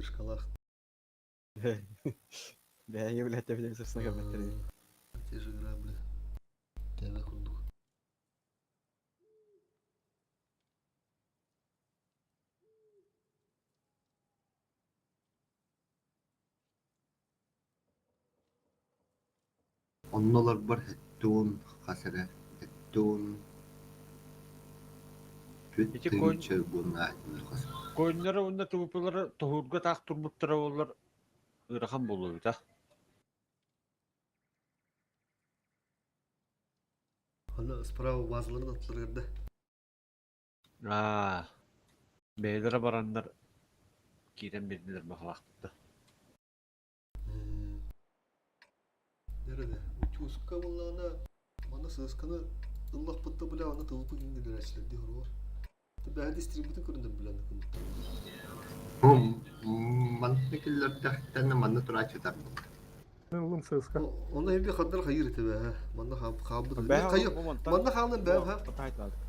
Поддержкалаах. Бэйэ билэттэ сырсына көрбөттөр. Те же грабли. Тэбэ курдук. Онно олорбор сэттэ хас эрэ 74 Ити тыһыынча уонна хас Көөннөрө уонна ТВП-лара тоһуурга таах турбуттара буоллар ыарахан буолуо эбит а. Аны справа базаларын аттыларыгар да. Аа, бэйэлэрэ бараннар киирэн биэрдилэр баҕалаахпыт да. Nerede? Утюзка буоллаҕына манна сыасканы ыллахпыт да бля аны тылбы киҥнэлэрээччилэр дии хоруор. Бэһэ дистрибутын көрүнэр билэн Манна киллэрдэхтэн манна турааччытар Ыллым сыаска. Онно эби хандар хайыр этэ бэһэ. Манна хаалбыт. Манна хаалын бэм ха.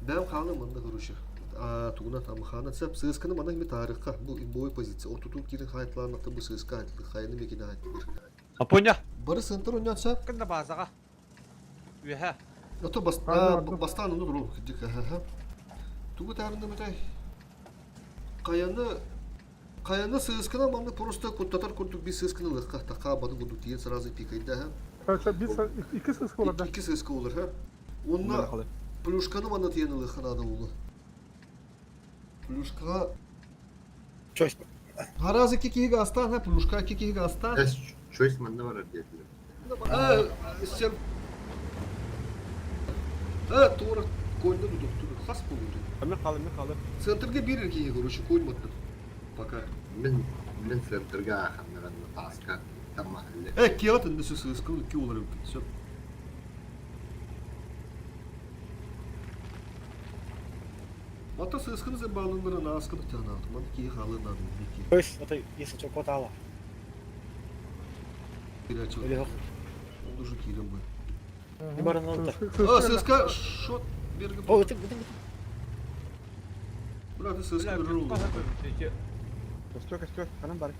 Бэм хаалын манна короче. А тугунан амхана сеп сыасканы манна ми тарихка бу имбовой позиция. Отутун кирин хайтлаанакта бу сыаска хайтлы хайны мекине хайтлыр. Апоня. Бары сынтыр оннан сеп. Кында базаға. Үөһэ. Ото бастаан ону туру кырдьык аха. Тугу таарынным этэй? Хайаны хайаны сыыскана манны просто куттатар курдук бир сыысканы ылыахха такаа баны курдук тиийэн сразу пикайда ха. Бир икки сыыска олар да. Икки сыыска олар ха. Онно плюшканы манна тиийэн ылыахха наада буолуо. Плюшкаға Чөс. Хараас икки киһигэ астаан ха, плюшка икки киһигэ астаан. Чөс манна барар диэтилэр. Сен туора коньда тутуктур хас болуду. Мен қалым, мен қалым. Центрге бир киһи короче конь маттыр. Пока. Мен мен центрга ханнаран таска таммахалле. Киат инде сыскыл икки олар Все. Ата сыскын зе балынларын аскын тянаат. Ман ки халын ады бики. Көс, ото если что котала. Или Он уже кирем бы. Баран алды. А, сыска шот берге. О, ытык, ытык. Бля, ты сыска рул. Костер, костер, ханан бар.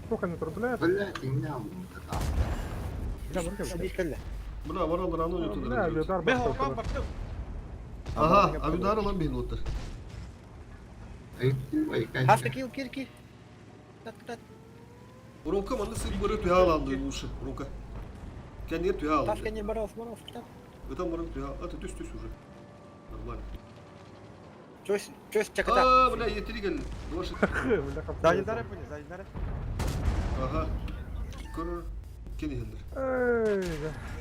Сколько они турбляют? Бля, инна Бля, Бля, баран рано не Бля, туда. удар Мен хорбан бардым. Ага, авидар алан бейін оттыр. Хаска кил, кил, кил. Тат, тат. Ромка манна сыр бары туя аланды лучше. Ромка. Кәнер туя Таска аланды. не баров, баров, тат. Это баран туя. А ты түс түс уже. Нормально. Чөс, чөс чаката. А, бля, етери кел. Дошы. Зайдары пони, зайдары. Ага. Көр. Кені хендер.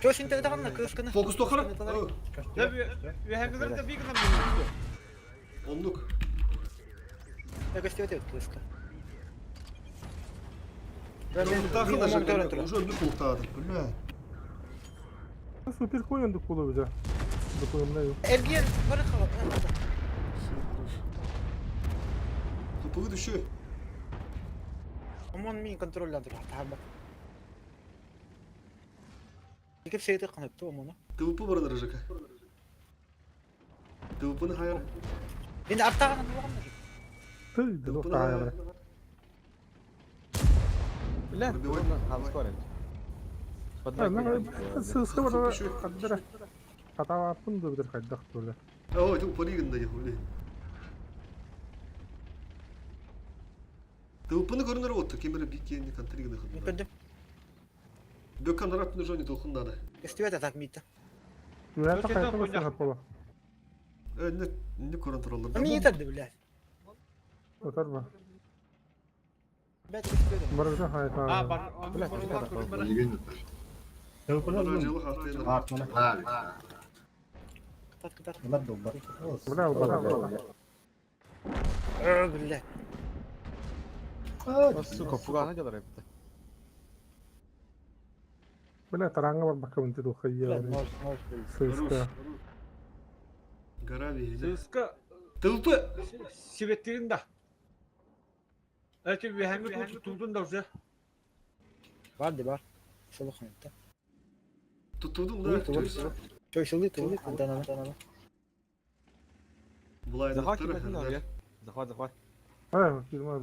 Чөс инте таганна кысканы. Фокус тохара. Үөһэҥҥилэр да биир гынан Оннук. Көстүбэт кыска. Тахы да уже өндүк култаады. Бля. Супер конь ондук болу бизэ. Документаю. Эргиэн бары хала. Туповы düşü. Омон мин контролландыр тахарбат. Икип сейти канатты омону. ТВП баран рыжака. ТВПны хайыр. Енді арттағаны болған Ты, да таа. Бля, хал скорен. Сыска бар. Каддара. Катава пунду бир кайдак тула. О, это упариган да хули. ТВПны көрүнөр отты, кемере биккенни контригны хында. Көндүм. Бөккан рап нужон толкунда да. Көстүбэт атак миитта. Юра та кайта сыга бола. Не не көрөн туралар. Мин итарды биле. Отарба. Бэт көстүбэт. Барыга хайта. А, бар. Бля, Кытат кытат. Бля, бля. Биле. Сука, фугана делар эпти. Бля, таранга бар бакка мынты духая. Сыска. Гора верили. Сыска ТВП! сибеттирин да. Эти үөһэҥҥи тутуутун да уже. Бар де бар. Соло ханта. Тутудум да. Чөй тулы антанана. Булай Захват кипетин да, захват, захват. А, фирма.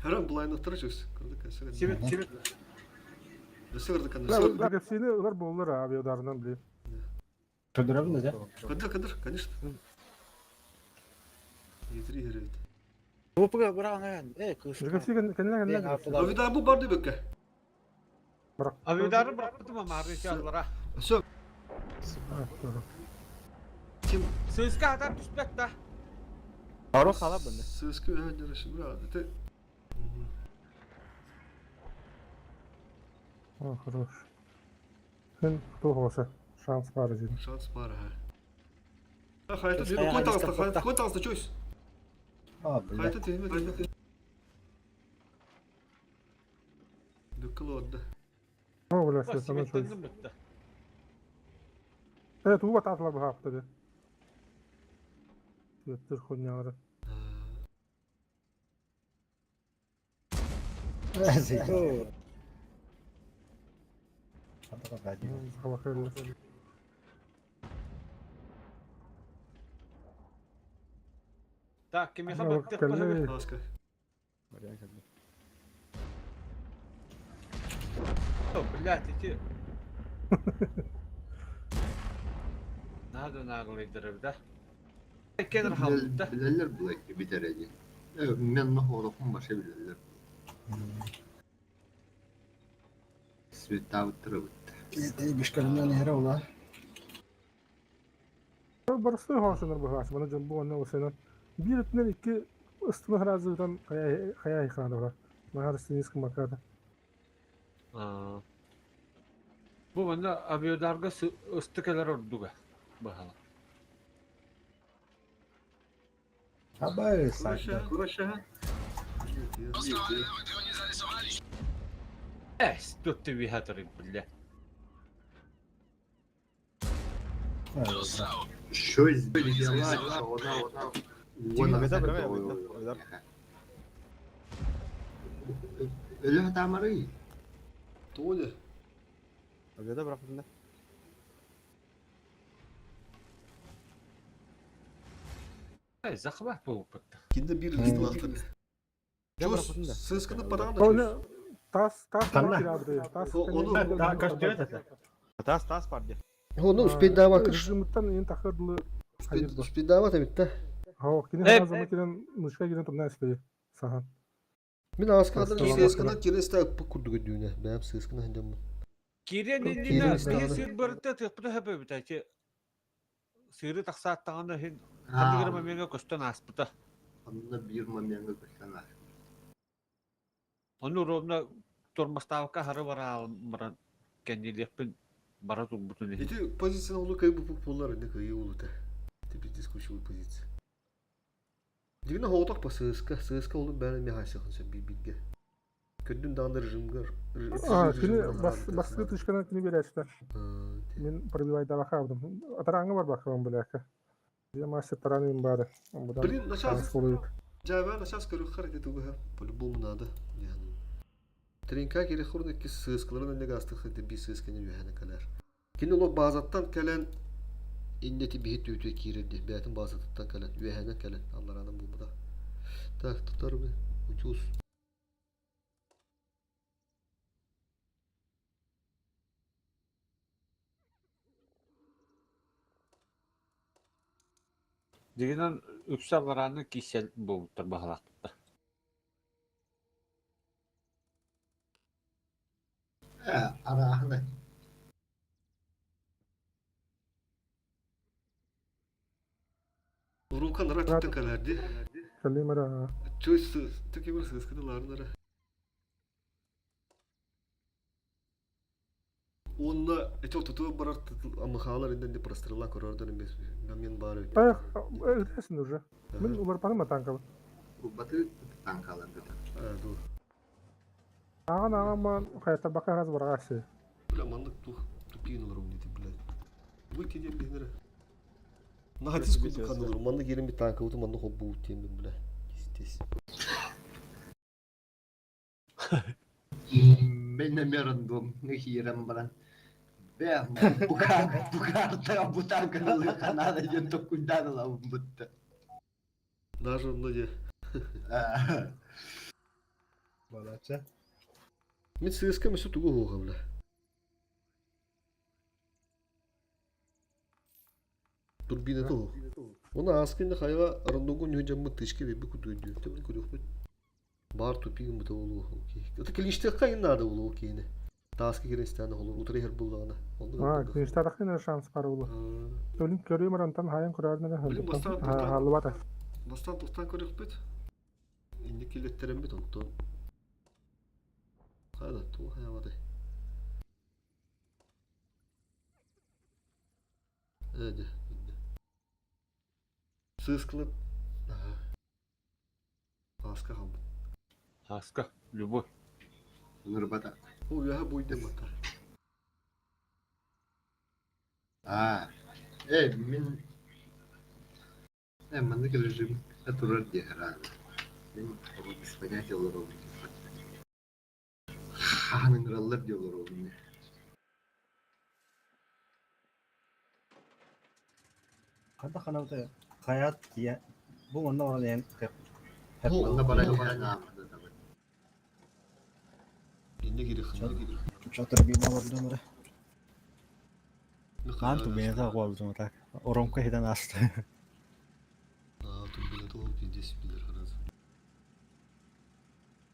Харан блайнаттара чөс. Кырдык өссө Сибит, сибит. Өссө кырдык өссө. Кепсини ылар буоллар авиадарынан били. Федоровна, да? Кыдыр, кыдыр, конечно. Етри херебит. Опыга быраҕан э кыыс. Кепси кэннэ кэннэ. Авидар бу барды бөккө. Авидары бырахпытым амары чаллара. Все. Ким? Сыыска атар түспэт да. Пару хала бында. Сыска өһөндөрөшү бра. Это О, хорош. Хэн туох шанс бар дедим. Шанс бар ха. Хайта деді кой тағыста, кой тағыста чөйс. А, блядь. Хайта тейме тейме. Бүккіл орды. О, бля, светана чөйс. Сибиттенdim бітті. Э, туга татла бахапты де. Светтер хуйнялары. Так, кимиха баттых баһыгы. Аска. Блядь, эти... Надо наглыйдырып да. Кенер халды. Билэллэр булайки бүтэрэди. Мен нохолохум баша билэллэр. Светабыттырыбыт. Барысты хошыныр бахас, мана жамбу онна осена. Бир өтүнен икки ыстыны харазытан хая хана бар. Махар синиск маката. Бу манна авиадарга ыстыкалар ордуга. Бахала. Абай, Кураша, кураша. Эс, тут ты вихаторы, бля. Что сделать? Она, Өлө тамары. Толя. Авиада бырахпытым да. Эй, захват был бітті. Кинде бир листылақтыр. Я бырахпытым да. Сысканы параны Оны тас тас Танна. тас. Оны Да, костюм это. Тас тас бар де. Оны успейдава кырш. Жымыттан ен тахырдылы. Успейдава табитта. Хау, кине Э, хазамы кирен мышка кирен тумна испеди. Сахан. Мен аскадан Сысканы сысканы киреста курдугу дүйнө. Бәм сысканы хендем. Кирен Кирен иннина ыстағаны. биһи сыр барыта тыппыта хөпө битачы. Сыры тахсааттаҕына хин ханныгыр момеҥҥа көстөн ааспыта. Онно бир моментга көстөн аас. Ону ровно тормостаабакка хары бараалмаран кэннилиэхпин бара турбутун иһин. Эти позицияны улу кайбы пулар не кайы улута. Ты пиздец ключевой позиция. Дигне хооток по сыска, сыска улу бәне мехасихын сөп бибиге. Көдүн дааны режимгер. А, кине бас баскы тышканы кине берәчтә. Мен пробивай да бахабдым. Атараңы бар бахабым беләкә. Я мастер тараным бары. Блин, на сейчас Шанс болуйт. Жабан на сейчас көрүк харакет туга по-любому надо. Тринка керек хурны ки сыскаларын не гастых это би сысканы юхана калар. Кине ло базаттан кэлэн иннети биһи түүтү киирди. Бәтин базаттан кэлэн, юхана кэлэн. Алларанын бу да. Так, тутар бы. Учус. Дигинэн үксэ барааны киисэл буолбуттар баһалаахпытта. Э, араахына. Урукан ракеттен каларди. Калимара. Чөй төки бер сысканы ларнара. Онна эти туту барар амыхалар инден де прострела көрөрдөн эмес. Мен бары. Эх, өтәсен уже. Мен улар панма танкабы. Баты танкалар бит. А, ду. Аган аган хайта бака раз баргасы. Бля, мандык тух тупиналар умнети, блядь. Выйти дем бихнере. Нахатис куду каналар, манны керем бит танка, уту манны хоббу утем, бля. Пиздец. Мен намерен дом, нахирем баран. Бе, букар, букар, та бутанка на канада ден то кунданала бутта. Даже мноде. Балачча. Мин сыыска өссө тугу уһуоҕа Турбината уһуох. Оны ааскынна хайаҕа рандоҥҥа ньүһү дьаммыт тычка биэрбит курдук өйдүүр. Тэбин көрүөхпүт. Баар тупик ыммыта буолуо ол киһи. Это клинчтыахха иҥин наада буолуо ол киһини. Тааска киирэн истэҕинэ холор утары иһэр буоллаҕына. Оннук А, ылбакка. клинчтаатаххына шанс баар буолуо. Өлүн көрүөм ырантан хаайан көрөөрүнэн Блин, бастаан тохтоон хааллыбата. бастаан тохтоон көрүөхпүт. Инник киллэттэрэммит онтон хайда туох хайаабатай. Ээ дьэ, иннэ. Сыыскылыт Ааска хаалбыт. Ааска, любой. Нырбата. Ол үөһэ буйдун батар. Аа, э, мин э, маннык режим турар диэхэ Мин без понятия олоробун. Хаһан ыҥыраллар дии олоробун. Хата ханабыта хайаат тиийэ бу манна баран иһэн Онно баран иһэн ааммытын Инне киириххин. Чатыр биир олордум эрэ. Хаан тубината буолбутум так. Оромка хитэн ааста. Аа, турбината ол пиздец билэр харазы.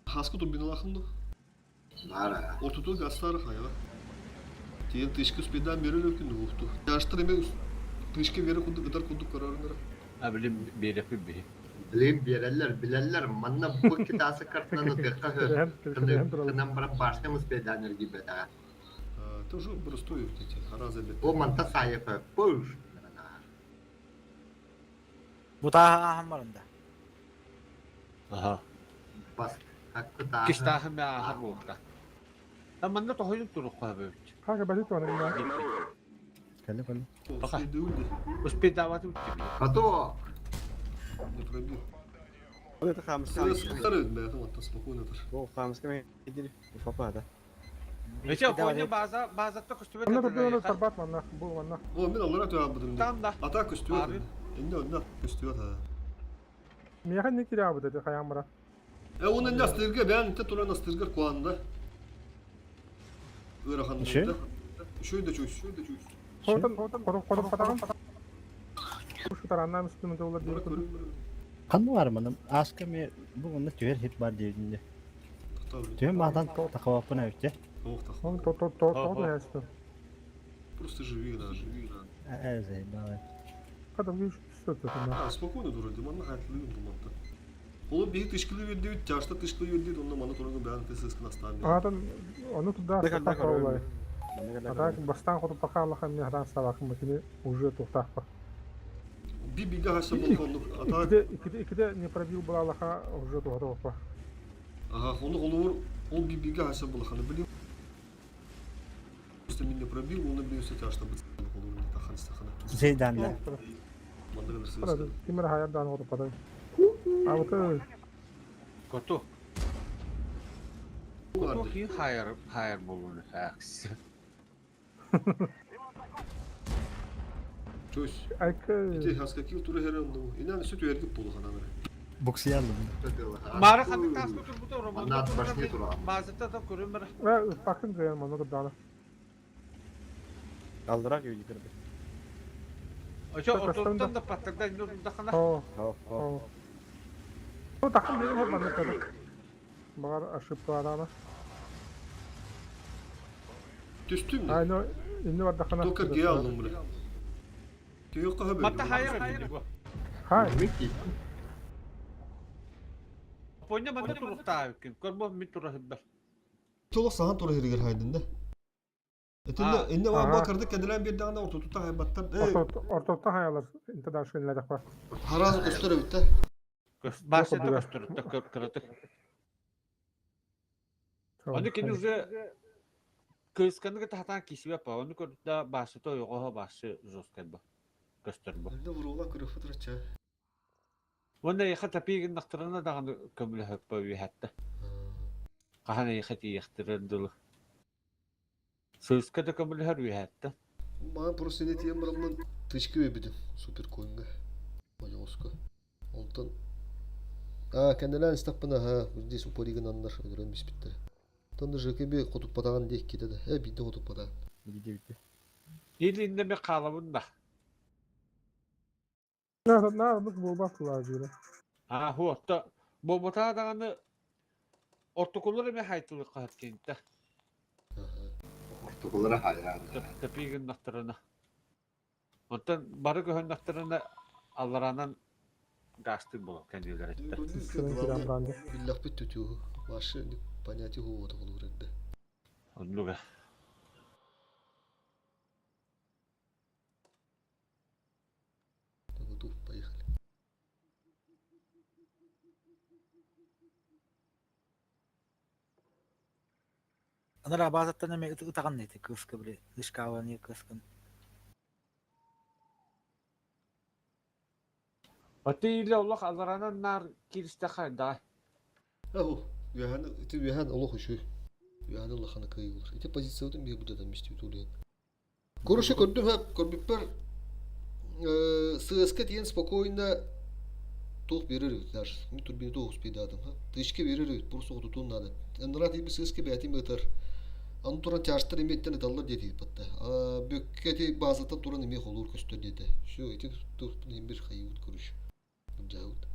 Хаска турбиналаахын ду? Баара. Ортотугар газтаары хайаҕа. Тиийэн тышка успейдаан биэрэр өркүн уһукту. Тяжтар эмиэ тышка биэрэр курдук ытар курдук көрөрүнэрэ. А билим биэрэппит биһи. Билим биэрэллэр, билэллэр. Манна бу китаасы картынан ытыахха сөп. Кынан баран башня успейдаан эргийбэтэҕэ. Тоже простой эти хараза бет. Бу манта саайыпа пуш. Бутааһы ааһан баран да. Аха. Бас аккутааһы. Кистааһы мэ ааһар буолта. А манна тоһойун турукка эбит. Хага базит оны гына. Кэллэ кэллэ. Пока. Успейдаабаты үттүбүт. Готово. Не пробил. Вот это хамска. Спокойно тоже. Бу хамска мен идили. Папа да. Эче коня база базатта көстүбэт Онно турбинаны тарбат манна, бу манна. О, мен аллара төһө Там да. Ата көстүбэт. Инне онно көстүбэт ha. Миэхэ не кириабыт эти хайаан бара. Э, оны инне астырга бээн инте туран астыргар куанда. Ыараханнарда. Үшүй да чуй, үшүй да чуй. Хотон хотон хотон хотон Ушу тараннаа мүстүмү доллар диир курдук. Ханна бар манна ааска ме бу манна түһэр хит бар диэбитинде. Түһэн маатан тахабаппын эбитте. Ох, тах. Он то то то то то Просто живи, да, живи, да. Ээ заебало. Когда видишь, что это А, спокойно дура, манна хатлыгын бу Ол биһи тышкылы бердибит, тяжта тышкылы бердибит, онно маны туран бээн тысыскын астаан берди. Аатан ону туда сатаах А так бастаан хоту пока Аллаха мне хатан сабакын бакини уже тухтаахпа. Би бига хаса болхоннук а так Икиде икиде икиде не пробил была Аллаха уже тухтаахпа. Ага, оны олур ол би бига хаса болханы билим. Просто меня пробил, он блин все тяжто быть олур не тахан стахана. Зейдан да. Мандыгын сысыскын. Тимир хаярдан хоту подай. А вот Коту. Коту хин хайр хайр болуну хакс. Чөс. Айка Ити хаска кил туры херен Инан сүт өргүп болуханан. Буксиялым. Мара ханнык тааска турбута романда Манна башни тура. Базата да көрүмөр. Пакын кыйан манна турдаана. Алдыраак үйдү кирди. Ошо ортоттон да паттарда нурдахана. О, О, о. о. Тахын бир манна кадык. Багар ошибка адама. Түстүм. Ай, но инне бардахана. Только ге алдым бile. Түйөк каха Матта хайр. Хай. Поня манна туруктаа үккүн. Көрбө мин тура хыббар. Толық саған тура хиригер хайдын да. Этинде инне ва бакырды кедилен бир дагында ортотута хайбаттан. Ортотта хаялар инте дашын ледак бар. Хараз көстөрө битте. Башында көстөрү кырытык. Оны кини уже кысканы тахтан кисибе па. Оны көрдө башы тойгого башы жесткий ба. Көстөр бу. Инде бурула көрө фотрача. Онда яха тапигин нактырына даганы көмүлө хөппө үйәтте. Кахана яха тиехтирен дылы. Сыска да көмүлө хөр үйәтте. Маған просто не тием бараммын тычкы бебидим супер коинга. Ойооско. Онтон А, кэннилээн истэхпинэ, аһа, здесь упори гынаннар өлөрөн биспиттэрэ. Тонна ЖКБ хотуппатаҕын диэки китэ да, э, биирдэ хотуппатаҕын. Биирдэ биирдэ. Илинне ми хаалабын да. На, на, оннук буолбат кылаа диирэ. А, хуотта. Буолбатаа даҕаны ортокулар эмэ хайтылык хаһат кинтэ. Ортокулара хайаан. Тэпии гыннахтарына. Оттон бары көһөннөхтөрүнэ аллараанан гаастыыр буолар кэннилэр эттэ. Сыскынан киирэн баран дии. Биллэхпит түтүөһү. Ваше понятие хуота холуур эрдэ. Оннуга. Готов, поехали. Анараа баазаттан эмиэ ытаҕын ити кыыска били ышкааланыы кыыскын. Аты или олох аллараанан наар кииристэххэ хайдаҕай? Аху, үөһэн, ити үөһэн олох үчүгэй. Үөһэн улахана кыайыы Ити позициябытын биһи будатан мистибит улуйан. Короче, көрдүм һэ, көрбүппэр сыаска тиийэн спокойно туох биэрэр эбит даже. Мин турбина туох успейдаатым ха. Тычка биэрэр эбит, просто тутуун наада. Ыныраа тиийбит сыаска бэйэтин ыытар. Аны туран чаастар эмиэттэн ыталлар диэтигит батта. Бүккэ ити базаттан туран эмиэ холуур көстөр диэтэ. Все, ити туохпун иһин бир хайыыбыт короче. Былдьаабыт.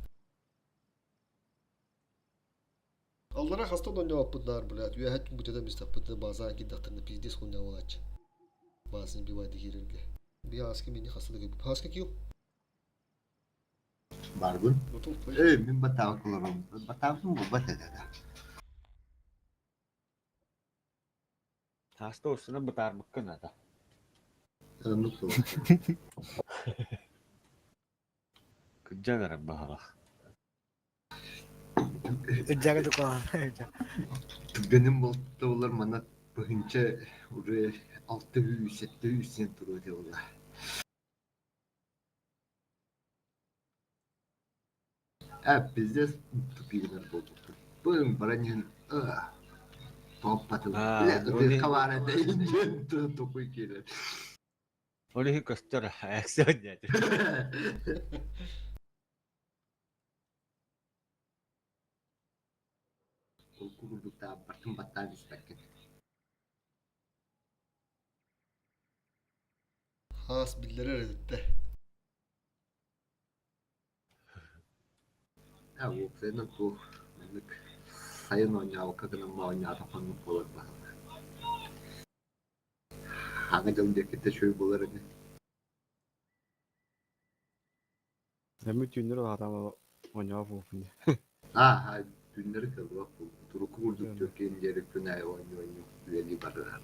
Аллара хастан оонньообоппут наар, блядь, үөһэ бутета мистаппыт базаан киирдэхтэринэ пиздец хуйня буолааччы. Базаны бивайды киирэргэ. Би ааска мини хаста да кэлбит. Ааска киил. Барбын. Готов, Эй, мин батаҕа олоробун. Батаҕым буолбат этэ да. Ааста устунан бытаарбыккын ата. Оннук суох. Кырдьан эрэр баһылах. Ыдьага дукаан. Түргэним буолтулар манна быһынча уже 600, 700 сен туруо этэ буолла. Ээ, пиздец тупигинар буолбуппут. Быын баран иһэн тооппатым. Аа, Бля, ол ытыахха баар этэ диэн токуй киирэр. Ол иһин көстөр акция диэти. Холку курдук бартын баттаан испэккин. Хаас биллэрэр эбиттэ. Ээ, уопсайынан туох маннык сайын оонньообокко гынан оонньоотоххо оннук буолар баһылык. Хаҥа дьон диэкиттэн үчүгэй буолар ини. Эммит түүннэр улаатан оонньообот буолбуппун дии. Аа, түүннэри кылгас буолбут. Урукку курдук түөркэйин диэри күн аайы оонньуу-оонньуу үлэлии барыһар.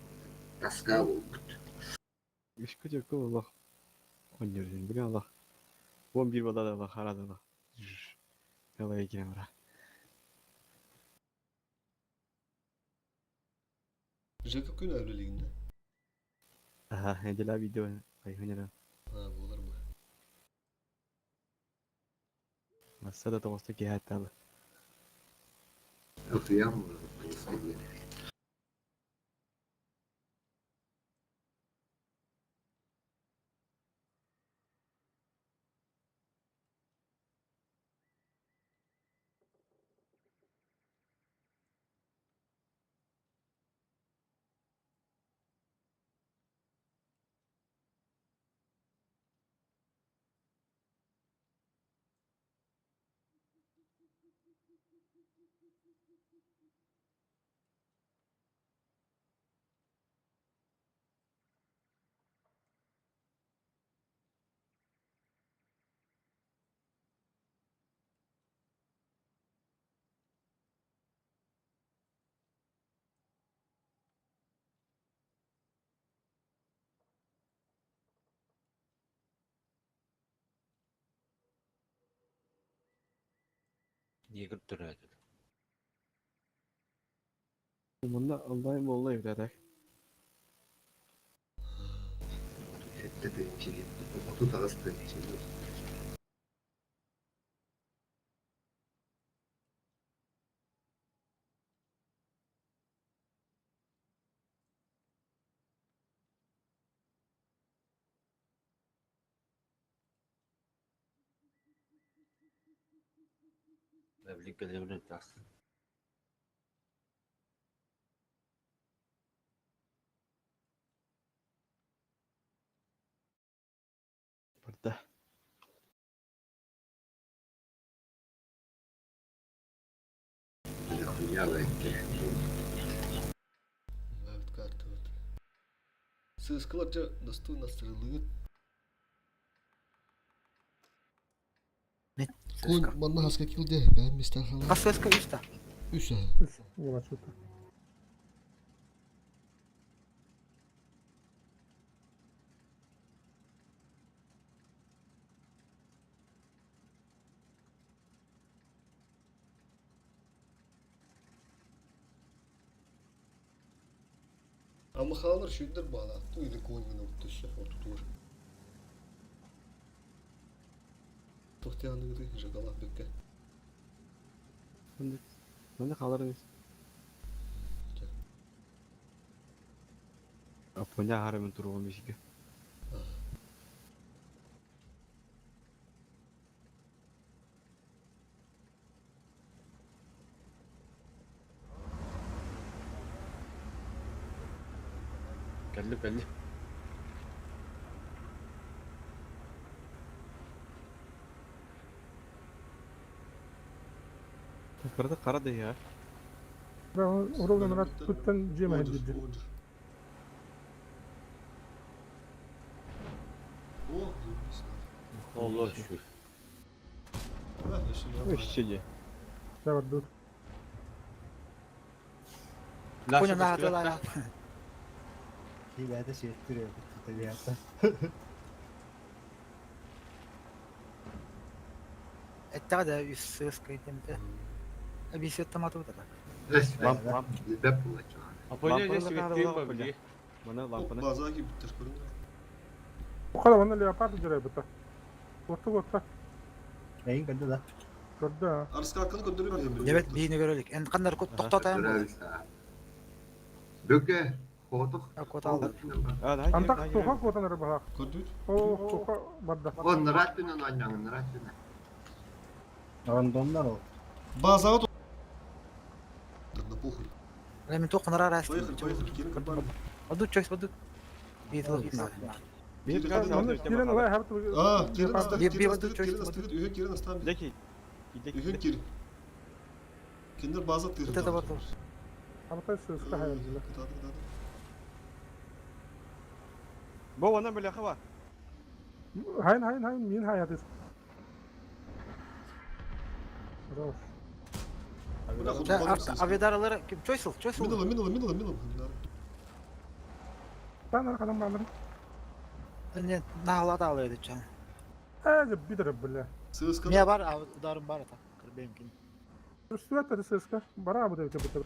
Тоска буолбут. Үскэ түөркэ олох оонньуур этим. Билигин олох 11 буолла да олох араада олох Ылай киирэн барар. Жека күн үлэлигиннэ. Аха, неделя видео айхынера. Аа, буолар бу. Масса да тоҕуста киэһэ аттаалы. Утуйан буолар диэн. Негр төрөөтүн. Мунна онлайн буолла эбит так. Сэттэ тыһыынча диэн. 38 тыһыынча диэн. Бэбилик кэлэбин тас. Барда. Хуйня лайки. Бэбит картабыт. Сыыскалар дьэ достойно сырылыгыт. Мин Конь сыска. манна хаска килде, бэм мистер хала. Хас сыска үс та. Үс э. Үс буолаччыта. Амахалар шүйдер бала, ту или конь гына өттөшө, отутур. Тохтяныгы жагала бекке. Манна хаалар эмис. Апоня харамен туругум бишиге. Кэлли кэлли. Кырды кара да ya. Ровно мына туттан жемehen Оджер, диди. оджер. О, заебись. Оллор şu. Да, еще не Вообще не. Да, бардыр. Коня наһатылар. Кийләдә сиеттер табиятта. Эттэҕэ да үс сыска итемте. Бисеттаматы бутата. Ламп ламп. Лебеп булача. Апоня Лампаны же да светти каралар ба били. Мана лампаны. Базаги биттер көрүндү. Ухала манна леопард жүрө бута. Оту оту. Эйин көнде да. Көрдө. Арыскаканы көндөрүп Дебет биini көрөлүк. Эн кандар кот токтотайм бу. Бөке, хотох. Котал. А, да. Антак тоха котан ары баха. Көрдүт. О, тоха барда. О, нратүнен ойнаң, нратүнен. Рандомнар ол. Базага Да похуй. Мен тоқнара рас. Поехали, поехали, кирин бар. Аду чөкс баду. Битл битна. Бир газ Манна кирен алай хабты. А, кирин астагы, Би- кирин би- астагы, би- кирин астагы, үйгө кирин астагы. Деки. Үйгө кир. Киндер база тырды. Это вот. Абытай сыска хайылды. Кытады, кытады. Бу ана бile хава. Хайын хайын хайын мин хаятыз. Хорош. Бля, худ калып. Авидаралар ким чойсыл, чойсыл. Минала, минала, минала, минала. Тан аркадан бардыр. Не нахлата алайды чан. Э, битер бля. Сыска. Не бар, а ударым бар ата. Кырбейм кин. Үстүөттө сыска. Бара бу деп битер.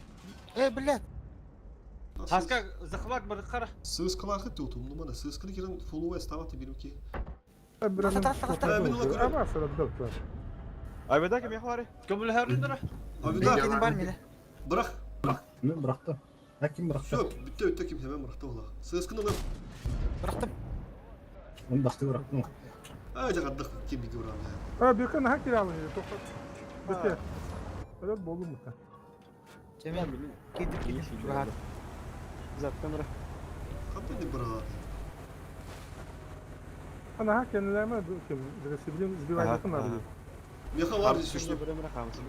Э, блядь. Хаска захват бар кара. Сыскалархы тутум, ну мана сысканы кирин фулуэ ставаты бирүки. Аба сыры доктор. Айбеда ким яхвары? Көмүл хәрүндөрө. Авида, Кин бар мине. бырак. Мен быракты. А ким быракты? Все, бүтте бүтте ким hemen быракты ола. Сысканы лып. Бырактым. Мен басты бырактым. Ай, жагадык ким биги уран. А, биркен хак кире алын. Тоха. Бите. Öyle болду му? Чемен кидип кидип. Чугар. Заттан бира. Кантын бырак. Ана хак кенилерме ким? Сибилин сбивайдыкын ары. Меха var здесь Бира бира хамсы.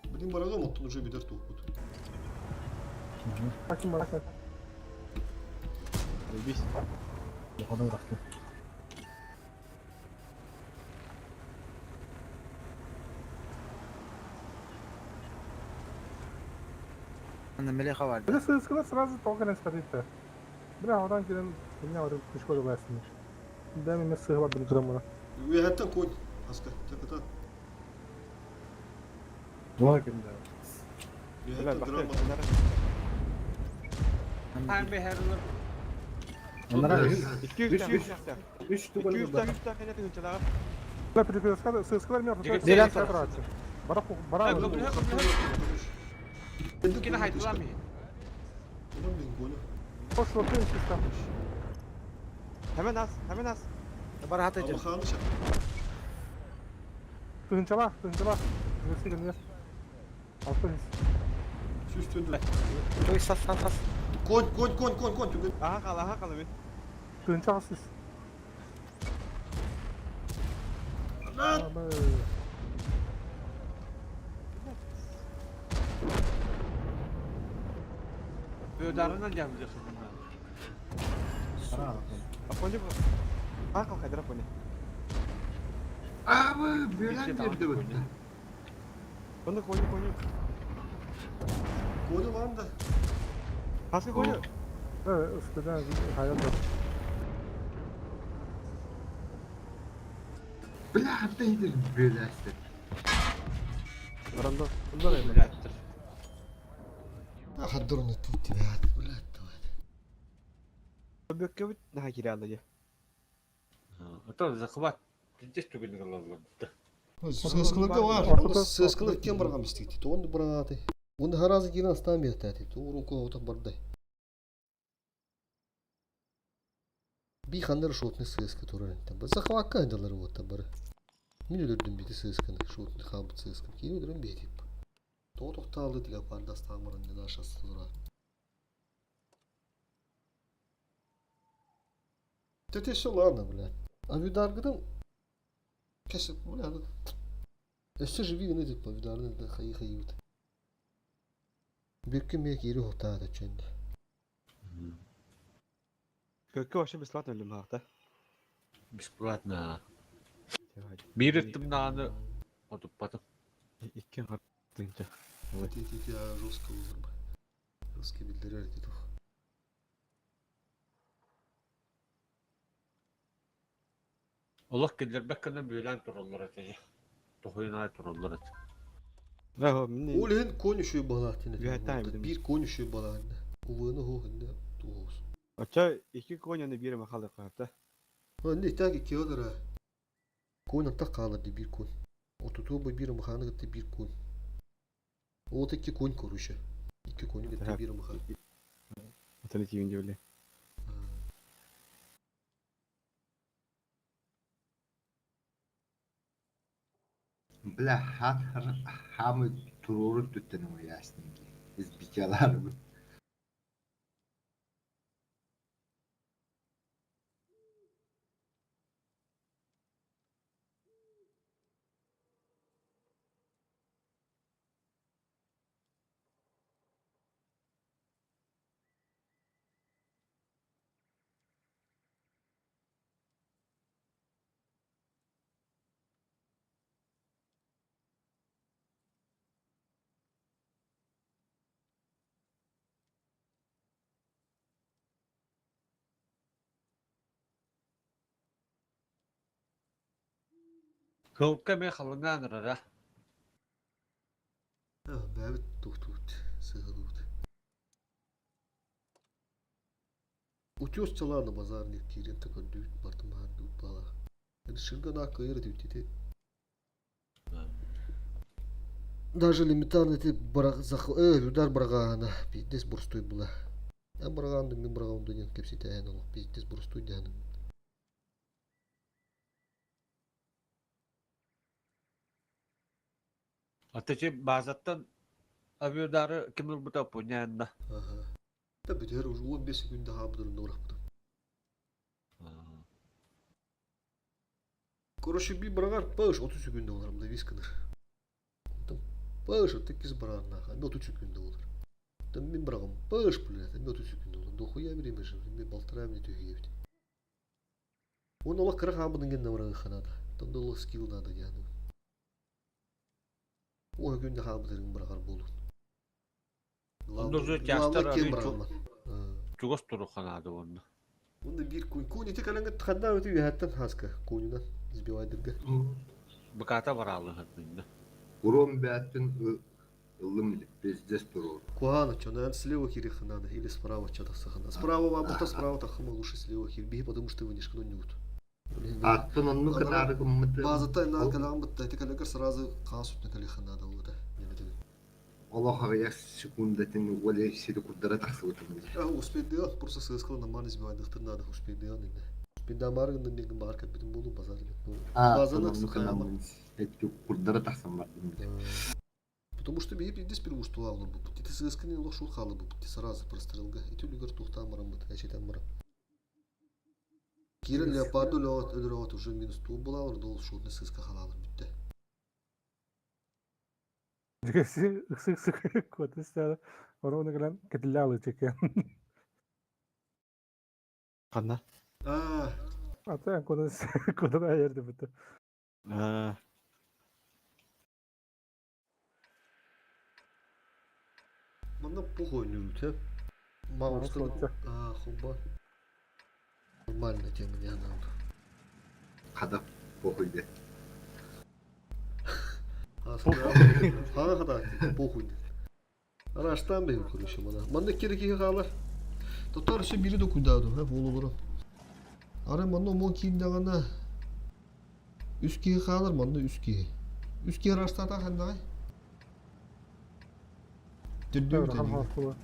Блин, барагам оттон уже бидер тухпут. Хаким бар. Бис. Бухада быракты. Анда мелеха бар. Бile сыскалар сразу толкан эспедитте. Бile одан кирен dünya var kuşkodu başını. Дәме мен сыгы бар граммара. Үйәттен конь. Аска, так это. Дуа кимде? Үйәттен грамма. Хәрбе хәрүлөр. Оннара 200 Үч, үч. тәк. үч түгел 200 тәк, 3 тәк кенә тегенчеләр. Бile перекрестка сыскалар мен Дерен Бара бара. Көмүл хәрүлөр. Кин хайтлар ми. Ulan мен голю. Хош лопен систем. Hemen az, hemen az. Бар хата Ama жер. ханы шак. Тыгынчала, тыгынчала. Өссө кэннигэр. 600. 104. Той сас сас сас. Конь, конь, конь, конь, конь, түгэн. Аха қал, аха қал мен. 1800. Lan! Ödarынан gelmeyeceksin bundan. Апони Аха қал қайдыр апони. Абы, бөлен берді өтті. Оны кони кони. Коню lan da. Хаска кони. Үстүден hayal da. Бля, қандай бөләсті. Баранда. Онда да. Блядь. Хаддырны тут тебя, блядь, давай. Бөккө бит наха кире алды же. Это захват. Здесь түгін қалалар. Сыскылыга бар. Оны сыскылы кем барган бистик. Оны баргаты. Оны харазы кирен астан берді. Урун ко бардай. Би хандар шотны сыска туран. Захватка андалар вот бар. Мен өлөрдүм бити сысканы, шотны хабыт сысканы. Кийин өлөрүм бетип. То токталды тиге пардас тамырын нашасы тура. Тете все ладно, блядь. А видаргыдан кесip, блядь. Өссө живи гына деп видарны да хайы хайы. Бирки мек ири хотаа ченде. Көккө вообще бесплатно өлүм хакта. Бесплатно. Bir ыттымнааны отуппатым. Икки хартынча. Ти ти ти жестко узырба. Жестко билдирер дедух. Олох киллербек кына бүөлээн тураллар этэ. Тохуйнаа тураллар этэ. Да, мен Ол конь еще балатин. Үһәттән Bir конь еще балатин. Увыны хохында туос. Оча икки коняны бире махалы капта. Не так и кеодера. Конь так калыр bir конь. Отуту бу bir маханы гытты bir конь. Ол iki конь короче. İki конь гытты bir махан. Отаны тиген деп Бля, хат хамы туруру түттен ясным. Из бикалар бу. Кылка мен халыҥаан ырара. Бәбит тухтут, сыгылут. Утес чаланы базарник кирен такой дүйт бартым бар дүйт бала. Шыргана кайыр дүйт ете. Даже элементарно ты барак зах удар барагана пиздец бурстой была. Я бараган мен бараган дөнен кепсите ән ол пиздец бурстой дәнем. Атычы базаттан авиодары ким ылбыта понянна. Ага. Да битер уже 15 секунд хабдыр нурахпы. Короче, би барагар паш 30 секунд олар мында висканыр. Там паш такиз барагар нах, 30 секунд олар. Там мен барагам паш блядь, 30 секунд олар. Дохуя время же, мен полтора мне түйгебит. Он ола кырак абының ген намрагы ханада. Там да скилл надо яны. О күндө хабдырын барагар болу. Онда уже тястар кем арый барагаман. чугас туру ханады онна. Онда бир кунь. Кунь ити калаңы тханда өтү яттан хаска. Кунюнан избивайдырга. Быката баралы хатынна. Урон бәттін ылым пиздец туруру. Куана, что, наверное, слева хириха надо или справа что-то сахана. Справа вам, будто справа так хама лучше слева хир. Бей, потому что вынешь ну нют. Аттын онну кытары гыммыты. База на калам бутта, это калягар сразу касут на калиха надо вот. Олох ағаяқ секундатын оле сири курдара тақсы өтімді. А, успеть делать, просто сыскал нормально сбивать, доктор надо, успеть делать, не. Пидамар гынным мигин баар кэлбитим буолуу базар А, Базаны оннук хайама. курдары тахсан бардым. Потому что биһи биирдэс bir уустуга олорбуппут. Ити сыасканы олох шул хаалыбыппыт. Сразу прострелга. Ити үлүгэр туохтаан бараммыт, эчэтэн баран. Кирен леопарду өлөрөҕөт уже минус туох буолаалар, ол шутный сыска халаалар бүттэ. Дьигэси ыксы-ыксы куота истэҕэ оруону кэлэн кэтиллэ алычыкын. Ханна? Аа, Ата куота куота айар дебит. Аа. Манна похуй ойнуурут, э? Мауста аа, хобба. Нормально тема не надо. Хата похуй де. Хана хата похуй де. Араштан бэйм короче мана. Манна кири киһи хаалар. Тотор өссө биири докуйдаадым, һэ, буолулары. Арай манна омон киирдэҕинэ үс киһи хаалар, манна үс киһи. Үс киһи араштаата ханнаҕай? Төрдүөбүт эниги.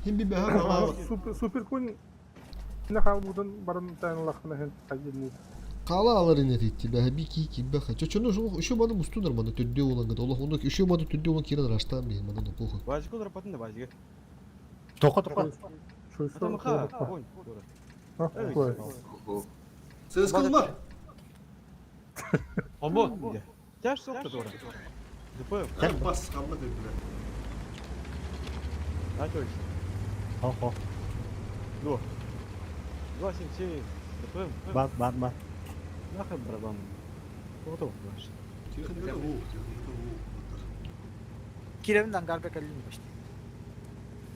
Хин би бэһэ хаалаабыт. Супер конь не хаалбытын баран тайналахпына хин хайдынныы. Хаала алар инэтитти бэһэ би кии киирбэхэ. Чочону еще маны мустунар маны төрдүө улангыт. Олох ону еще маны төрдүө улан киирэн араштаан биһи маны плохо. Базика олорпатын да базика. Тоқо тоқо. Атамаха. Огонь. Сыскылма. Омо. Тяж соқты тура. ДП. Бас хамма дедилер. А то есть. Хо-хо. До. 2, 7, 7. ДП. Бар бар бар. Нахер барабан. Готов ваш. Тихо, Киревин ангарга кэллин почти.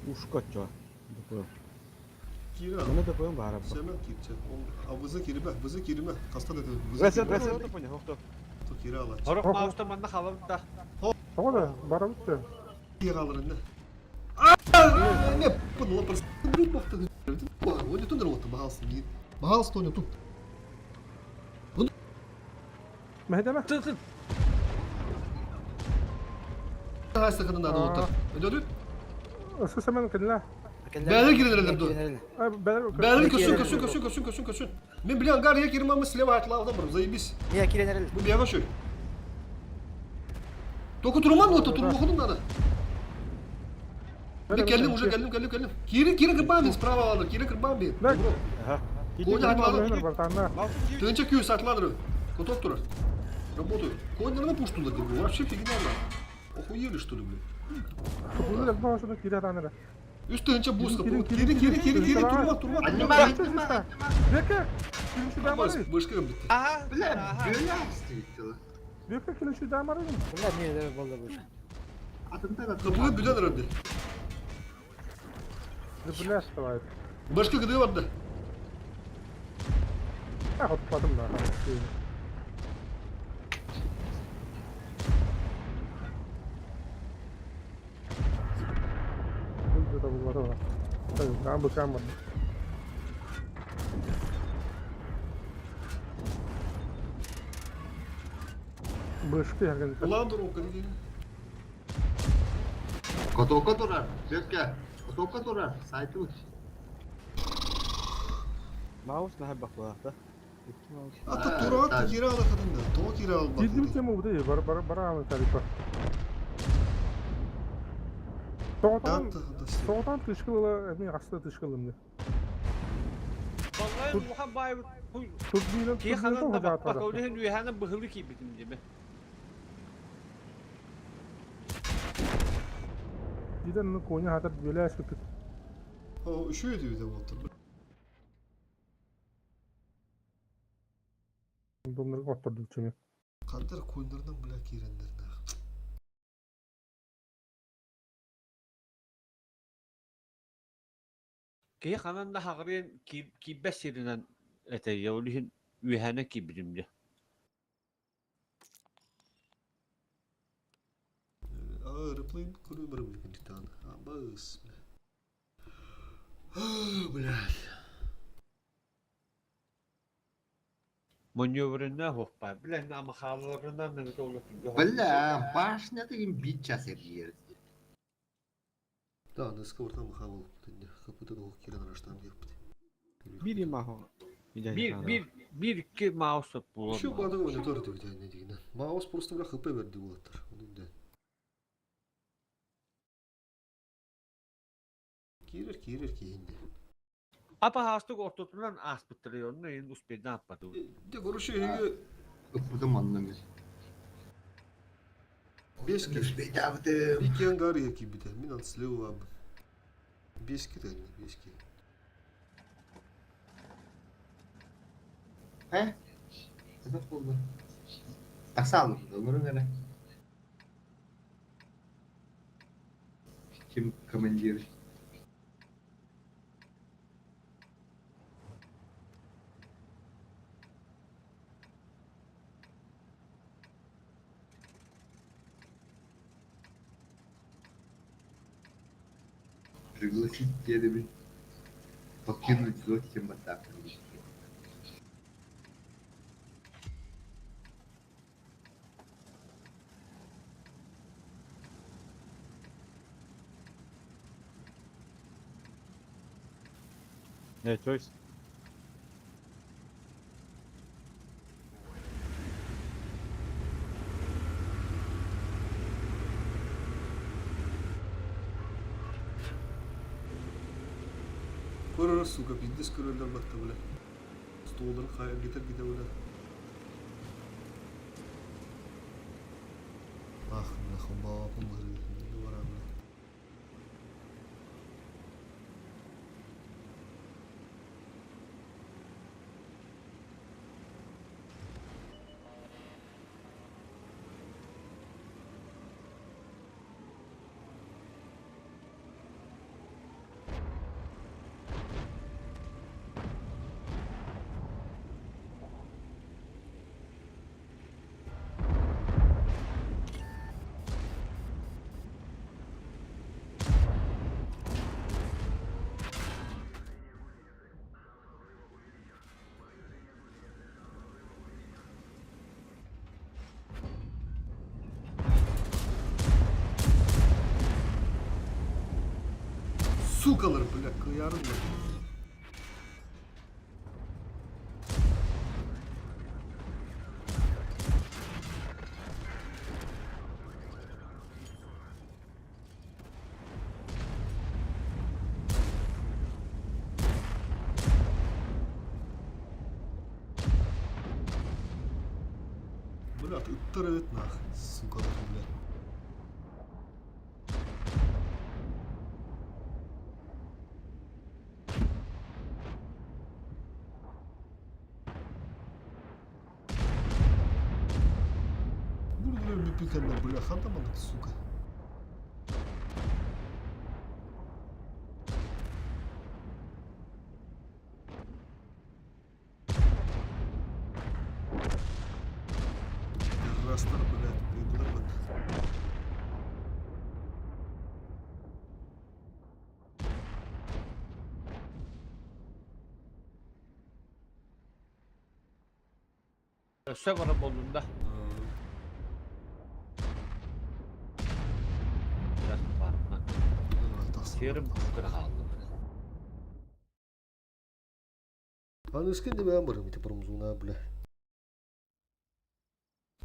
Ушка чё. ДП. Кира. Мына ДП бар. Семен кирче. А вызы кириме, вызы кириме. Хаста dedi. Вася, Вася, это понял, хто. То кира алар. Хорох мауста манна халабыт да. Тоҕо да барабыт да. Кира алар инне. А, не, пынула просто. Оны тундар вот бахалсын. Бахалсын оны тут. Мэхэдэмэ. Тын тын. Хайсы ханын ады оттар. Ödödü. Өссө Семен кэллэ. Бәлер кирелер ду. Бәлер Бәлер көсүн көсүн көсүн көсүн көсүн көсүн. Мен билен гар я кирмамы слева атлавда бар, заебись. Не киренерел. Bu bir yavaş öl. Току турман ота турмохудун надо. Мен келдим уже келдим келдим келдим. Кири кири кырбан справа алыр. Кири кырбан бин. Ага. Коня атлады. Бартанна. Тынча күй сатладыр. Котоп турар. Работаю. Коннерна пуштулар деп. Вообще фигня на. Охуели что ли, блин? Бүгүн баашыны кире таныр. Үс тынча буска. Кири кири кири кири турма турма. Аннима, Бека, килин дамары. Бышка битти. Ага. Бля, бля, стоит. Бека килин дамары. Бля, не да болду бу. Атымда Капыга бүлен рабби. Бля, давай. Башка гыды барды. А, хотпадым да. Бу да булар. Камбы камбы. Бышкы ярган. Улан дурук диги. Котока турар, Бека. Котока турар, сайты уч. Маус на бакла, да? Ата турат кира ала кадында. То кира ал бак. Дидим тему бу бар бар бар аны тарифа. Тоғытан тоғытан тышкылы эми аста тышкылымды. Vallahi улахан бай Турбина Ки ханан да бак олehen үйәһәнә быһылы ки битим диме. Диден коня хатар бөлә сүтүт. О, үшөө дип отыр. Домнарга оттырды чүнү. Кандыр койндардан бля кирендер нах. Ки ханан да хагырын ки ки бәсиринен этәйе олehen үйәһәнә ки битим ди. А, реплей көрө барым титан. А, бас. Блядь. Маневрына хоппа. Билен ама халаларынан да толы. Бля, башня деген бит час ергер. Да, на сковородам хавал. Капыта до кирен раштан гепти. Бири махо. Биир биир биир икки маус сөп буолуо Еще маҕа. баадыга монитор этибит не дигинен. Маус просто бля хп берди буолаттар. Оны Киирэр киирэр киһинди. Апаһаастык ортотунан ааспыттара онно иһин успейдаан аппатыбыт. Де короче эһиги Ыппытым онно мин. Бес киһи. Успейдаабытым. Икки ангар иһэ киирбитэ. Мин ан слева Бес киһи бес киһи. Э? Сатах буолла. Тахсаалым, ылырың эрэ. Ким командир? Пригласить диэбин. Покинуть зону атаку. Ne choice? Көрөр сука, пиздец көрөллөр батта бля. Столдарын хайа гитер гите бля. Ах, бля, хомбаапын бары. Бара бля. Сукалар, бля, кыярым бля. Бля, ыттар эбит нах, сукалар, бля. Бургер бүппүкэннэ, бля, ханта маннык, сука. Пидорастар, блядь, кыйдылар бат. Өссө бара буоллун да. Biraz барымна. Сиэрим кыра хаалла. Аныскы не бэйэм барым ити промзона, бля.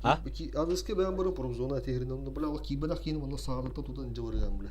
А? Аныскы бэйэм барым промзона тиһирин онно, бля, ол киибэнэх киин онно саалыта тутан дьэ барыам, бля.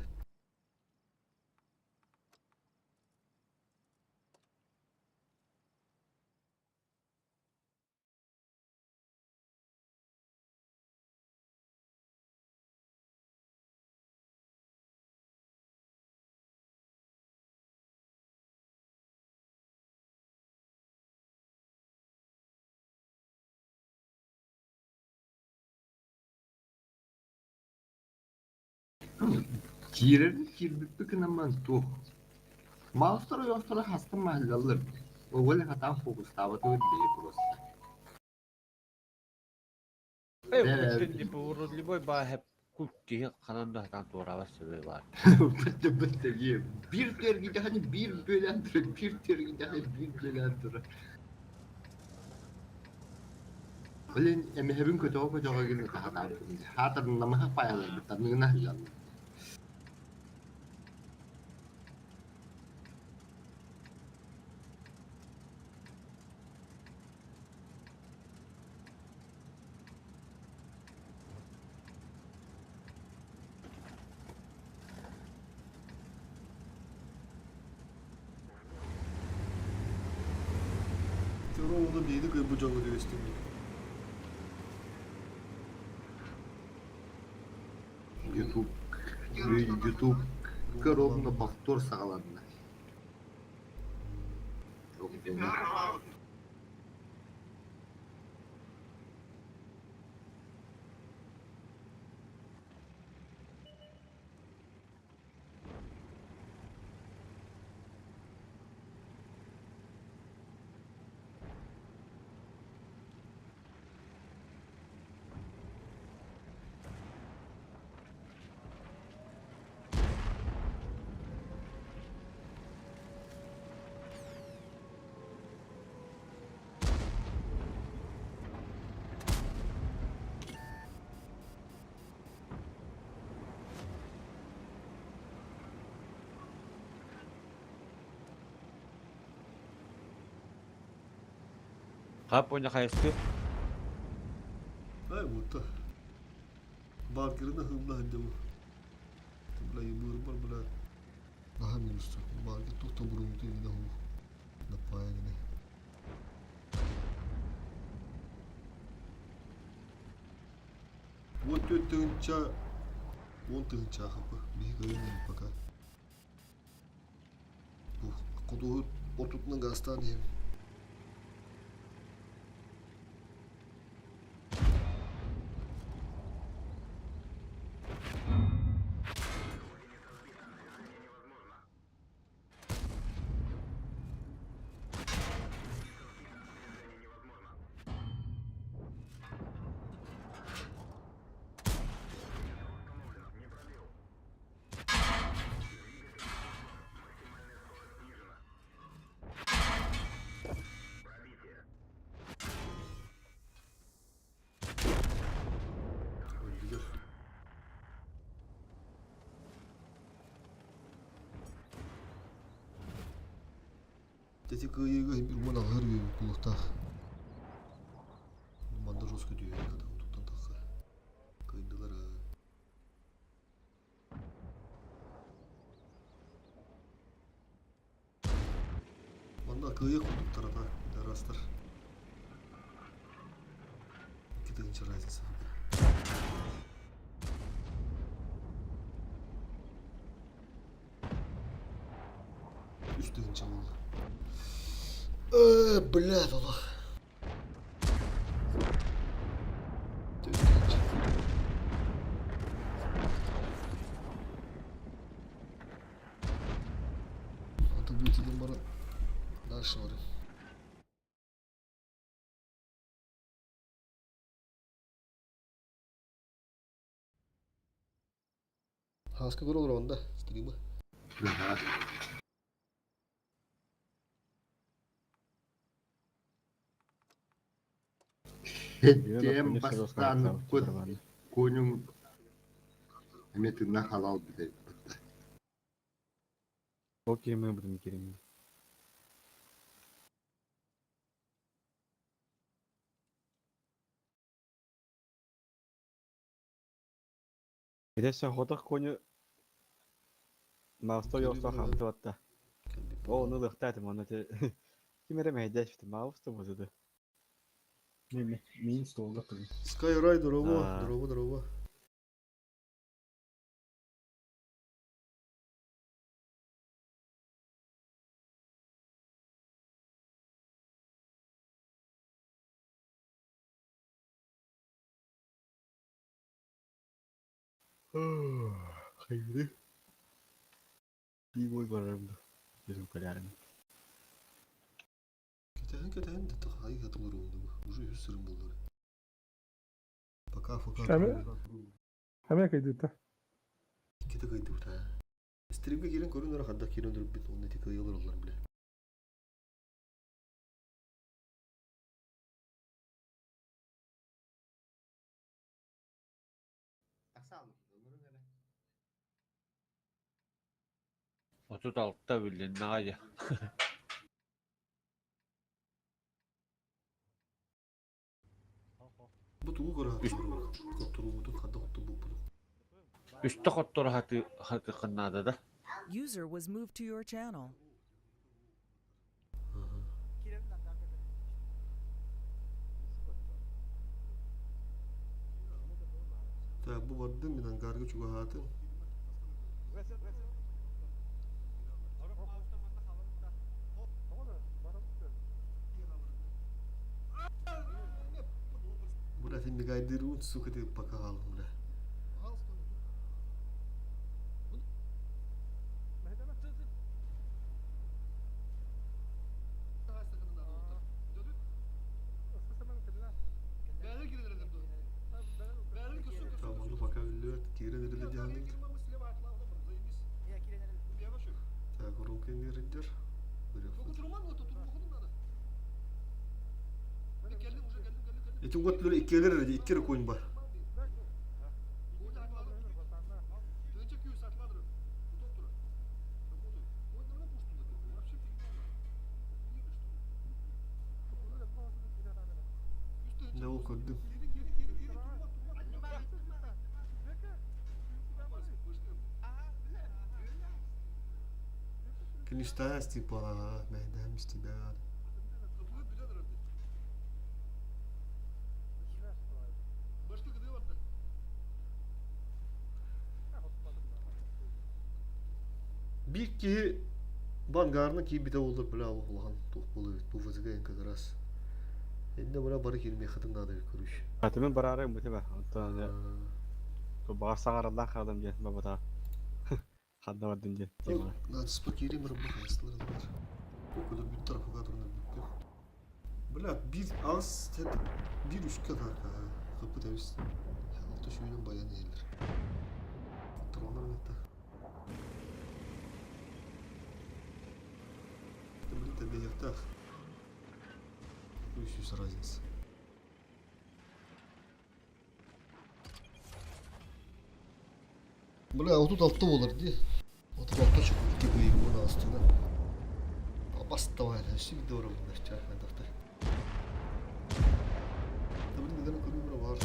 Киирэр киирбиппит гынан туох. Маустар ойохторо хастан маһыллаллар. Оҕоле хатаан фокустаабатыбыт бэйэ просто. Эй, Э, күттүн типа урут любой бааһап кут киһи ханан да хатан туораабат сөбө баар. Бытты бытты Bir tergide hani bir bölen duruyor, bir tergide hani bir bölen duruyor. Блин, эмэһэбин көтөҕө көтөҕө гына таһатаабытым. Хаатарнамаһа паяларбыт таныгына сылдьаллар. Оны биһиги кыайбыт дьоҥҥо түбэстим дии. Ютуб Ютубка ровно повтор саҕаланна. Хап уонна хайыстыы. Ай бута. Баркерына хымна хаддыбы. Бля, ебыр бля. Наха минуста. Баркер тохта бурумту гина ху. Напая гина. 14 тыһыынча 10 тыһыынча хапы биһи кыайын пока. Бу хотугу ортотунан газтаан иһэбин. Өлдүлэр. Ити кыайыыга биир уон аҕыһар үөбүт буолуохтаах. Манна жестко түһүөн наада туттан тахса. Кыайдылар. Манна кыайа курдуктар ата араастар. 2 тыһыынча разница. 3 тыһыынча буолла. Блядь, Аллах. 4 тыһыынча. Это будет баран. Дальше барın. Хаска көрө олорон да стримы. Ага. Тем бастан кут конюм эметына халал билет. Окей, мы будем керем. Эдесе хотох коню Маусто ёсто хамты батта. О, ну лыхтат мана те. Ким эре мәйдәш бит Маусто бузды. Мин столга турын. Skyride здорово, здорово, здорово. Хайды. И бой барарымды. Өзүм калярым. Кэтэһэн кэтэһэн да хай хатылыр oldu. Уже үс сырым болдур. Пока пока. Эмэ кайдыта. Кете кыйды бута. Стримге кирен көрүнөр хадда кирен дуруп бит онны тик ыйылыр олар биле. 36 билин наҕа Бу тугу көрө хотторуубутун хадда хотту буппут. Үстэ хотторо хаты хаты ханнаада да. User was moved to your channel. Так, бу бардым, мин ангарга чугаһаатым. Бля, ты мигайдырун, сука, ты пока бля. Таманы пока үллүөт, киирэн эрэлэ диһаныт. Так, урулка иннириддер. Эти год лөр иккилер эрэ, икки эрэ конь бар. Да ол көрдүм. Кинистаас типа мэйдэм истибэт. Биир киһи бангарына киирбитэ буоллар бля улахан туох буолуо эбит бу ВЗГ как раз. Иннэ бара бары киирмиэххитин наада эбит короче. Атымын бараары ыммыты ба. Онтон баҕар саҥараллаах хаалым диэн бабата. Ханна бардын диэн темаҕа. Надо киирим рыбы хайыстылар бар. Көдөр бүт тарафыга турнар бүттү. Бля, биир аас биир үскэ тарка хыппыт эбис. Алты сүүнүн баян иһэллэр. Тронар мэтта. Блин, табиятах. Үс разница. Бля, 36 буолар дии. 36 чукур икки кыайыы астына. Баставай, всегда уровень чахмадахтар. Да блин, наверное, көрүү бар.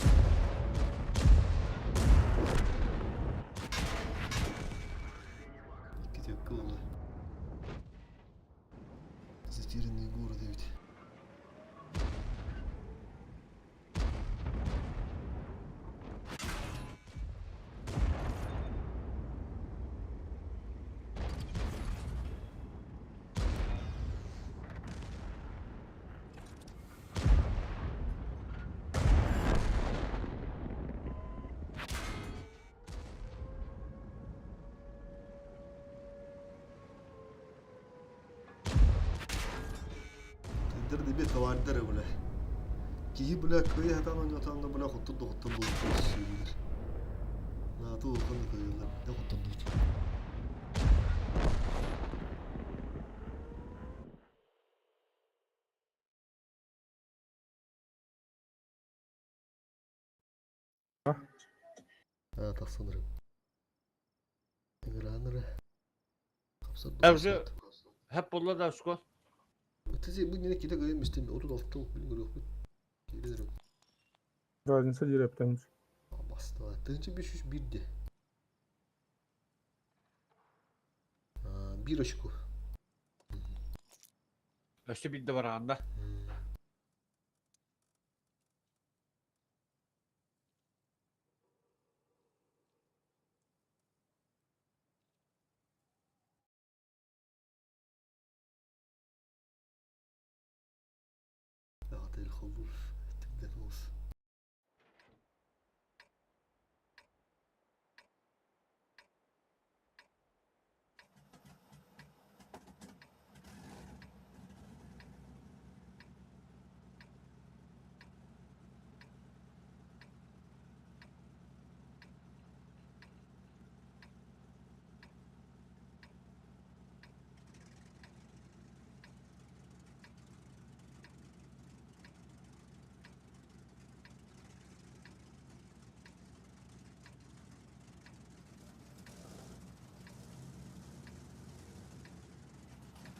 Икки төккө буолла. Затерянный город эбит. Тендер дебе товардар бля. Киһи бля кыайа сатаан оонньоотоон да бля хоттор да хоттор буолуохтаах сүүйүлэр. Наата улахан да кыайаллар да хоттордубут. Аа тахсан эрэ. Ыҥыраан эрэ. Хапсар Уже хеп болла да школ. Тизи бу нene киде кыайын мистин 36 билин көрүөхпүт. Киирэн эрэ. Разница дирептеміз. Бастыла. Тыһыынча 501 де. Биир очко. Өссө биирдэ бараанда. أعطي الخوف تبدأ نص.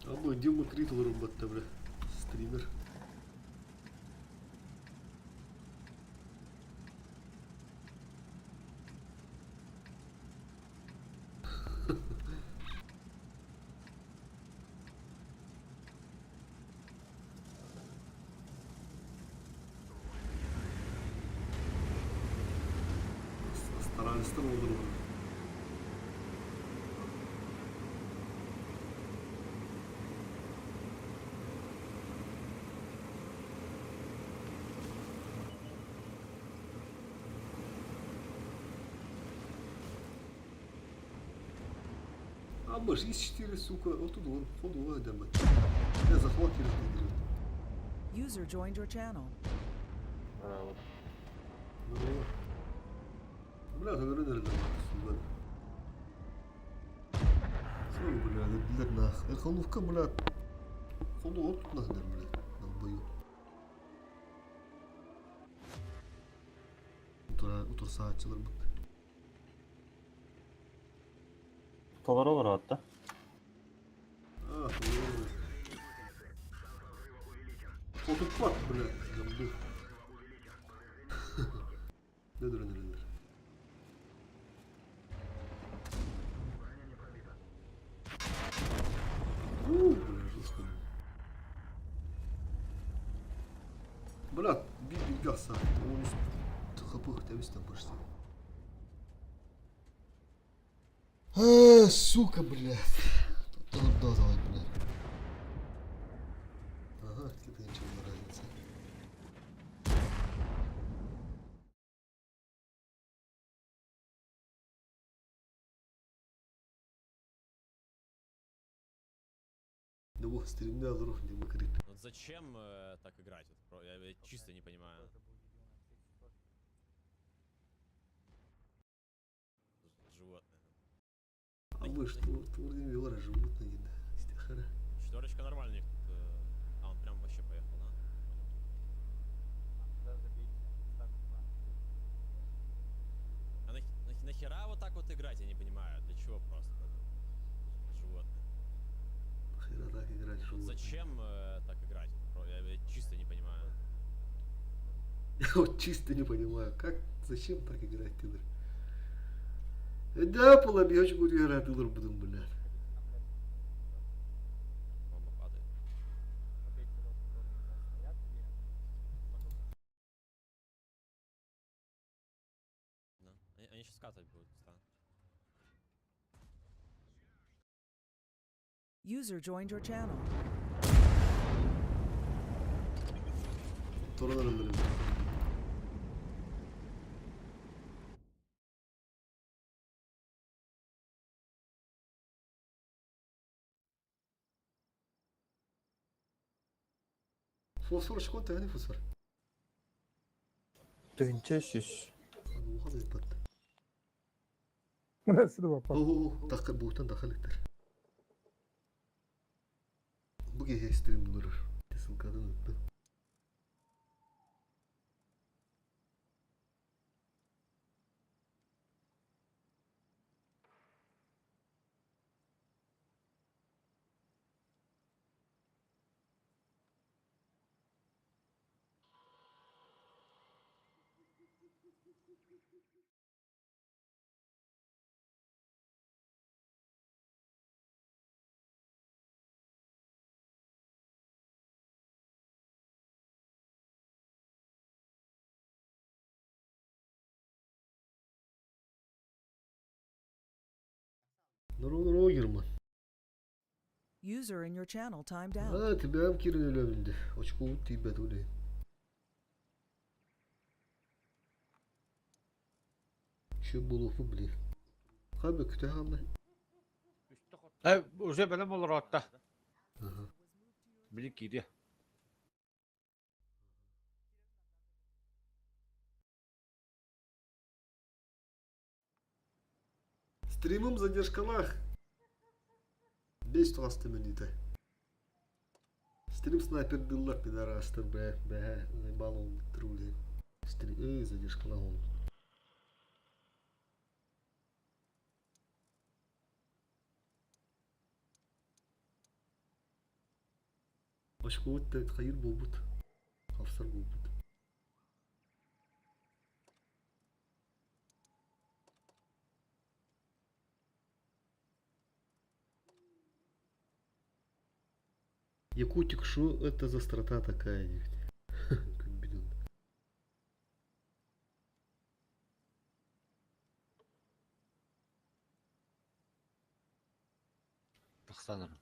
Абы Дима Крит вырубатта, бля. Стример. Астар олорор. А мы же 4 сука, вот тут он, ходу дэммит. Я захват киирэн User joined your channel. Бля, өлөрөн эрэллэр суга. Суга, бля, билэр нах. Эрхоловка, бля, ходу от тутна сыдар, бля, долбоёб. Утурсааччылар бут. Толору олорот да. А, толору. Отуппат, бля, гамды. Өлөрөн эрэллэр. У, бля, жестко. Бля, биир бииргэ ахсаан. 13 ХП тэбистэн почти. А, сука, блядь. Тут блядь. Ага, какие-то ничего разница. Да вот, стримня алыров не выкрит. Вот зачем так играть? Вот, я чисто не понимаю. Животное. А мы что, турнир Вилора животные, да. Стихара. Четверочка нормальный. А, он прям вообще поехал, да? А нахера вот так вот играть, я не понимаю. Для чего просто? Животное. Нахера так играть Вот животные? зачем так играть? Я чисто не понимаю. Я вот чисто не понимаю, как, зачем так играть, Тилер? Да, полабьешь, буду играть, Тилер, буду, блядь. Бомба падает. Да. Они сейчас катать будут, да. User joined your channel. Туран эрэллэр. Фосфор шкон төһөнүй фосфор? 1100. Ухан ыппат. Сиди бапа. Оо, тахка буутан дахалыктар. Бу киһи стрим булар. Ссылкадан ыппы. Нұру нұру Герман. User in your channel timed out. А, тебя кирин өлөмүндө. Очко тийбет улей. Şu булуфу били. Хабы күтә хамы. Уже бэлэм олоротта. Ага. Били киирия. Стримым задержкалах. Бес туғасты минуты. Стрим снайпер дыллар пидорастыр, бля, бля, заебал он трули. Стрим, эй, задержкалах он. Очко хайыр болбут. Хавсар болбут. Якутик, что это за страта такая, девять? Как бидон. Тахсан эрэр.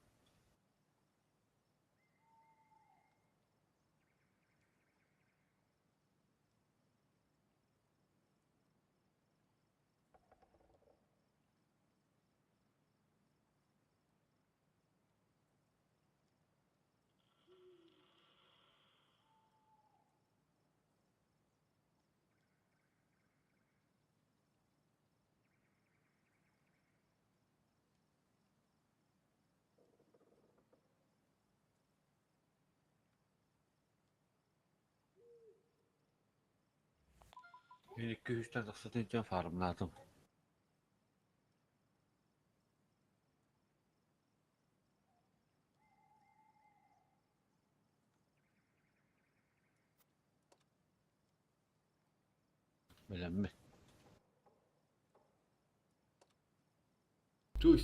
Мин икки үстэн тахса тыынчан фармнаатым. Бэлэммин. Туй.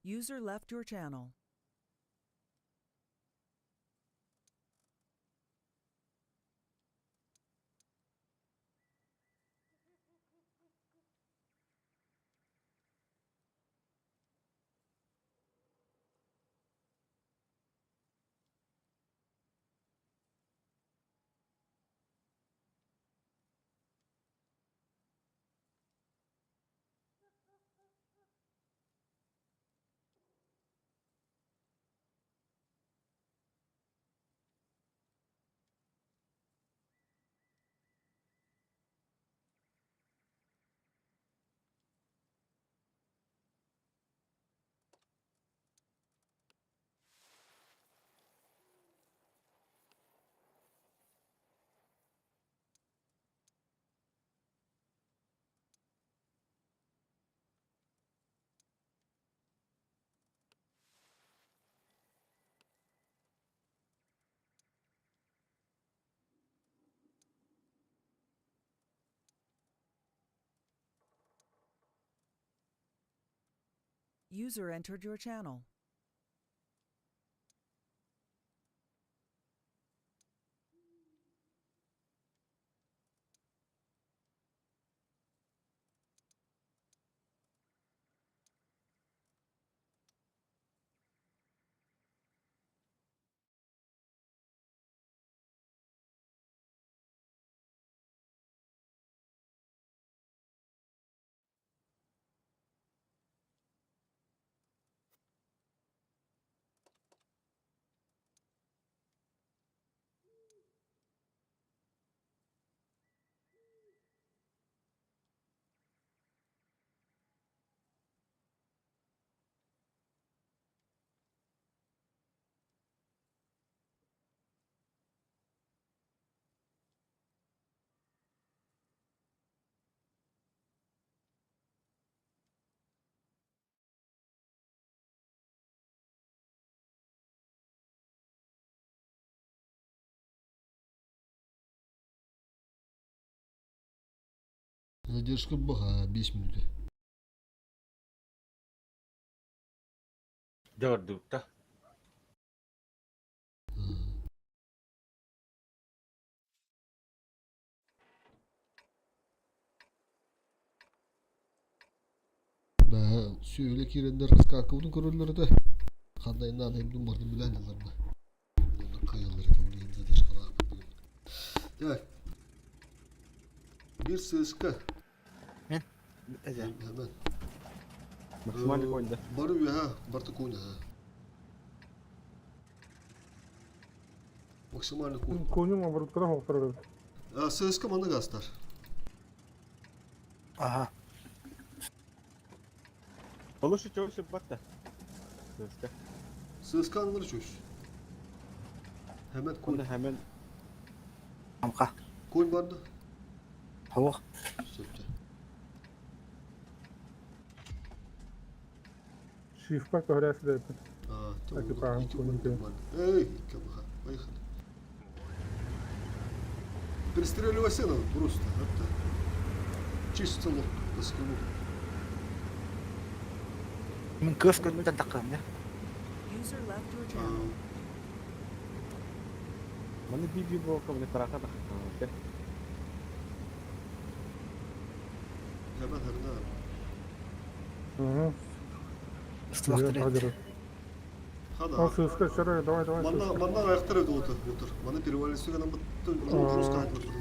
User left your channel. User entered your channel. Задержка баха 5 минут. Дьордубута. Баа, сүөлэ киирэннэр раскаркабытын көрөллөр этэ. Хандайынан эмдум бардым билэн аларба. Онно кыайаллар это улиин задержкалаахпыт бүгүн. Так. Бир сыыска. Мен. Эже. Hemen. Максимальный конь да. Бары үөһэ, барты конь ha. Максимальный конь. Конюм обороткада хоқтырыр. ССК маны гастар. Ага. Получше чего все батта. ССК. ССК анылар чөш. Hemen конь. Онда hemen Амка. Конь барды. Хауық. Сөпті. Шифпа көрәсі дәйпін. А, Так, правильно, iki конь конь екен. барды. Эй, iki баха. Поехали. Пристреливайся надо просто. Это. Чисто лоб по скиллу. Мен көз көрмөтөн таққам, не? User left your channel. Маны би-би болка мне тараха да. Hemen herine. Угу. Ыстылақтыр. Хада. Сыска, сыры, давай, давай. Манна сыска. манна аяқтар өтіп отыр, отыр. Мана перевалился гана бітті, жестко айтып отыр.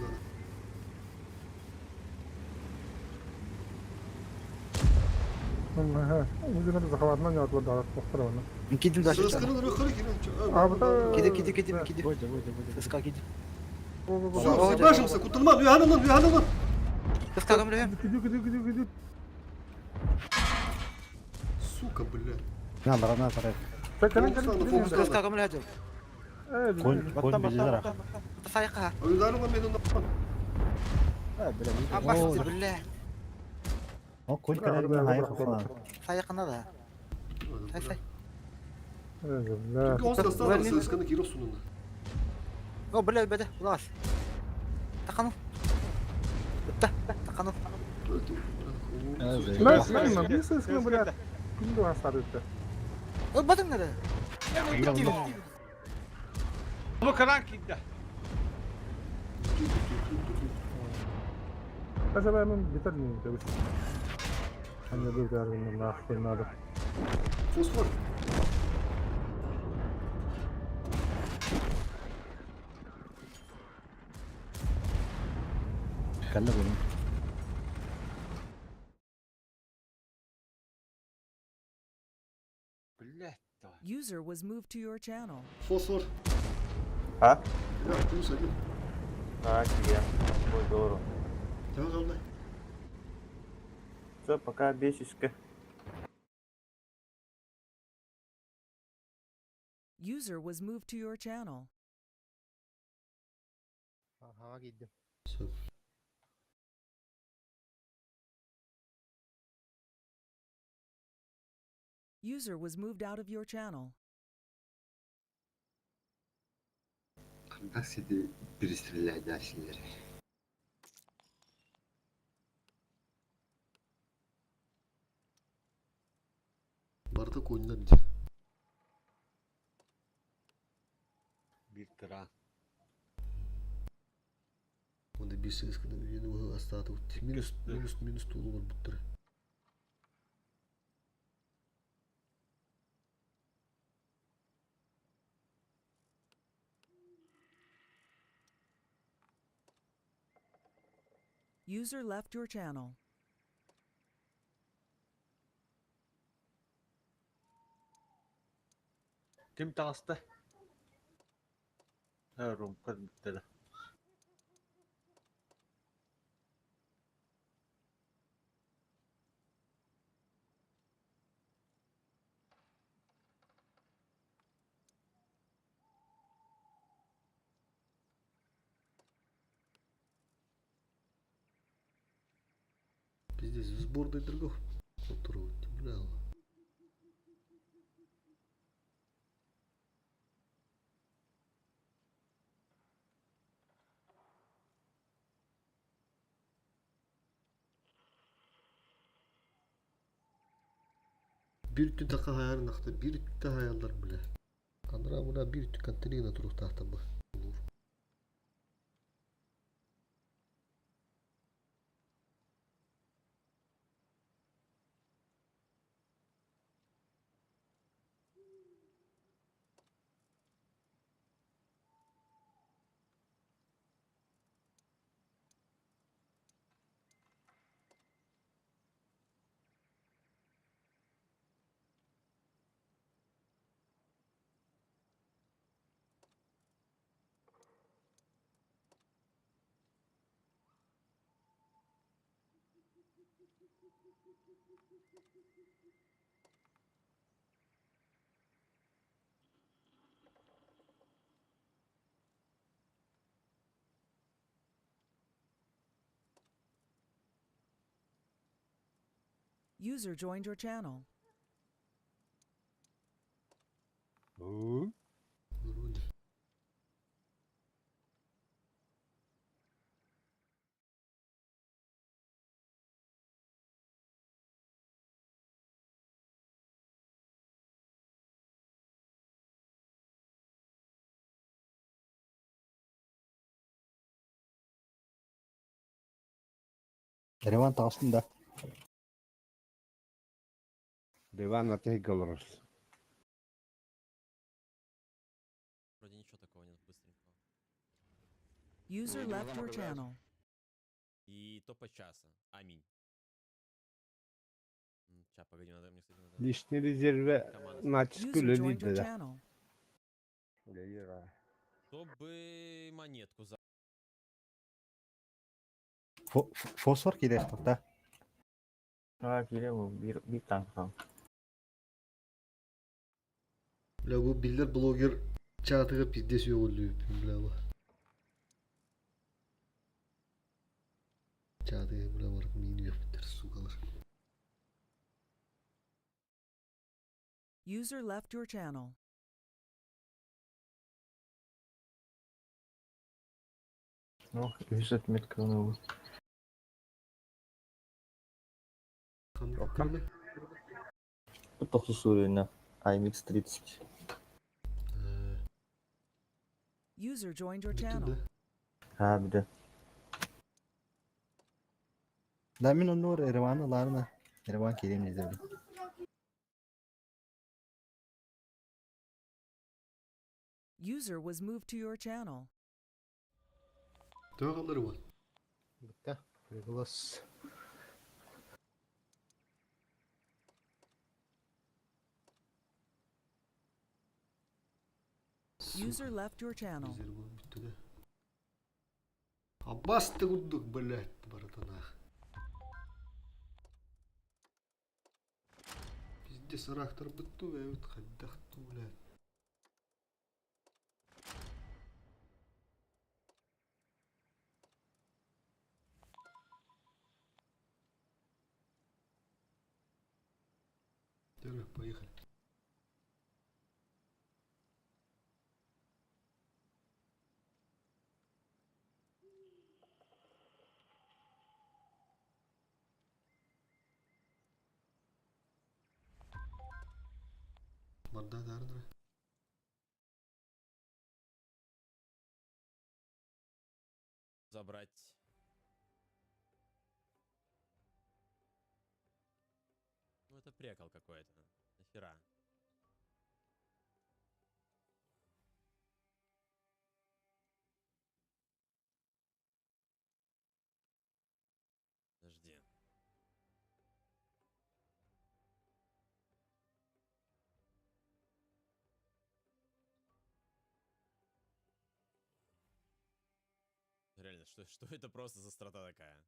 Ага. Өзіне захватынан не отыр да, тоқтыр оны. Мен кидим да. Сысканы рөхірі келін. А, бұта... Киди, киди, киди, киди. Бойда, бойда, бойда. Сыска киди. Все, башимся, кутылма, үйанынан, үйанынан. Сыска көмілем. Киди, киди, киди, киди. Сука, бля. На, барана тарай. Так, кәлін, кәлін, Фокус, кәлін. фокус. Сыска көмілем. Э, Конь, киди. конь Баттан, баттан, безелер. баттан, баттан. Сайқа. Ударила меня на А, бля, мы- Абасы, бля. О, конь кәлер мен хайы қоқлан. Сайқына да. Сай, сай. Э, бля. Он составил ССК на Киров сунуна. О, бля, бля, улас. Тақану. Бітті, тақану. Бля, сысканы, bir сысканы, бля. Күнді астар өтті. О, батың неді? Бу кран кидде. Acaba hemen biter miyim demiş. Hani bir derdim нахуй надо. Фосфор. Кәлі бұның. Блять. User was moved to your channel. Фосфор. А? Бля, плюс один. А, тебе. Ой, здорово. Давай, давай. Все, пока, бесишка. User was moved to your channel. Ага, кидим. Все. User was moved out of your channel. Когда сиди перестрелять дальше. Барда коньнар ди. Бир кран. Онда бир ССК-ны үйені астаты. Минус, минус, минус тулу бар бұттыр. User left your channel. Ким тағысты? Румка бітті. Пиздец, сборный драгов. Которого, бля. Bir tü така хаярын ақта, bir tü хаялар бля. Андра мына bir tü контейнер туруқтақты бұл. User joined your channel. Ереван таҕыстын да. Диван атыйга олорор. Вроде ничего такого нет быстренького. User left your channel. И топа часа. Аминь. Сейчас, погоди, надо мне, кстати, надо... Лишний резерве Команда начиск User joined үлэлиир your да. channel. Чтобы монетку за... Фосфор кириэхтэх да. А, киирэ биир биир танк хаал. Бля, бу биллэр блогер чаатыгар пиздец үөҕүллүбүппүн, бля, бу. Чаатыгар, бля, барып миин үөхпүттэр, сукалар. User left your channel. Ну, үһүс отметка ылабыт. Ханнык кимэ? Тохсус уровень IMX 30. User joined your Бүтүн channel. да. Ha, bir de. Да мин оннугар Ереваны ылаарына. Ереван киириэм диэтэ User was moved to your channel. Төһө халлары бар? Бүтэ. Приглас. User left your channel. Резервы бүттү да. Аббас ты курдук, блядь, братанах. Пиздец, арахтар бытту, эбит хайдах ту, блядь. Давай, поехали. Барда дардыр. Забрать. Ну это прекол какой-то. Нахера? Подожди. Реально, что, что это просто за страта такая?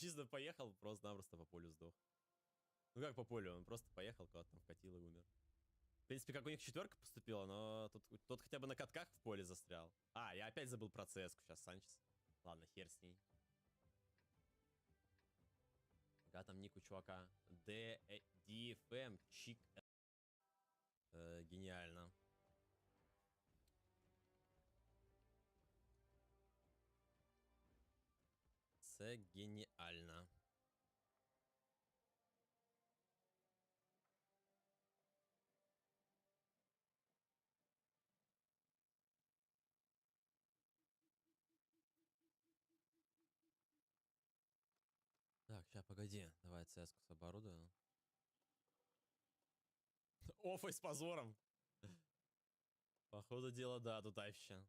Чисто поехал, просто-напросто по полю сдох. Ну как по полю, он просто поехал, куда-то там вкатил и умер. В принципе, как у них четверка поступила, но тут, тот хотя бы на катках в поле застрял. А, я опять забыл про cs сейчас Санчес. Ладно, хер с ней. Ага, там ник у чувака. D, D, F, M, Чик. Гениально. С гениально. Так, сейчас, погоди. Давай CS-ку оборудую. Офой с позором. Походу дела, да, тут вообще.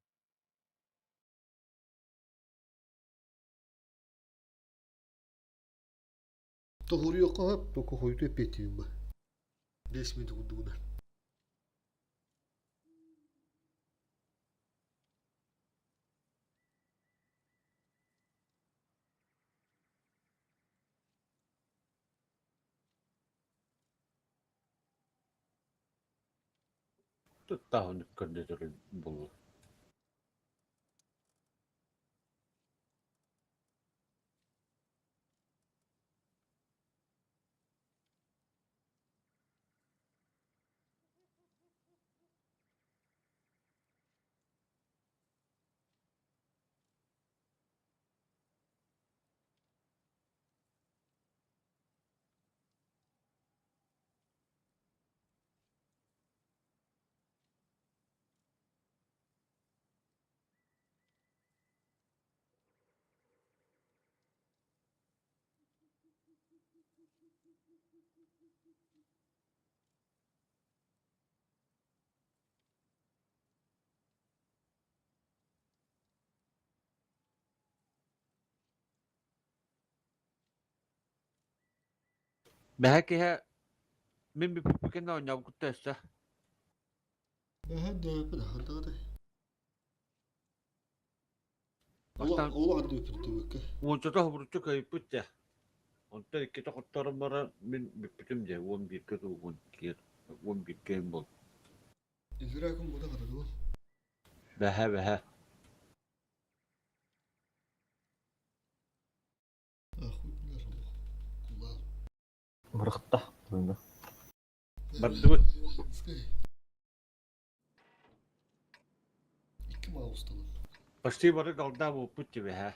Тоһуруйуохха сөп, току хойуту эппиэттиибин ба. 5 минут курдугунан. Туттаһын көрдөтөр булла. Бэһэ киһи мин бүппүккэ оонньообуккутта өссө. Бэһэ дөпүн хантагытай. Бастаан Олох дөпүн түбүккэ. уончата хобуруччу кыайбыт дьэ. Онтон иккитэ хотторон баран мин бүппүтүм дьэ 11-гэ дуу 12-гэ 11-гэ буол. Игра күн буда хатадыл. Бэһэ бэһэ. Бырахта. Бардыбыт. Икки маусталар. Почти бары голда буолбут тебе һэ.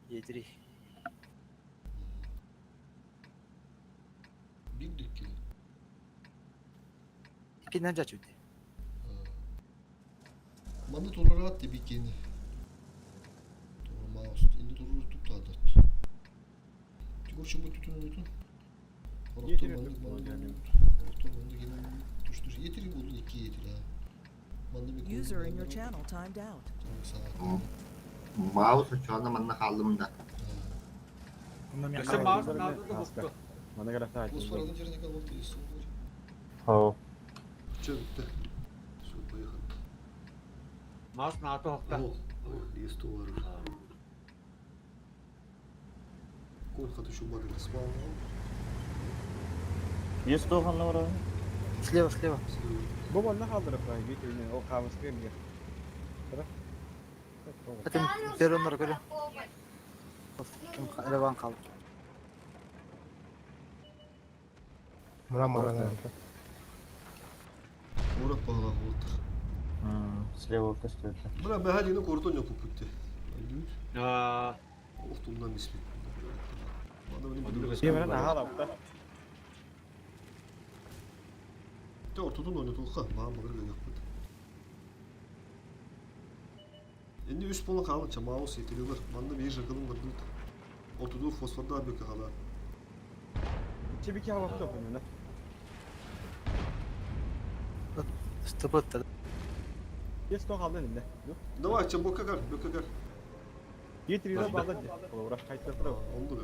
Едри. Бир дүккү. Иккинэн дьачуйды. Манна турарат тебикени. Турмаус. Инди турur туптаадат. Тигор чубу түтүн бүтүн. Орохтор маннык маннык Орохтор маннык туш туш етiri болду икки етiri ha. Манна bir User in your channel timed out. Маус очоона манна хааллым да. Өссө маус наада да бутту. Мана карата. Фосфор алын жерine kalmadı. Хоо. Чё битте. Всё, поехали. Маус наата хохта. О, есть товар. Кон хаты шумады спал. Есть тоғанна бар. Слева, слева. Бу манна хаалдырып бит ол камыска эмге. Этим пероннор көрө. Ким Реван қалды. Мына мына. Урак бағала болдық. Слева көстөтө. Мына бәһәдini кордон yapıp bitti. Аа, Охтумдан миспит. Мана мени Кемерен ахалапта. Те ортодон ойнатылга, мага мага yapmadı. Енді үс болы қалынша маус етілілер. Манда bir жақыным бар дут. Ортодон фосфорда бөкі қала. Чебики халапта буну. Стопотта. Есть то халды инде. Давай, ча бока кар, бөкі кар. Етiri да балды. Олар кайтып тур. Oldu be.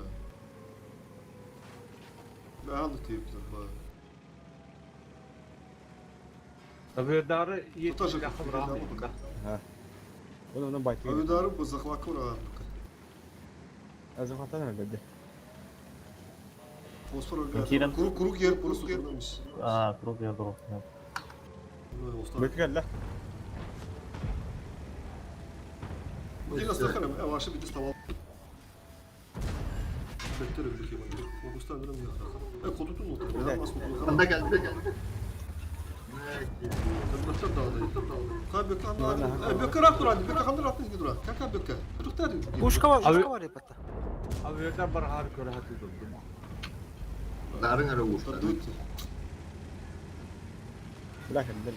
Ben de teyipler bana. Авиадары Тоже етiri хабраа. Оны оны байт. Авиадары bu захвакы var. Азы хатан элбетте. Фосфор Кирен. Курук курук yer burası kullanmış. Аа, круг ядро. Бөкі келді. Yine sakın avaşı bir tamam. Better bir şey var. Fokustan biraz ya. E kodutun oldu. Ya nasıl oldu? Анда келді. Better dağıldı. Ka böke anla. Böke rahat dur hadi. Böke kandır rahat dur. Kaka böke. Tuktar. Пушка бар, Abi- пушка бар епатта. Авиадар бар хар көрө хаты дурдум. Дарын ары уста. Dut. Бля келді.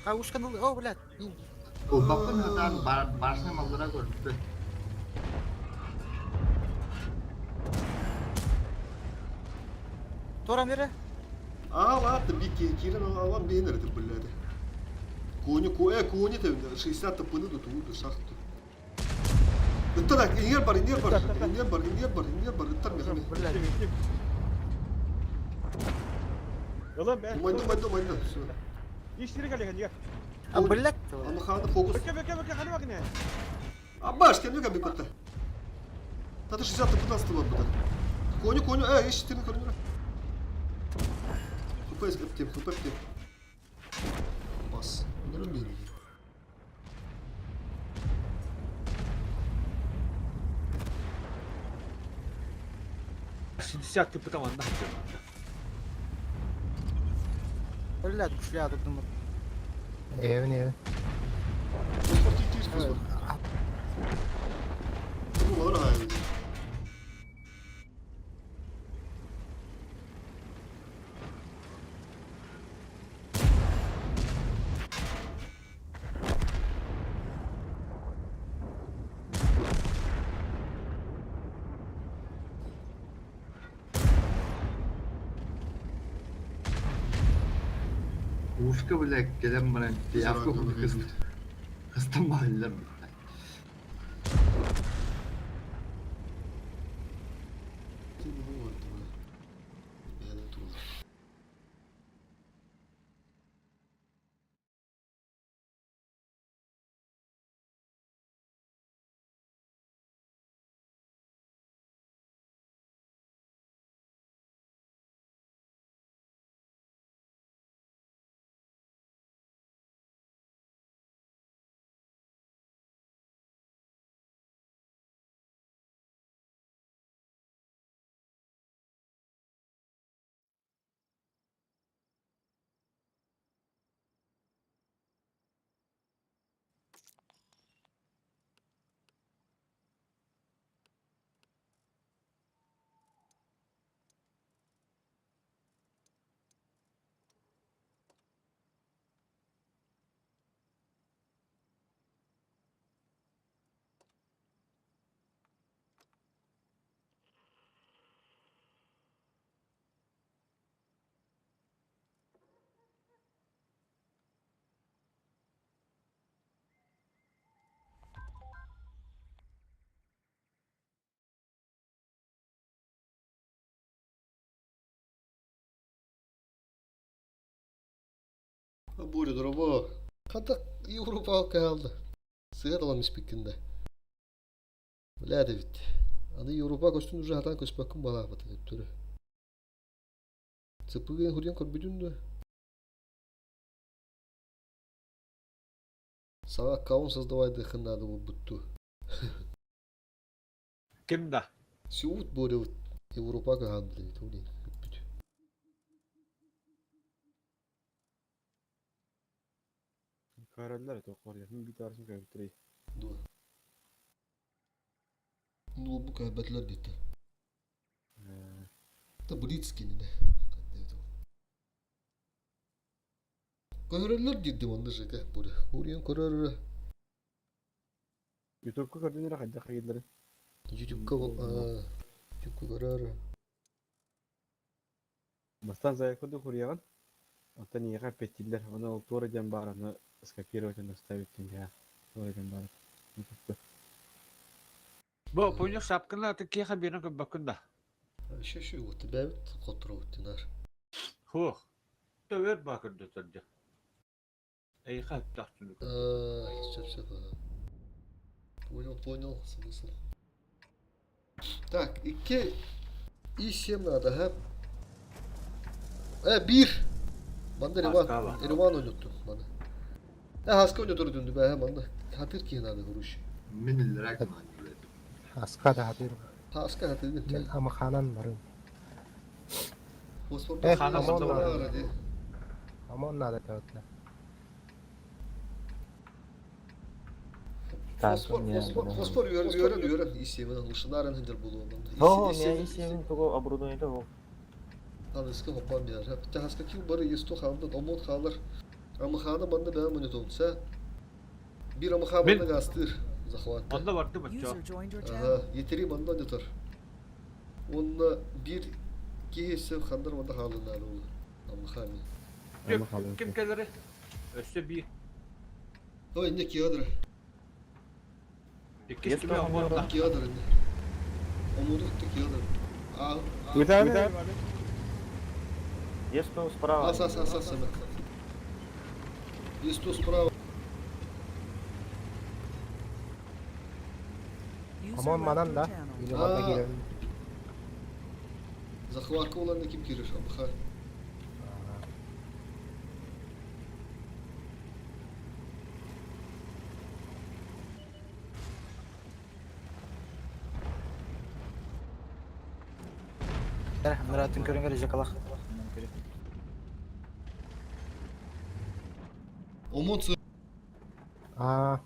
А ушканы, о, блядь. Улбаппын хатан барсың малдара көрдү. Тора мере. Aa attı bir ki kirin alan beğenir de böyle. Кони ко э кони те 60 тапыны до ту шахту. Ыттар ингер бар ингер бар ингер бар ингер бар ингер бар ыттар мехами. Блядь. Oğlum ben. Майда майда майда. Всё. İşleri geldi gel. А, блядь. Ама ханы фокус. Бөке бөке бөке хани бак не. Абаш кем юга бикотта. Таты 60 15 барбыта. Коню, коню, иш, тирин көрүнүрэ. ХП эптем, ХП эптем. Бас. Нөрөн бейин. 60 тыпыта манна сылдьар. Өлләт күшләде думат. Эвен эвен. Фосфор тиир фосфор. Бу балар хайы. Ушка, блядь, кэлэн баран пиявка курдук кыстан баһыллар битта. Буря дорабо. Хата Европа калды. Сыгар алам испиккинде. Бля бит. Аны Европа көстүн уже хатан көспөккүн бала бата түрү. Цыпыгын хурьян көрбүтүн да. Сага аккаунт создавать дыхын надо бутту. Ким да? Сиут Боря Европа каханды тули. Көрөллөр тоқор я. Мин бит арсын көрүп Дуа. Ну бу кәбәтләр бит. Та Блицкий не. Көрөллөр дидим онда жеке Боря. Хурьян көрөр. Ютубка көрдүнөр хадда хайдары. Ютубка Ютубка көрөр. Бастан заякоду хурьяган. Оттан иэҕэ петтиллер. Оны ол туора диэн баар, аны скопировать аны ставить диэн туора диэн баар. Ютубка. Бу понял шапканы аты кеха берен көбөккүн да. Еще еще вот бәбит котро тинар. Хух. Төвөр бакырды төрдө. Эйха тахтын. Все, все. Понял, понял, смысл. Так, 2 и 7 надо, ха? 1. Манда Риван, Хаскава. Риван ойнотtu маны. Хаска ойнотор дүндү бә, манда. Хатыр ки надо груш. Мин иллерек Аска да хатыр. Хаска хатыр Мен амаханан барым. Фосфор Эх, Хана амон мында надо. бар ди. Амон надо тәүтле. Фосфор, фосфор, фосфор үйөрөн, үйөрөн, үйөрөн. И7 лушынарын хынжыр болуы манда. О, мен исемин тугу оборудование ол. Ханыска хоппан бияр. Хапта хаска кил бары есто хандан омот халар. Амахана манда бә монитонса. Bir амаха Мен- манда гастыр. Захват. Онда барды бачо. User joined your Ага, channel. етери манда жатар. Онна bir киһисе хандар манда халынар ол. Амахами. Ким келери? Өссө би. Ой, не киадыр. Иккис кими омонда. Киадыр не. Омуду киадыр. А, Митар. Есть справа. ас ас ас ас. Есть справа. User Омон left манан your да. channel. Или манна А. киирэн. Захватка уларна ким кириш, Абха. Ныратын көрүнгөр жакалах. Омон Аа.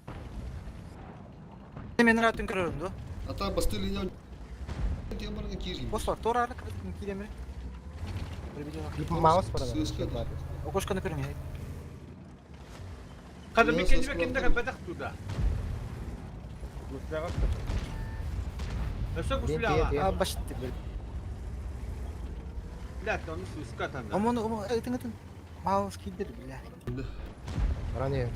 Мен ныратын көрөрүм ду. Ата басты линия темарна кирим. Босор, тора ары киремир. Маус барар. Сыска да. Окошканы көрүң. Kada Я bir kendi со кимде капатах туда. Гусляга. Өсө Мен гусляга. тие- А башты бир. Блядь, оны сыска танда. Омон омон этин этин. Маус кидер бля. Баран иһэн.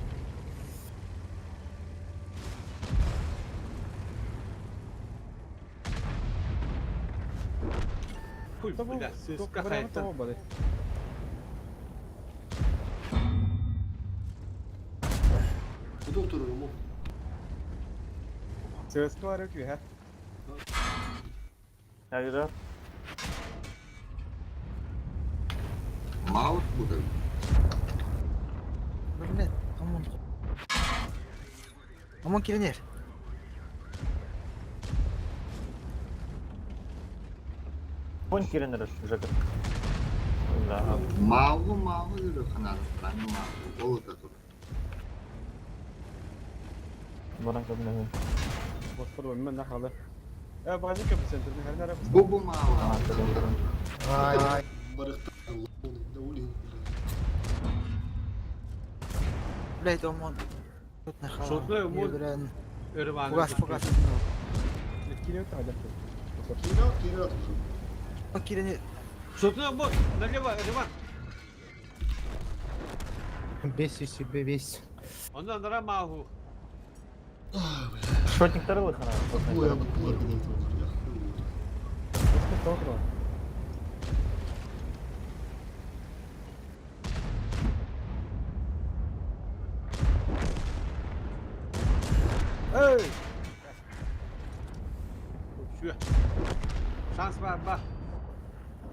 Хуй, бля, сыска хайта. Bu doktor Омон. ЦСКА бар өкү, ха. Hayır. Маус буду. Бля, омон. Омон киренер. Пон киренер Жека. Да. Маугу маугу жүрө канады. Баран маугу. Ол да тур. Баран кабина. Боспор мен нахалы. Э, базы көп центрде хәр нәрә. Бу бу маугу. Ай. Барыхта. Да улин. Бля, это омон. Тут нахала. Шотной омон. Өрманы. Фугас, фугас. Киреп тагы. Кира, кира. Омон киренер. Шотной омон, налево, Риван. Бес себе весь. Ондан нара маугу. Шотник тарылы хана. Ой, я кулар когда это я хуй. Эй! Şu. Шанс бар ба.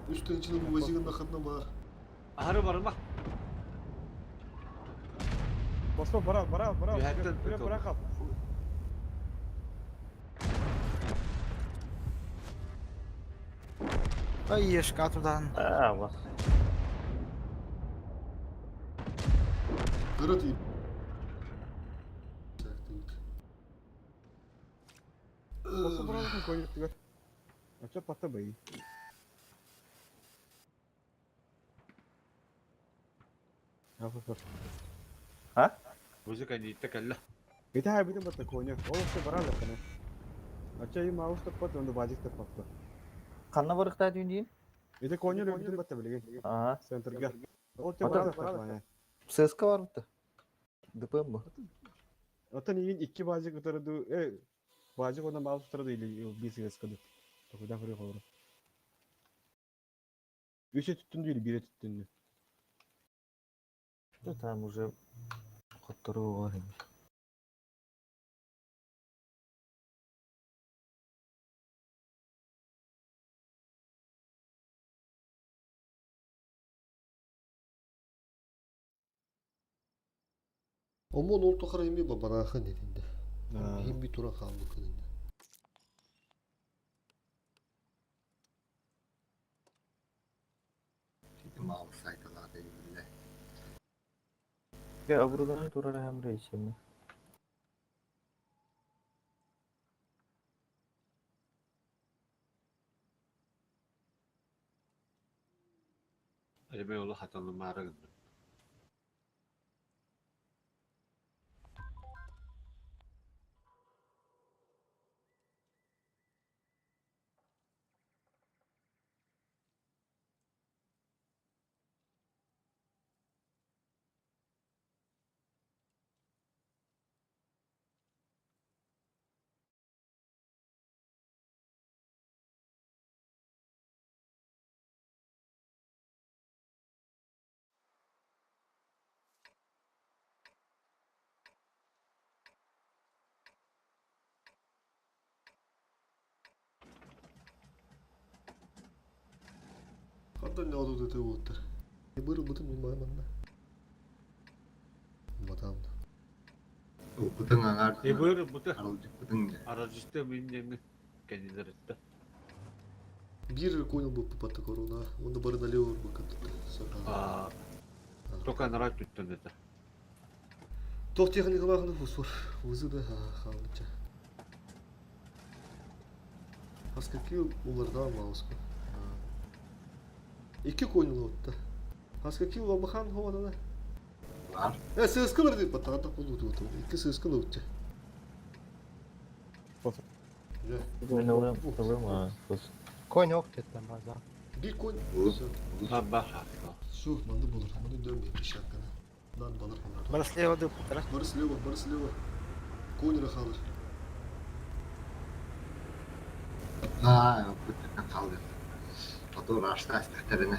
Үстін içine bu vazigin nakadına бар. Ахыры бар ма? Боспор бара, бара, бара. Юхәттен Бара, бара кал. Ай, ешка тудан. А, вас. Гырыт и... Так, так. Боспор бара койып түгөр. Ача патта бай. Афа. Музыка не текалла. Ите хай битен батта коня. Ол се бара лакана. Ача и маус таппат, онда базик таппат. Канна барыкта дүйін дейін? Ите коня лөбүтен батта билеген. Ага. Центрга. Ол те бара лакана. ЦСКА бар бітті. ДПМ bu. Отан иин икки базик утараду, э, базик онда маус утараду или бис каду. Токудан хөрө холор. Үче түттүндү или бире түттүндү. Что там уже которого бар емес. Омон ол тоқара еме бабарахан дедінде. Хим би тура қалды күнінде. Маус сайталады биле. Я оборудование турары хәм рейсimi. Эреме олы хатаны мары. Хантан не отут ытыы буолтар. Быр бытын мин манна. Батам. Ылбытыҥ аҥаар Ибыр бута аралдьыппытыҥ дьэ. Аражисты мин деми кенилеритте. Биир коня был попадта корона. Он бары налево быкат. Аа только нарай түттен это. Тох техникалаахны фосфор. Вызы да хаалыча. Хаскаки уларда мауска. Икки конь лотта. Хаскаки лобахан хоодана. Бар. Э, сыскалар деп баттаҕа булуу Икки сыскал ылча. Мен ылым, ылым, а, тос. Конь ок деттен база. Bir конь. Баха. Şu mandı bulur. Mandı dönmüyor bir şarkını. Lan balır bunlar. Бара слева ды путара. Barı слева, barı слева. Конь рахалыр. Аа, ылбыттан хаалыах. Хоту ыраастаах истэхтэринэ.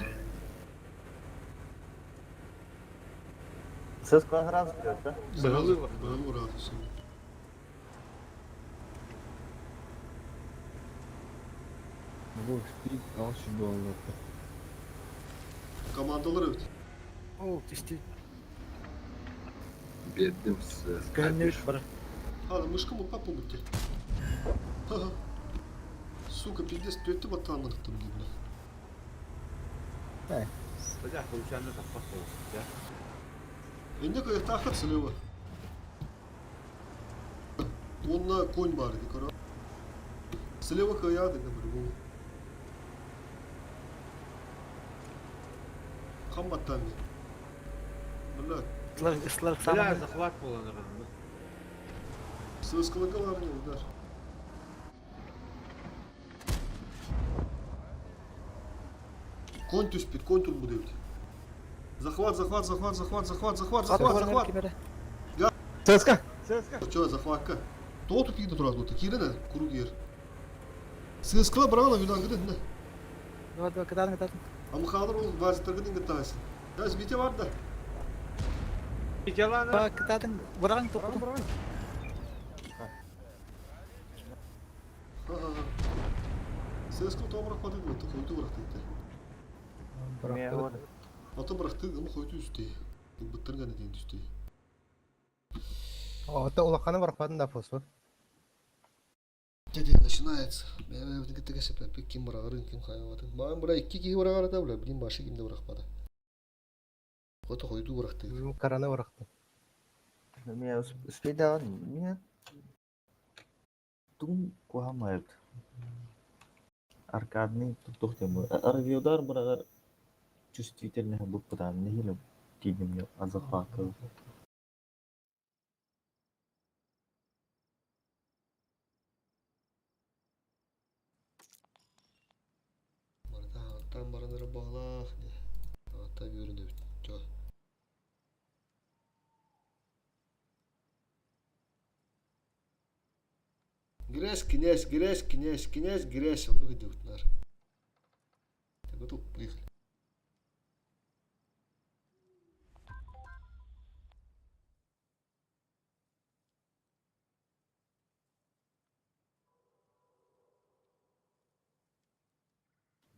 Сыскан сразу берет, да? Быһылы Быһылы ураатысын. Бу спид алшы болду. Командалар evet. Оо, тисти. Биэрдим сыска. Көһүннүбүт бара. Hala мышка mı папа бутте. Ха-ха. Сука, пиздец, төттү баттаамадык там бля. Бля, случайно таппас болду. Энде кайыктаахат слева. Онна конь бар ди, кара. Слева каяды на по-любому. Кам баттаами. Бля, Ыслар ыслар Бля, самы. захват болан наверное. сыскалыгалар не удар. Конь түспит, конь тут будет. Захват, захват, захват, захват, захват, захват, захват, захват. ЦСКА! Чё, захватка? То тут киде турат вот, кире курук ер. Сыскала брала юдан гыды, не. Давай, давай, катан, катан. Ama kaldır ol, bazı targıdın gıttasın. Yaz bite var da. Жаланы. Ба, катан, бұраған тоқтым. Сыскала то bırakmadı mı? Koydu bıraktı gitti. Bıraktı. Ata bıraktı ama koydu üstü. Bıttır gene deyin üstü. Ото улаханы барахпатын да фосфор. Dedi начинается. Ben ben gitti geçip kim bırakırın kim hayvatın. Ben buraya iki kişi bırakır da bile bileyim başı kimde bırakmadı. Kota koydu bıraktı. Караны барахты. Мен успейдаған, мен тум куамайт. Аркадный тухтем. Арвиудар брагар чувствительный был путан, не хилем тидем азахвакал. Барда аттан бараныр бағлақ. Атта göründü. Чо. Грязь, князь, грязь, князь, князь, грязь. Он выйдет нар. Ты готов? Поехали.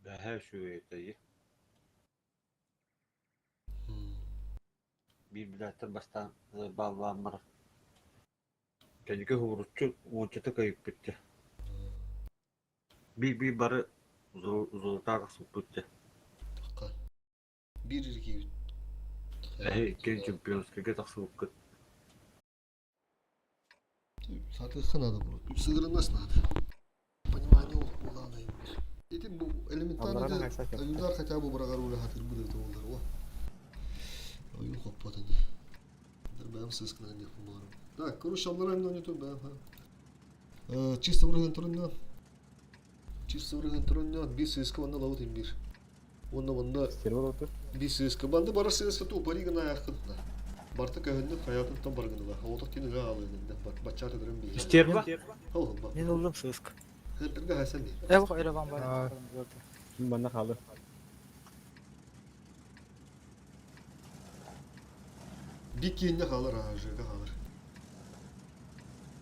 Бәһә шуйтай. Бир билеттер бастан балламыр. Кәнеке хуруччу уончата кайып битте. Би бары золотар супутте. Тоққа. Bir iki. Әһе, кен чемпионскийге тахсыбыккыт. Сатыхха надо было. Сыгралась надо. Понимание улана Эти бу элементарно Аюдар хотя бы брагар уля хатыр будет олар. О. Аю хоппат ди. Бәм сыскна не помарым. Так, короче, амлар не то бәм. Э, чисто врыгын турында. Чисто врыгын турында bir сыска ванда лавут имбир. Онда ванда bir сыска банды бара сыска ту паригана якында. Барта көһүндө хаятын там баргыныга. Оток тини га алынында. Бачата дырым би. Стерва? Хол хол. Мен улым сыск. Хәтергә хәсән ди. Эв эреван бар. Ким банда калды? Бик кийинде калыр, ажыга калыр.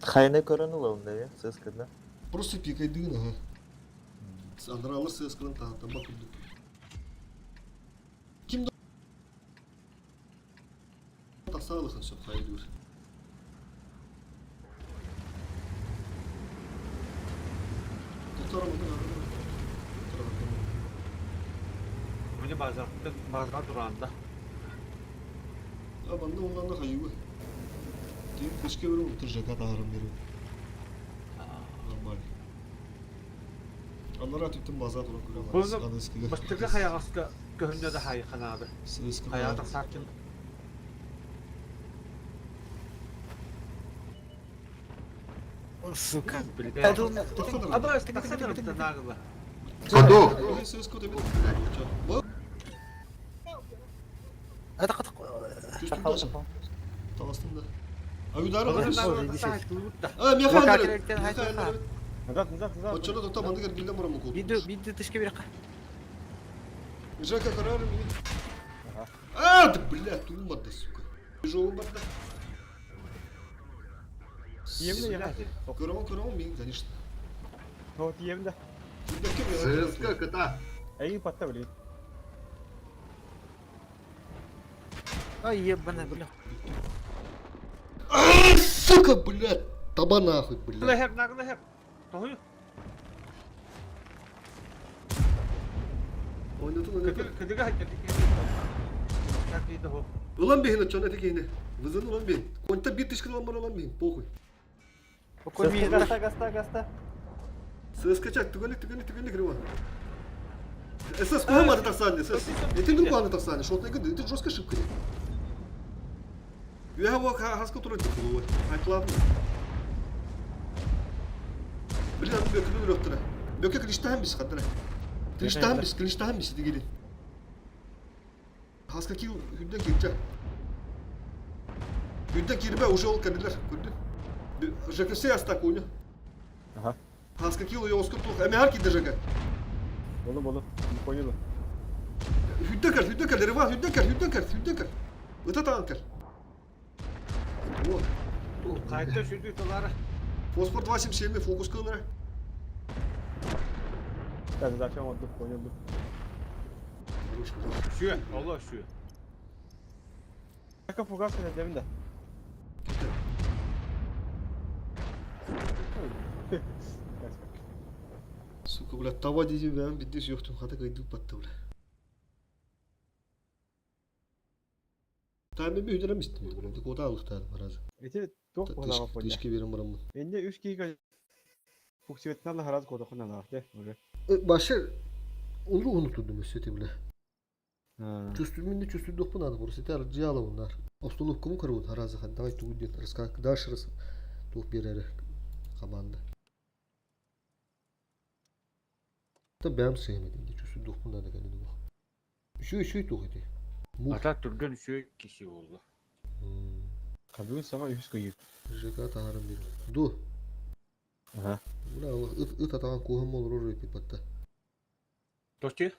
Хайны көрөн улам да, ЦСКА да. Просто пикайдыгын, ага. Андралар сыскырын таһаттан бакырды. Гаста алыхын сөп хайдуур. Тоттор маны Мені базартын базар туранда. А манна оннан хайыы. Тиим кышка бере утыр жака таарым бере. Нормально. Аннара түптен база туран көрө Bunu Аныскыга. Бастыгы хаягыска көһүндө да хай канады. Сыска. Хаяга саркын. Сука. Аба тахсан нагыла. Ходу! Сыска тебе. Это кат. Таластым да. А удары Да. А, механер. Назад, назад, назад. Очоно тота манды кергилден барам кол. Биди биди тышка бир Жека карар мени. А, да блядь, тулмады, сука. Жолум бар да. Емді я. Көрөм, көрөм мен, конечно. Вот емді. ССК кота. Эй, патта, блин. Ай, ебаный, бля. А, сука, блядь. Таба нахуй, блядь. Лехер нагы лехер. Тохую. Ойнатın ойнатın. Кыдыга хай Так и того. Улан бейін, очоно текейне. Вызын улан бейін. Конта бит тышкын улан бар улан бейін. Похуй. Гаста, гаста, гаста. ССК чак, түгенлик, түгенлик, түгенлик, Риван. СС, кого маты тақсаны, СС. Это не кого тақсаны, шотный гыды, это жесткая ошибка. Я его хаска туры типа, Айклавны. Блин, бөкүнү үрөттүрө. Бөкө клиштан бис кадыра. Клиштан бис, клиштан бис дигели. Хаска кил хүнден кирче. Хүнден кирбе уже ол кадылар, көрдү. ЖКС аста коня. Ага. Хаска кил ее оскор тух. Эме хар киде ЖК. Болду, болду. Понял. Хүнден кер, хүнден кер, Риван, хүнден кер, хүнден кер, хүнден кер. Ыта таан кер. Вот. Кайта сүдү толара. Фосфор 277 фокус кылыныр. Так, зачем отдых, понял. Хорош, хорош. Шү, Алла шү. Как фугас это демде. Сука, бля, таба дедим ben биддес yoktум, хата кайдып батты, бля. Тайм би үдерем истим, бля. Тик ота алыктадым аразы. Эти тох болага поня. Тишке берем барамын. Энде 3 гига фуксиветнал хараз кода хона на, де, уже. Башы onu unuturdum өсөтө, бля. Чувствую, чувствую дохпу надо просто. Это радиало bunlar. Установку му карабын аразы хан. Давай тугу дет. Раска дальше раз тух берери команда. Та бәм sevmedim de чувствую дохпу надо кәне дух. Үшүй үшүй тух эти. Мух. Ата түргөн шү киши болду. Кабыл сага 3 гига. ЖК таарым бир. Ду. Ага. Бля, ыт ыт атаган кухым болор орой пипатта. Тости?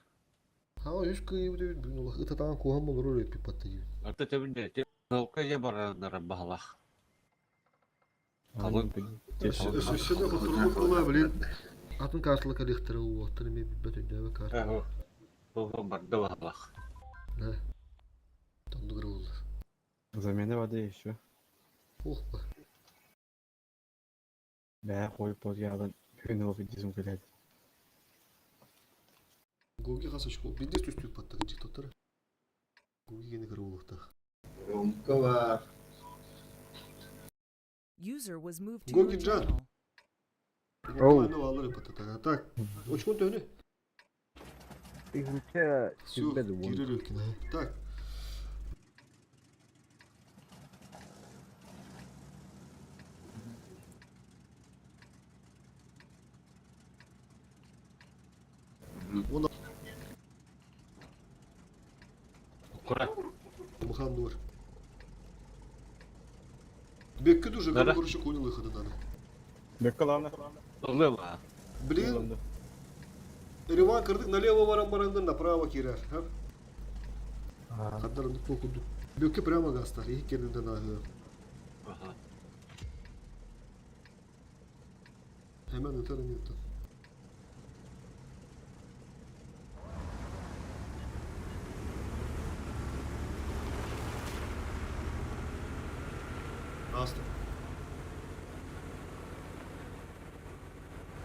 Ха, үс кыйып деп бүгүн ыт атаган кухым болор орой пипатта дейт. Ата тебинде Толка же баранара бахалах. Калын. Өсөсөнө которулуп була, блин. Атын картылык электр уоттан эме билбет өйдөбө карта. Бу барды бахалах. Да. Тонду кырылды. Замена воды еще. Ох, ба. Бә коюп бозгядан хүнү болуп дизм келет. Гоги хасочку. Бидде түстүк паттык жиктоттор. Гоги гене кырылыкта. Ромка бар. User was moved to your Гоги джан. channel. Оу. Алыр паттык. Так. Очкон төнү. Тыгынча Все, сүрбеди он. кирер өткөн. Так. Оны Кура. Мухан дур. Бекке дуже Да-да. короче кони выхода надо. Бекке лана. Олы Блин, Риван кырдык налево баран барандан направо кирер. Ха? Каддар токуду. Бекке прямо гастар. Их керден на. Ага. Hemen öterim yoktu.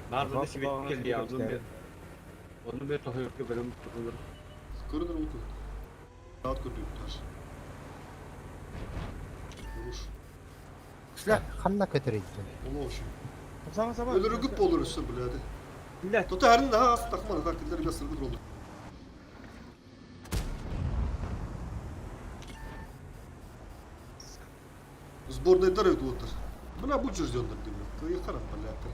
Баар да сибит кэллиэ, ону бер тоһуйорго бөлөм турулар. Көрүнөр ол көрүнөр. Саат көрдүүттэр. Уруш. Сля ханна көтөрүйдүн? Ола ошо. Сама сама. Өлөрүгүп болор өссө билээди. Биле. Тута харын да ас тахман та киллер биле сыргы туралар. Сборныйдар өтүп отыр. Мына бу жүрзөндөр дейм. Кыйы карап билээттер.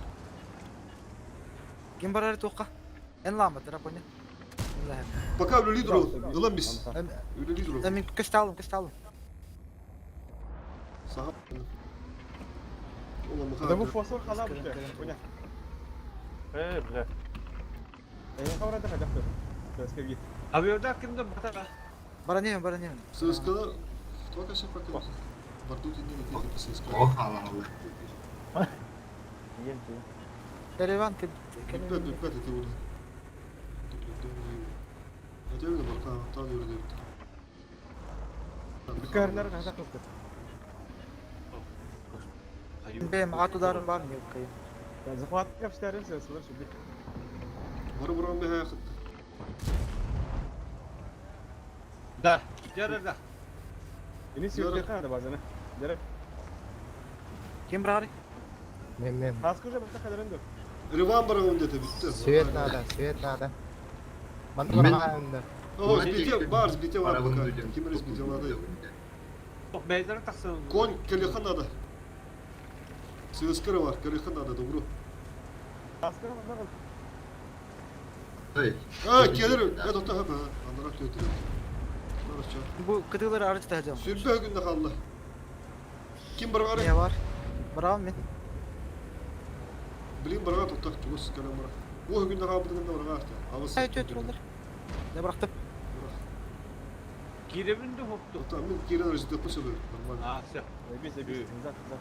Ким барар туохха? Эн лааматыра поня. Пока үлэ лидеру ылан бис. Үлэ лидеру. Мен көсталым, көсталым. Саха. Ола Да бу мыха. фосфор хала бу. Понял. Э, бля. Э, хавра да хадак. Көскө гит. Авиода кимде бата? Баранем, баранем. ССК Только все пока. Бардут не не ССК. О, халалы. Ереван кем? Бүппәт, бүппәт эти буду. Әтәбе барка, тан йөрде. Бикәрләр хадак кылды. Бэм атударым бар не кайын. Захват капштарын сөсүлөр шүбүт. Бары буран бе хакыт. Да. Жара да. Ini сүрдө када базаны. Дәрә. Ким барар? Мен мен. Хаскы уже бата кадарынды. Риван барагын дете битте. Свет надо, свет надо. Мен- Ман О, сбите, бар, сбите бар Барабын пока. дүден. Ким сбите надо. Бәйдер тақсын. Конь келехан надо. ССК бар, келехан надо, добро. Хаскы бата Ой. А, келер, я тоқта хап, анара төтүр. Хорошо. Бу кытылар арыч тахажам. Сүрбө күндө калды. Ким баргары? Не бар? Барам мен. Блин барга тоқта, чугус калам бар. О күндө калды барга арта. Абыс. Ай төт олар. Не бырактым. Киребин де хопту. Тоқта, мен кирен резидент посөбө, нормально. А, все. Бис бис. Назад, назад.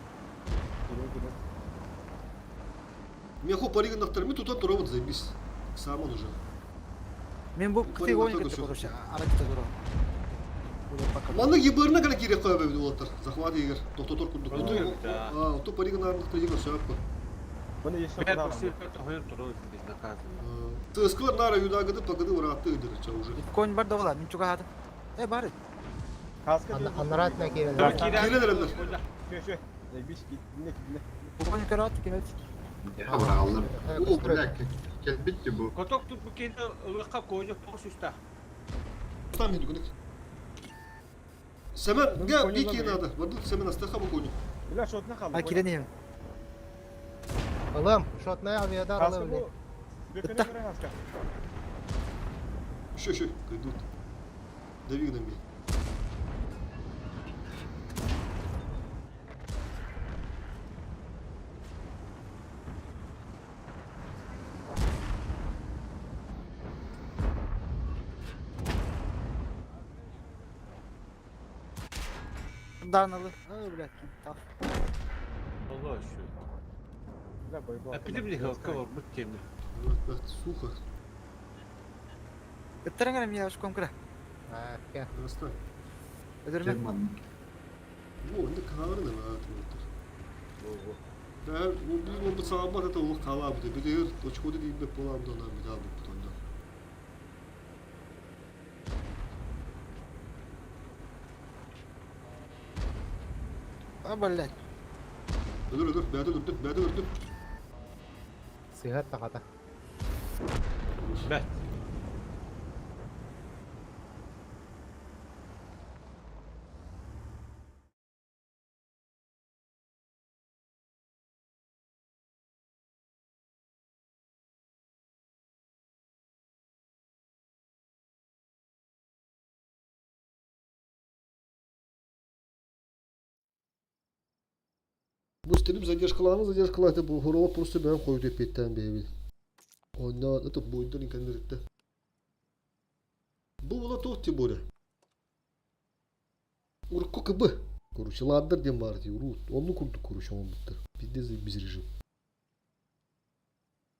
Кирен, кирен. Меху париган ми тута туробот заебись. Самон уже. Мен бу кыты Барыга ойын төгө кытты сөк. короче. Арыч та тура. Манны ебырына гана кире коя бебди олаттар. Захват егер. Токтотор курдук. Онду да. А, оту париган арныктар егер сөп ко. Мына еще Бәй көрсө тоһуйор туру безнаказанно. ТСКлар нара юдагыды пагыды уратты ыдыр ча уже. Конь бар да була, мен чуга хадым. Э бар. Хаскы. Анаратна кирен. Кирен Шө, шө. Бис китне китне. Конь көрөт кемет. Хабар О, бля, келбитти бу. Коток тут бу кенде ылыкка койдук тоғыз үстә. Там еду гүнек. Семен, ге бики надо. Ваду Семен астаха бу коню. Бля, шотна калды. А кирен Ылым, шотная авиадар Хаскы ылым. бу. Бекене көре хаска. Еще, еще, идут. Дави на меня. Дарналы. Ой, блядь, тав. Allah şu. Бля, бойбо. Билим не хылка бар бу темир. Вот, вот, сухо. Ыттарыңар мен ашком кыра. А, Растай. Өдөрмө. Герман. Во, энэ каарын эва туттар. Да, бу бу саамат это улук кала бу. Бир точкоду дейбе болам да нам да бу тонда. А, блядь. Өлөр өлөр, бәді өлөрдү, бәді өлөрдү. Сыгат тагата. Бәт. Бу стрим задержкаланы задержкалады бу хорова просто бәм койду петтен бейби. Онда это бойдан интернетте. Бу була тоқ тем более. Урку кб. Короче, ладдыр дем бар ди, уру. Онну курду короче, он буттыр. Пиздец без режим.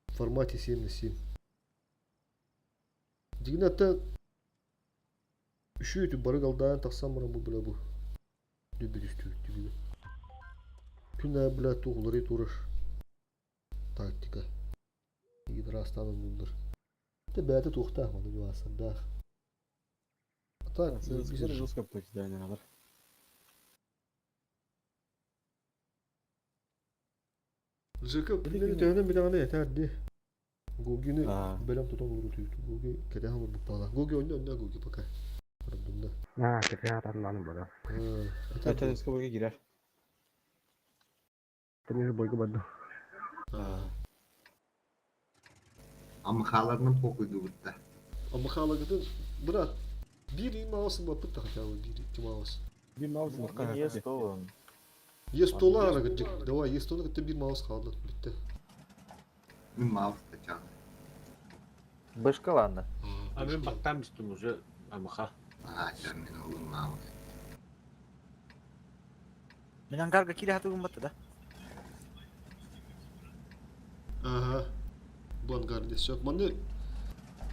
В формате 7 на 7. Дигнатта Үші өтіп бары қалдан тақсам бара бу бля бу. Дүбі түстü түбі. Күн бля туғылары турыш. Тактика. Араастаан оннуллар. Тэ бэйэтэ туохтаах маны нюансардаах. А так, Сызгыр жестко покидание Жека кинини төһөнөн билэҕинэ этээр дии. Гогины бэлэм тутан олорутуйут. Гоги кэтээн олорбут баҕалаах. Гоги онно онно Гоги пока. Рандомно. Аа, кэтээн атаннаным бара. Этээр Это сколько кирер? Теннис бойга барды. Амхаларынан похуйдубутта. Амхалагытын брат биир и маус баппыт хотя бы биир икки маус. Биир маус Есть то. Есть тола арагыджик. Давай, есть тола кытта биир маус хаалла. Бүтте. Мин маус тачаан. Бышка ладно. А мен баттам истим уже амха. Аа, мин олум маус. Мин ангарга кире хатыгым батты да. Ага. Бу ангарде все. Манны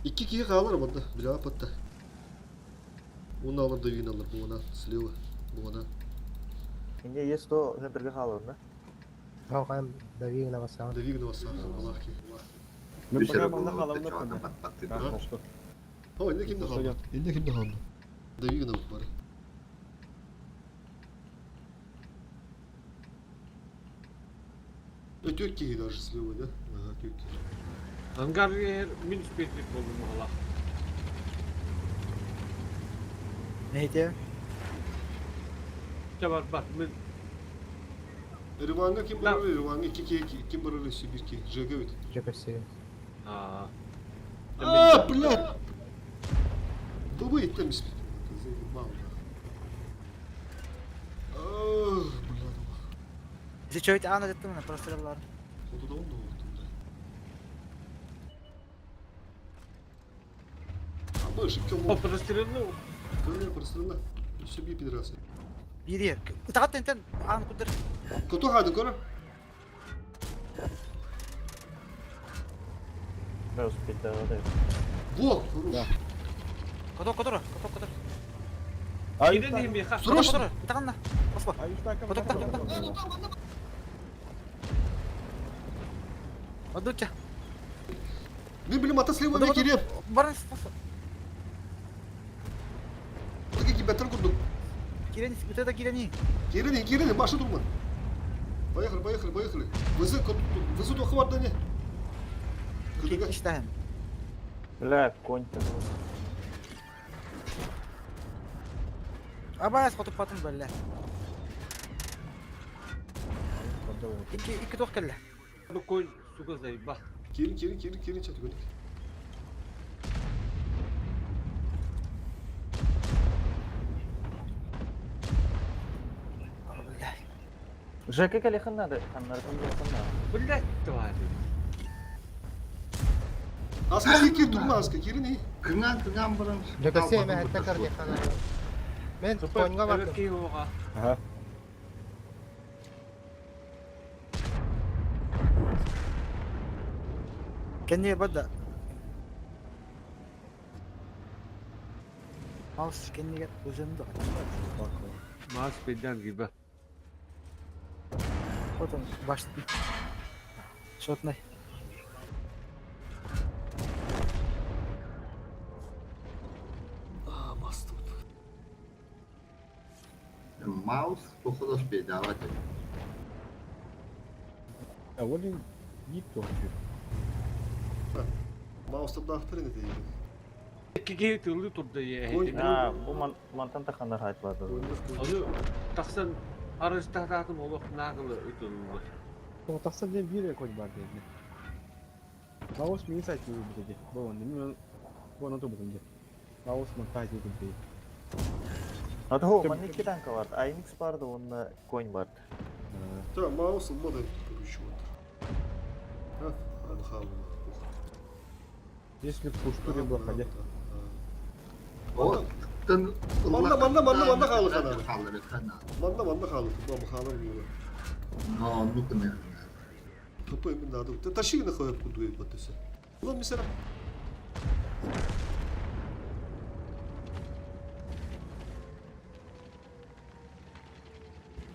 икки киһи хаалар манна билэҕэ патта. Уну алар да вин алар буона слева буона. Инде есть то центрга халыр, да? Халкан Давигна бассаҕын. Давигна бассаах алаах киһи. Мен пока манна хаалабын О, инне кимде хаалла? Инне кимде хаалла? Давигна бары. Өтөк киһи даже слева, да? Ага, түөрт киһи. Ангар мин специк болдум ала. Нейте? Бар бар мен Риванга ким барар? Риванга икки киһи ким барар өссө биир киһи? Жека бит. Жекөссө. Аа. А, блядь! Дубы иттемис. Заебал. Ах, блядь. Зачем ана деттим на простреллар. Вот туда он думал, да. А больше кем О, прострелну. Көнө прострелна. Өссө бии пидорасы. Биир. Ытаҕат тентен аан кудыр. Кто хады көрө? Да, успеть, да, да. Во, хорош. Котор котор котор котор. Киден меха. Срочно! Ытаҕанна. Баспа. Котор котор. Одуча. Мен билим ата слева мен кирем. Баран Таки беттер курдук. Кирени, вот это кирени. Кирени, кирени, маша турман. Поехали, поехали, поехали. Вызы, вызы то хват не. Кыдыга. Иштаем. Бля, конь-то. Абаас хотуп батын бөлле. Икки икки туох кэллэ. Бу конь сука заеба. Кирин, кирин, кирин, кирин чат гөлик. Жека калихан надо, ханнар надо. Блять, тварь. Аска кир кир турма аска кирин и. Кыңан кыңан баран. Жекөссө эме хэтте кырдыхана. Мен коньга бардым. Ага. Кенни бада. Маус кенниге өзүндө. Маас педан гиба. Потом башты. Шотный. А, маст тут. Маус походу спейдават. А вот и не то. Маус табдахтар не дейdi. Икки киһи тыллы турда Конь. А, бу мантан тахандар хайтлады. Аны тахсан арыстаатым олох наагылы ытыллы. Тахсан ден бир конь бар дейdi. Маус мин сайт бу деди. Бу он мен бу оны тубутум де. Маус монтаж деди. А то манны икки танка бар. AMX барды, онна конь барды. Да, маус мода короче вот. А, алхам. Если пушту не было ходи. О, тын Манна, манна, манна, манна хаалы ханаа. Хаалы ханаа. Манна, манна хаалы. Бу хаалы була. Но, ну-ка не. КП мен надо. Ты тащи на хой куду и потыся. Ну, мисера.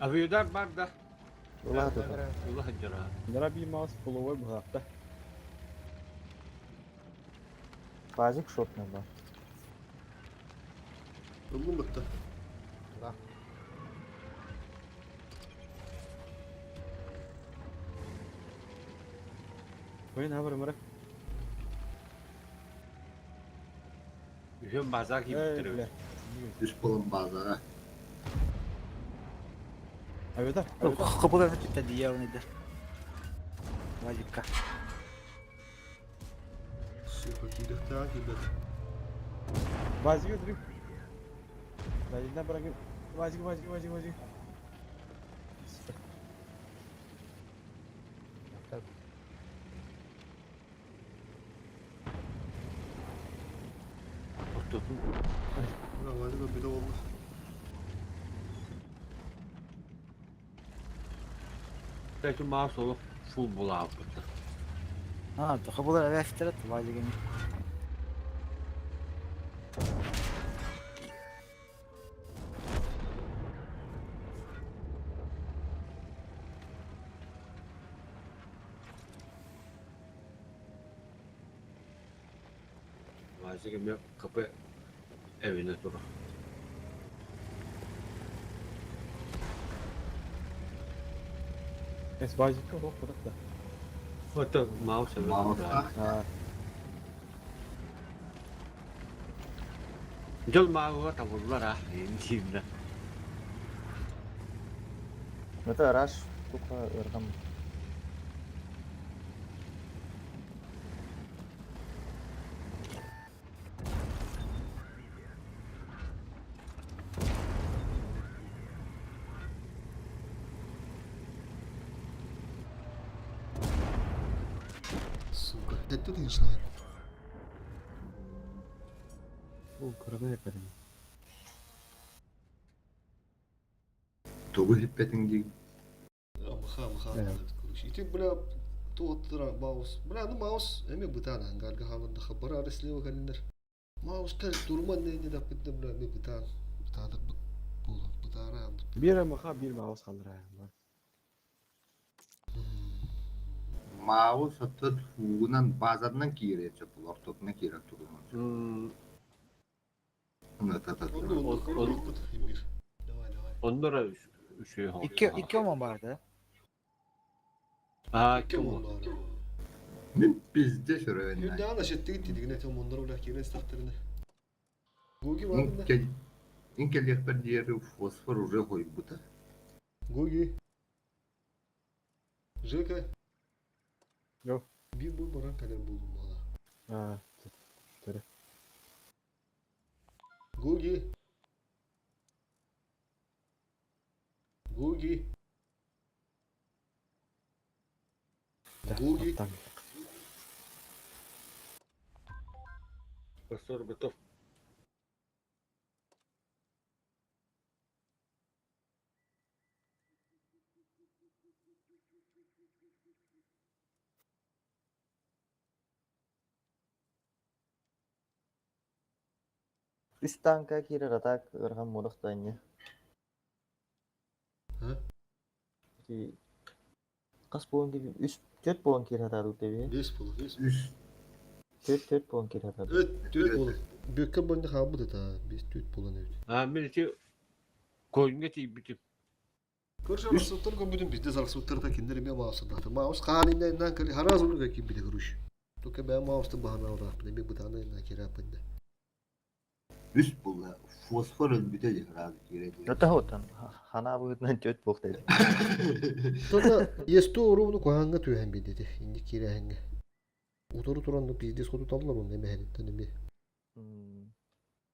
Авиудар бар да. Улах Улах жара. Нара би маус половой бухапта. Базик шотный бар. Ыллым бытта. Да. Ой, на бар мара. Үһүн база Эй, киирбиттэр бля. эбит. Үс болон базаға. Авиадар, авиадар. Кыбылар өтүттэ дия оныйдар. Вазикка. Сука, киирихтаа киирбэт. Базик өтүрүк. Базик на бараг. Базик, базик, базик, базик. Ортотун. Мына базик өлбүтэ буолла. Кстати, маас олох фул булаабыттар. А, кыбылар эвэфтерет вазигини. Базик эме КП эвине тура. Эс базик ох, куда-то. Это маус эвине Маус. тура. А, Дьол мауга табыллар а, интимде. Это раш, тука ыргам. Сука, это ты начинаешь. О, короная парень. Тугу хиппетиң дии. Амха, амха, Э. короче. И ты, бля, туоттара маус. Бля, ну маус, эми бытан ангарга халында хабар ары слева калинер. Маус кал турман не не да битте, бля, ми бытан. Бытадыр бу бытара. Бир маха, бир маус халдыра. Маус оттот фугунан базарынан киирече бұл ортотuna киирер тугунан. Давай, давай. Оннора үчүй хол. Икки икки омон барды. А, Икки ким он ол? бар. Мен пизде сүрөйүн. Күндә ана шеттик дигене тем оннар бля кирен стахтырны. Гуги бар. Инкел яхпер диэри фосфор уже хойбута. Гуги. Жека. Йо. Бир бу баран калер булдум мала. А, төрө. Гуги. Гуги. Гуги. Фосфор готов. Үс танка кирер атак ыргам мурах тайны. А? Ки Кас болон ки үс төрт болон кир атады деби. Бес болу. Үс. Төрт төрт болон кир атады. Өт, төрт болу. Бөккә бонды хабы да, бес төрт болан өт. А, мен ити көйүнгө тийбитим. Көрші арасуттар көбүтүн бизде арасуттарда киндер эме маусында. Маус хааниннан кали харазуну ка ким биде груш. Только бә мауста бахана ура, неме бутаны на кирапында. Үс бұл фосфор өлбүтэ разы киирэ. Өтө хотан. Хана быытынан төрт болук деди. Только есто уровну куанга түйән биде. Инди кирәһәнгә. Утору туран пиздец ходу табылар он неме хәлеттен неме.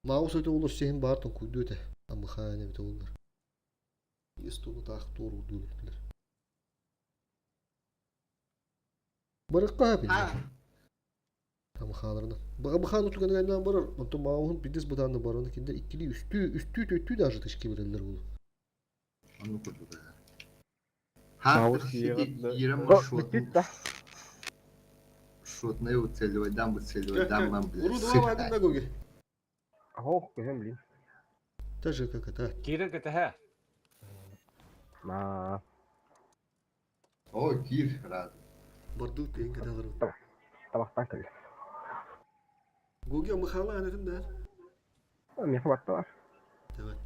Маус өтө улус сехин бартын куйду өтө. Амы хаане бите улар. Есто тах туру дүлүлөр. Барыкка бил. Амы хааларына. Бага баханы туган гайнан барар. Онто маухун пиздец бутанды бар. Оны киндер иккили үстү үстү төттү даже тышки берелер бул. Аны курдук. Маус Ирем шотны уцеливайдан уцеливайдан ман Уру два один на гоге. Ох, көзем блин. Даже как это. Кирен кете На. О, кир разы. Барды тенге дагыр. Табактан кел. Гуги Михаила анатын да. Миэхэ батталар. Давай.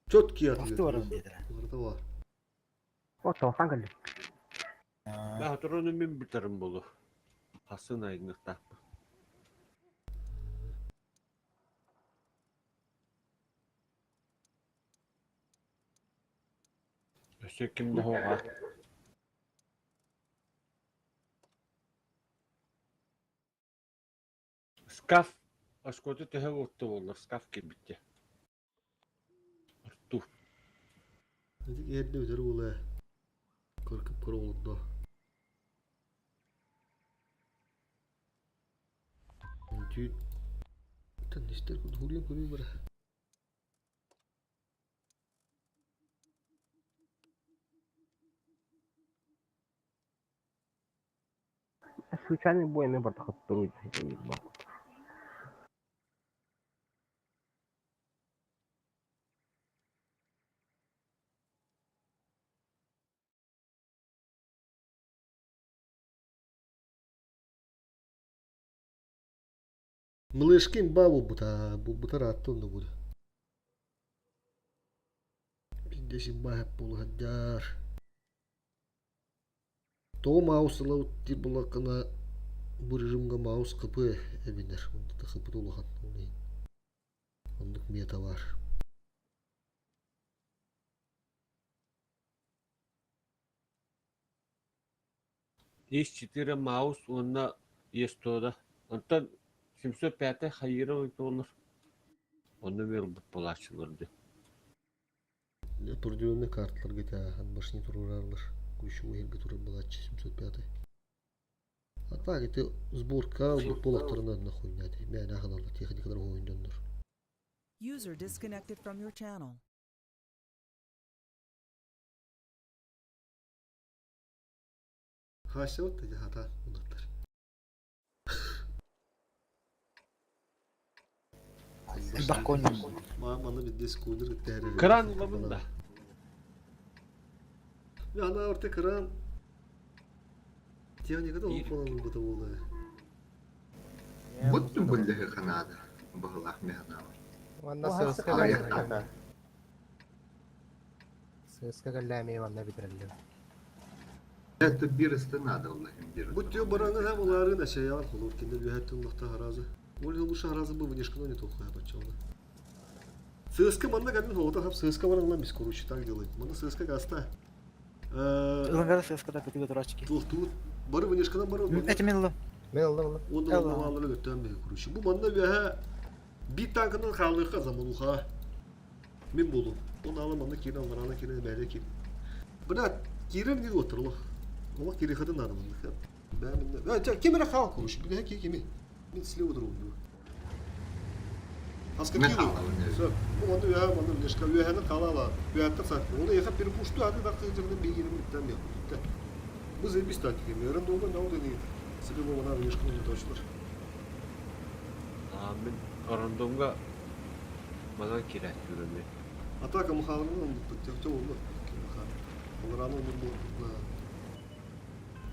Четкий ответ. Ахты баран диэтилэр. Барыта бар. О, тоҕуттан кэллим. Баһатырону мин бүтэрим болу. Хасын айгыныктаахпын. Өссө ким да хоҕа. Скаф оскуота төһө уотта буолла скаф кэлбиттэ. Орту. Ити эрдэ бүтэр уола көркүп көрө олордо. Түүн тэннистер кудуһуруйан көрүү бара. Случайный бой эмиэ бардахыттыр Мылышкин ба буолбута, буолбута ыраатта онно буолуо. Пиздец имба буола сылдьар. Тоҕо маус ылабыт диир буоллаххына, бу режимҥэ маус ХП эбинэр. Онто ХП улахан ол иһин. Оннук мета баар. Ис 4 Маус уонна Естода. Онтон 705 Хаиров буолар. Онно ылбыт буолааччылар дии. Определенный карталарга таахан башни туруораллар. Ключевой иһиргэ турар буолааччы 705. А так ити сборка ылбыт буолахтарына нахуй мээнэ аһыналлар техникалар оһойдоннор. User disconnected from your channel. Хаасыбыт да хата унаттар. Элбэх конь. Манна бидде скудер кытта Кран ылабын да. Ана орта кран. Техникада ол falan быта буолла. Будто быллыһы ханаада баһылаах механаабар. Уонна сыаска кэллэ. Сыаска кэллэ эмиэ манна бүтэрэллэр. Это биросты надо Аллахим бир. Будь тё бараны һәм уларын әшәян холор киндер үһәттен лахта харазы. Ольга лучше харазы бы внешкано не толкая бачалда. ЦСКА манна кәден холота хап ЦСКА баран бис короче так делает. Манна ЦСКА гаста. Ылынгара ЦСКА көтүгө турачки. Тух тут бары внешканан бары. Эти мен ылым. Мен ылым ылым. Онда онда өттөн бе короче. Бу манна үһә бит танкынан халыха замануха. Мен болу. Оны ала манна кирен аларана кирен бәле кир. Брат, кирен дип отырлы. Ола кирихады надо манна. Бә кем эрэ хаал короче. Биле ки кими. Мен слева другу. Аскакилу. Все. Бу манна үһә манна внешка үһәне калала. Үһәттә сат. Оны яхап бир пушту ады да кыжырны бигинем биттен yok. Бу заебись тактика. Рандомно на удани себе вона внешка не точно. А мен рандомга манан кирәттүрөмү. Атака Мухаммадовна подтягтел он Олараны он был.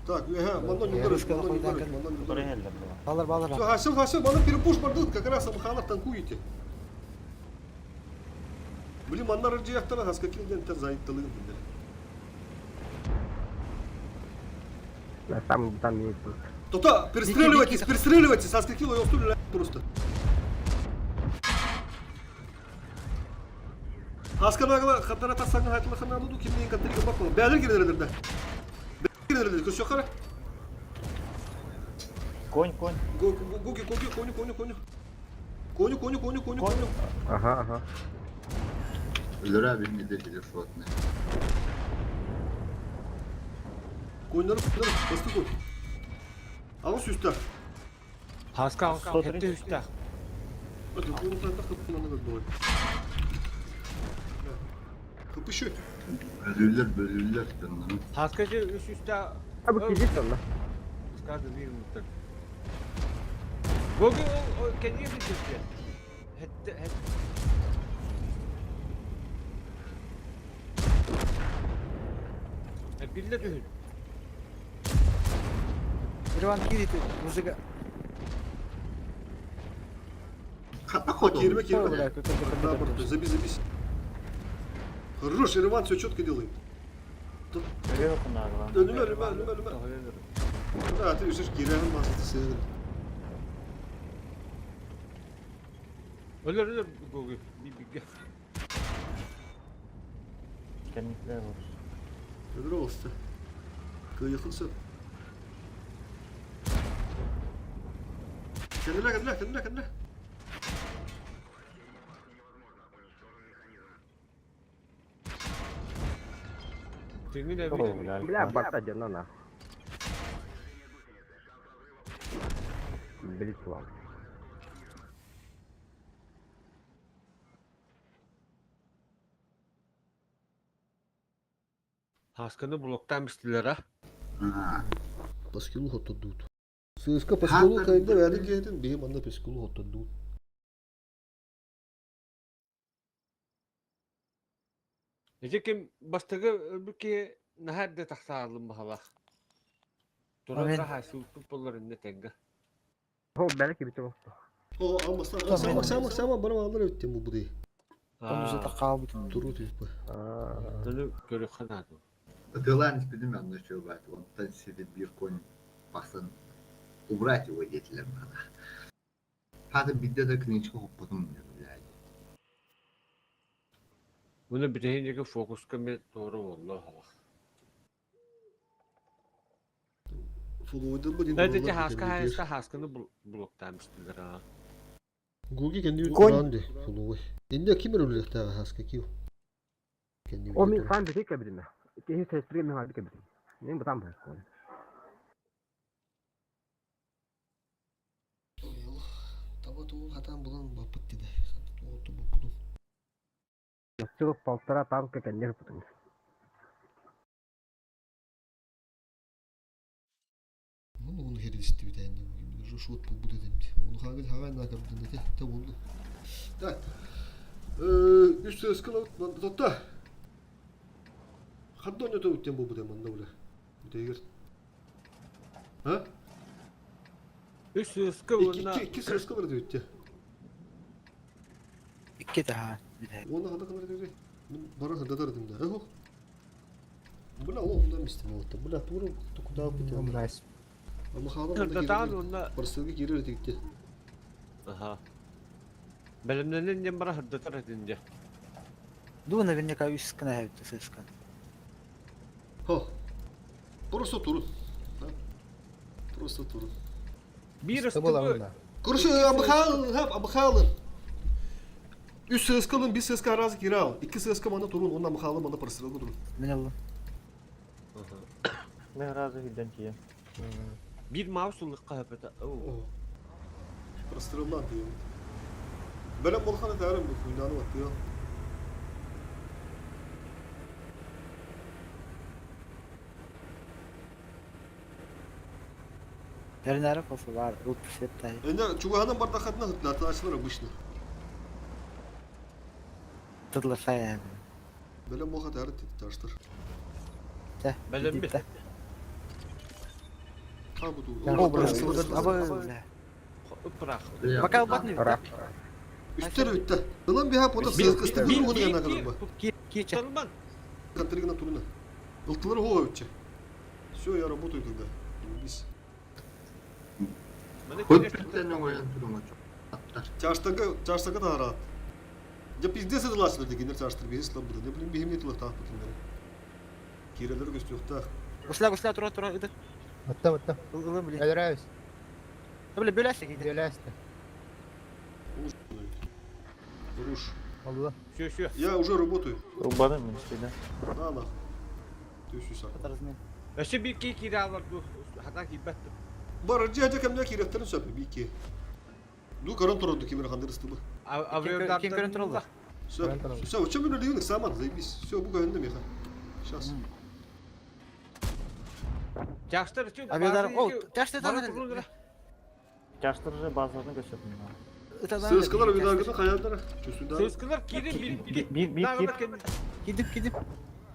Так, ага, мано не ударит, мано не ударит, мано не ударит. Балар балар. Все, хасил, хасил, мано перепуш бардыт, как раз Мухаммад танкуете. Блин, манна рыджияктана хаскакил ден тен зайттылыгын дендер. Там, там есть. То-то, перестреливайтесь, перестреливайтесь, хаскакил ее устули просто. Хасканагла хатара тасагын хайтыла ханаду кимнин катрига бакла. Бәлер кирдердер. Кирдердер, көсө кара. Конь, конь. Гуги, гуги, коню, коню, коню. Коню, коню, коню, коню, коню. Ага, ага. Өлөрө бинде телефонны. Коньлары басты кой. Алыс үстә. Хаска хетте үстә. Это коню так как бывает. Хыпышы. Бөлүллэр бөлүллэр тыннан. Хаска же үс үстә. А бу кизит онно. Скажу бир муттар. Гоги ол кенге битте. Хетте хет. Билле түһүн. Иван киирити музыка. Кирме, кирме. Забей, забей. Хорош, Ирван все четко делает. Önüme, önüme, önüme, önüme. Да, ты уже кирен масты Өлөр өлөр гогу би Кэнниклэр олус. Өлөр олуста. Кыйыкын сөп. Кенделе, кенделе, кенделе, кенделе. Бля, барта дьоно на. Блицлал. Хасканы блоктаан бистилэр а? Паскилу хоттордуут. Сыыска паскилу кайда бэйэтин киһитин биһи манна паскилу хоттордуут. Ити ким бастакы өлбүт киһи наһаа эрдэ тахсаалым баһалаах. Туран хаасыылпыт боллар иннэ тэҥҥэ. Ол бэлэ кибитэ болсу. О, амма сама сама сама барамалар өттен бу буды. Онуса хаалбытын. Туру типа. Ону көрүөххэ наада. Ытыалаан испитим онно үчүгэй баат, онтон сири биир конь тахсан убрать его диэтилэр мана. Хата биирдэ да клиничка хоппутум блядь. Уну бүтэһин фокуска мен туора буолла оһоҕо. Фулуйдыр бу дин. Эти хаска хаска хасканы блоктаан бистилэр аа. Гуги кенди Конь. туранды фулуй. Инде ким өлүлэхтээҕэ хаска киу. Кенди О, мин сан бити кэбидиме. Киһи сестри мин хаби кэбидим. Мин бутан бу. Таба тугун хатан булан баппыт диде. Тугу буппутум. Чугу полтора танка кэннер бутун. Bunu onu хердисти бит энди бу. Уже шот бу бу дедим. Onu хагы хагы на кабдын те те болду. Так. Үс сөз кылып тотта. Хаддон өтө үттен бу бу дем анда буле. Бүтегер. А? Үс сыска Икки уонна икки икки сөз кылыр деп үтте. Икки таһаа. Оны хада кылыр деп. Мен бара хадатар дедим да. Эх. Бля, ол онда мистем болду. Бля, туру куда бит. Найс. Ама халы Кырдатаан уонна Барсылгы кирер дигитте. Аха. Бэлэмнэнэн диэн бара хырдатар этин дьэ. Ду наверняка үс гына хэвдэ сыскан. Ха. Просто туру. Просто туру. Биир Ыстыбыл ыстыбы онна. Короче, абыхалын, хап, абыхалын. Үс сыскалын, бир сыска разы кирал. Икки сыска мана турун, онна махалын, мана прострелга турун. Мен аллым. Мен разы хүдден тиен. Биир маус ыллыкка хөпөтө. Прострелдан дейм. Бөлем болханы тәрім бұл хуйнаны батты. Тэрнәре кофе бар, ылып пісеп тай. Энде чугаһынан бардахатына хытлатачылар обычно. Тыдлы сай. Бөлем болха тәрі таштыр. Тэ. Бэлэм бит. Ха бу ту. О, бля. Ыпырах. Бля, Пока батны. Ра. Үстер үтті. Ылан биха пота сыскы стыгы угуны гана кадыр ба. Ки киче. Тарман. Контригна туруна. Ылтылар хоо үтче. Все, я работаю тогда. Бис. Хоть бүттен оңойон туруңа аттар. Чаштага, чаштага тарат. Я пиздец это ласты дегенер чаштыр бихис лабыды. Не блин бихим не тылых тах бутындар. Кирелер көстүхтах. Гусля гусля тура тура ыды. Отта, отта. Ылым бля. Өлөрөбүз. Бля бөләсең иде. Өлөстө. Руш. Алла. Все, все. Я уже работаю. Ылбадым мен истейді. На нахуй. Ты все сам. Өссө биир кии киирэ ду хата киирбэт. Бар жа кемне киректерин сөпү бики. Ду каран турду кимер хандыр стыбы. Ким көрөн тураллар? Все, все, чем мы люди сама заебись. Все, буга энде меха. Сейчас. Жаштар үчүн. Авиадар, о, ташты там. Жаштыр же базарын көсөтүм. Сыскалар видагына хаялдар. Чүсүндар. Сыскалар киирин бир Бир бир кир. Кидип кидип.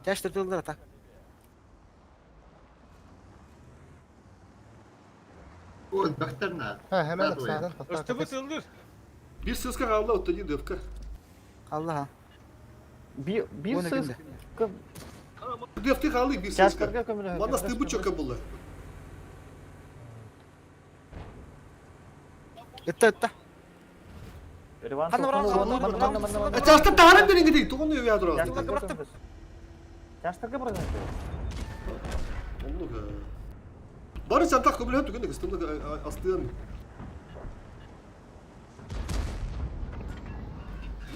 Ташты тылдар та. Ой, бахтарна. Ha hemen sağdan hatta Ыстыбыт ыллыр. Bir сыска хаалла оттон дывка. Аллаха. Bir bir Оны сыз кимде? Дывки хааллы bir сыска. Частарга көмөлөһө. Манна стыбы чөкө булла. Ытта ытта. Реванш. Ханна баран, ханна баран, ханна баран. Часта тааран берин гидей, тугун уя тура. Бырахтым. Частарга баран. Оннук. Бары сантах көмөлөһөн түгэн кыстымны астыан.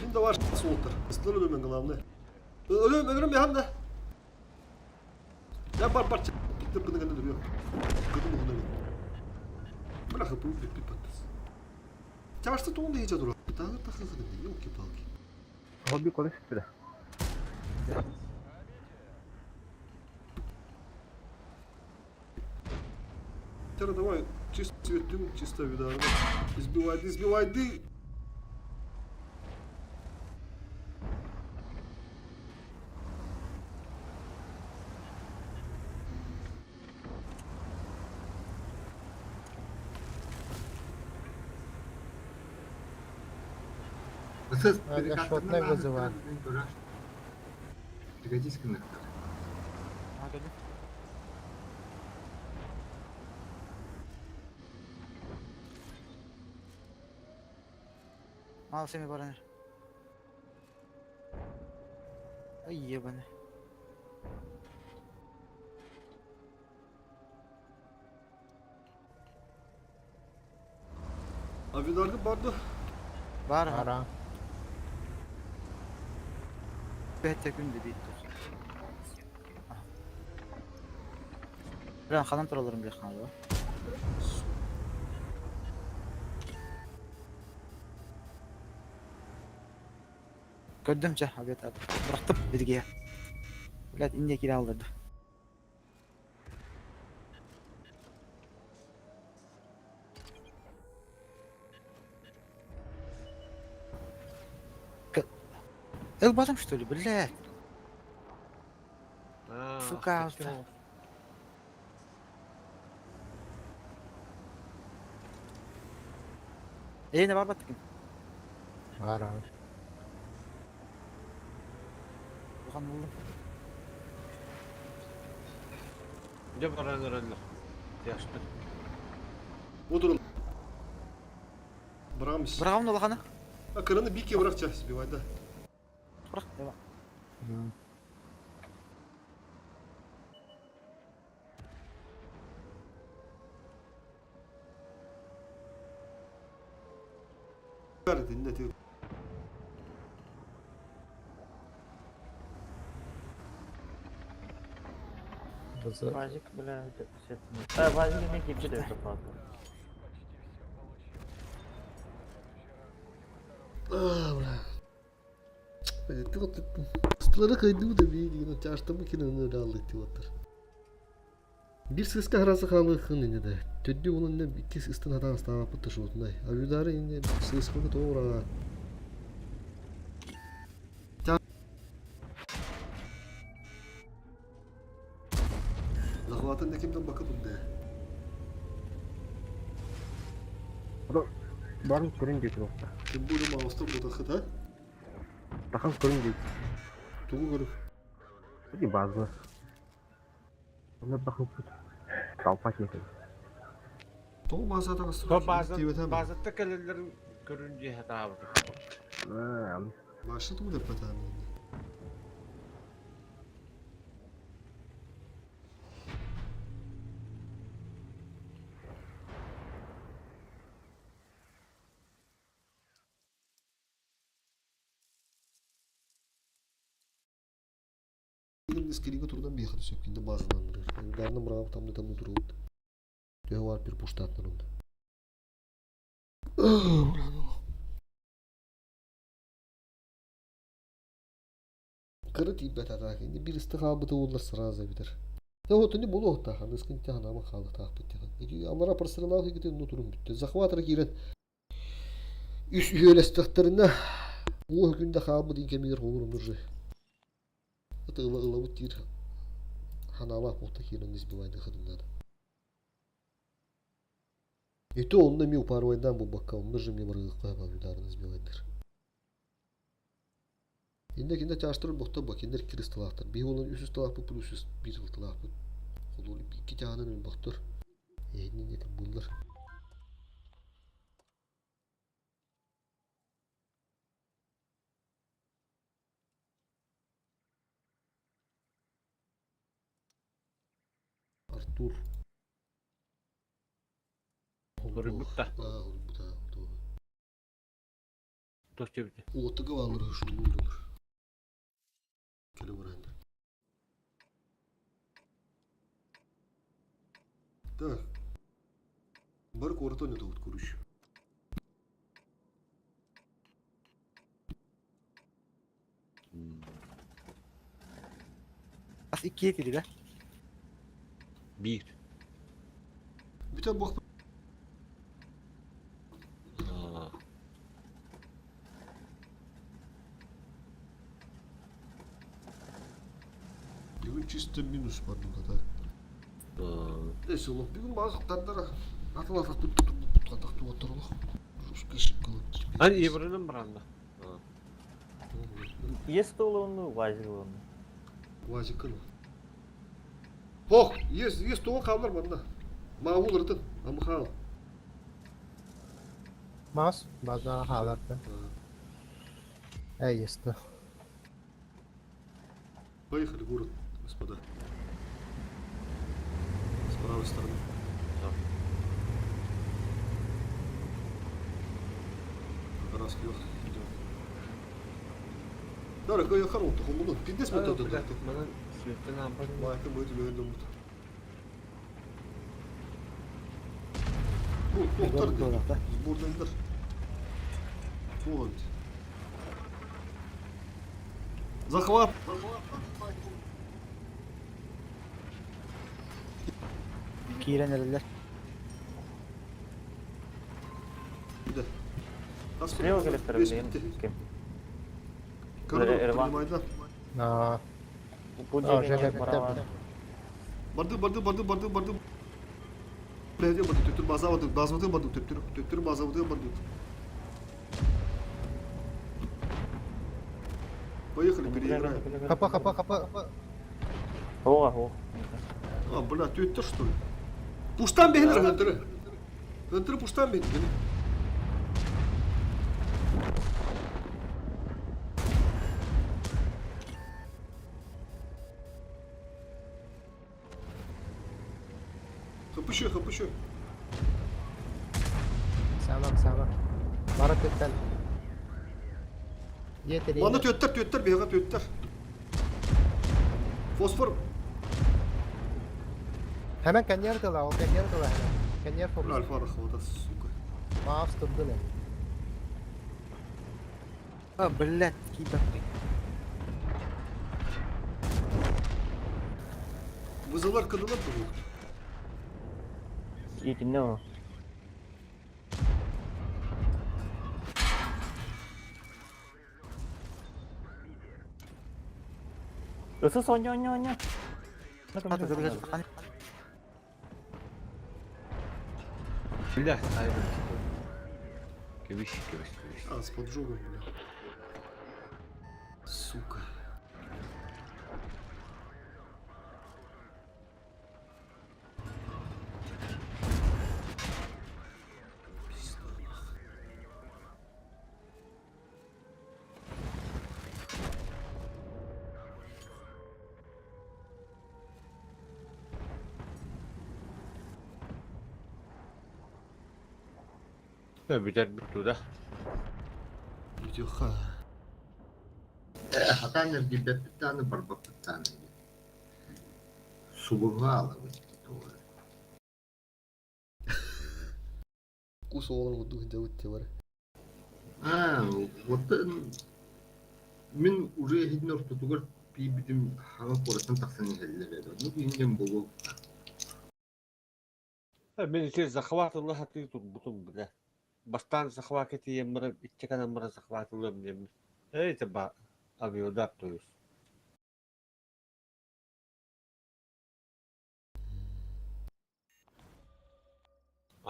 Мин да var soğuttur. Istılar ölümün главное. Ölüm ölürüm ya da. Ya бар бар bitti bunu gene duruyor. Kıdım bunu. Bırakıp bu bir patlas. Çarşı toğunda hiç dur. Daha da hızlı yok ki palki. Хобби коли сүттү. Тера давай чисто цветым, чисто вида. Избивай, избивай, ды. Сыз Ага, шотный вызывает. Пригодись коннектор. Мал семи баран. Ай ебаный. Avidargı bardı. Бар ха. Ара. Бәтте күн де бит. Биран ханан тураларын биле ханалы. Көрдүм ча, абет аб. Бырактып бирге. Блядь, инде кире алдырды. Эл батым что ли, блядь? Сука, Эй, не бар баттык. Ара. Бухан булдум. Дьэ баран ыраллар. Яшты. Oturun. Брамс. Бырагым улахана. Akırını bir kere bırakacağız bir vayda. Бырак, дева. Ver dinle diyor. Вазик, бля, А, Вазик не кипит это правда. Ah bra. Istılara kaydı da bir yine çarşıda mı kirin öyle aldı diyorlar. Bir sıska harası хаалы хын инде де. Төдді onun не икки ыстын хатан астана пытты шутундай. Авидары инде сысканы тоғыра. Захватын не кимден bakıp de. Барын көрін дейт болса. Kim bu mouse'ta bu da хыта? Тахан көрін дейт. Тугу көрүп. Били базы. Оны тахан күт. Талпа кетен. Тоғу базадан То базатта кэлэллэрин көрүн дьиэ хатаабыт. Машы тугу деп батамын. Скрига турдан бехат сөккенде базадан Ударны мырап тамды тамды туруп. Төһө бар бир пуштатнырында. Кыры тип бәтата. Инде бир истихабыты олар сразу битер. Да вот не боло та хан ыскын тяна ма халы та бит. Иди алара просрылау гите ну турум битте. Захватыр кирен. Үс үөлестехтерине о күндө хабы дин кемигер болор нуржы. Это ыла ыла бут тир. Ханала бота кирен избивайды хыдымнар. И то онно эмиэ упарывайдаан буолбакка, онно же эмиэ барыгыахха сөп ударны сбивайдыр. Иннэ кинилэр чаастар бохтор кинилэр икки ысталаахтар. Биһи уолан үс ысталаахпыт плюс үс биир ысталаахпыт. Холур икки чааһынан өлбөхтөр. Эһинни буллар. Артур. Суруйбут да. Туох диэбитэ? Уотуга бааллар шумнулар. Кэлэ бараандар. Так. Бары куората ойнотобут короче. Ас иккиэ киирдэ. Биир. Бүтэн буох Бүгүн чисто минус бардым да. Neyse oğlum бүгүн баҕа тардара атын атах тут атах туоттар олох. Русская школа. Ан евронан баранна. Есть толуну, вазилону. Вазикын. Хох, есть, есть тоҕо хаалар манна. Маавул ырытын, амхаал. Мас, база хааларда. Эй, есть. Поехали в город, господа. С правой стороны. Как раз лег идем. Да, я харон, то он пиздец мы тут. Манан светтен амбар. Майка мы тебе думают. Ну, доктор, сборный Вот. Захват! Киирэн эрэллэр. Слева келеттер билигин ким? Коридор, Эрван. принимай, да. Аа, Бу аа, диэки уже барабан. Барды, барды, барды, барды, барды. Барды, барды, төптүр база барды, база барды, төптүр, төптүр база барды. Поехали, переиграем. Хапа, хапа, хапа. Оға, о. А, бля, ты это что ли? Пуштан бехилер хөнтөрү. Хөнтөрү пуштан бехилер. Хапышы, хапышы. Самам, самам. Бара төттен. Етер. Мана төттер, төттер, бега төттер. Фосфор. Hemen kanyer тыла, ол каньер тыла hemen. Каньер Бля, фокус. альфа рахвата, сука. Маус турду не. А, блядь, киирбэппин. Вызылар кыдылар бугу. Итинне о. Өсө соня оня оня. Хата забежать. Бля, айбын. Кебиш, кебиш, кебиш. А, с поджогом, бля. Сука. Пизда, нахуй. Бүтэр бүттү да. Видеоха. Хатан эргийбэппит барбаппыт даҕаны Субурга алабыт Кус оҕолор курдук дьабыт те бар. Аа, оттон мин уже иһитин ортотугар тиийбитим хаҥа куораттан тахсан иһэллэр этэ. Ну иһинньэн буолуо. Мен ити захватылла хатыы турбутум бля. Бастаан захват тиийэн баран иччэ канан баран захватылыам диэммин. Эй, это ба авиудар то есть.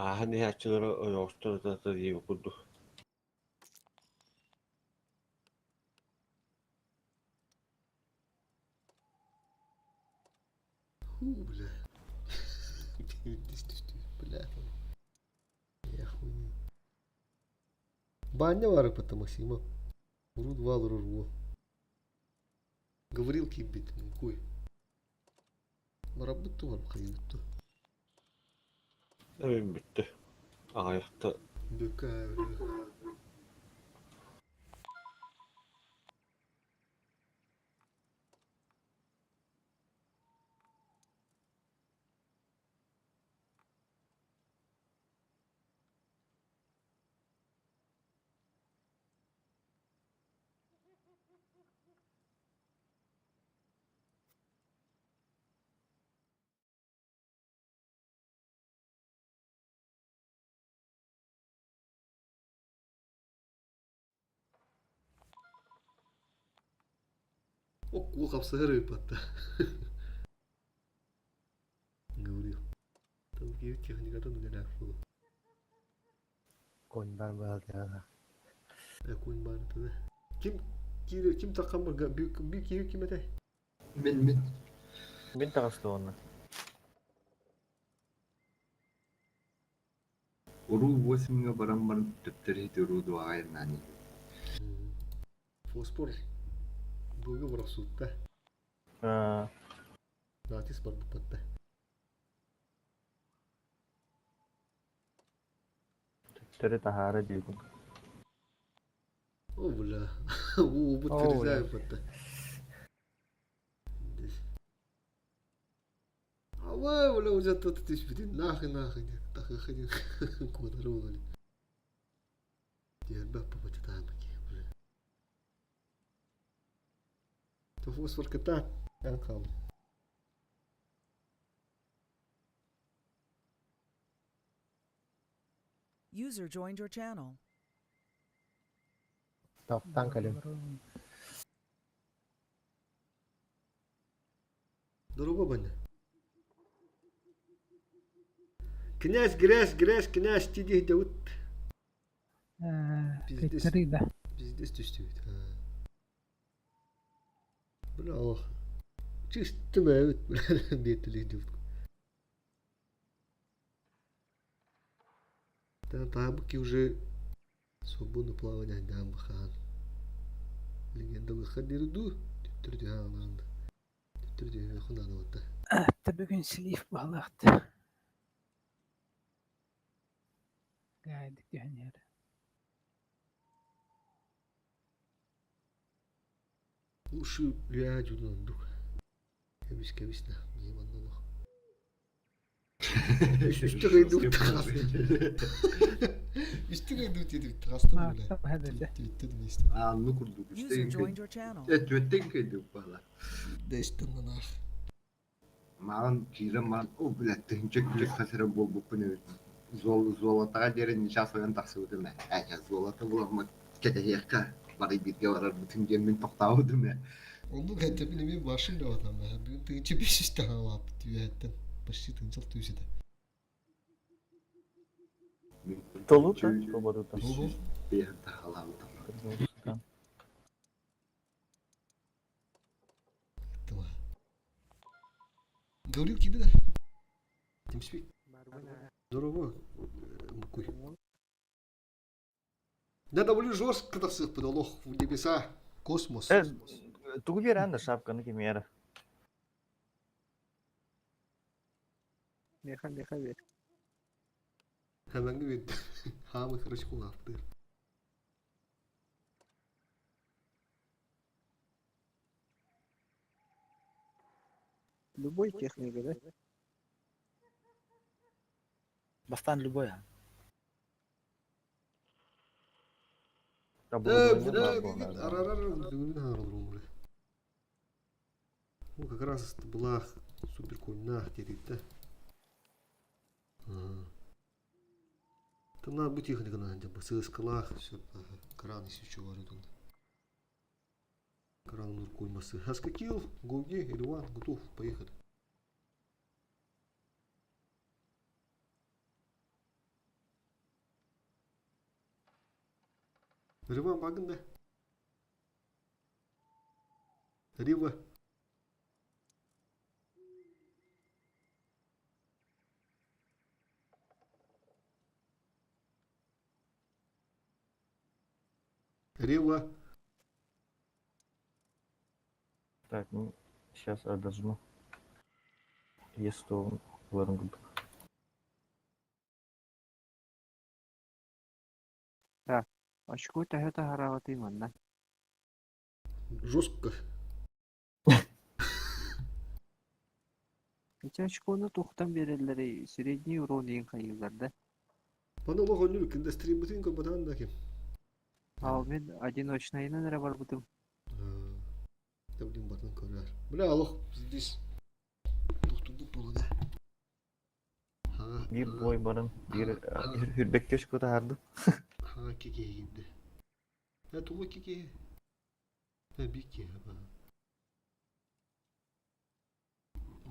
Ааһан иһээччилэри ойоҕостор ытата диэбит курдук. Ху, бля. Бля. Я хуйня. Баня бары потом Максима. Уру два руру. Говорил кибит, куй. Барабыт бар хайытту. Эбин бүттэ. Аҕыйахта Бүкә. Окку хапсыһар ыыппатта. Говорил. Там техникатын үлэлээх буолу. Конь бар баалдыга. Конь бар тыны. Ким киир ким таххан барга би киир ким этэй? Мин мин. Мин таҕыста уонна. Уруу восемьҥа баран баран төптөрү уруу дуаҕайнаан Фосфор быга борохсуутта. Натис барбыппатта. Төттөрү таһаара диибин. О, бля. Уу, бут кирзай батта. Ава, бля, уже тут түспүтүн нахы нахы тахы куотары буолали. Диэрбэ папатытаан бля. То фосфор кыта эн хаал. User joined your channel. Топтан кэлин. Дорого баня. Князь, грязь, грязь, князь, тиди дәүт. Пиздец. Пиздец түстүбүт. Бля, Аллах. Чисто бэбит, бля, биэтили дәүт. Таабыки уже свободно плавание дам хаан. Легенда выходили түттүр хаалаан. Түттүр хунан Та бүгүн слив баһылаахты. Гаайдык түһэн иһэр. Лучше я дюнандук. Кэбис кэбис на, не манналах. Үстү кайдуу Үстү кайдуу диэдик тахастан бля. Аа, ну курдук. User joined your channel. Төттен кайдык бала. Дэстэн нах. Маан киирэн маан, о, блядь, тыһынча күлүк хасыра буолбуппун эбит. Зол золотаҕа диэри ньычаас ойон тахсыбытым ээ. Ээ, золото буламмыт кэтэһиэххэ, бары бииргэ барарбытын диэн мин тохтообутум ээ. Оннук эттэбин эмиэ башым да батам. Бүгүн тыынча беш таһаалааппыт үөһэттэн. Почти тыынчал түүсэтэ. Толута, свободата. Биэһэн таһаалаабытым. Говорил тебе да? Тимспик. Здорово, Мукуй. Да довольно жестко тахсыппыт олох в небеса, космос. Тугу биэрэн да шапканы кимиэрэ. Меха меха бер. Хэмэҥҥэ биэрдэ. Хаамы короче кулаахтыыр. Любой техника, да? Бастан любой. Ну, как раз это была супер на да. Там надо быть техника надо, скалах, все, кран если что варит он. Кран нуркой массы. Хаскакил, Гоги, Ирван, готов, поехали. Рыба багын да. Рыба. Рива. Так, ну, сейчас одожму. Если он курдук. Так, очко төһө таһараҕытый манна? Жестко. Ити очкону туохтан биэрэллэрий? Средний урон иһин хайыыллар да? Маны олох оннук кинде стриммытын көрбөтөҕүн да ким. Ал мин одиночнайынан эрэ барбытым. Да блин батын көрөр. Бля олох здесь тохтубут буолла да. Биир бой баран, биир хүрбэккэ очко таһаардым. Хаҥа киһи киирдэ. Э тугу киһи? Э биир киһи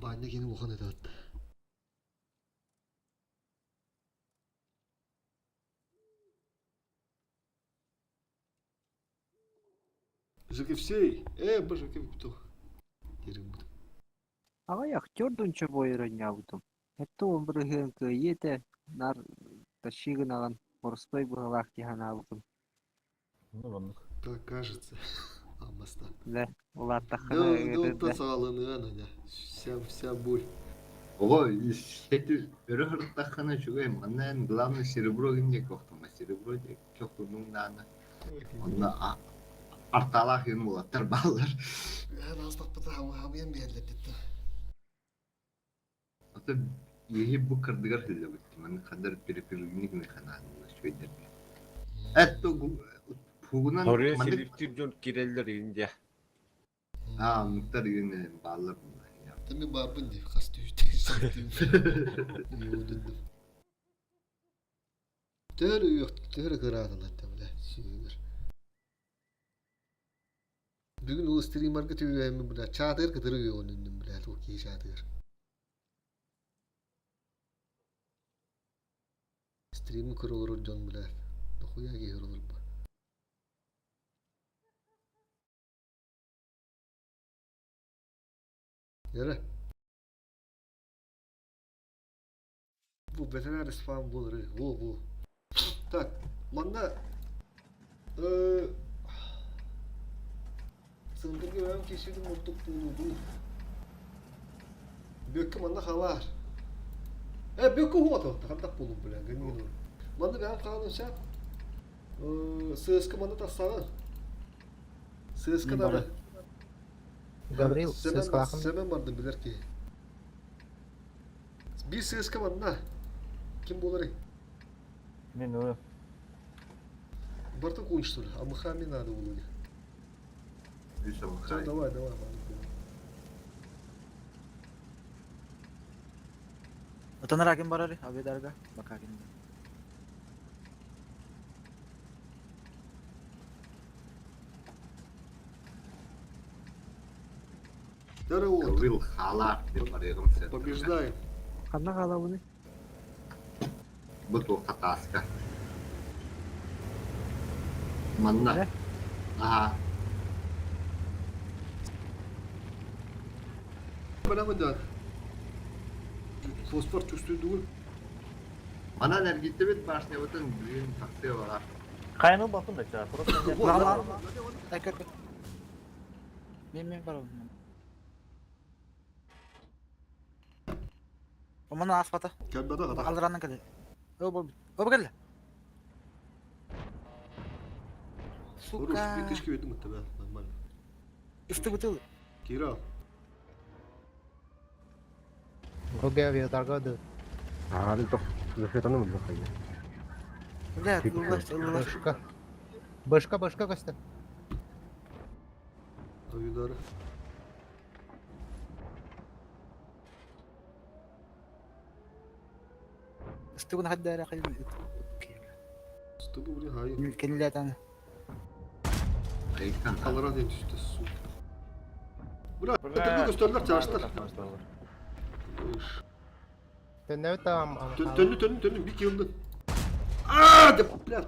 Баанньа кини улахан этэ атта. Жекевсей! Э, боже, кем кто? Деревмут. Аҕай актер дунча буойар-оонньообутум. Этэ уон бырыһыан кыайыы этэ, наар тащи гынаҕын, боростуой быһыылаах дии санаабытым. Ну, оннук. Так кажется. Аммаста. Дэ, улааттаххына Да, да, ыарыыр онтон да. саҕаланыан аня. Вся, вся боль. Оҕо ити өрө сырыттаххына үчүгэй, манна эн главное серебро гын диэки охтума, серебро диэки охтунуҥ даҕаны онно артаалаах иһин уолаттар бааллар. Эн астахпыта хамыйан биһэллэр дитта. Ата иһи бу кырдыгар сылдьабыт, манна хандар перепрыгник механаанна үчүгэйдэргэ. Этто пугунан Хория маннык силиптир дьон кирэллэр индия. аа муктар иһин бааллар Тами баарбын дии хас түһүтэ Юудуннум. Төһөр үйөх төһөр кыраатылар да бля сүүнэр. Бүгүн ол стримерга түбүһэммин бля чаатыгар кытары үйөҕүнүннүм бля туох киһи чаатыгар. Стримы көрө олорор дьон бля дохуя киһи олорбо. Эрэ. Бу бэтэрээ респаун буолары. Во, во. Так, манна э Сындырга бэйэм киирсибитим ордук буолуу Бүөккэ манна халаар. Э, Бүөккэ уһуата, хантах буолуҥ бля, гыннын. Манна бэйэм хаалын сап. Сыаска манна тахсаҕын. Сыаска Мин дары. бары. Гаврил, Сэмэн сыаскалааххын Сэмэн бардым билэр киһи. Биир сыаска манна. Ким буоларый? Мен ылы. Барта кончтур. А махами надо было. Үс Все, амахай. давай, давай. Отон ким барар? Абедарга. Бака ким. Здорово. Гаврил хаалаах диэн барыаҕым сыттым. Побеждаем. Ханна хаалабыный? Бу туохха тааска. Манна. Э? Аһаа. Прямо да. Фосфор чувствую Манан эргиттибит башнябытын бүгүн тахсыа баҕар. Хайаны бапын да чаа. Просто Вот, Ла да, ла. да, да. Ай көр көр. Мен мен барабын. Омана аспата. Кэлбэтэх ата. Алдараннан кэлэ. О бу. О бу кэллэ. Хорош, Сука. две тычки ведем от тебя. Нормально. Ысты бутыл. Кира. Окей, авиаторга да. Бля, ылла, ылла. Башка. Башка, башка көстө. Авидары. Ыстыгын хаддара кайын. Стыбы, блин, хай. Кенилетан. Айыктан Аларан ден түстө, сука. Бля, это көстөллөр чаштар. Төннөбүт там. Төннү, төннү, төннү, бик йылдын. А, да, бля.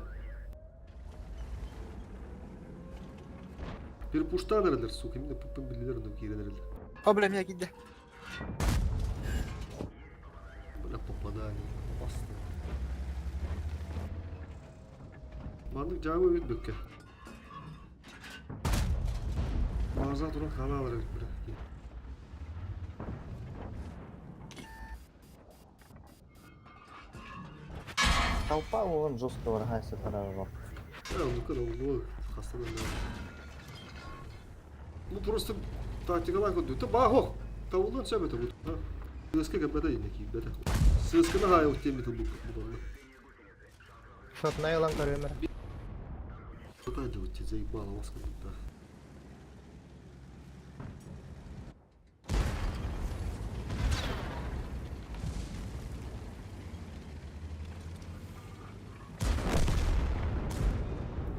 Перепуштаан эрэллэр, сука, именно пуппун биллилэр онно киирэн эрэллэр. О, бля, меня кидде. Бля, попадание. Опасно. Маннык дьаабы эбит бөккө. Бааза туран ханаалар эбит бля. Толпа уолан жестко выргайся тарарова. Да, ну-ка, ну, хастан Ну просто тактикалаах көрдүү. Та баах Табыллан сөп этэ бу. Сыаска кэлбэтэ иннэ киирбэтэ. Сыасканы хаайы тиэммит ылбыт буолла. Шотнай ылан көрүөм эрэ. Что делать, заебало вас как будто.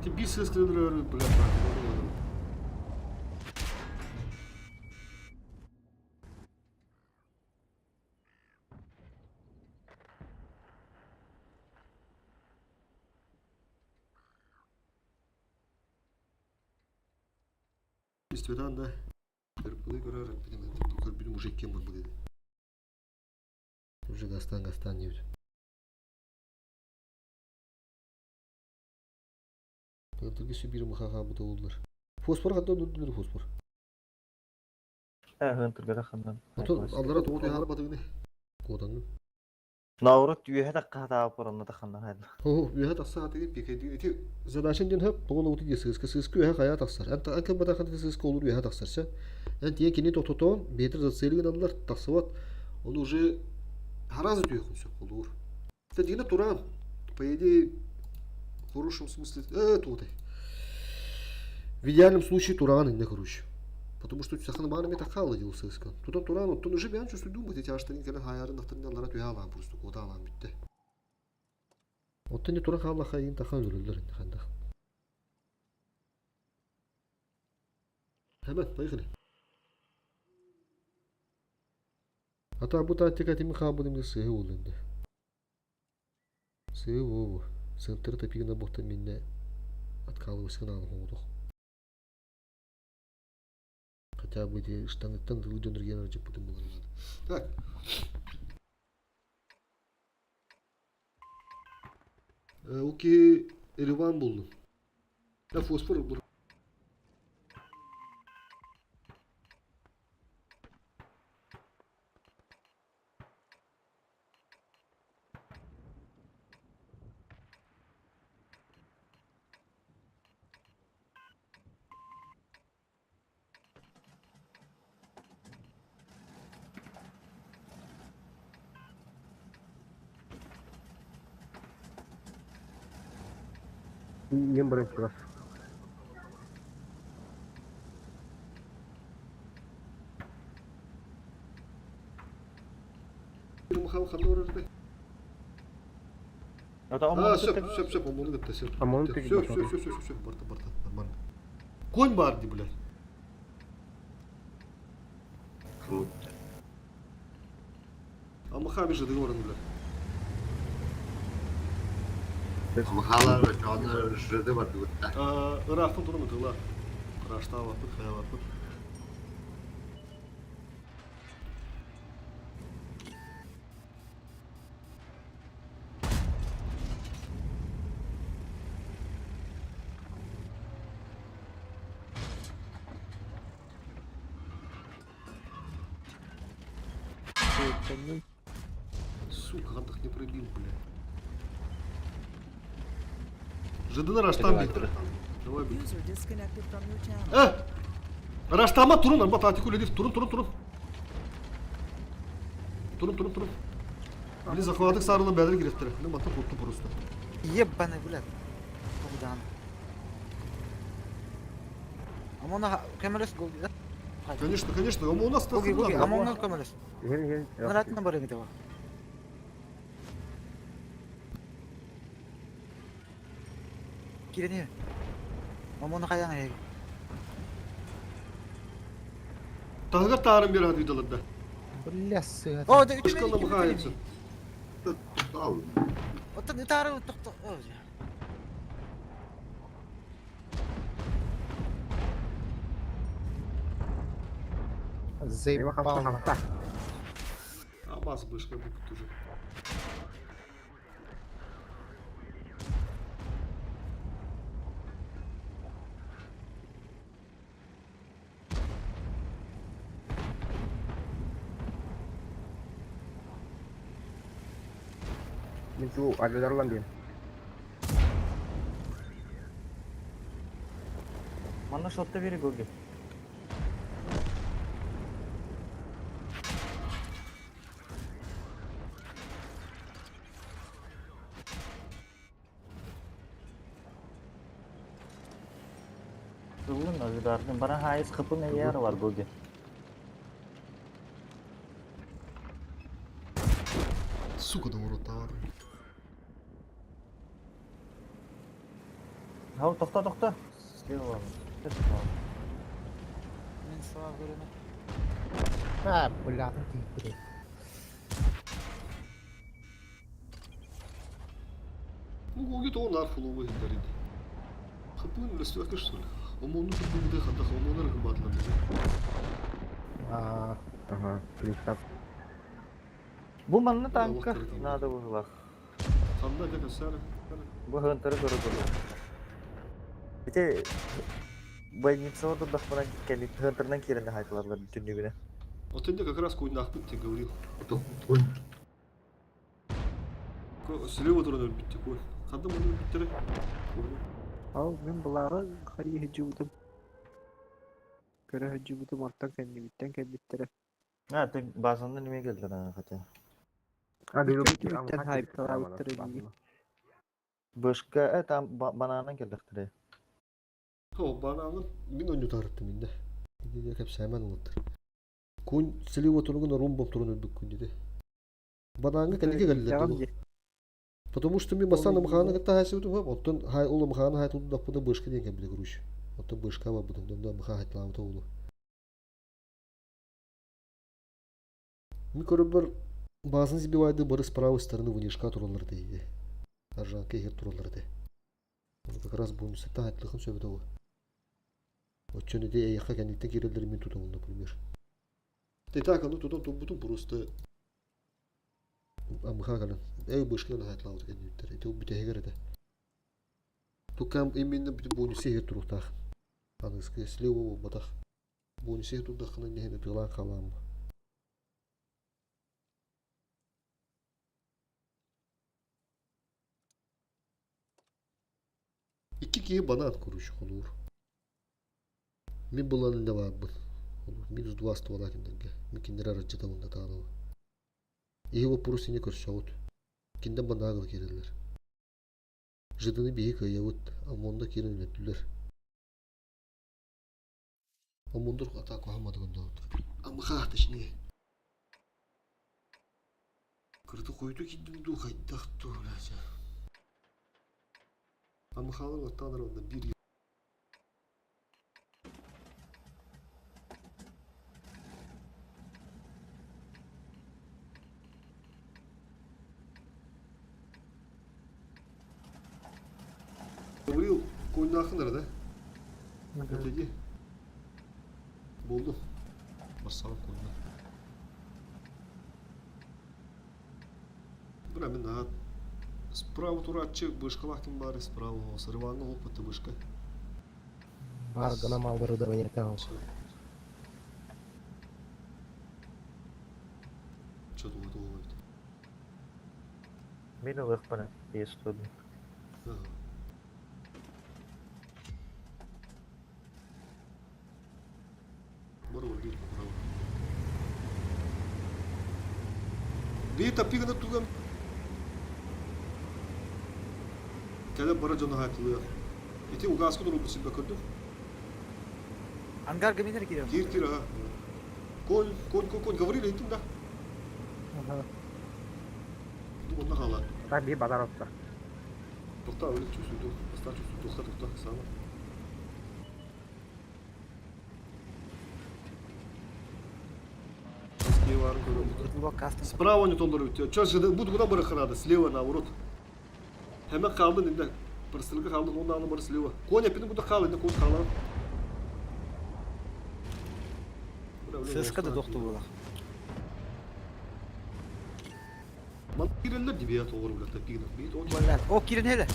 Ти биир сыасканы өлөрөр, бля, Истибэтэн да Кырпылыы көрөр көрбүтүм уже кем барбыт этэ. Уже гастан гастан диэбит. Тыгырдыргы сүбиир махаха бутуллар. Фосфор ханна оннурдулар фосфор? Э, тургата ханнан. Отон аллара тоҕо түһэ батыгыны. Куотанным. Наурут үөһэ тахха таапыр онно таханна хайда. Оо, үөһэ тахса хатыгы пикэйдиги ити задачан диэн хөп тоҕо лоуту диэ сыыска сыыска үөһэ хайа тахсар. Эн эн кэлбэтэх сыыска олур үөһэ тахсар сэ. Эн тиийэн кини тохтотоон бэйэтэ зацелигин аллар тахсыбат. Оны уже харазы түһүөхүн сөп болуур. Та дигинэ туран, по идее, в хорошем смысле, туотай. В идеальном случае туран инне короче. Потому что саханы бааны мета хаалла дил сыыскан. Тутан туран оттон уже бэйэн чувствую думать эти аштарын кэлэн хаайарын ахтарын аллара түһэ алаан просто куота алаан бүттэ. Оттон не тура хаалла хайын тахан өлөллөр инне хандах. Hemen, поехали. Ата бу тактика тими хаалбытым сыһы буолла Сыһы буолу. Сыһыттары тапигына буохтан миннэ откалывайсыгын аан хоҥотох. Хотя бы ити штаныттан дылы дьон регионар дьыппытым булар Так. Ол киһи Ереван буллум. Я фосфор булар. Нем баран чугас. Михаил ханна барар этэй? А, сөп, сөп, сөп, омону кытта сөп. Омону Все, все, все, все, все, барта, барта, нормально. Конь бар ди, блядь. Круто. А Махами же договорен, блядь. Махалар очоҕуна жыды бардыбытта. Ыраахтан туран ытыла. Ыраштаабаппыт, хайалаппыт. Сука, хантах не пробил, блядь. Жидына раштам бит. Давай, бит. User disconnected from your channel. Э! Раштама турун, арба татик үлелир. Турун, турун, турун. Турун, турун, турун. Били захватык сарылы бәдір киректер. Не мата кутту просто. Ебаный, блядь. Богдан. Амона көмөлөс гол да? Конечно, конечно. У нас Гоги, гоги, Амона көмөлөс. Ныратын бар эми дева. Кирене. Амона каян эй. Таһыгар таарын бер хатыйдаларда. Бля, сыа. О, да Ышкалла махайыпсың. Ал. Оттон ытаары тохто. Заебал. А бас бышка будет уже. Мин туу авиадарлан диэн. Манна шотта бери Гоги. Ыллын авидардын бара хайыс хыпын эйэр бар Гоги. Сука, да урод товар. Хау, тохта, тохта. Слева. Мен слава көрөмө. А, бля, ты, блядь. Ну, Гоги то он арфуловый дарит. Хапын үлэстүөккэ что ли? Омону хапын хантах омонар гымбатлар. А, Ага, пристав. Бу манна танка надо было. Ханна как сара. Бу хантары көрө көрө. Ите больница турдахпына келип хантарынан кирен хайтыларлар түннүгүнэ. Вот ты как раз куйнахпыт тебе говорил. Слева туран өлбүттэ кой. Ханда маны өлбүттере? Ал мин булары харии жубутум. Көрө жубутум ортон кэннибиттен кэлбиттэрэ. А, ты базандан неме келдин ага хотя. Үттэн хайпталаабыттара дии. Бышка, э, там бананан келдихтире. О, бананын мин ойну тарыттым инде. Иде кеп сәмән улуттар. Кун слева тургун ромбом турун өлбүк күн диде. Бананга кәлиге келдилер. Потому что мен бастан мханы кытта хайсыбытым хөп, оттон хай улы мханы хай тулду даппыда бышка диэн кэлбитэ короче. Оттон бышка барбытым, донда мха хайтылаабыта улу. Мен көрөбөр баасын сбивайды бары с правой стороны вынешка тураллар дейди. Аржанка эгер тураллар де. Оны как раз бонусата хайтылыхын сөбөтө ол. Оччон иде эйэхэ кэнниттэн киирэллэр мен тутабын, например. Ты так, ну тутан туппутум просто амыха калан. Эй бышкынан хайтылаабыт кэнниттэр. Ити бүтэһигэр этэ. Тукам именно бонусе эгер туруктаах. Аныгыскы слева буолбатах. Бонусе турдаххына нэһэн ытыалаан хаалаам. Икки киһи банан короче холуур. Мин булан инде баарбын. Минус два ствола кинилэргэ. Мин кинилэри аралдьытабын да таалаба. Иһи боппуруос ини көрсөҕүт. Киндэн банаагыл киирэллэр. Жидыны биһи кыайабыт, ОМОНна киирэн өлөрдүлэр. ОМОНдур атака хаамадыгын Амыхаа точнее. Кырты хойду киирдим дуу хайдах дуу блядь. Амыхаалар оттаан онно биир Говорил, куйнаахын да? Отойди. Болду. Барсаҕын куйна. Бра мен наат. Справа турааччы бышкалаах ким баары справа сарыбааҥҥа олох бышка. Бар гына оборудование там. Что думаю, думаю. Мин ылыахпына, есть один. Ага. Бар бар бир браво. Бии таппигына туган кэлэ бара дьоно хаатылыа. Ити угааска турбут сирбэ көрдүм. Ангар гаминер киирэн. Киир киир ага. Конь, конь, конь, конь, говорили этим да? Ага. Ду онна хаалар. Так би бадар отта. Тоқта, өлік чувствую, Поставь чувствую, тоқта, тоқта, сама. Справа не тондар өтті. Чё, буду куда бараханада? Слева, наоборот. Hemen kaldın indi. Pırsılgı kaldın, onun alın слева. Коня, пидin куда қалды, инде конь қалан. Сыска да тохтуулах. Ман киреллер дибия тоҕор улата пигнах бит. Блядь, о кирен хеле.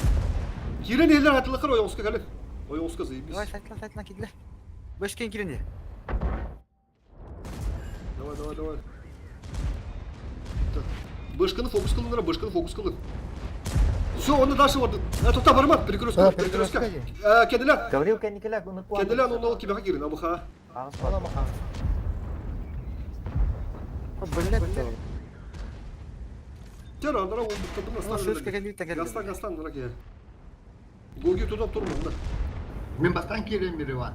Кирен хеле атылахар ойоҕуска кэлин. Ойоҕуска заебись. Давай сайтла сайтла кидле. Бэшкен кирен Давай, давай, давай. Бышканы фокус кылыннара, бышканы фокус кылын. Все, оны дальше вот. Тоқта барма, перекрестка, перекрестка. Кенделя. Гаврил кэнникелек, оны Кенделя, ну ол кибеға кирин, абыха. Блядь. Тер, андара ол бұттырдым, астан. Гастан, гастан, дара ке. Гоги тудап турма, мында. Мен бастан кирен бiri var.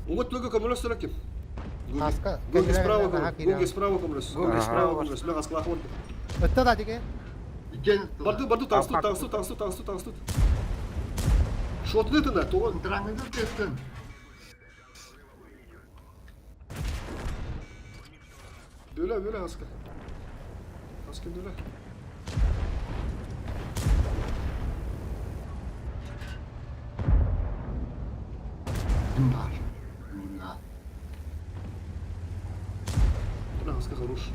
Уңат лөкө көмөлөс ким? Гоги справа, Гоги справа көмөлөс. Гоги справа көмөлөс. Мен аскалах болды. Өттө да диге. Барды, барды, таңстут, таңстут, таңстут, таңстут, таңстут. Шотны тына, тоғы. Траңды тестін. Бөле, бөле, аска. Аска бөле. Ким бар? Мына. Бля, аска хорош.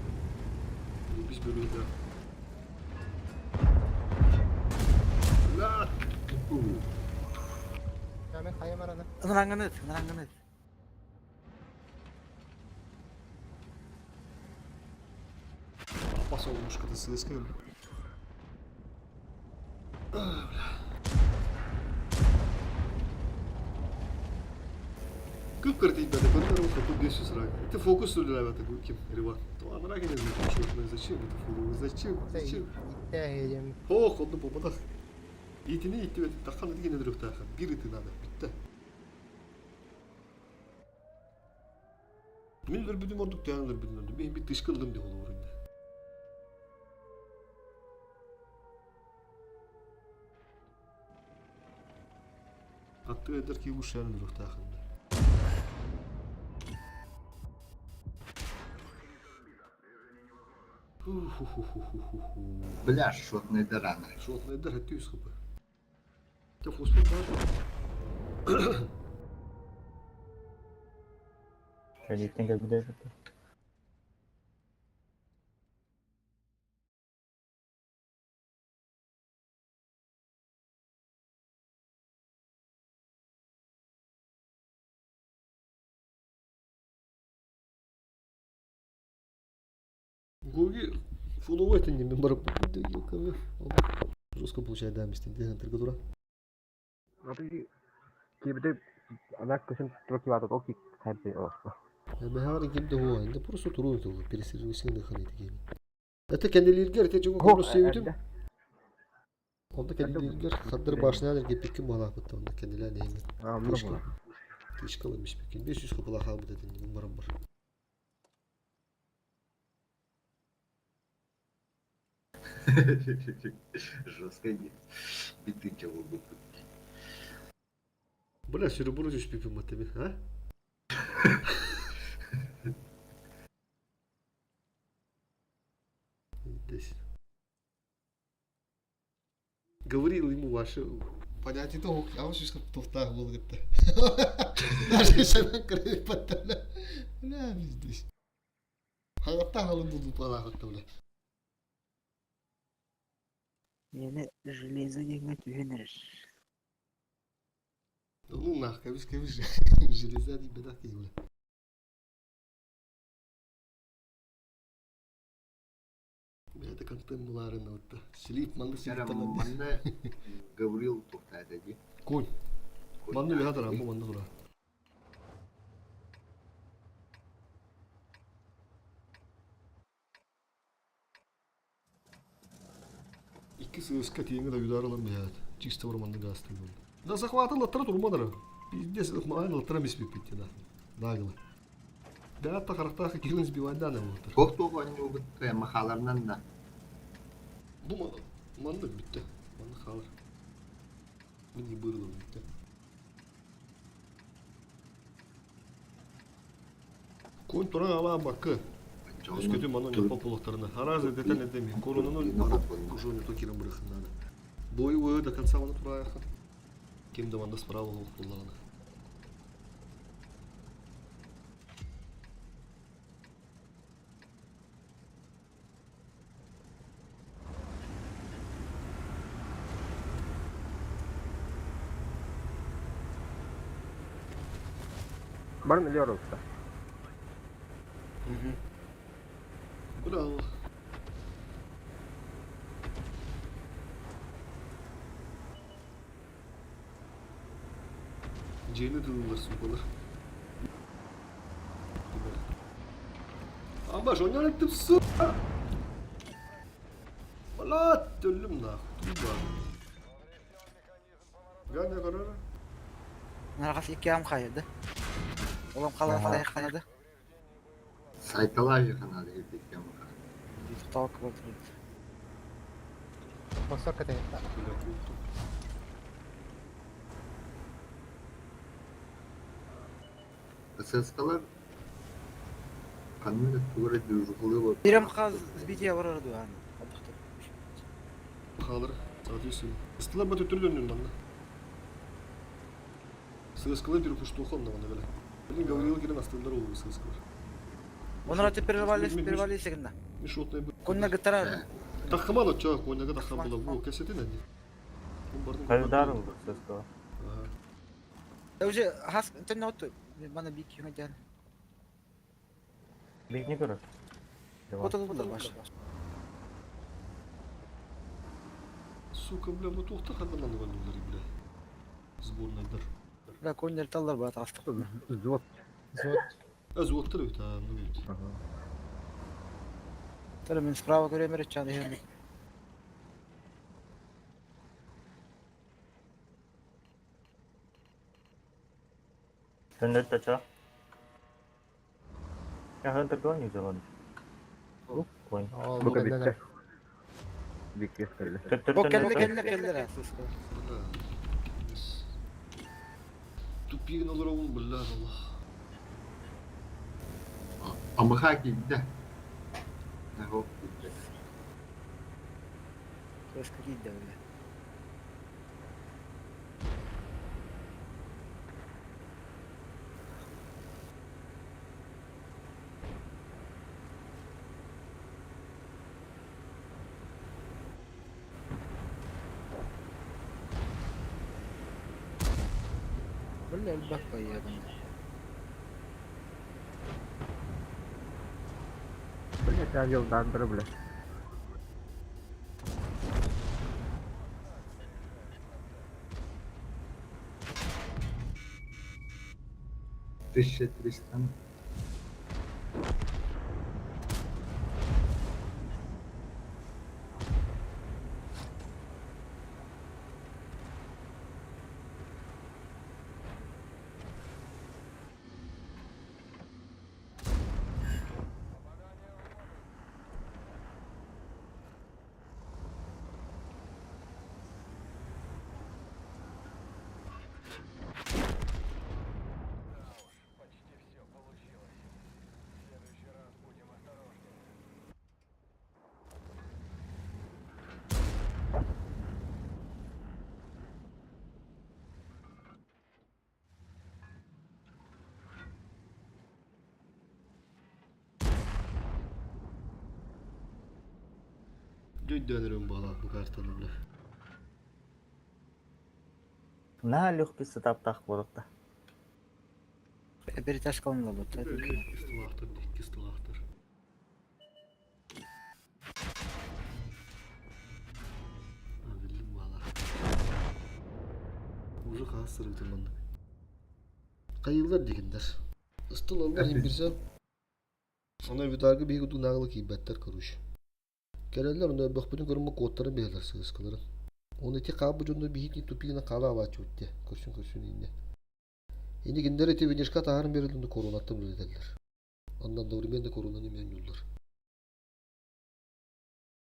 Biz бөле, да. Бля. Мен хайым араны. Ынраңыныт, ынраңыныт. Опас olmuş kadın сылыска öldü. Кып кыртый бәді, көрдер ол хапы 500 рак. Это фокус сүрділер бәді, ким, Риван. То ана рак не знаю, зачем это фоллоу, зачем, зачем? Ох, онны болмадақ. Итini итти бәді, таққан деген өдірік таққан. Bir ити надо, бітті. Мен өлбүдүм ордук таян өлбүдүм ордук. Мен bir тышкылдым деп olur енді. Атты эдер ки ушан өлүк тақында. Бля, шотный дыраны. Шотный дыр, это юз хп. Те фоспор бар. Кредиттен кэлбидэ. Гоги фуловой это не мембар. Жестко получает дамести. Где Кибде ана көсөн турки ватат оки хайпы олосто. Мехар кимде хуа. Инде просто туру ту пересервисин дыхани тигеми. Это кенделиргер те жого көмө сүйүтүм. Онда кенделиргер хаддыр башына дерге пикки мала бытты онда кенделер нейми. А, Тышкалы миш пикки. 500 хапала хабы дедин барам бар. Жестко не. Битынча болду. Бля, серебро здесь пипим атами, а? Здесь. Говорил ему ваше понятие того, а он слишком туфтах был, говорит. Даже шанан крови подталя. Бля, здесь. Хагатта халын буду палахатта, бля. Yine железо деген түһенер. Ну нах, кабиш, кабиш. Железа не беда бля. Бля, это контент буларын вот. Слип, манды слип Манна Гаврил тухтады ди. Конь. Манды бега бу манды тура. Икки сыска тиеңе да юдарылым бияд. Чисто бар манды гасты был. Да захватыл латтара турмадыр. Пиздец, маған латтара миспек битти да. Дагылы. Да та характах килин сбивайда на вот. Кох туган югытты махаларынан да. Бу манды битти. Манды халыр. Мини бырылы битти. Конь тура ала бакы. Өскөтүн манан ньоппо буолуохтарына, араас эрдэтэн эрдэ коронаны уже не то кирен бырахыннааны. Бой уы до конца оны тураайахха. Ким да манна справа буолуох буоллаҕына. Барын иле оролта. Куда ол? Дьиэни тылылар суукалар. Амбаш, он не сука! Блядь, өллүм нахуй. Туба. Ганя карара. Нарҕас икки ам хайды. Олом қалан қалай қанады. Сайталар каналы икки амаха. Толк болды. Босор кэтэ. Бля, круто. ССКлар ханнык тугура дюжухлы вот. Бирем хаз видео барар дуан. Хаалар, соответственно. Ыстылар бат өтүрдөннүн манна. Сыскалы bir куштуха онна манна бele. Блин, Гаврила кирен астылдар олу сыскалар. Онора те перевали перевали сегинда. Мишотный бу. Конна гытара. Тахман отча, коннага тахман була. Бу кесетин әне. Хайдар oldu ses Уже хас тен оту. Мана бик юнадян. Биг не көрөр. Отол булар баш. Сука, бля, мы тухта хандан валюлар, бля. Сборныйдар. Бля, коннер таллар бар астык. Взвод. Взвод. Взводтар бит, а, ну бит. Тара мен справа көрөм эречан эһем. Төннөр тача. Я Хантер гоню взяла. Конь. Бука битте. Бикке келле. Бо келле келле келле. Бля. Тупигин олоровун, бля, Аллах. Амаха киирдэ. Хоп киирдэ. Көскө кийде бля. Бля, элбэх байыабын. Бля, тән йылдандыры, бля. Тысяча триста. Dönürüm bağla bu kartanı bile. На легкий сетап тах болукта. Бери таш калынла бу. Кистылахтыр, кистылахтыр. Биллим бала. Уже хас сырыктым манна. Кайылар дегендер. Ыстыл алдар имбирсе. Она витаргы биги дунагылы кийбеттер короче. Келелер оны бөхпүтүн көрүмө куоттарын биһэлэр сыыскаларын. Оны ити хаабы дьонно биһити тупигина хаала алаачы утте. Көрсүн көрсүн инне. Ини киндер ити винишка таһарын берилинди коронаттан үлетеллер. Онно одновременно коронаны мен юллар.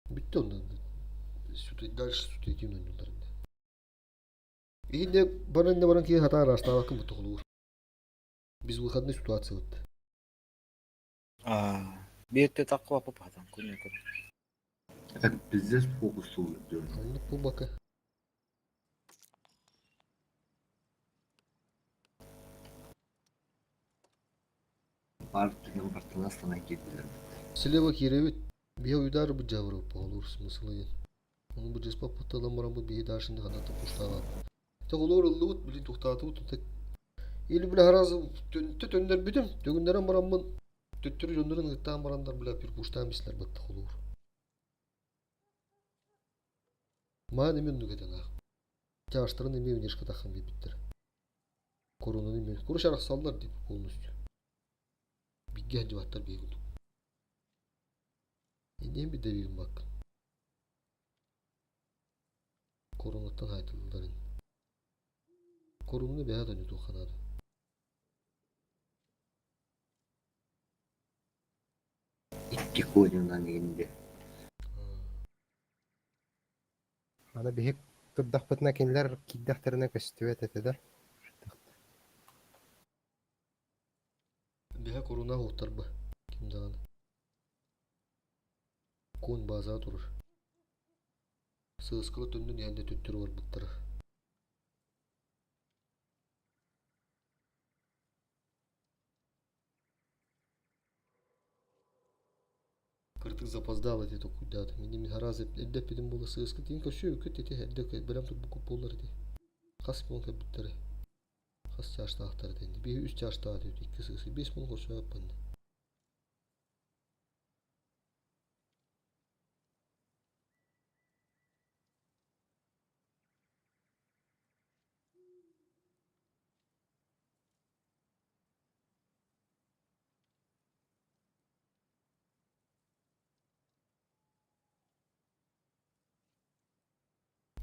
Бүттү онно. Сүтө дальше сүтө итин ойнулар инде. Инде баран баран киһи хатаа араастаабаккын бутухулуур. Безвыходный ситуация вот. Аа. Биир таққы бапы патан күнне көр. Это пиздец фокус диyorum. Оннук бу бака. Бар түнен бартына астана кирдилер. Слева киирэбит. Биһи уйдаар бу дьабыры поголуур смысла диэн. Ону бу дьыспаппытталан баран бу биһи дашынды ханна туппуштаабат. Тоҕолоор ыллыбыт, били тухтаатыбыт Или бля сразу төннөрбүтүм, төгүннэрэн бараммын төттөрү дьоннорун ыттаан бараннар бля перпуштаан бистилэр бытта холуур. Маан эми оннук этэн аах. Тяжтарын эми внешка таххан биэрбиттэр. Коронаны эми куру арахсаллар дип полностью. Бигге хандьыбаттар бии курдук. Инниэн бидэ бак. Коронаттан хаайтылларын. Корунну бэһэ да туохха наада. Икки конюнан иҥинди. Аны биһик турдахпытына кинилэр киирдэхтэринэ көстүбэт этэ да. Биһэ коруна уһуктарба ким даҕаны. Куон баазаҕа турар. Сыаскала төннөн иһэн да төттөрү барбыттара. Кырдык запоздал ити токуйдаатым. Ини мин араас эрдэ эппитим буола сыаска тиин көрсүө үкүт ити эрдэ бэлэм турбуккут буоллар ити. Хас буолан кэлбиттэрэ. Хас чаастаахтар этэ. Биһи үс чаастаах этибит, икки сыаска. Биэс буолан көрсүө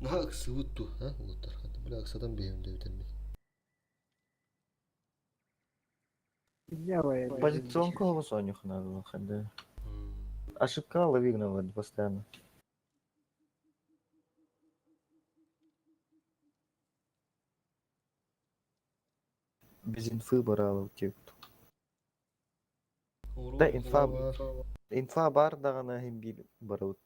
Наһаа ыксыыбыт дуу, а, уолаттар? Бля, ыксатан биэһим диэбитим мин. Позиционка у них надо да. Ошибка лавигнова постоянно. Без инфы барал те Да, инфа, инфа бар даҕаны иһин биир барабыт.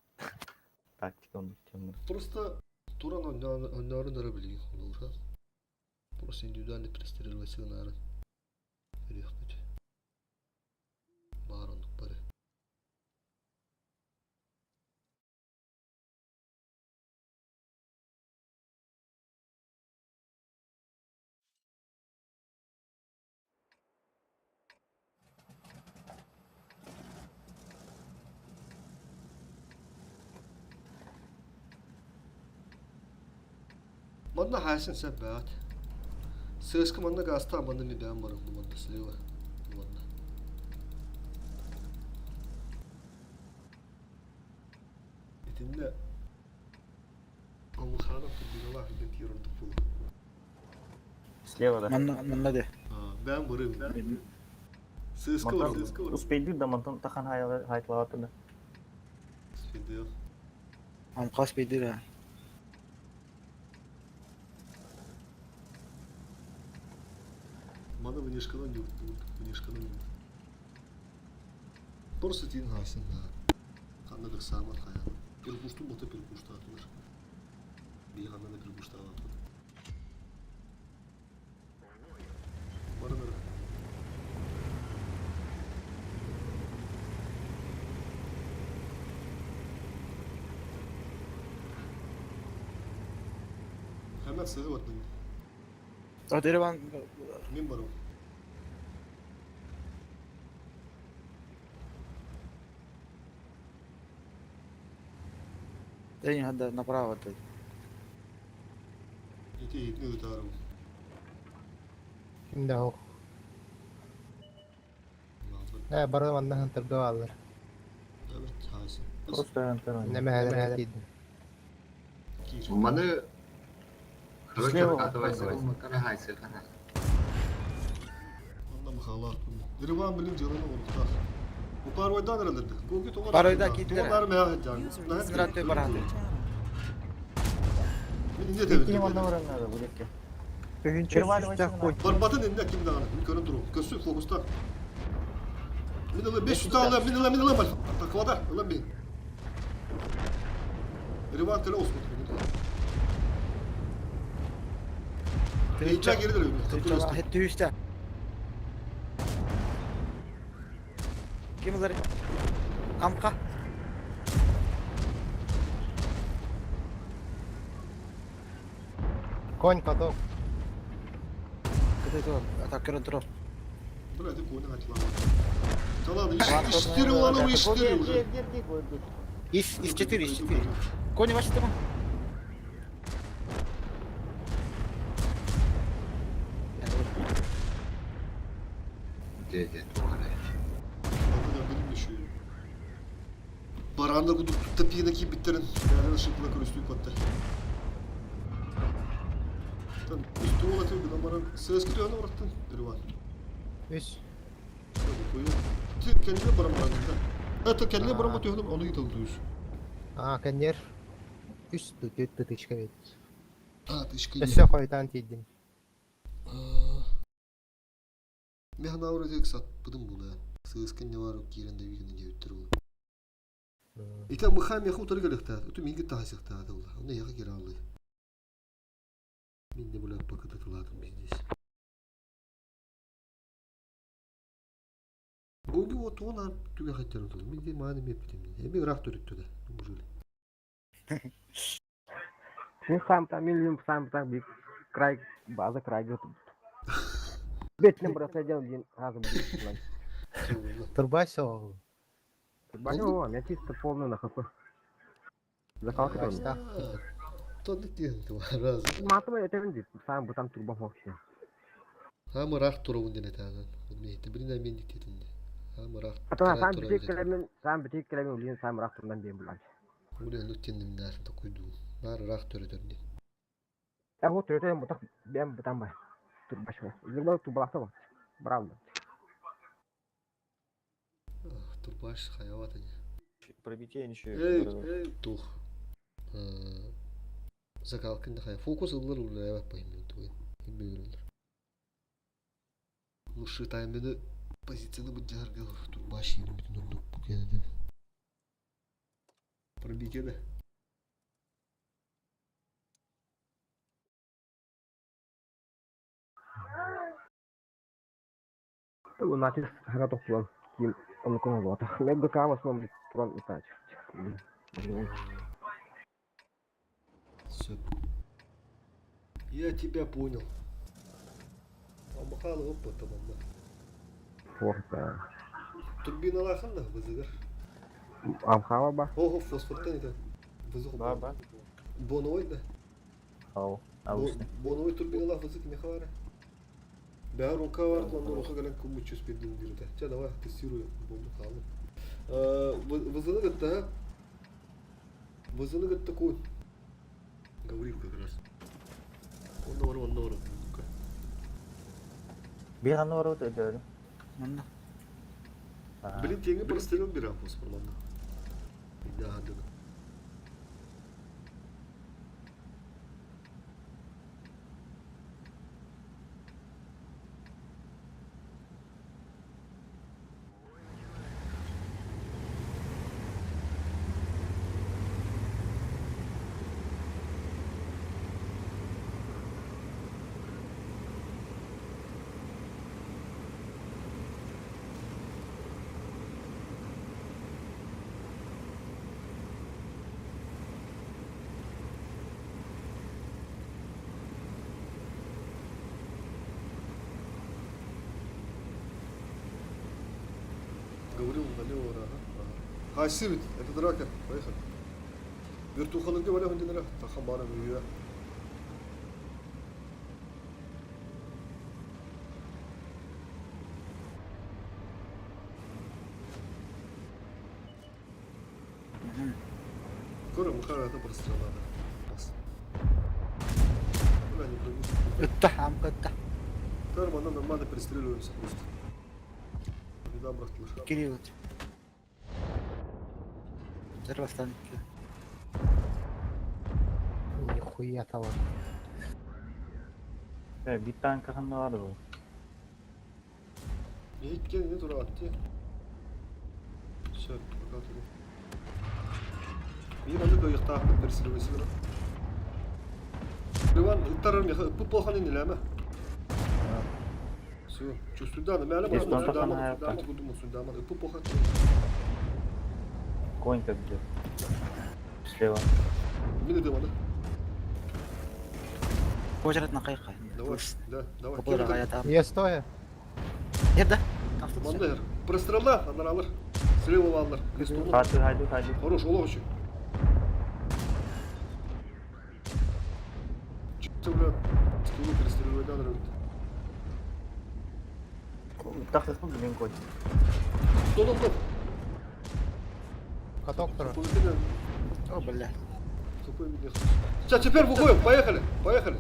Тактика оннук темнар. Просто туран онньоорун эрэ билигин холуура. Просто индивидуальный пристрелывать гынаары көрүөхпүт. Баар оннук бары. Манна хаайсын сөп баат. Сыаска манна гаастаах манна ми бэйэм барым бу манна слева манна. Итиннэ Омуханов турбиналаах үрдүн тиийэр ордук буолуо. Слева да. Манна манна де. Бэйэм барыым. Сыаска бар, сыаска бар. Успейдыр да мантан тахан хайтлаатыр да. Успейдыр. Амқас бейдир а. Маны внешканан внешканан Просто тиин хаайсын да. Ханна да саамат хайа. Перепуштун бота перепуштаатылар. Бии ханна да перепуштаабаппыт. Баран эрэ. Хэмэт сыһы бардын. Ереван Мин барым. Да направо ты. Ити иһитини ытаарым. Ким да ох. Э, бары манна хантарга бааллар. Evet, хаайсын. Просто антон. Нэмэһэлэр тиийдим. Маны короче, Слева откатывайся, откатывайся. макарахайся, хана. Онно махалаах Ереван билин дьыаланы оҥоруохтаах. Упарвайдаан эрэлэрдэ. Куоки тоҕо Паройда киирдилэр. Тоҕо наар мэһэ сылдьаан. User Наһаа Здравствуй, киирдилэр. барааты. Мин инньэ этэбин. Кини манна баран надо будет. Тыһыынча Ереван сүүстээх конь. Барбатын иннэ ким даҕаны. Мин көрөн туруом. Көссү фокуста. Мин ылам, 500 алам, мин ылам, мин ылам, Таклада, ылам мин. Риван кэлэ оспут. Эйча кирдер. Түһүстэ. Ким ылар? Амка. Конь каток. Кытай атак тур. Бля, ты коня хотела. Да ладно, из 4 уланов, из 4 уже. Из 4, из 4. Кони ваши там? Дьэ дьэ туох эрэ. Барандар кудук тапиына киирбиттэрин бэйэлэрин шипла көрүстүү куотта. Тан үстүү уолаты гынан баран сыаскы төһөнү ураттын Риван. Үс. Ти кэнниле баран баран да. Это кэнниле баран төһөнү ону ыытылды үс. А, кэннер. Үс тытычка ведь. А, тычка. Өссө хойутаан тиийдим. Механаура тек сатпытым була. Сыыскын не бар киирэн да биирин диэбиттэр ол. Ити мыха меха утары кэлэхтээх. Үтү минги таһасыахтаах була. Оны яха кираалы. Мин де була пакыта тылаатым здесь. Гоги вот он ар түгэ хаттар отол. Мин де мааны меппитим. Эми ыраах төрүттү да. Мужили. Мин сам там, мин сам там бик край база крайга Бетнем бросай дел один разом будет. Турбайся ол. О, я чисто полный на хп. Закалка там. Тонны тиэн раз. Матыма это видит, сам бы там турбо вообще. Хам ыраах турабын диэн этаанан. Мейти билин мен диктетинде. Хам ыраах. А то сам битик келемен, сам битик келемен улин сам ыраах турдан бен булан. Улин нуттенним нарын такой ду. Нар ыраах төрөтөрден. Я вот төрөтөн бутак бен бутан бай. Турбашма. Илгер турбалакта ба. Браво. Турбаш хаяват ани. Пробитие ничего. Эй, эй, тух. Закалкын да хая. Фокус ыллар уллар поймем тугын. Имбегерлер. Лучше таймені позицияны бұд жаргал. Турбаш елін бүтін ордық бүкені. Пробитие да. У натиск хара тохтулан. Ким онукун болот. Мен БК в основном туран итач. Все. Я тебя понял. Амахал опыта манна. Форта. Турбина лахан да вызыгар. Амхава ба. Ого, фосфортан это. Вызык. Ба, ба. Боновой да. Ау. Боновой турбина лах вызык мехавара. Бә рука бар, планда рука гален кумучу спидин дирте. Ча давай тестируем бомбу халым. Вызыны гытта. Вызыны гытта кой. Говорил как раз. Он бар, он бар. Bir аны бар өтө. Блин, теңе прострел бирам фосфорланды. Да, да. Говорил налево, ага. ага. Хасивит, это драка. Поехали. Вертухаларга валя хүнденere тахан бара үйе. Скоро Мухара это прострел надо. Пас. Бля, не пробил. Ытта, амка ытта. Термо, нормально перестреливаемся просто. Беда, брат, Кирилл. Взорвастан. Нихуя того. Bir танка ханна бар бу. Иккен не тура атты. Все, пока тугу. Мин аны кыайыахтаахпын персилибэсигэр. Иван, ыттарар меха ыппыт буолхан иннилээмэ. Все, чувствуйдааны, мээлэ Здесь баран тонто сундаман, хана сундаман, кудумун, сундаман, ыппыт буолхан. Конь как где? Слева. Мин ыдыманы. Кожаратна кайка. Давай, да, давай. Копыра гаята. Я стоя. Ерда. Манна Прострела, анаралар. Слева алар. Крестовну. Хаты, хайду, хайду. Хорош, олох еще. Чё, бля, скилу перестреливай, да, нравится. Так, блин, конь. Стоп, стоп, стоп. Каток турар. О, бля. Сейчас, теперь выходим, поехали, поехали.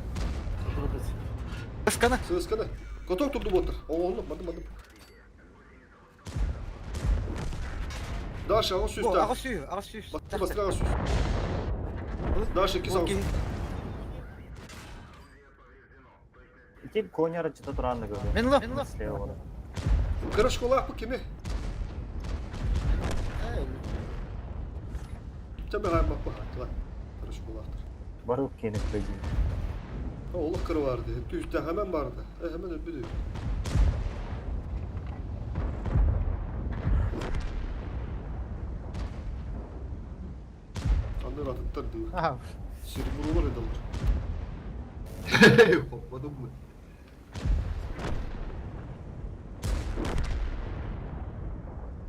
Скана. Скана. Готов тут дуботер. О, ну, мадым, мадым. Дальше, ағыс сүйіс, Ағыс сүй, ағыс сүй. Бастыра ағыс сүйіс. Дальше, кис ағыс. Теперь коняра что-то рано говорю. Мен ло, мен ло. Слева. Короче, кулак по кеме. Тебе гайм бак бак. Короче, кулактыр. Барып кенеп пойди. Олох кыры барды. Түстә hemen барды. Э, hemen öpüdü. Анны ратыттар дию. Аха. Сирбурулар эдалар. Хоппадым mı?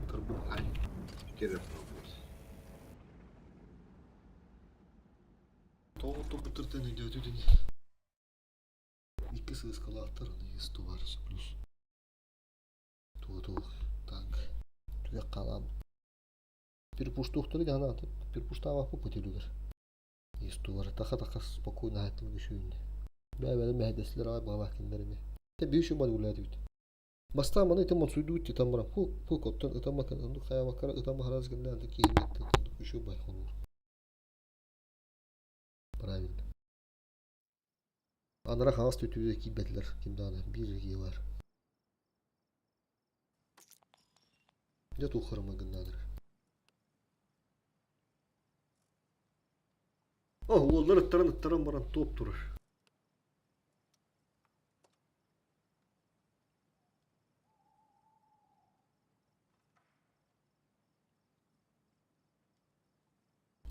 Тарбу. Ay, bir kere problem. Тоғы тобы түртен үйде өтүдүн. Икки сыскалаахтар аны есть товар плюс. Туга туг танк. Түгә калам. Перепуштухтары гана перепуштава по потелюгер. Есть товар. Таха таха спокойно хаттым күшүйүндө. Бәбәле мәһдәсләр ай бала киндерме. Те бишү мал гулады бит. Баста маны итем отсуйду ити там бара. Фу фу коттон ытама кан хая макара ытама хараз гындан ки бит күшү бай хонур. Правильно. Анара хаас түтүдө кийбетилер кимданы бир бар. Дә тухарма гыннадыр. О, уоллар ыттаран ыттаран баран топ турар.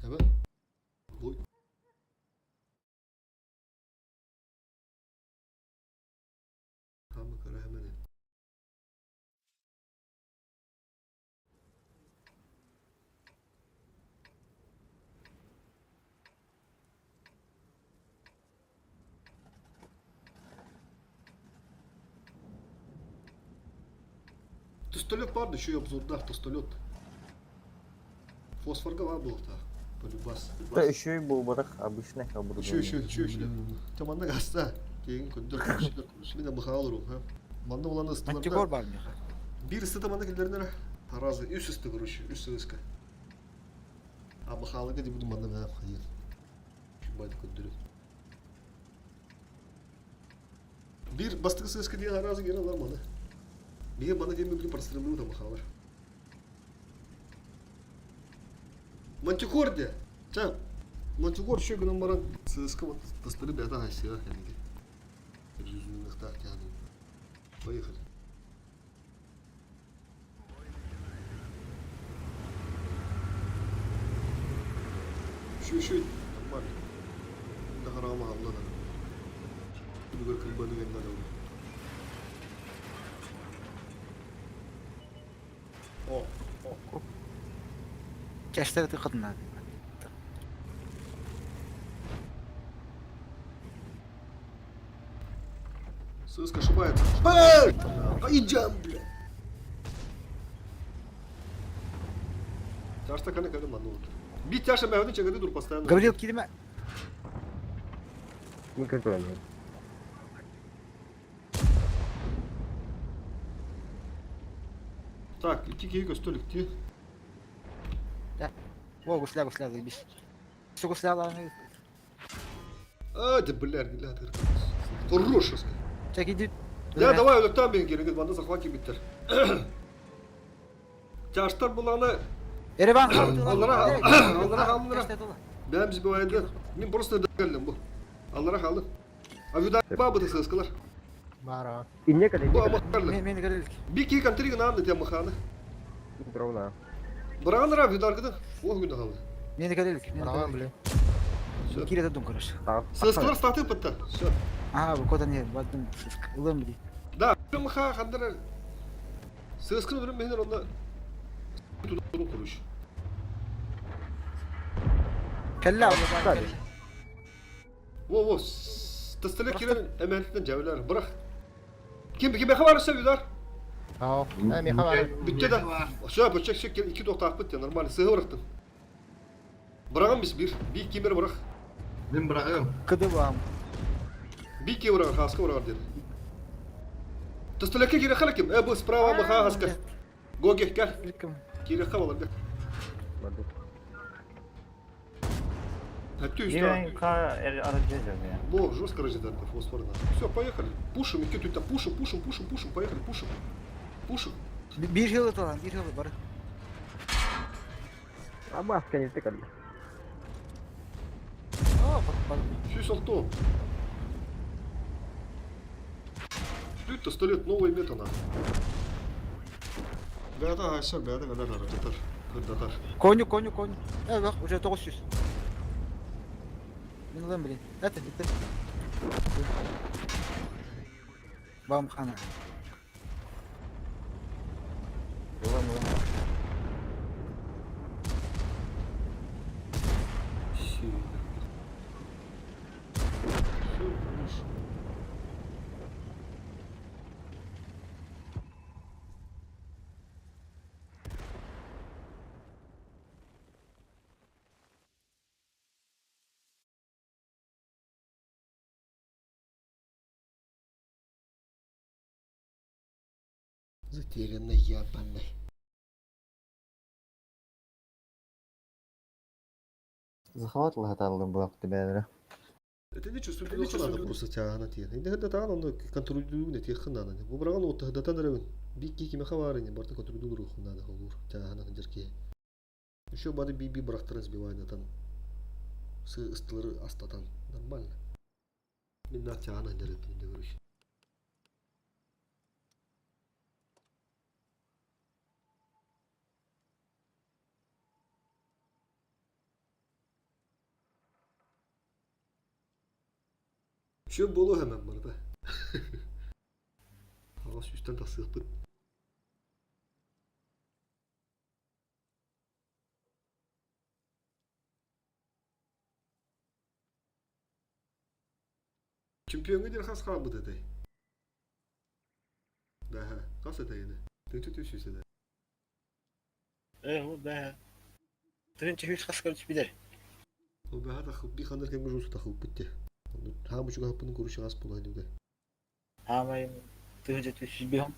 Эбе? Бой. Хамы кара hemen. Тостолет барды, еще и обзорда, тостолет. Фосфорга бар был та. Полюбас. Да еще и был барах обычный Еще, еще, еще, еще. Таманна гаста. Кейин көндөр, Мен бахалыру, ха. Манна уланы Мантикор бар меха. Бир исты таманна келдернер. Таразы, үс исты, короче, үс сыска. А бахалыга деп буду манна мен хайыр. Байды көндөрү. Бир бастыгы сыска деген аразы келе алар маны. Миге мана деме биле прострелы там бахалар. Мантикор де. Ча, Мантикор şu günün баран сыска вот тастыры бята хасия кәнеге. Жүзүнүн ыктак яны. Поехали. Şu şu нормально. Да харама алла да. Бүгөр кылбаны генна да. О, о. Кәштер тыкытна. Сыска ошибается. Бэй! Идем, бля. Тяжта кане кане ману. Би тяжа мәвни чегеде дур постоянно. Гаврил килме. Никогда нет. Так, ики киги көстөлүк ти. Во, гусля, гусля, заебись. Все гусля, ладно. А, да бля, бля, Хороший. Чек, иди. Да, давай, өлөктөн мен керек, манда захват биттер. Чаштар буланы Ереван хаалдылар. Аллара аллара хаалдылар. Бэм сбивайды. Мин просто келдим бу. Аллара хаалды. Авида бабы сыскалар. Бара. Инне кэлэ, Бу инне кэлэ. амаккарлы. Мен көрелік. Би ки контри гынан да маханы. Дровна. Быраган ра видаргыды. О күндө хаалды. Мен көрелік. Мен Браво, блин. Все. Кире дум короче. Сыскалар статы пытта. Все. Ага, bu кодан ер, бардым. Ылым били. Да, маха хандыр. Сысканы бир мехнер онда туда куруш. Кэллэ Кстати. Во во. Тасталек кирен эментен жабылар. Бырак. Ким ким хабар сөйлөр? Ау. Э, меха бар. Bitti de. Все, бөчек шек iki тоқтақ бітті, нормально. Сығы бұрақтың. Бұрағын біз бір. Bir кемер бұрақ. Мен бырағым. Кыды бам. Bir кемер бұрақ, хаска бұрақ деді. Тасталекке кире халаким. Э, бұл справа маха хаска. Гоге, кел. Кире хабалар, кел. Әтті үсті. Во, жестко разъедает фосфорно. Все, поехали. Пушим, iki тут пушим, пушим, пушим, пушим, поехали, пушим. Пушим. Bir yıl atalım, bir yıl бар. Абаска не тыкали. О, бар. Все салто. Тут пистолет новый метана. Да, да, все, да, да, да, да, да, да, Коню, коню, коню. Э, bak, уже 900. Мен ылым блин. Это, это. Бам хана. Ылым, ылым. Затерянный ябаный. Захват латалым булак тебәләре. Это не чувствую, что надо просто тягана тиен. Инде хәдә тагын аны контроль тиен хыннан. Бу браган ут хәдә рәвен. Бик ки киме хаварыны барты контроль рухыннан холур. Тягана дерке. Еще бады би-би брахтарын сбивай на там. С ыстылары астатан. Нормально. Мин на тягана дереп инде короче. Şu bolu hemen var be. Ağaç üstten tasıqpıt. Чемпионга дер хас хабы dedi. Daha хас eteydi. Tütü tüsüsü de. Э, ол бә. Тырынчы хүс хас көрүч билер. O бәһә тахып би хандар кем жусу тахып битте. Ха бу чуга хапын күрүш гас була диде. Амай тыгынча түшүз бихом.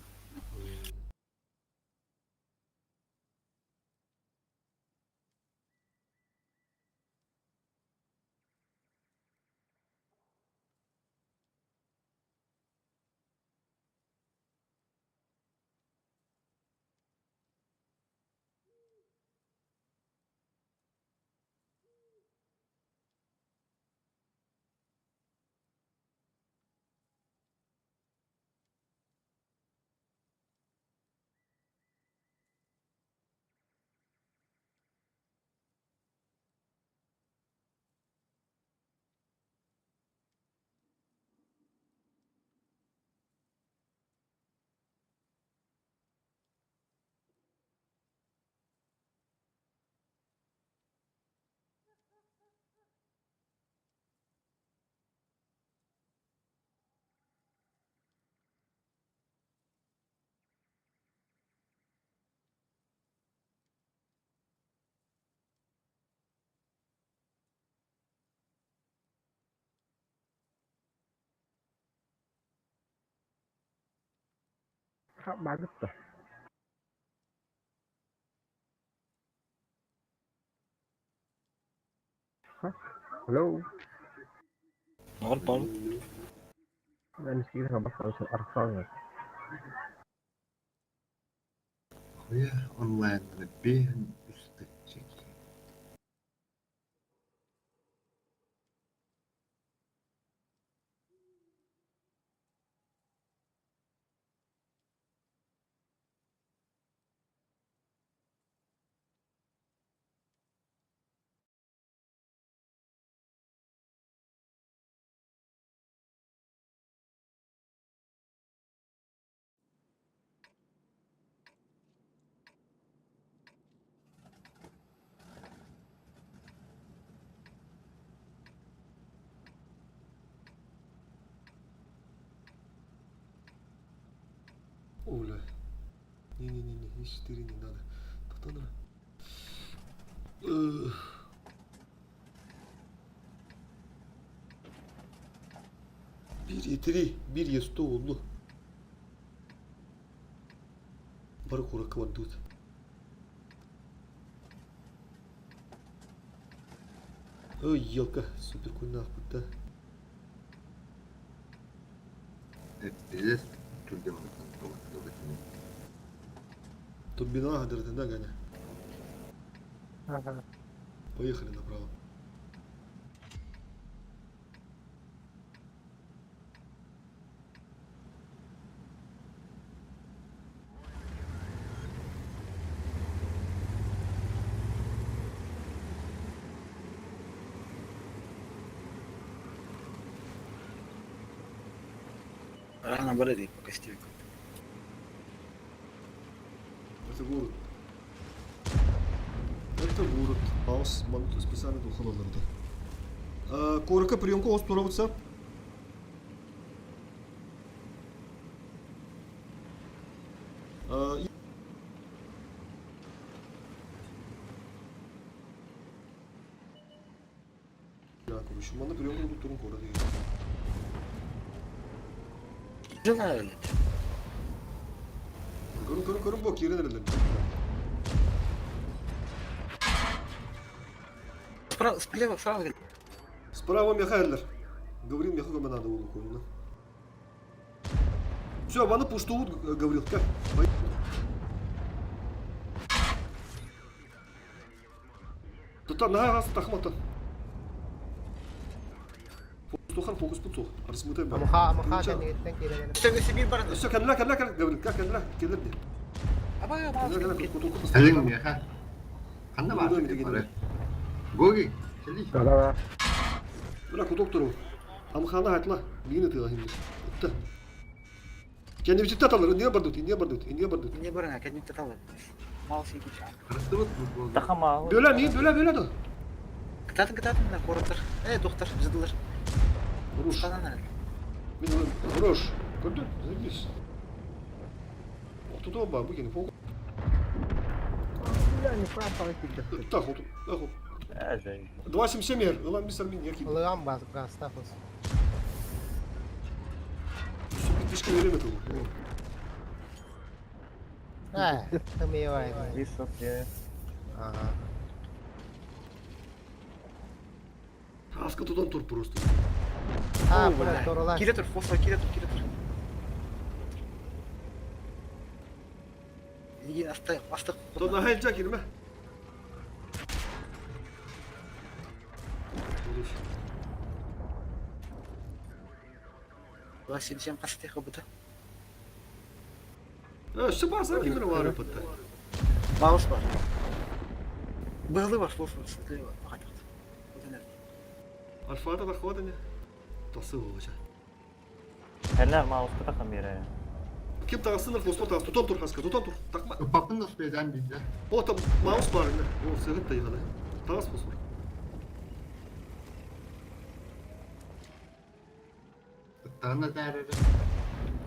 Багытта. Hello. Бар бар. Ben iskide bak arsan. Нихуя онлайн 53 киһи. Оля. Не-не-не, Е4 не надо. Тут она. Bir E3, bir E100 oldu. Бары куракка бардыбыт. Ой, елка, супер куйнаахпыт да. Пиздец, түргэн Турбина да, Ганя? Ага. Поехали направо. Рано бары пока стивик. Это город. Это город. Паус манут специально духалаларды. Коротко приемка ос турабытса. Я, короче, маны приемка будут турун коротко. Жена Көрүн көрүн көрүн бо кирен эрелер. Справа, слева, справа. Справа Михайлер. Гаврил Михайловна надо было куйна. Все, маны пуштуут Гаврил. Как? Тута на тахмата. Фокус фокус путсух. Арсмутай. Амха, амха кэнниттэн киирэн. Сибирь бар. Все, кэннилэ, кэннилэ, кэннилэ, Гаврил, как кэннилэ, кэлэр ди. Аба, аба. Кэннилэ, кэннилэ, куту куту. Сәлең меха. Ханна бар? Гоги, сәли. Да-да. Бля, куток туру. Амхана хатла, бигини тыла химдир. Утта. Кэнни бичитте аталар, индия бардут, индия бардут, индия бардут. Не барына, кәдімгі таталы. Мал секи. Таха Бөлә, мин, бөлә, бөлә да. Кытатын, кытатын, на короттар. Э, доктор, жыдылар. Руш. Мин хорош. Көрдүн, заебись. Отута ба, бу кени фокус. Бля, не пропал кидер. Так, вот, так вот. 277 мер, ылан бисер мин яки. Ылыган бас гастафос. Фишка вереме тыл. Э, тымыйбай. Высокие. Ага. Аска тудан тур просто. А, бля, торолар. Кире тур, фосфор, кире тур, кире тур. Иги асты, асты. Тон нахай жак ирме. Василий, қасты қабыта. Э, шыбаса кимер бар пытта. Маус бар. Быһылы бар, фосфор, слева. Альфа да ходане. Тасы болача. Хәлләр мауска тахам бирә. Ким тагысыныр фосфор тагыс тутан тур хаска, тутан тур. Такма. Папын успедан бизде. О, там маус бар инде. О, сыгыт та егады. Тагыс фосфор. Тана дәрі.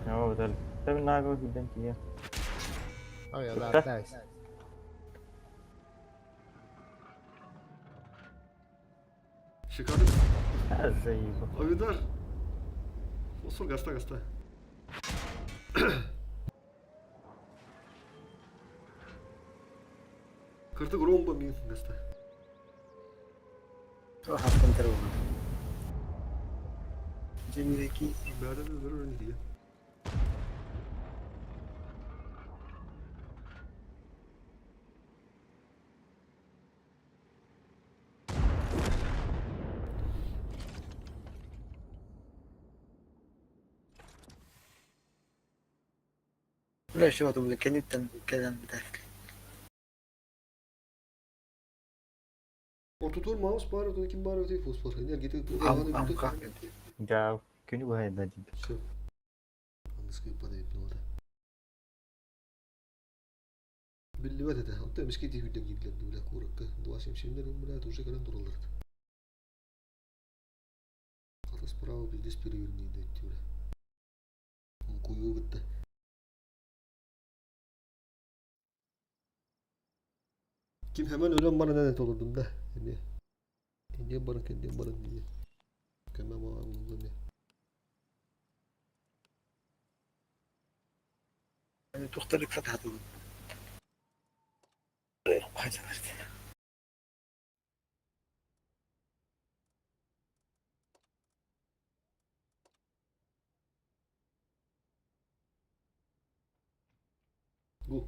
О, бедел. Табы наго гиден тия. Ой, да, да. Шикарно. Заебал. Авидар. Фосфор гаста гаста. Кыртык ромба мин гаста. Хастан теру. Жемиреки. Бәрі бәрі не дия. Бля, все, это кэнниттэн кэлэн бүтэр. Ортотугар маус баар, отон ким баар эбитий фосфор. Энергетик Ам амка. Дьаа, күнү быһа айда диир. Все. Аныскы падает минута. Биллибэт этэ. Онто эмискэ ити күүрдэн киирдилэр дуу, бля, куоракка. 2.77 блядь, уже кэлэн тураллар этэ. Хата справа пиздец переверни дэтти, бля. Куйуу кытта. Ким hemen өлөн баран эн толордум да. Эмиэ. Индиэн баран кэлдиэн баран дии. Көмө буолла эмиэ. Тухтарык сатаатыбыт. Бу.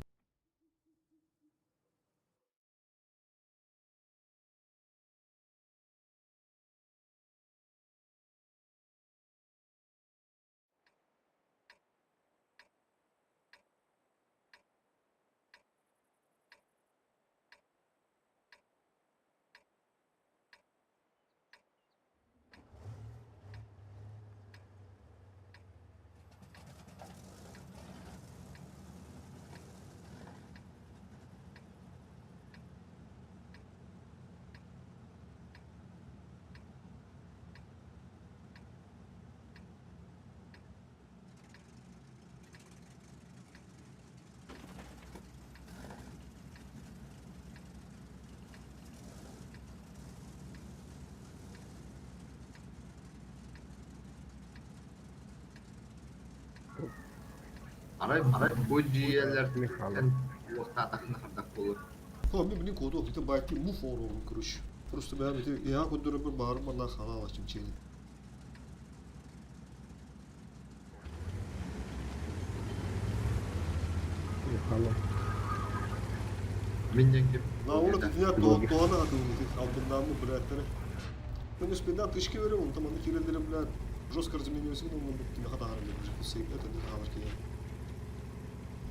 Арай бу дьиэлэртэн уохтаатахына хайдах буолуой? О, мен билин коду, это байки муф оҥоруом, короче. Просто бэйэм ити иһэ көрдөрөрбөр баҕарым манна хаалаалаах чимчиэни. Мин диэн Нааула итинэ туһана хатыыбын ити албыннааммы блядтары. Ну, спина тычки берем, онтон манна киирэллэрэ, блядь, жестко разменивайся, ну, тимэхэ таһаараллар уже. Это не таһаарар киһи.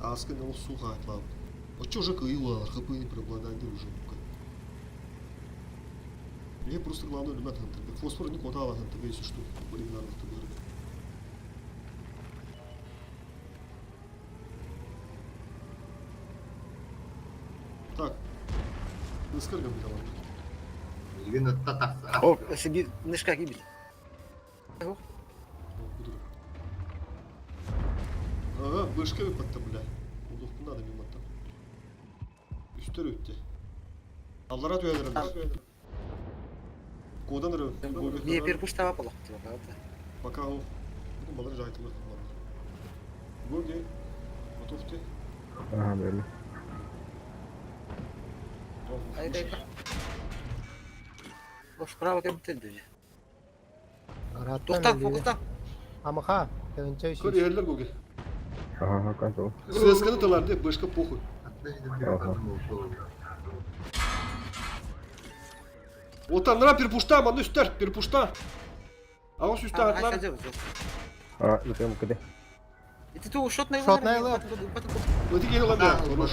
Ааска не олох суу хаайтлаабыт. Оччо уже кыайыы ХП преобладание уже бука. Мне просто главное өлүмэт хантырга. Фосфор не квотала хантырга, если что. Оригинальных табыры. Так. Ыскарга биталар. Миигин ытта тахса. О, сиби нышка кибит. Ага, бышка выпадта, бля. Удохпун надо мимо там. Үстөр өттө. Аллара түһэлэр. Кодан ыры. Не перепуштава полох. Пока ол. Бүгүн балар жайтылар. Гоги. Готов ты? Ага, били. Ай, дай. Справа кем телді. Араттан Тоқтап, фокустап. Амаха, тыгынча Көр иһэллэр Гоги. Ага, готов. ССК-ны тылар деп, бышка похуй. Отанра перпушта, манны үстер, перпушта. Ағыс үстер атлар. А, итем кыды. Это ту шотный Шотный лап. Өте келе лабя, хорош.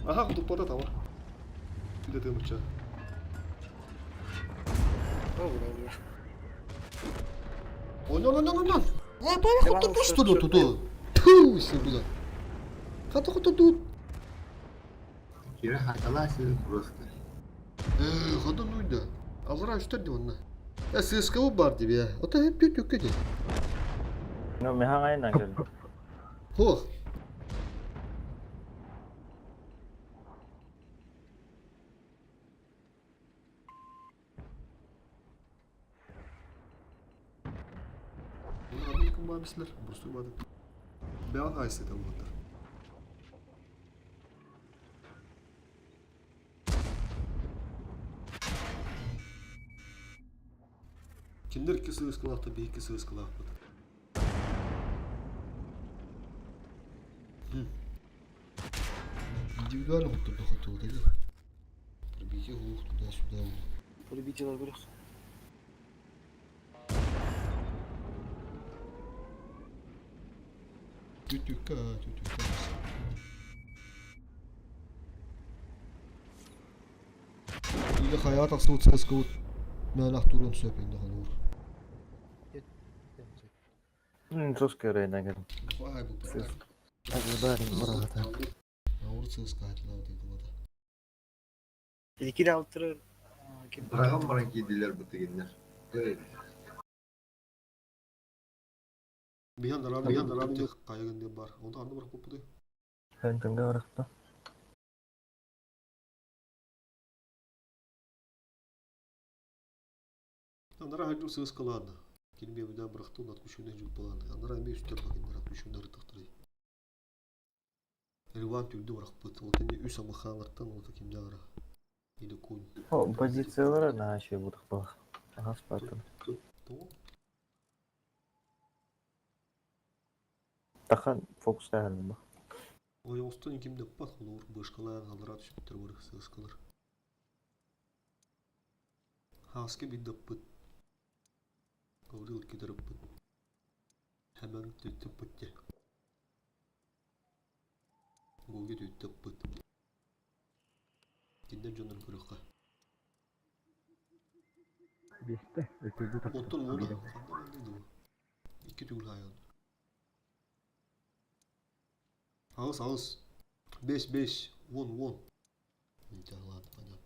Ага, кутуппата тамар. Биле тымыча. Онон, онон, онон. А, бара хоту тусту ту ту. Ту, себуда. Хата хоту тут. Кире хаталасы просто. Э, хата нуйда. Аллара үстер де онна. Э, ССК бар деп я. Ота хеп түт түкке де. Ну, меха айынан кел. Хо. Bunu кім бабислер? Просто бады. Бән айсы там вот. Киндер икки сыскалахта, би икки сыскалахпыт. Индивидуально вот тут хотел, да? Пробейте голову туда-сюда. Полюбитель говорю. Түтүккэ, түтүккэ. Или хайа тахсыбыт сыскыбыт мэлэх туруон сөп инде холуур. Соска рейнагер. Хай бу Ауыр сыскайтылар дыйдылады. Икки алтыры Быраҕан баран киирдилэр бу тигиннэр. Биһан ран биһан ран тех кайгын деп бар. Онда аны барып куппуды. Хантанга барахта. Анара хажу сыскалааны. Кини бэбиден бырахты унат күшүнэ жуппалааны. Анара эми үстер бакиннар күшүнэ ыртахтыры. Риван түрдү барахпыт. Вот ini үс амахаалартан олта кимде ара. Или кунь. О, позициялара на еще будут был. Ага, спатын. То? Тахан фокус тахан. Ой, остон кимде пат холур бышкалаан алара түшүптөр бар сыскалар. Хаски биддаппыт. Гаврил кидериппыт. Hemen түттүппүтте. Гуги түттүппүт. Киндер дьоннор көрөххө. Бесте. Өтүрдү Оттон уона. Икки түгүл хайан. Ağız ağız. Беш беш. Вон вон. Ладно, понятно.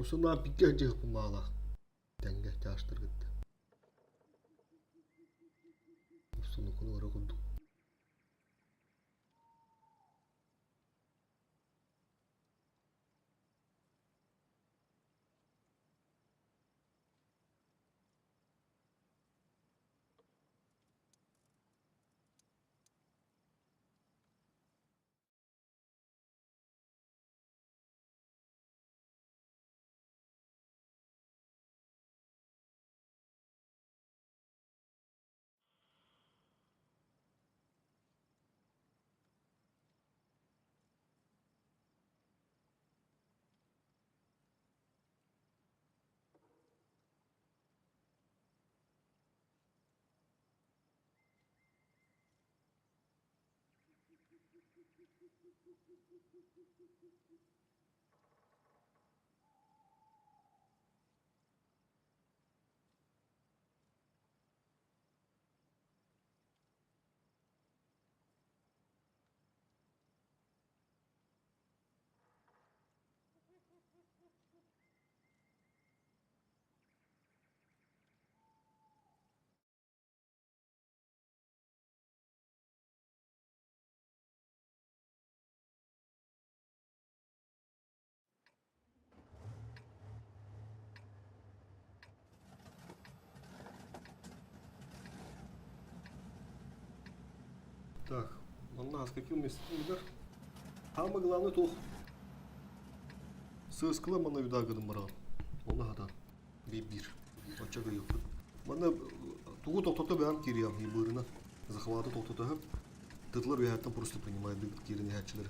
Усунаа пикке жыгып маала. Тәңге чаштыргытты. Усуну куну курдук. Так, манна с каким местом Самое главное туох сыскыла манна үдаагыдым бараҕын. Онно хатан. Биир-биир. Оччо кыйыппыт. Манна тугу тохтото бэҕэм киириэм быырынан. Захваты тохтото Тытлар үөһэттэн просто принимает киирэн иһээччилэр.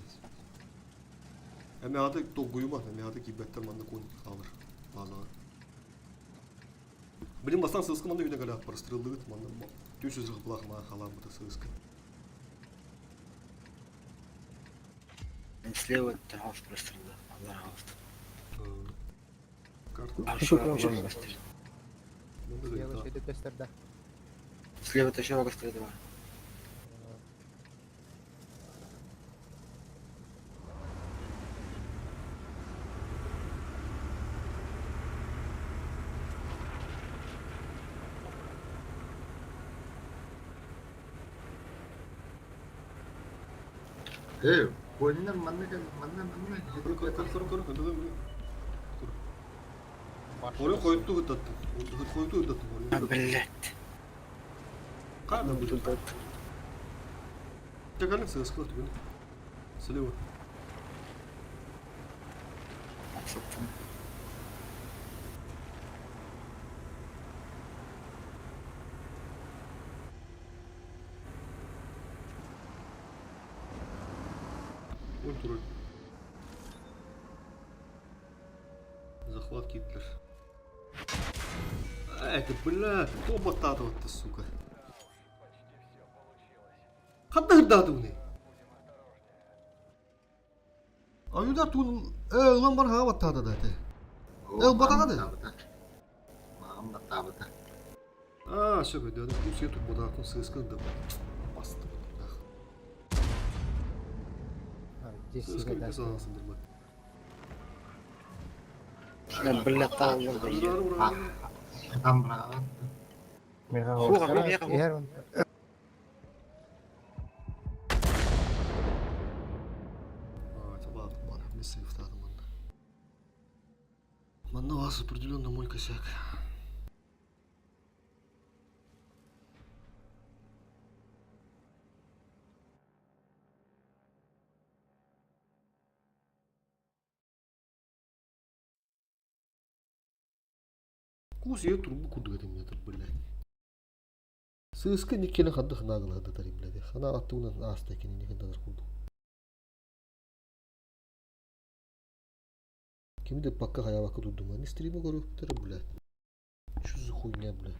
Эмэҕэ толгуйума, эмэҕэ киирбэттэр манна кон хаалар баазаҕа. Блин, бастан сыыска манна үүнэ кэлэ простреллыгыт манна түс үс рыхплах маа халаабыта сыыска. Слева хаус прострелла, аллар хаус. Карта. Слева шеде көстөрдө. Слева еще прострелла бар. Э, коннор манна кэл, манна манна. Көр көр көр көр көр көр. Oraya koyuttu hırdattım. Koyuttu hırdattım oraya. Блять. Қайда бұл? Тәкәлік сыскы түгін. Слева. Ой, турель. Захват Гитлер. Это, бля, кто бататывает-то, сука? Ханна ырдаатыгыный? Аюдар туун ылан бар хаҕа баттаата да этэ. Ыл батаҕа да? Маған баттаабыта. Аа, сөп өйдөөн. Курсия турбутаакын сыыскын да басты. Сыыска бүтэ саҕасындырма. Блять, тал. Там браҕан. Иһэр Манна у вас определенно мой косяк. Кус я трубу курдук этим это, блядь. Сыыска никкеле ханды ханагылады тари, блядь. Хана аттуунан ааста кини хандар курдук. Кими де пакка хаябакка турдум. Не стрима көрүптөр, блядь. Что за хуйня, блядь?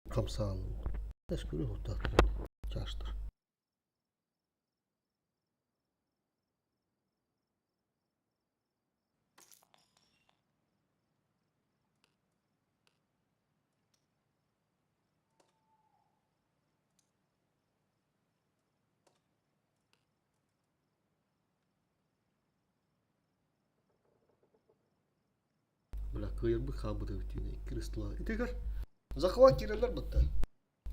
Хамсаан. Тэс көрө хуттааттар. Чаштыр. Бля, кыайырбыт хаалбыт эбит диэн икки ыстыла. Итигэр захват киирэллэр бытта.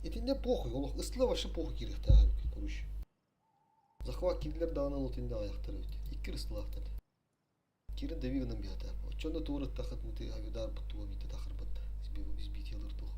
Итиннэ похуй, олох ыстыла вообще похуй киириэхтээх эбит, короче. Захват киирдилэр даҕаны ол итиннэ аҕыйахтар эбит. Икки ыстылаахтар. Киирэн дэви гынан биһэтэ. Оччоно туураттахыт мити авидар буттуга биитэ тахырбатта. Избитиялар туох.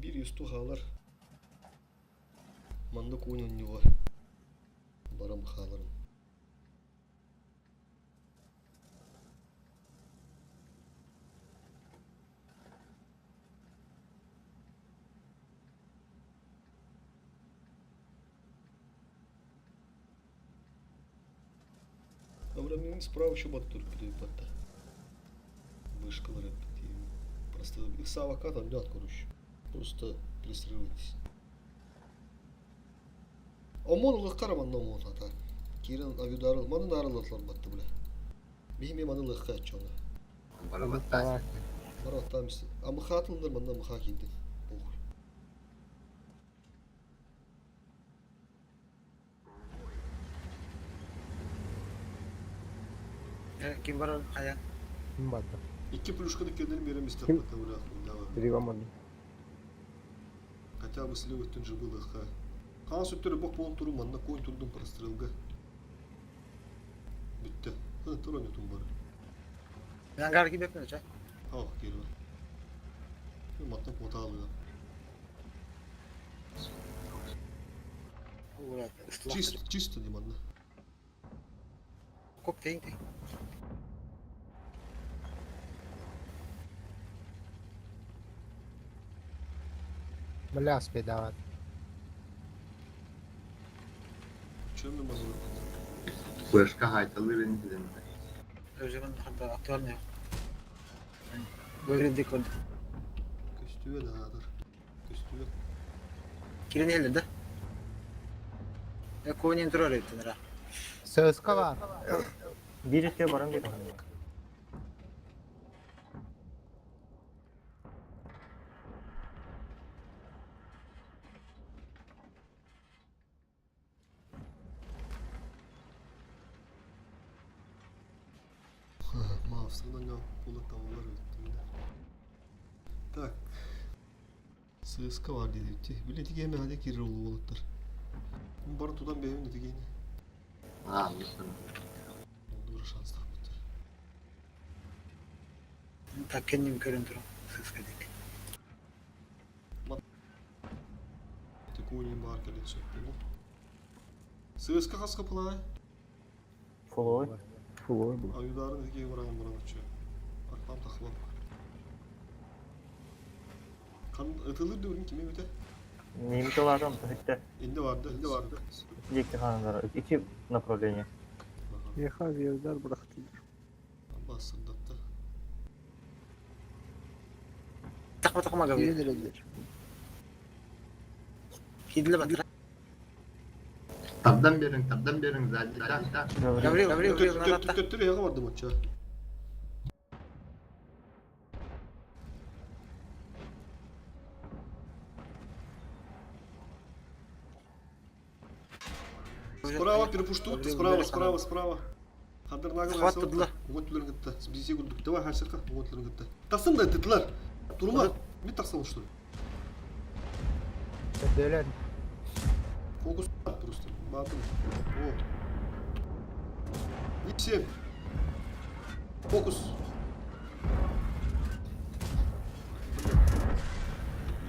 Биир үстүү хаалар. Манна куун онньуга барам хааларым. Абрамин справа еще бат тур батта. Вышкалар эппит. Просто ыксаабакка тонньоот короче. Просто перестраивайтесь. Омон ылыххара манна омон ата. Киирэн авиударыл маны наарыллатылар батты бля. Биһи маны ылыхха чону. Бара баттаа. Бара баттаа мис. Амыхаатылындар манна амыхаа киирдин. Похуй. Ким барар хайа? Ким барда? Икки плюшканы кеннерин берем Ким? истеппетте бля. Давай. Переваман. Хотя бы слева өттүн же было ха. Хаос өттөрө бок болон туру манна конь турдум прострелга. Бүттэ. Ха, тур ойнотум бары. Ангар кибеппин ча. Ах, киирбэ. Маттан куотаалыга. Чисто, чисто не манна. Коп тейн тейн. Бля, спидават. Чем мы мазур? Флешка хайталыр инциденте. Өзүмүн ханта актуальный. Бөгүн код. Көстүбэ наадыр. Көстүбэ. Кирин эле да. Э конин турар эттин ра. Сөзкө бар. Биир өттүгэр баран биэрэн. Маавсынан була тавлар өттүндө. Так. ССК бар диэбитти. Били тигеме хаде кирер болуттар. Бары тудан бэйбин тигени. Аа, мисен. Онду шанс таппыт. Так кенним көрөн турам. Сыска дик. Текуни бар келет сөп ССК хаска пылай. Фуловой. Фуловой был. Аюдарын тиге баран баран чы. Аркам тахлап. Кан ытылыр дөрүн киме бите? Немец олардан бүттэ. Инде барды, инде барды. Екі хандар. Iki направление. Еха авиаудар бырахтылар. Басырдатты. Такма такма габы. Кирин эрэллэр. Кидиле батыр. Тардан берин, тардан берин, сзади. Да, да. Гаврил, Гаврил, Гаврил, назад. Төттөрү яга барды моча. Справа перепуштут, справа, справа, справа. Хадыр нагыл Захват тудла. Угон түлерин кытта. Бизе күрдүк. Давай харсырка, угон түлерин кытта. Тасын да тытлар. Турма. Мен тақсам что ли? Дөдөлөр. Фокус просто. Батын. О. И 7. Фокус.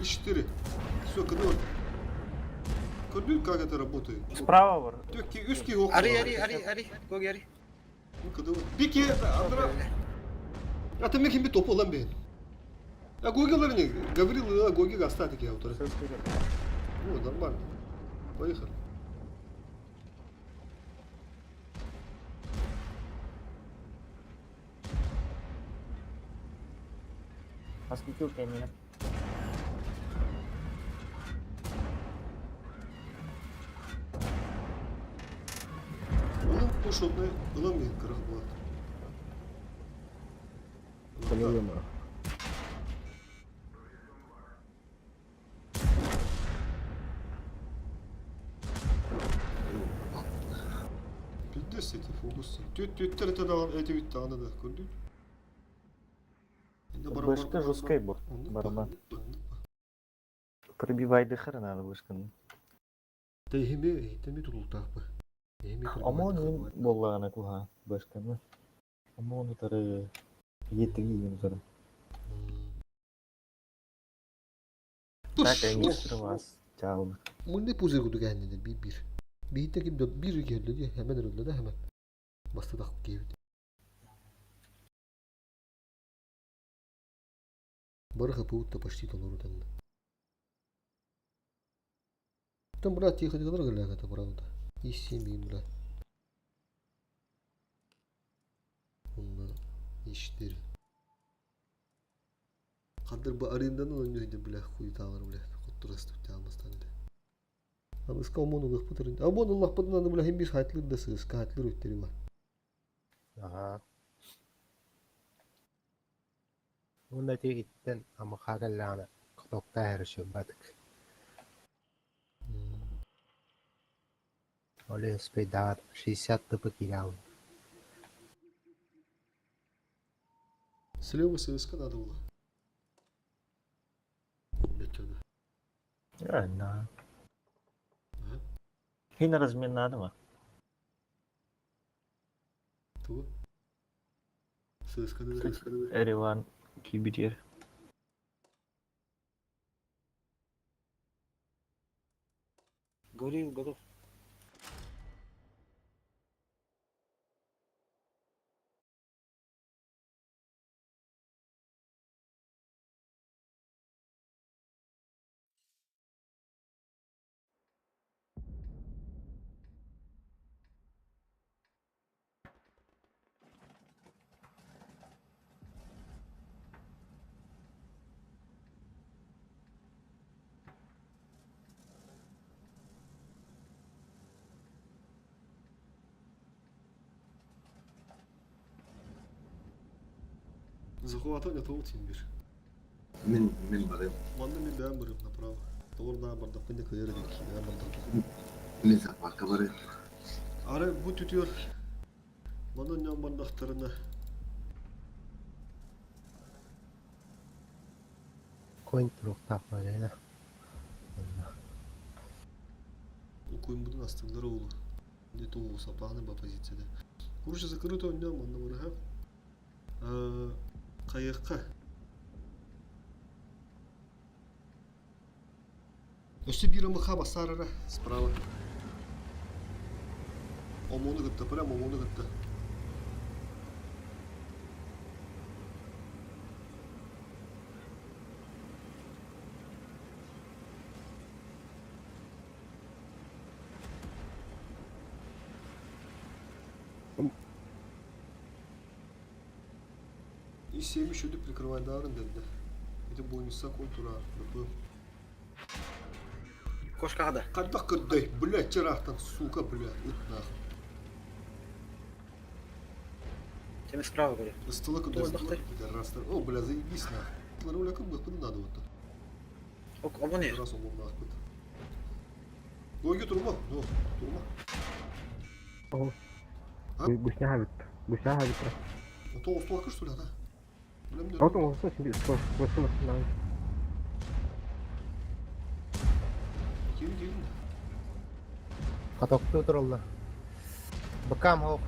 И 4. Все, кадыр. Көрдүк, как это работает. Справа бар. Төкки үски ок. Ари, ари, ари, ари. Ког ари. Кадыр. Бики, Андра. А ты мекин би топу lan бен. А Гогелар не, Гаврил, а Гоги остатки автора. Ну, нормально. Поехали. Москвичу кэннинэ. Ылым пушотны, ылым мен кырых болады. Поняла. Пиздец эти фокусы. Түт түттер это да эти бит аны да көрдүк. Инде бара- Бышка бар- жесткая бор. Оннук ба, Барабан. оннук ба, оннук ба. Пробивай дыхар надо вышканы. Тэйхими, эйтеми тулутаах ба. Эйхими Омон мин боллаҕына куһаҕан бышканы. Омон утары етиги утары. Так, экстра вас чалны. Мындай пузырь курдук эһэннилэр биир биир. Биирдэ ким да биир киһи дии хэмэн өллө да хэмэн. Бастадах киэбит. Бары хапыбыт да почти толорутанна. Там брат тихо дегенер гэлээхэ правда. И семьи брат. Онна и 4. Хадыр бу аренданан ойнуу сылдьар бля хуйтаалар бля хоттурастык таамастан этэ. Аныска омон ылыахпыт аренда. Омон ыллахпытын аны бля хим бир хайтлыр да сыыска хайтлыр үттери бар. Аhaa. Уонна итиигиттэн амыхаа кэллэҕинэ катоктаа иһэр үчүгэйбатык. Ол иһин успейдааҕар 60 тп киирэ хаалбыт. Слева сыыска надо было. Беччада. На. Хин размен надо ма? Тугу? Сыысканы Эриван кибитер. Говорил, готов. Захватывание того тимбир. Мин мин барым. Манна мин бэйэм барыам направо. Тоҕор бардахпын да кыайар эбит бэйэм бардахпын. Мин захватка барым. Арай бу түтүөр манан ньон бардахтарына Конь туруктаах баҕайы Укуймутун астыллар оҕолор. Не то сапааны ба позицияда. Короче, закрыто онньоон манна барыһа. Хайыахха. Өссө биир МХ бассаарара справа. Омону кытта, прям омону кытта. И семь еще прикрывай дарын деді. Это бонуса контура. Кошкаҕа да. Хайдах кырдай, блядь, чараахтан, сука, блядь, ыт нахуй. Теми справа говорю. Ыстыла Туоллахтай. кыдай, О, бля, заебись нахуй. Ларуля как бы надо вот. Ок, обоне. Раз он нахуй. Гойги турма, ну, турма. Гусня хабит. Гусня хабит. То устуака что ли, да? Отон олсо şimdi сто восемь восемь. Кири кири. Катоктуу тураллар. Бакам хоох.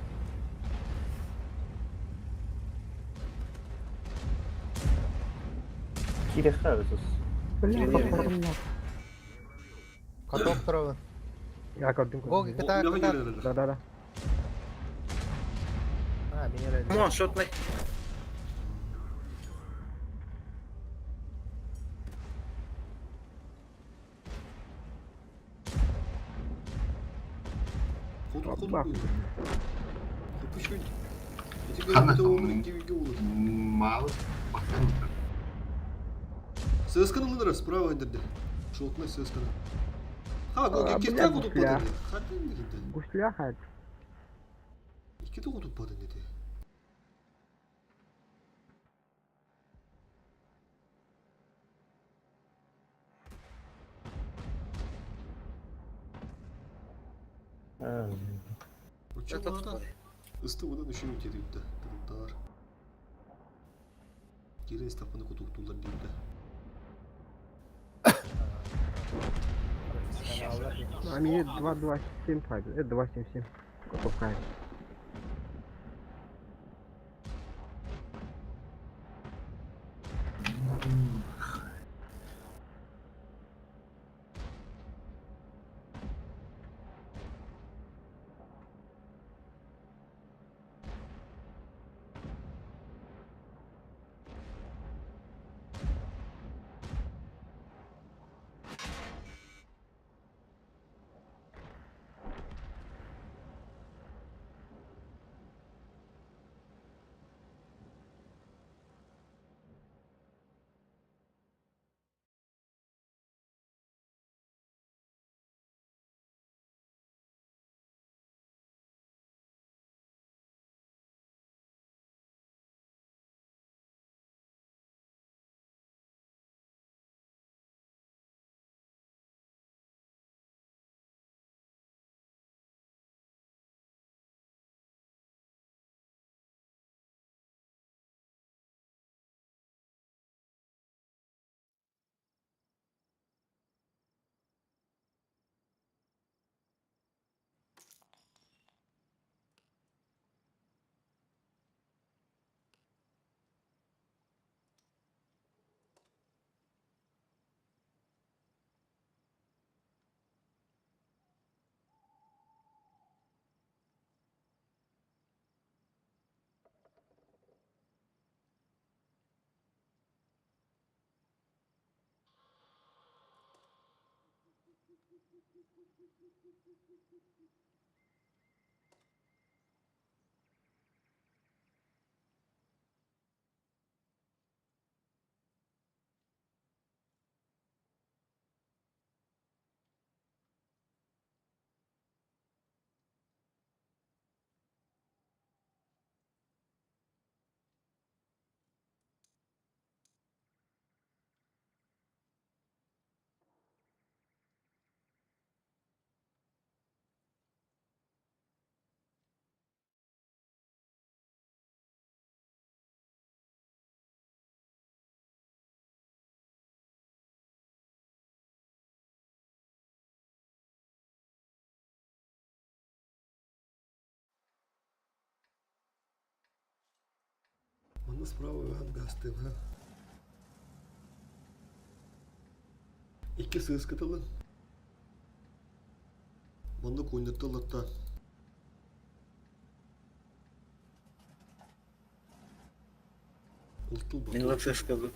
Кириха өсөс. Каток турабын. Я көрдүм. Гоги кытаа кытаа. Да да да. А, меня эрэ. Come on, шотнай. Ходу ходу. Купишь. Хана Эти мало басан. ССК-ны мыныры справа индерде. Шотный ССК-ны. Ха, гоги кете кутуп бадын. Хатын дигенде. Гусля хат. Икките кутуп бадын деди. Училада. Ысты одан үшеу деді. Тар. Кирен стапаны кутуктулар дейді. А мне 2 2 7 хабит. Это 2 7 7. Готов хабит. Манна справа Иван Гастыма. Икки сыыс кытылын. Манна куонньатта ыллатта. Ултул Мин лапсыскабын.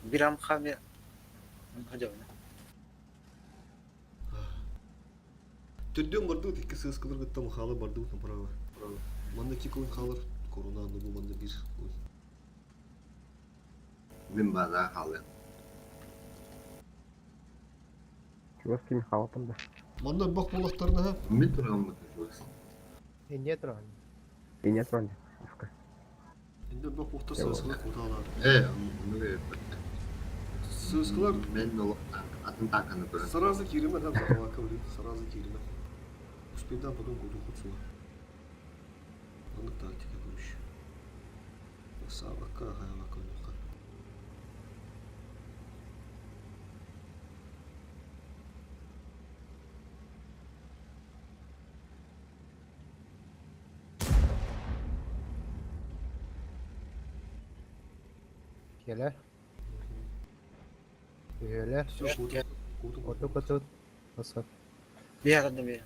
Бирам хами хадьабына. Төрдүөн бардыбыт икки сыыс кылыргытта Михаила бардыбыт направо. Манна икки куйун хаалар, корона анны бу манна биир куйун. Мин базаа хаалыам. Чугас ким хаалатым да. Манна бах буолахтарына Мин тураммыт чугас. Инде туран. Инне туран. Инде бах буохтар сыыскалар кутаалар. Э, ону бербэттэр. Сыыскалар Мен ол атын тааканы көрөн. сразу кииримэ там захватка блин, сразу кииримэ. Успейдан потом куту хутсула. Маннык тактика короче. Саабакка хайалакка оннукка. Келер. Үһүөлэр. Все, куту куту Оту кутут. Осот. Биһаҕын да биһа.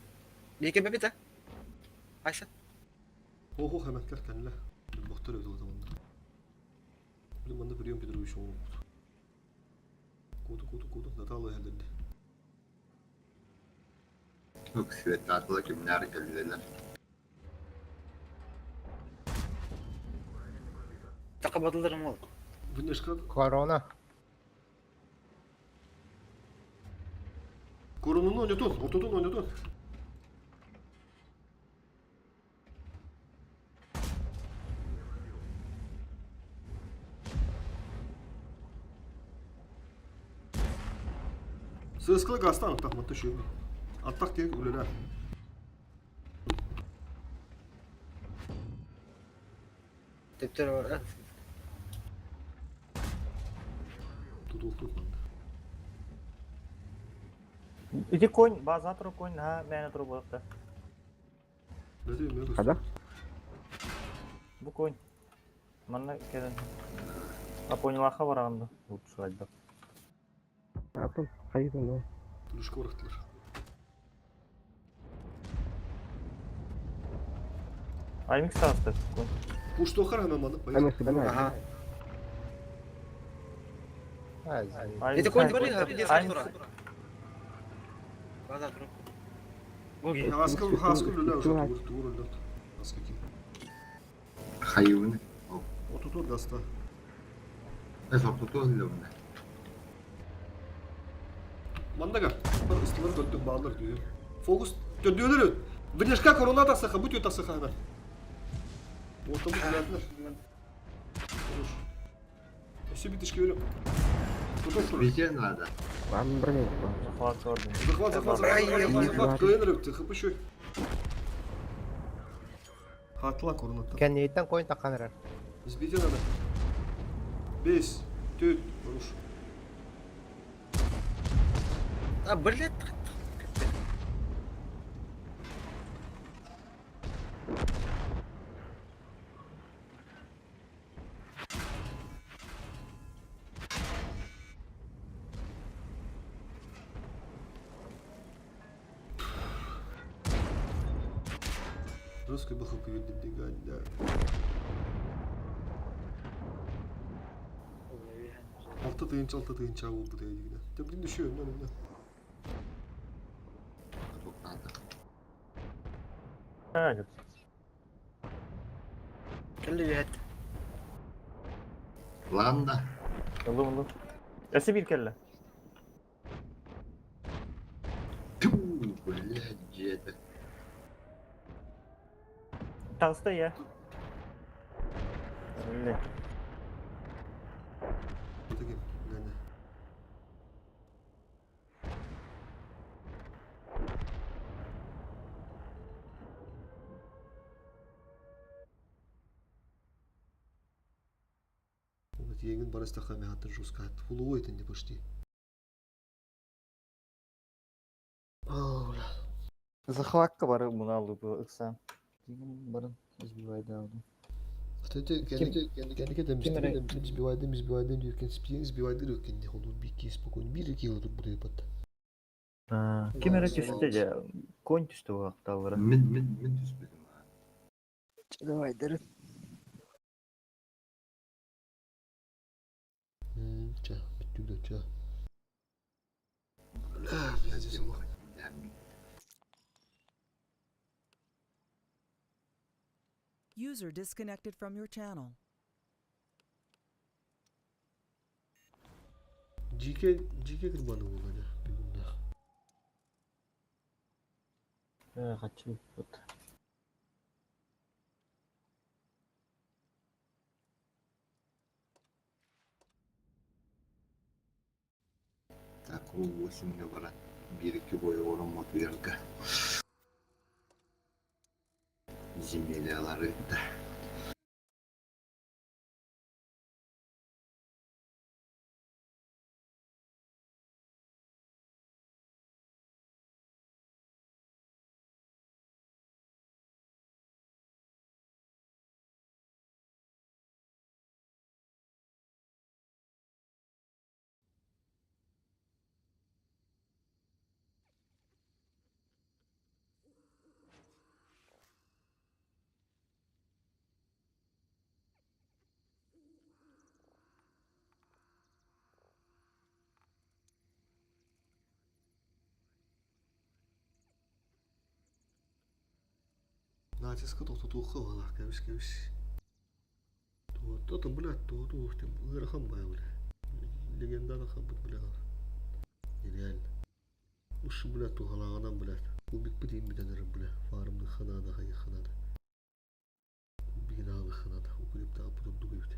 Биһиги бэбитэ. Айса. Охо хэмэттэр кэллэ. Бохтор өтө манна. Блин, манна прием Петрович оҥорбут. Куту куту куту Наталла иһэллэрди. Ок, свет атыла кимнээр кэллилэр. Такабадыларым ол. Вынешка Корона. Коронunu oynatın, ortadan oynatın. Сыскылы гастан аттак матта шөбі. Аттак тек үлелер. Төптөр бар. Тутултук манна. Ити конь, база тур конь, ha, мэне тур буолта. Бәді мен Хада? Бу конь. Манна келен. А понялаха бараганда. Лучше айда. Атын хайытын ну. Түлүшкө барахтылар. Аймик саасты конь. Пуштохар hemen манна. Аны сыбына. Аха. Азия. Ити конь бар я тура. База тура. Бу Хаскыл хаскыл үлелер уже тугур тугур үлелер. Хаскыл ким. Хайыбыны. Отутур гаста. Эс ортоту өлөмнө. Мандага. Бар ыстылар көттүк баалар дүйө. Фокус төдүөлөр өт. Вынешка корона тасыха, бут тасыха hemen. Ортамы күләтнер. Хорош. Все битишке берем. Тутур тур. Везде надо. Вам броня. Захват орден. Захват, захват, захват, захват, захват. Кыйын өттү, хп шөй. Хатла корона та. Кэнниттэн конь таккан эрэр. Сбейте надо. Бес, төт, хорош. А, блядь. Жестко бахы күйдүм. 6 тыһыынча буолбут эйигинэ. Тэбилин düşüyor önüne önüne. Ha, Кэлли үһэт. Lan da. Ылым ылым. Өссө биир кэллэ. Ту, блядь, дьиэтэ. Таҕыста я. Үлэ. Таким, Ганя. Вот еңин барыстаха мехатын жестко. Фуловой это не почти. А, бля. Захватка бары муна бу ыксан. Барын избивайдаабын. Кстати, кэнники кэм избивайдым, избивайдым дииркен, спиен избивайдыр өккен, холур бикки спокойно, бир кило тут будет патта. Ким эрэ түстэ дьэ, конь түстэ буолуохтааллара. Мин түспүтүм. Давай, дыры. Ча, бүттүк да, ча. Бля, здесь олох. User disconnected from your channel. GK, GK кырбаны буолла дьэ, бүгүннэх. Хаччы бут. Так, ол 8 баран. 1-2 бойы орын мотуярга. Земельялары да. Натиска тохтотуохха баҕалаах кэбис кэбис. Туотто блядь, туоту ыарахан баа бля. Легендарный хабыт бля. Нереально. Ушу бля туһалааҕынан блядь. Кубикпыт ииммитэн эрэ бля. Фармныхха наада хайыхха наада. Кубигин аалыхха наада. Укрептаах бурдук эбит.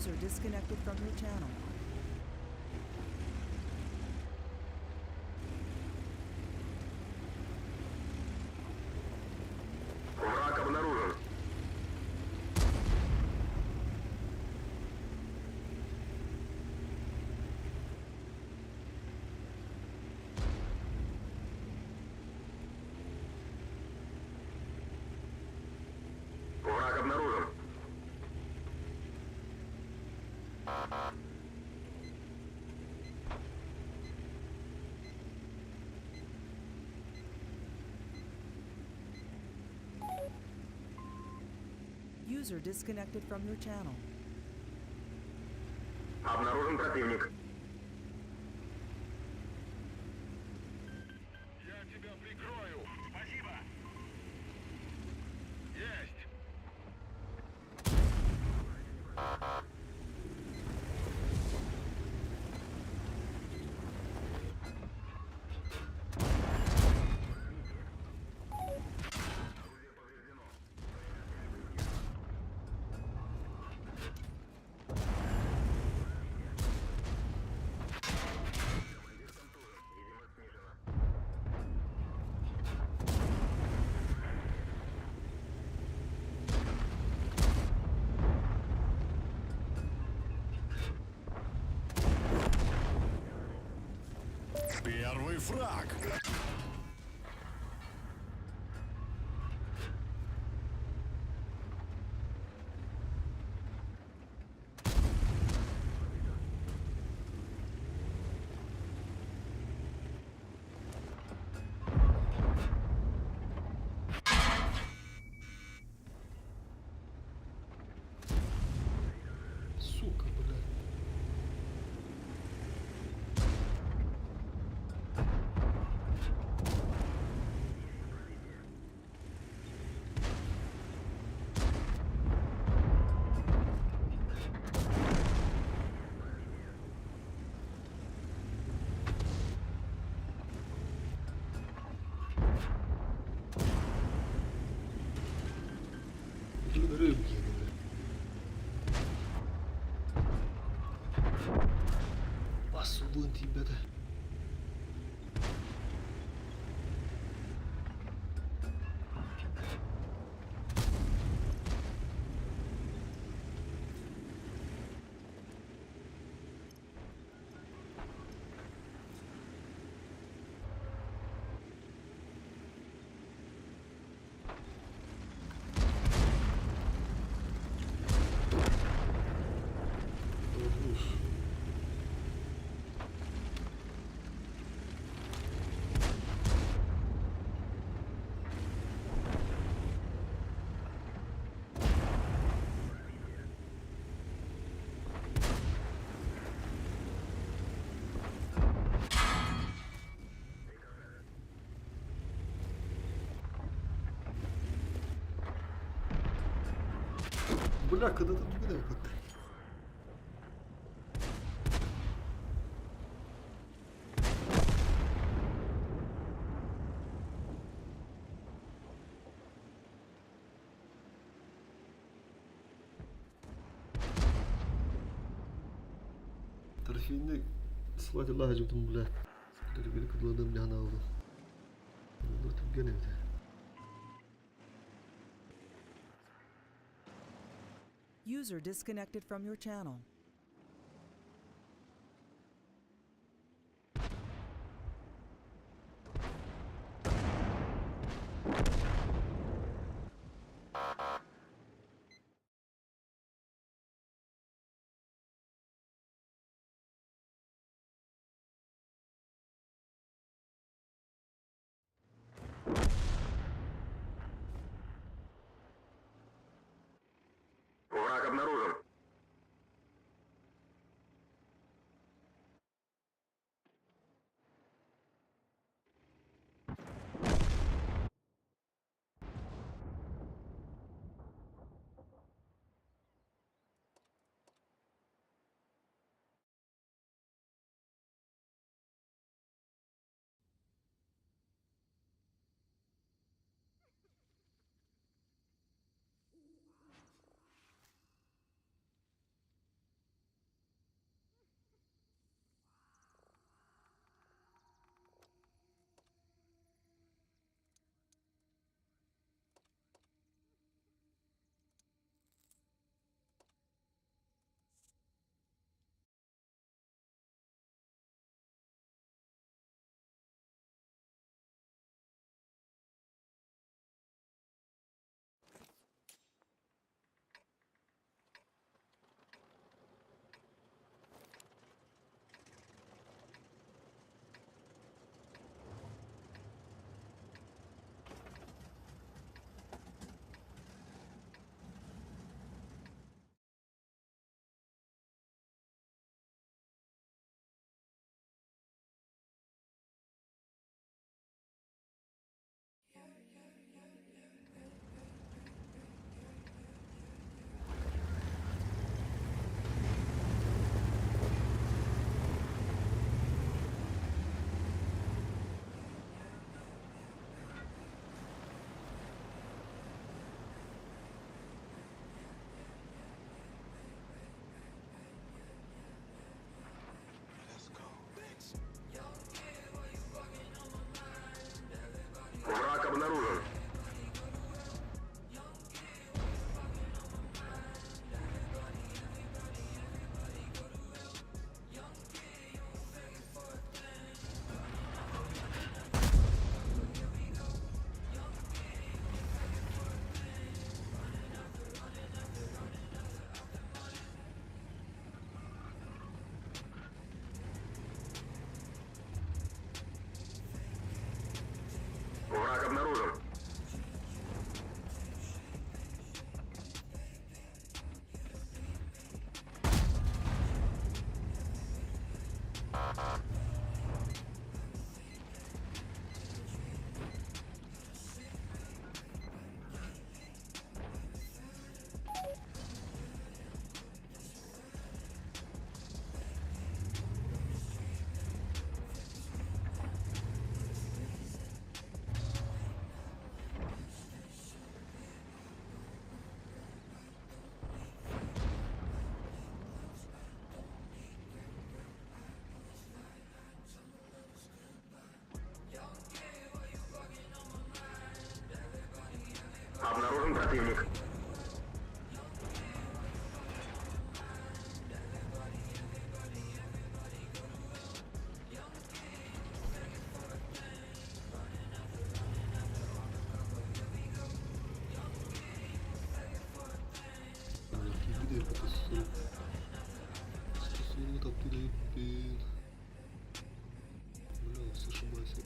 User disconnected from your channel. Враг обнаружен. Враг обнаружен. User disconnected from your channel. Обнаружен противник. Я тебя прикрою. Спасибо. Есть. Первый фраг. Сука, бля. Рыбки, бля. Басулын ребята. Уф. Бля, когда ты туда Трофейный слать Аллах бля. Били кыдладым бля алды. Түгген эбит. User disconnected from your channel. Враг обнаружен. Обнаружен противник. Киирбит эбит 140 таптыыр эбиппин. Бля, ошибайся.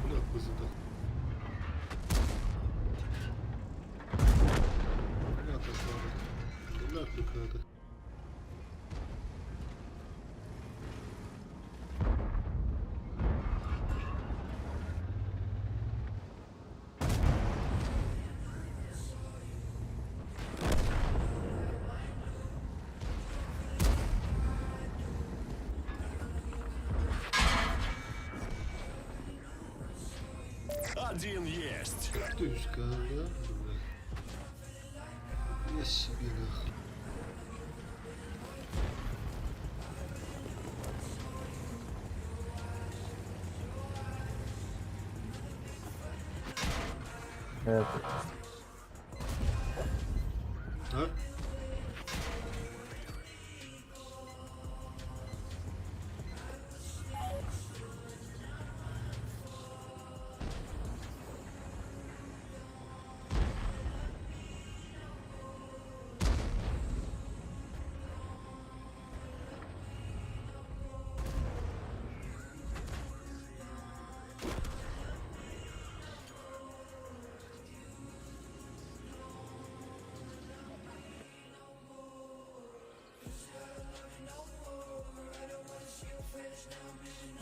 Бля, кызыда. Бля, засада. Бля, прикада. Один есть. Ты да? Бля. Я себе нахуй. А?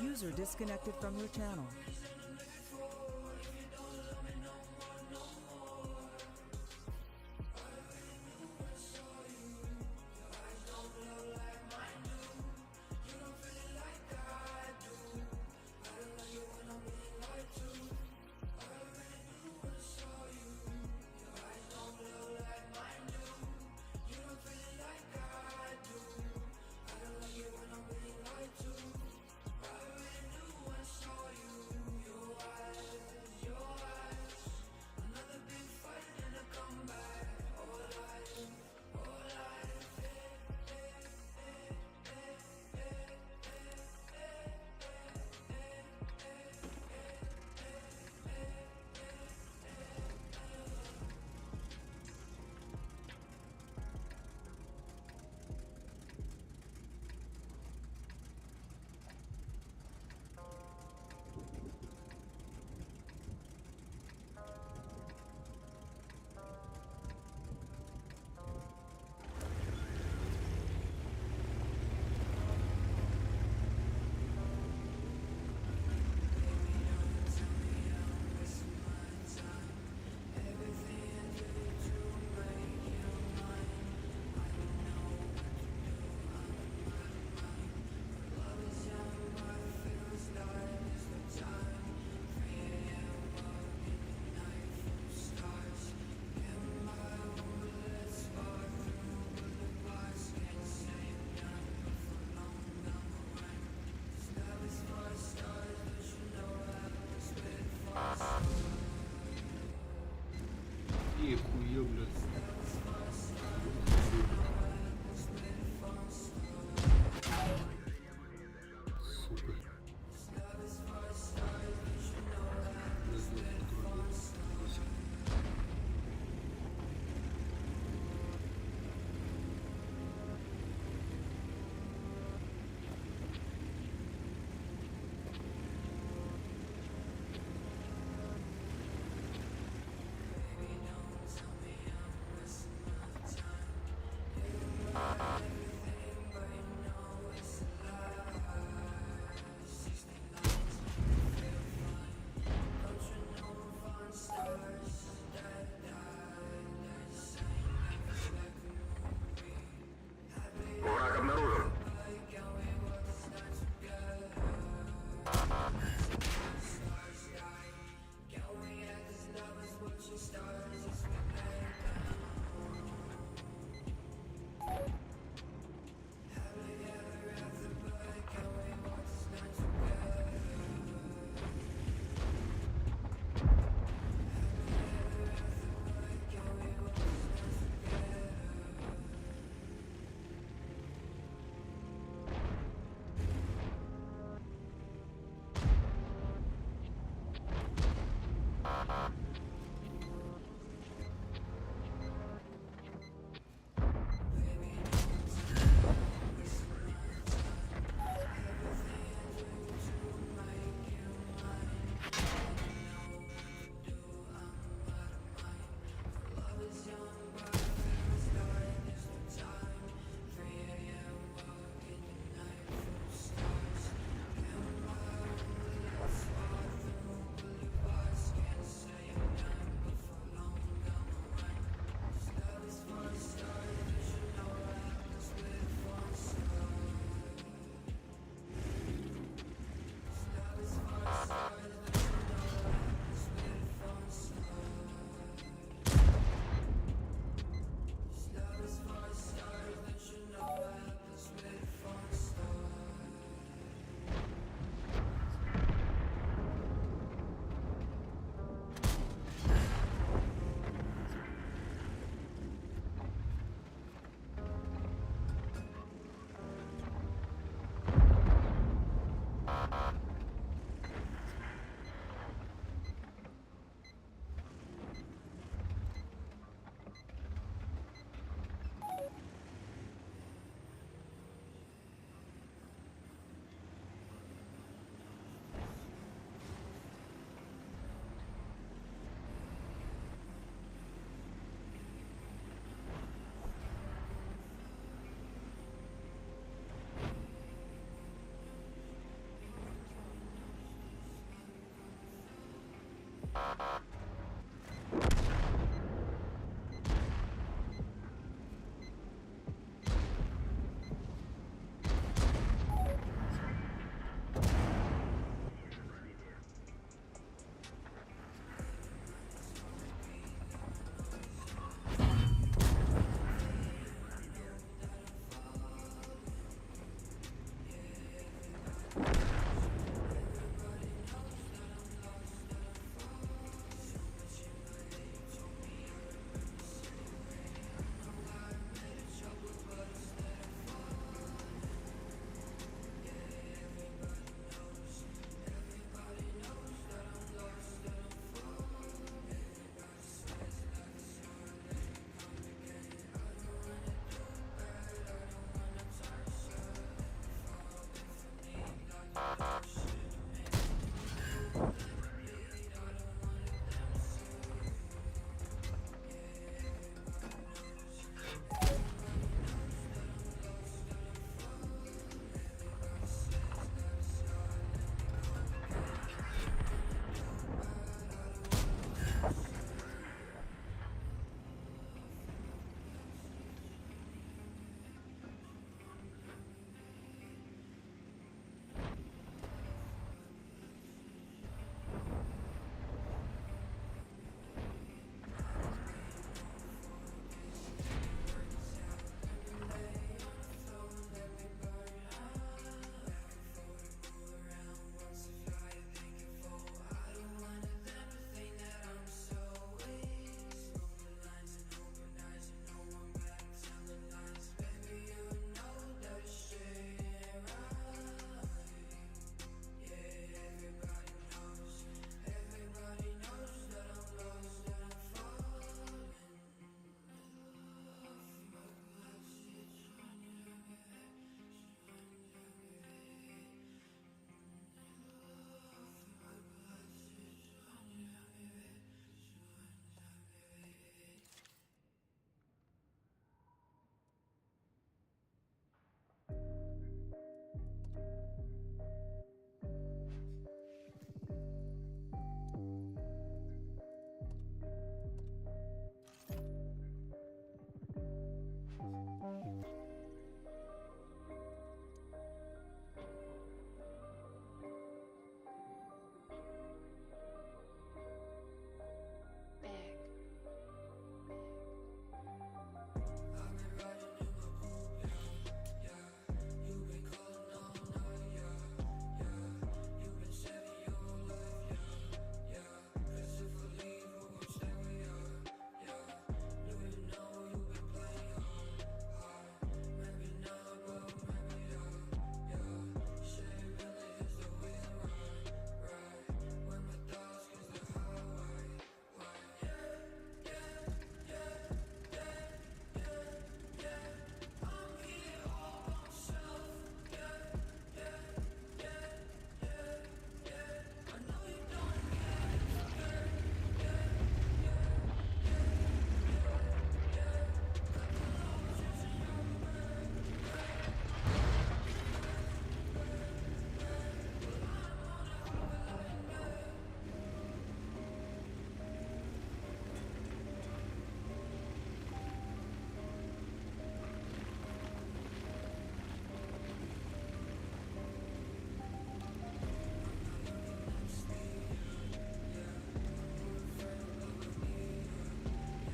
User disconnected from your channel. Нихуя, блядь. Сука.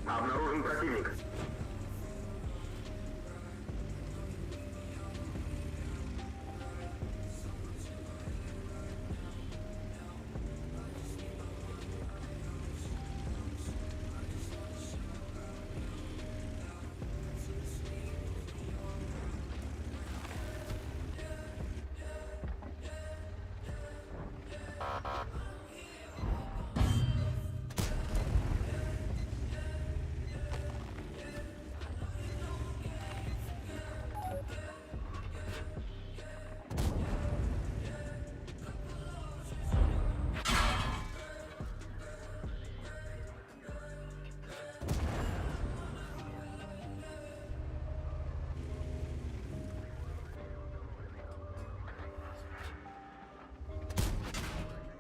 Обнаружен противник.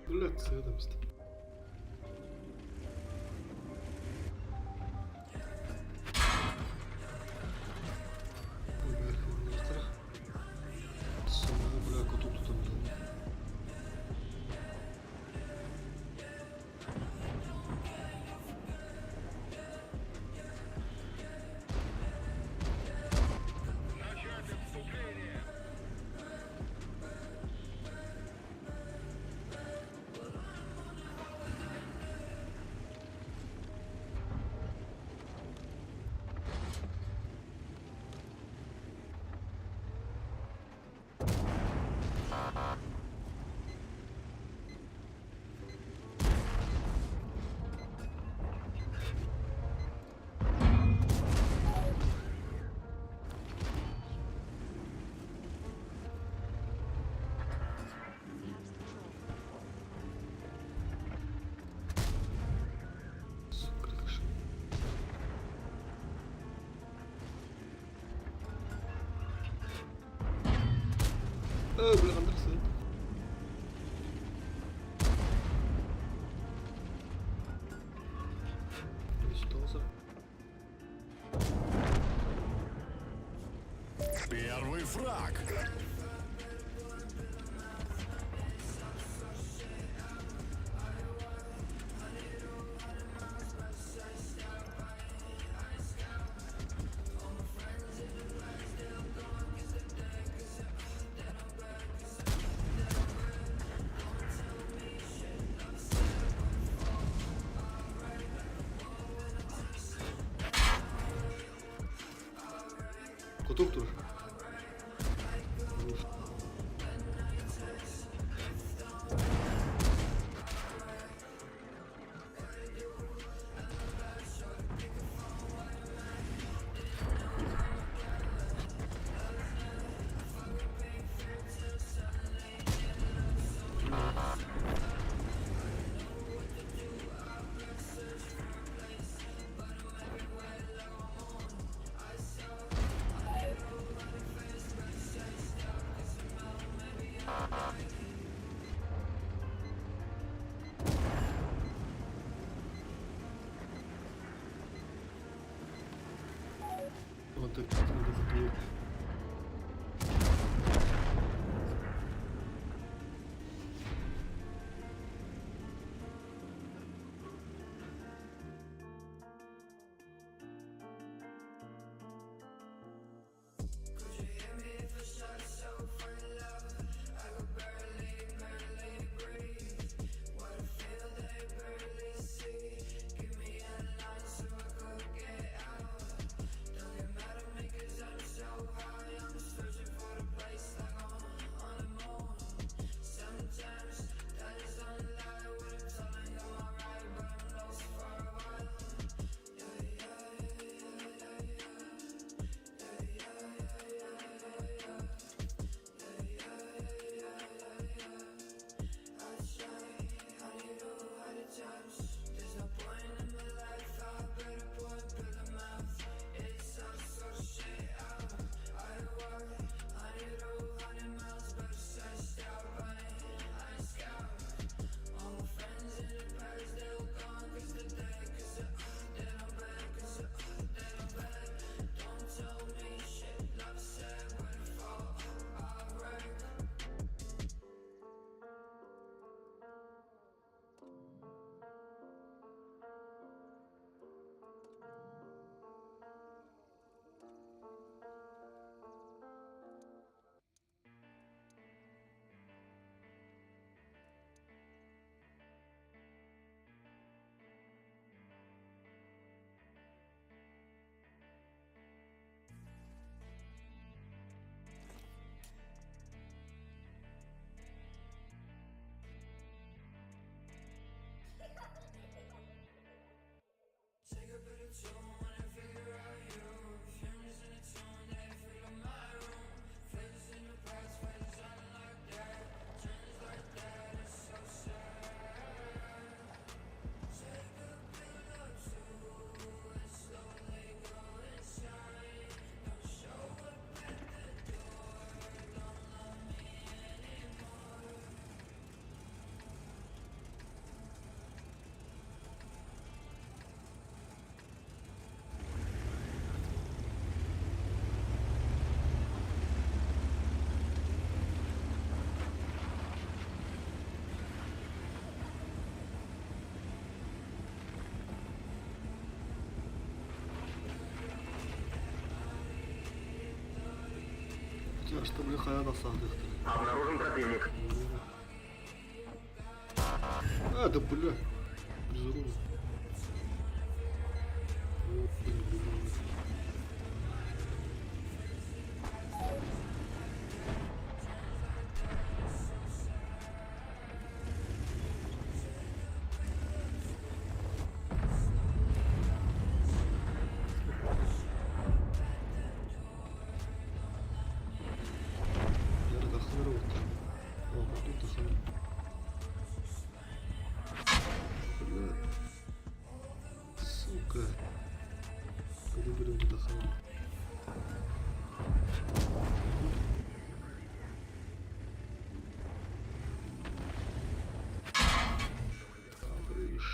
Блядь, сыдамст. Бля, коту тут там. Начать отступление. Сука, крыша. Бля, Андерсон. Что? Первый фраг. Котук тур. Хорош. Вот так надо закрыть. Что, бля, хайа тахсаатыахтара. Обнаружен противник. А, да бля. Безумно. О, блин, блин, блин. Яра тахсар вот. О, тут тахсар. Бля. Сука. Куда берем тахсар? Брыш.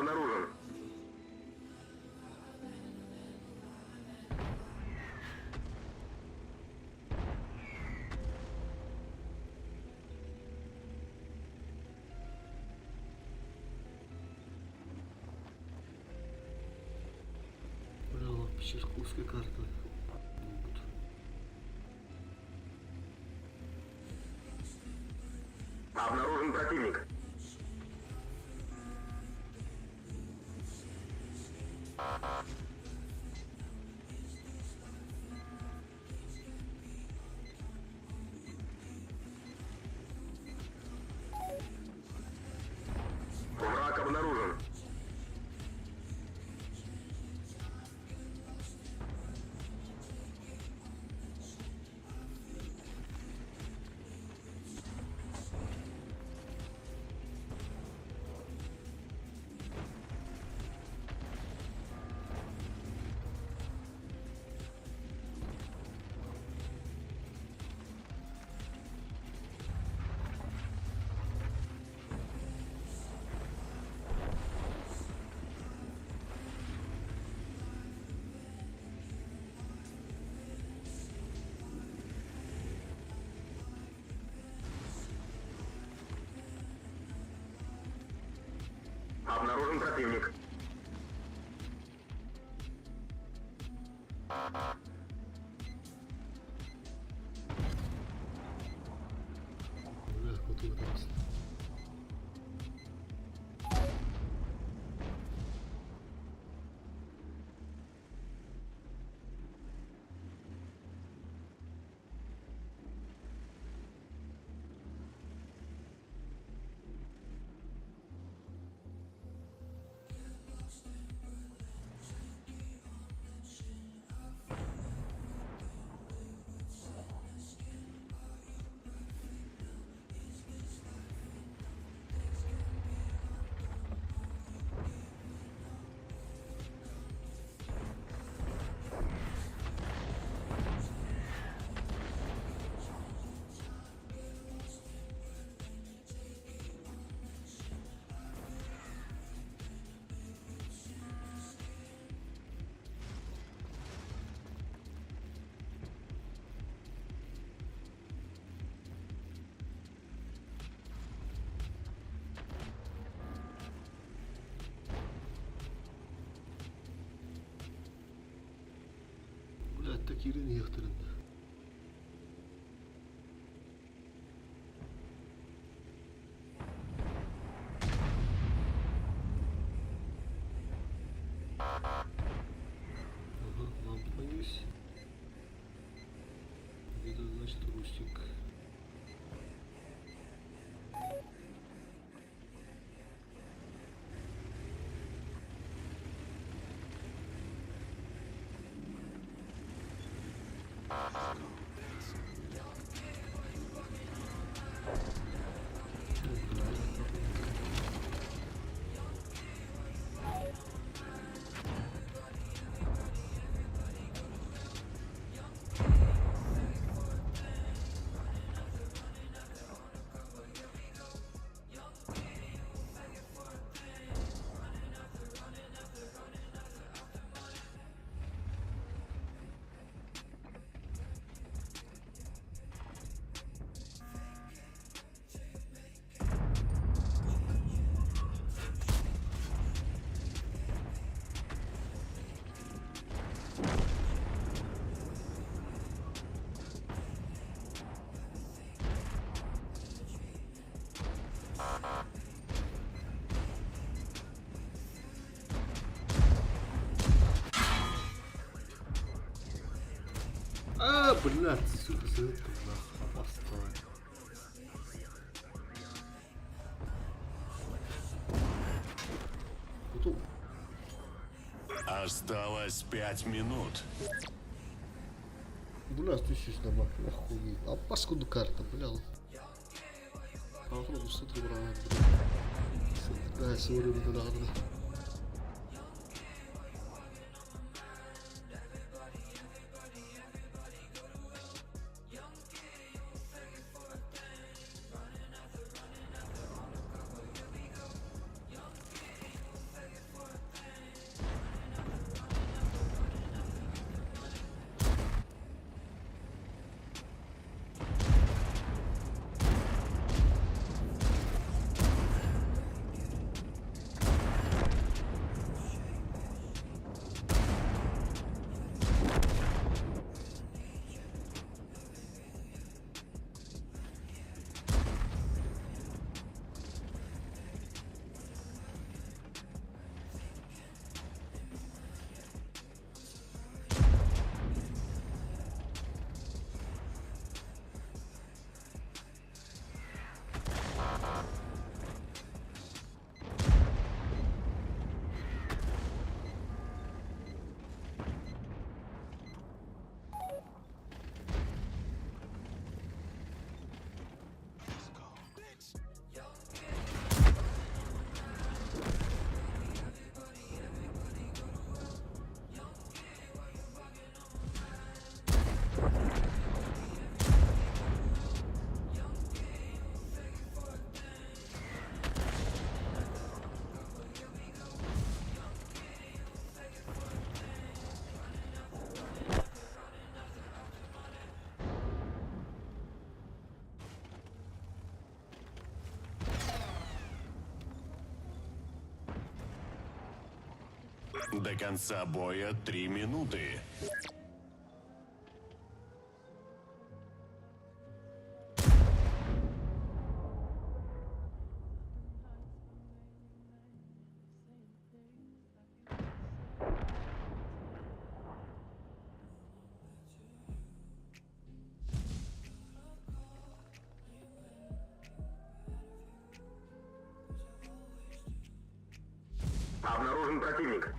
обнаружен. Бля, Черковская карта. Могут. Обнаружен противник. Враг обнаружен. Обнаружен противник. Бля, вот это раз. Бля, такие некоторые. Ага, лампа боюсь. Это значит рустик. А, блядь, сука, сука, нахуй, опасная. Тут Осталось 5 минут. Бля, ты сейчас дома, охуеть. А паскуду карта, бля. Ахрон, что ты брал, бля. Да, сегодня не надо. До конца боя 3 минуты. Обнаружен противник.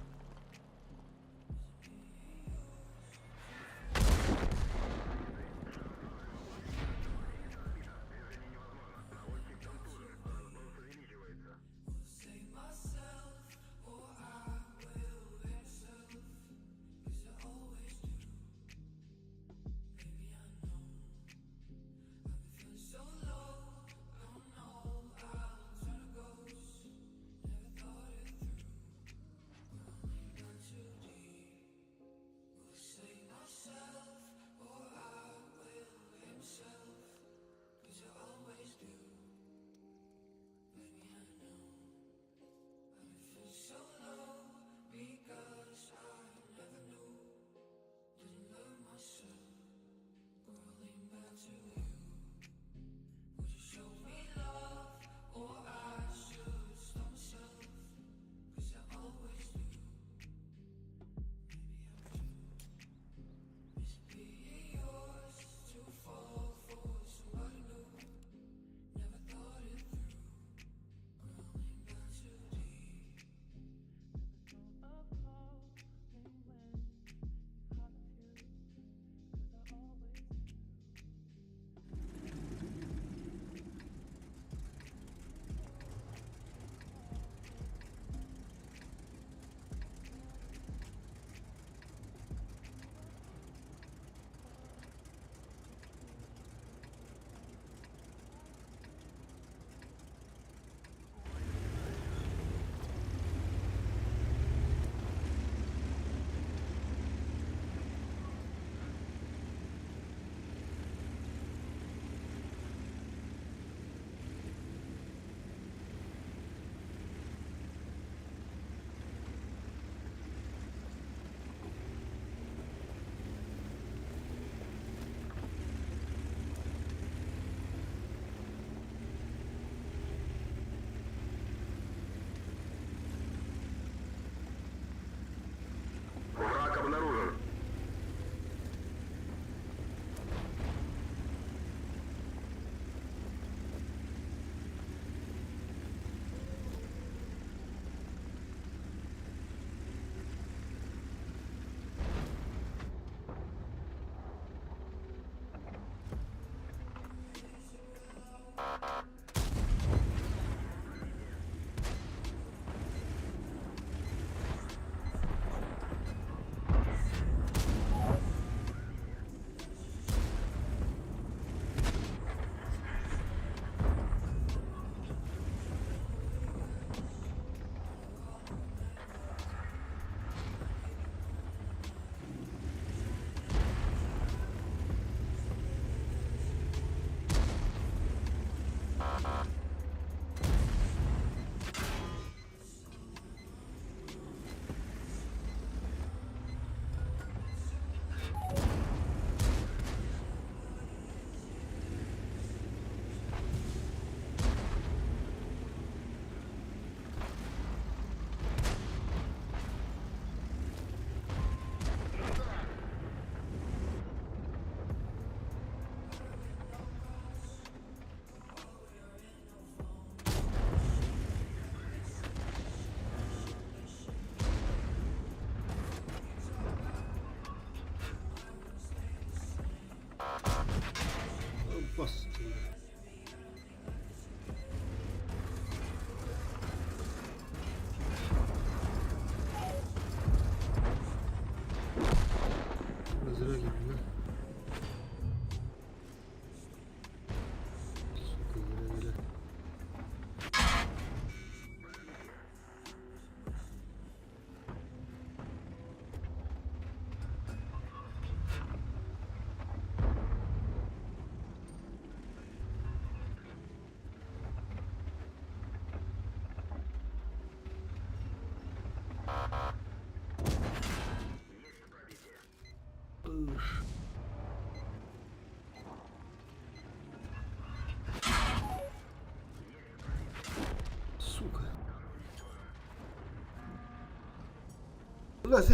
Блядь,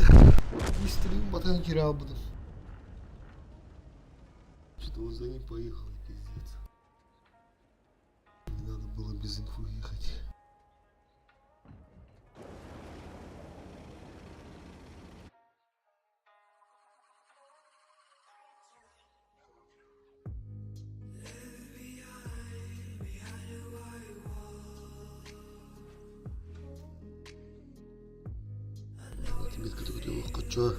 истрим батан кире албытым. Что за ним поехал, пиздец. Не надо было без инфу ехать. Кочо.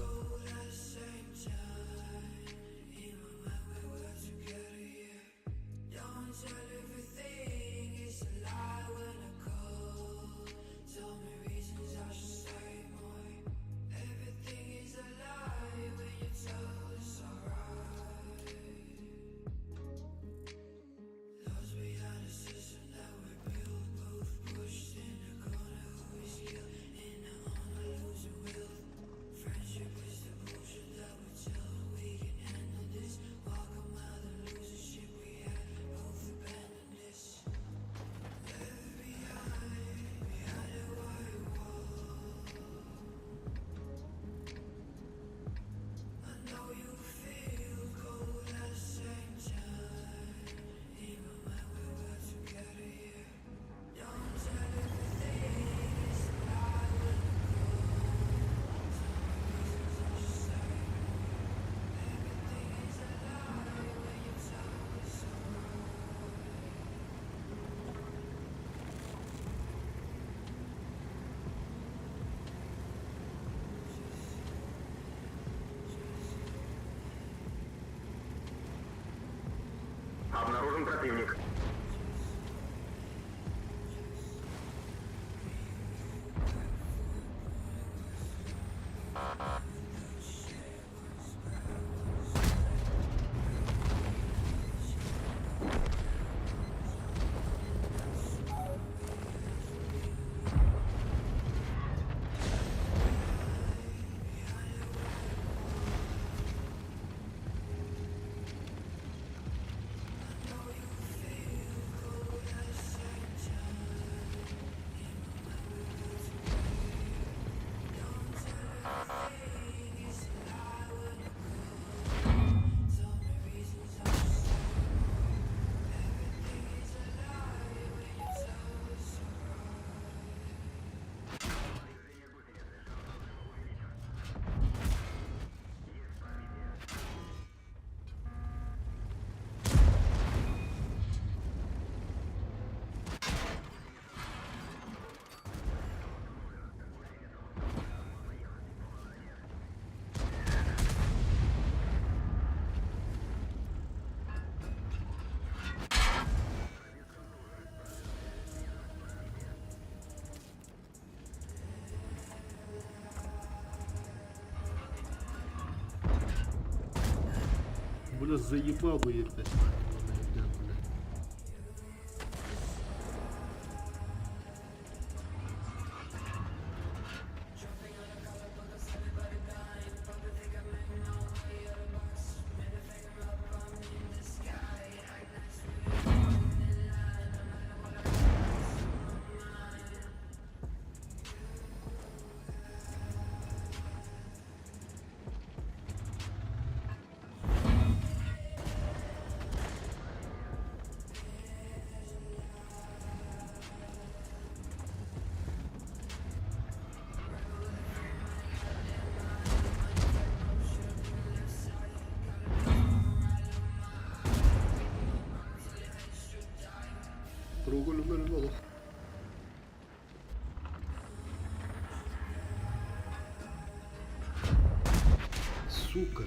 Обнаружен противник. Бля, заебал бы я, блядь. Бля, бля. Прогулю мөрүм олох. Сука.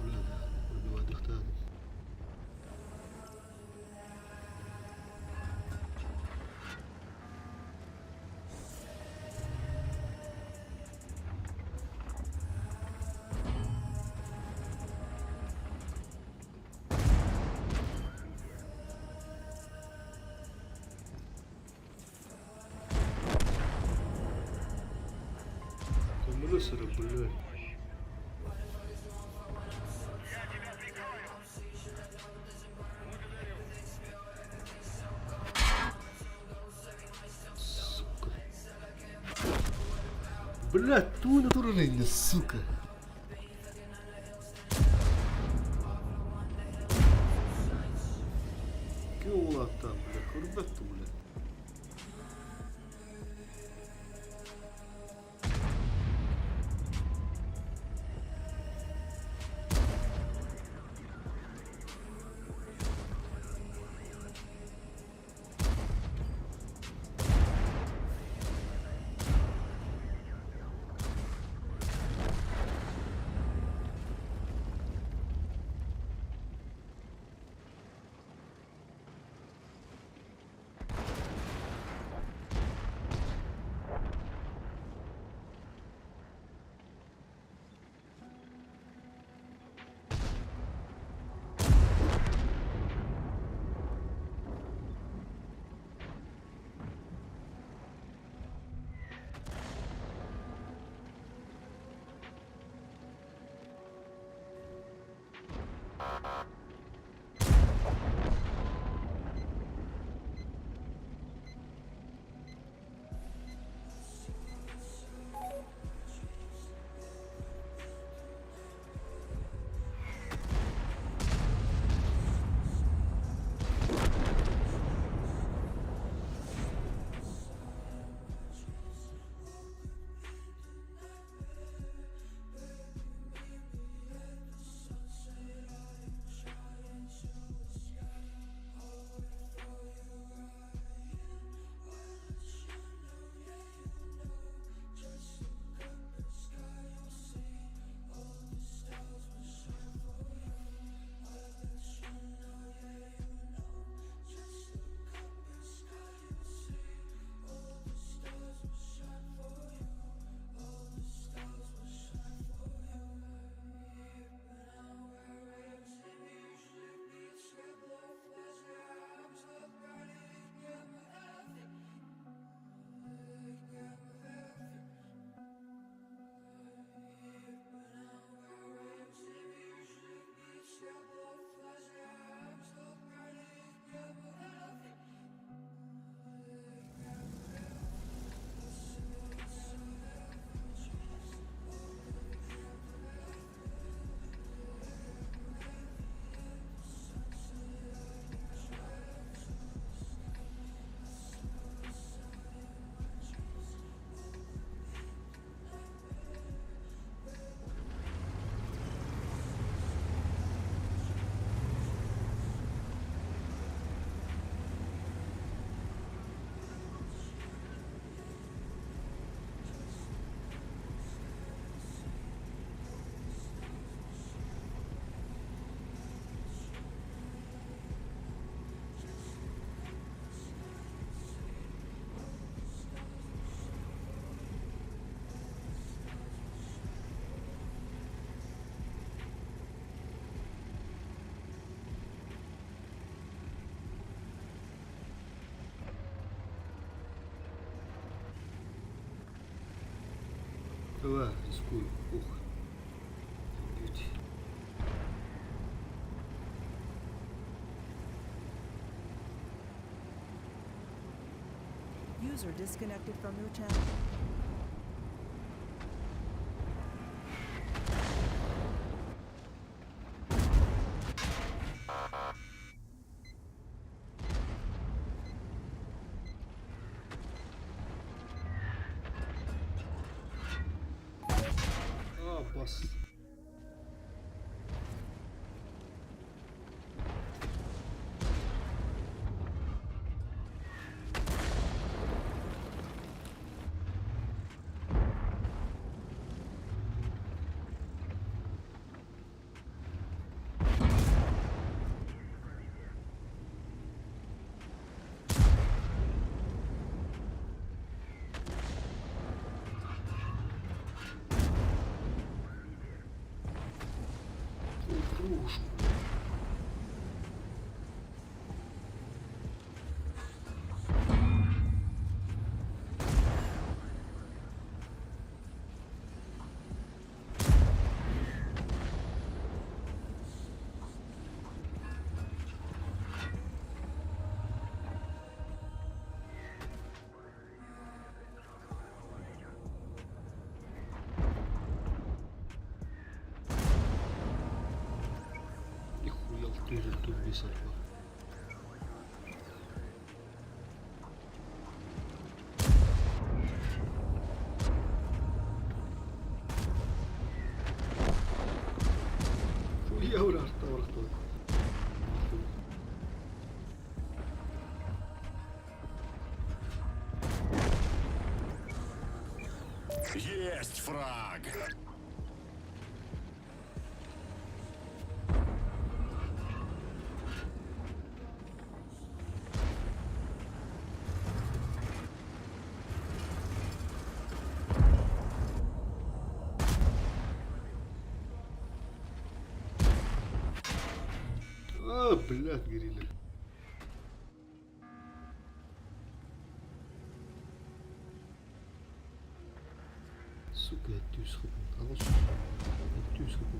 Бля, пробивать Мусора, блядь. Сука. Блядь, тууна турар инде, сука. Ким улааттаан, бля, көрбөт бля. Давай, рискуй. Ух. Бьюти. User disconnected from your channel. А, бас. Кружку. Весь альфа. Я урахта урахта. Есть фраг! А, блядь, горели. Сука, я түс хыпын. Алыс. Түс хыпын.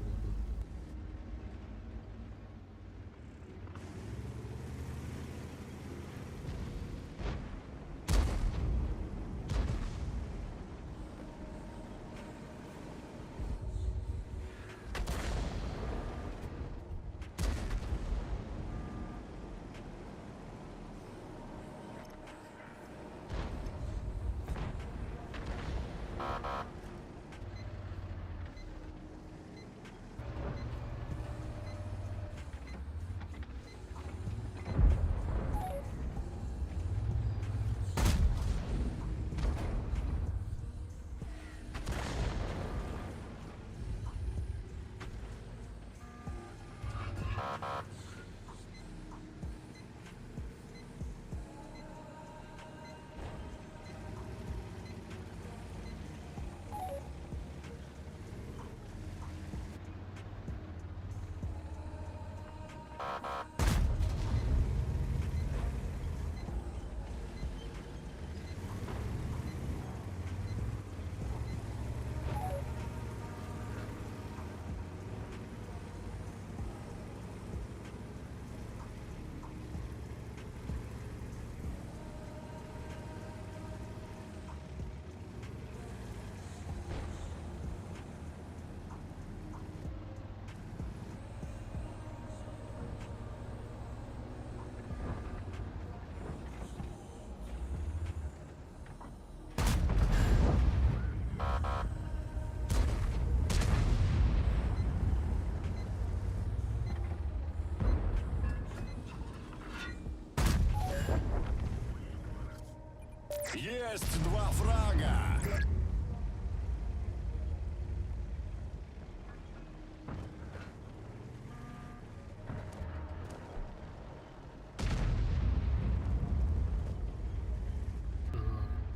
Есть два фрага!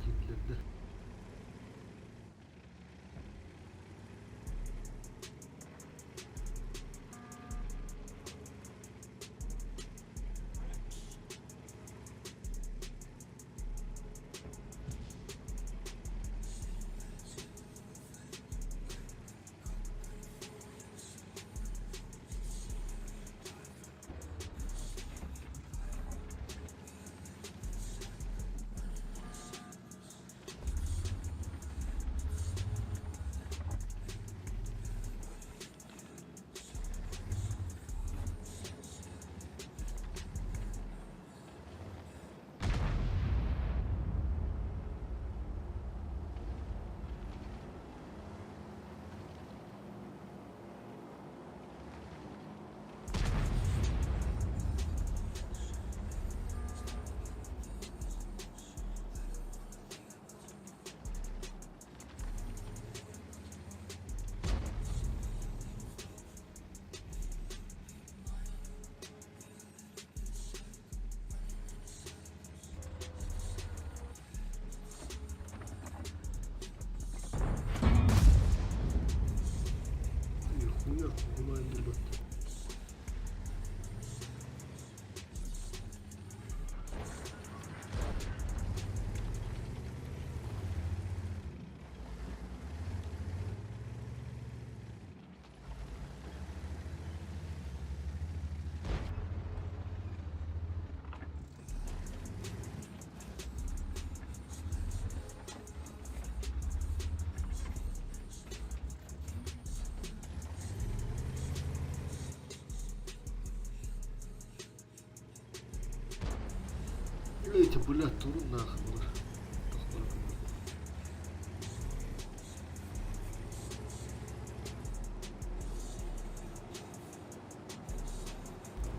Китлерді. Хуя, хуя, ребят. Убейте, блядь, турун нахуй.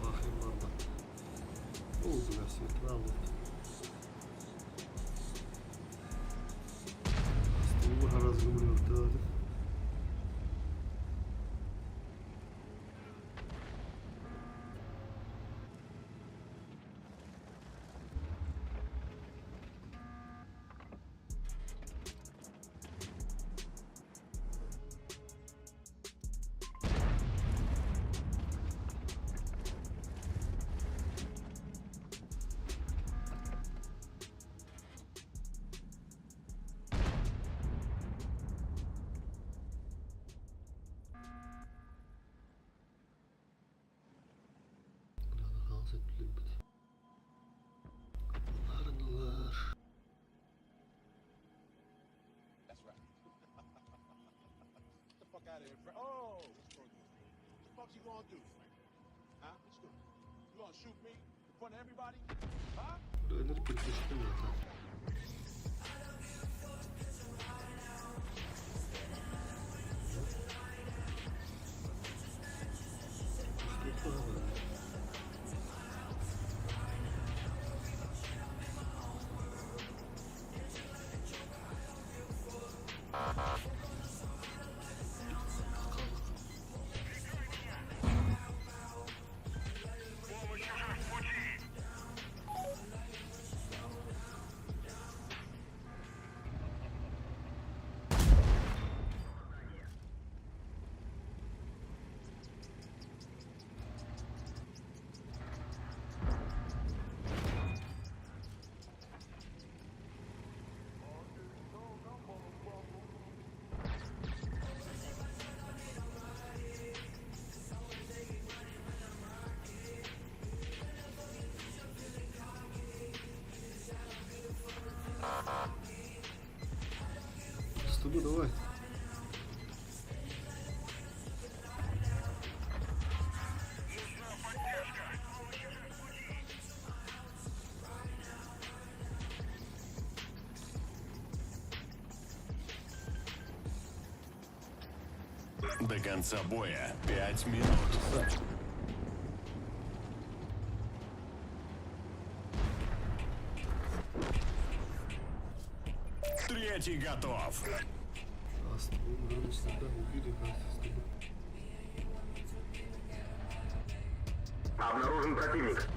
Нахрен надо. О, бля, светла вот. Столбы разгумлю, да. Öyle bir zaten. С тобой давай. До конца боя 5 минут. Третий готов. А с тобой да, убили, да, с тобой. Обнаружен противник.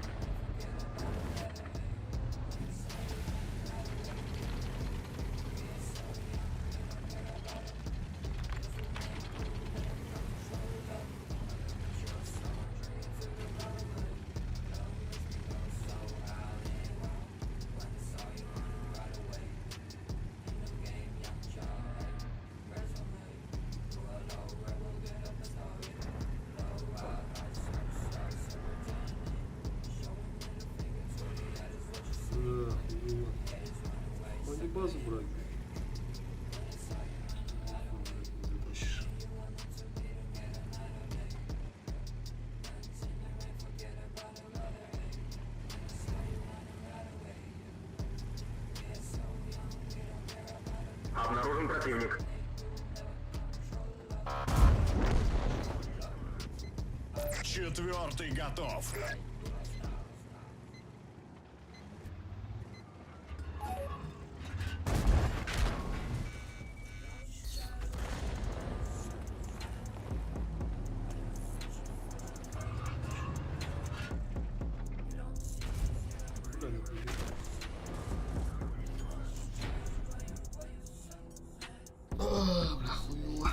Бля, хуёво. Они базу брать. Не затащишь. Обнаружен противник. Четвертый готов. Бля, не убили. А, бля, хуёво.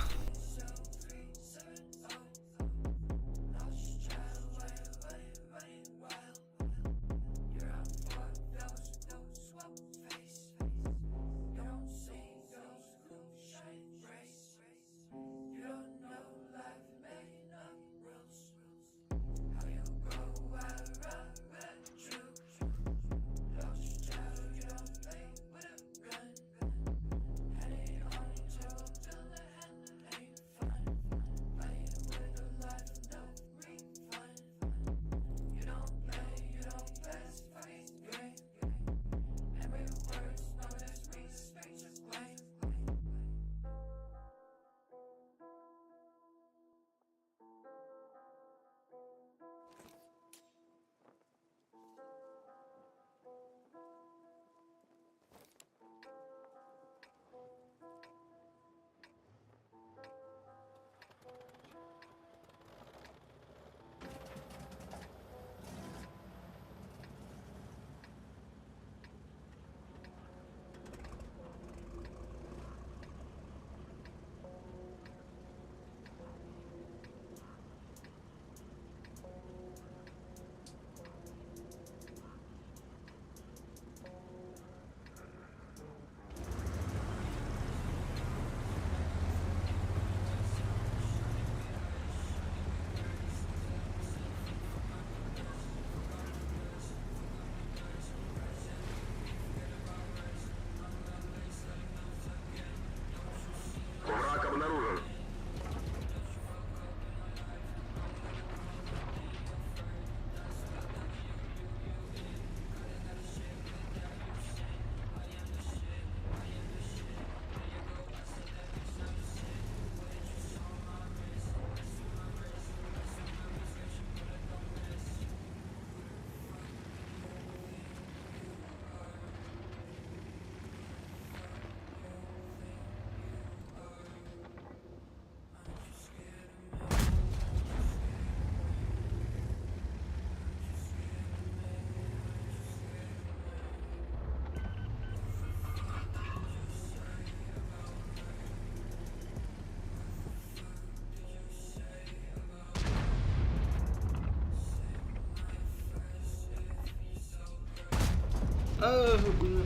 Бля.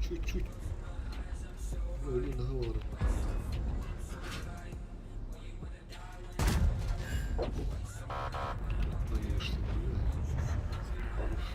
Чуть-чуть. Өлүү наһаа олорор. Конечно, бля. Хорош.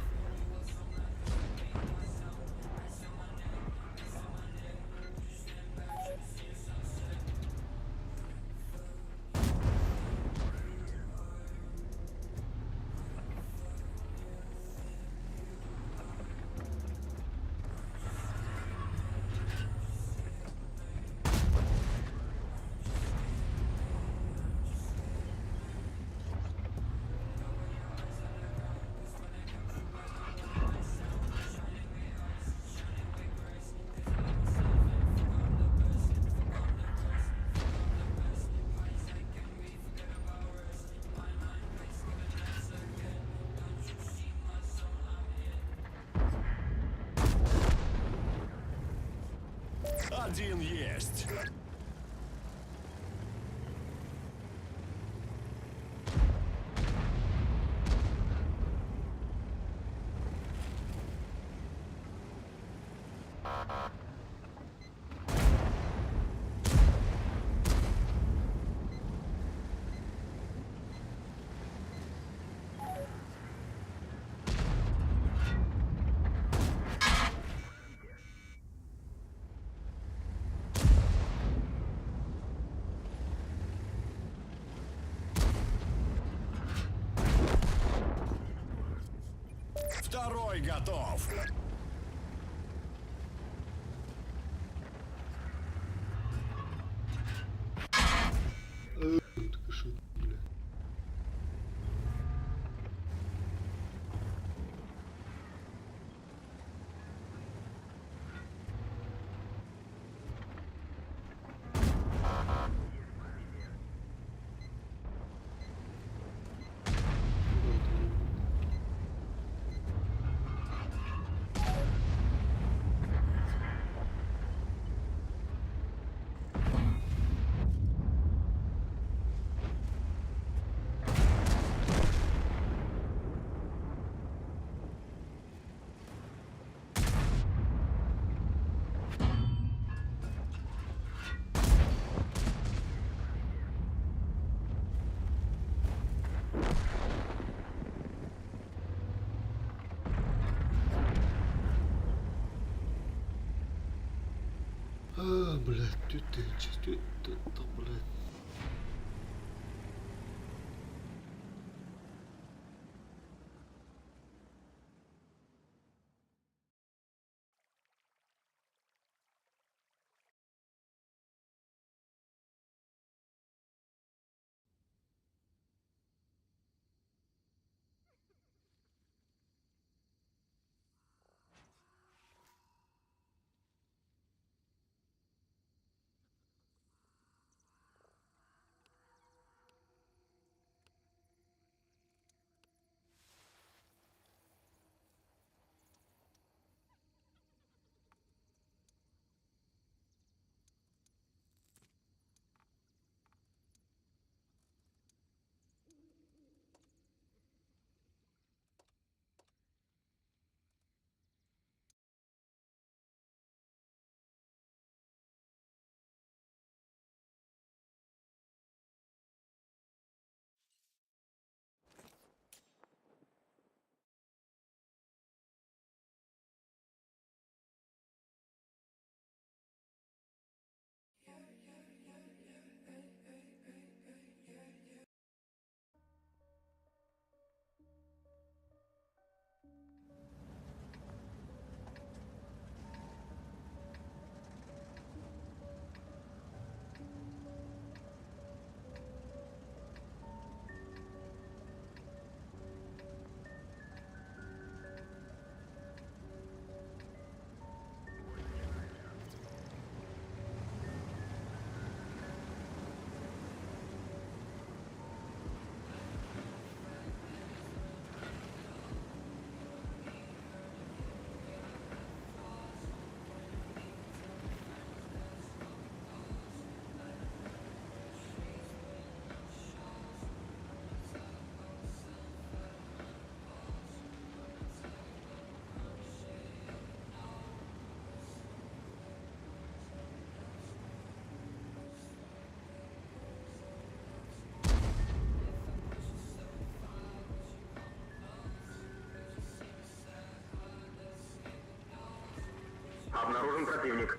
Один есть. Второй готов. Рикошет, бля. А, блядь, тут ты, тут, тут, блядь. Обнаружен противник.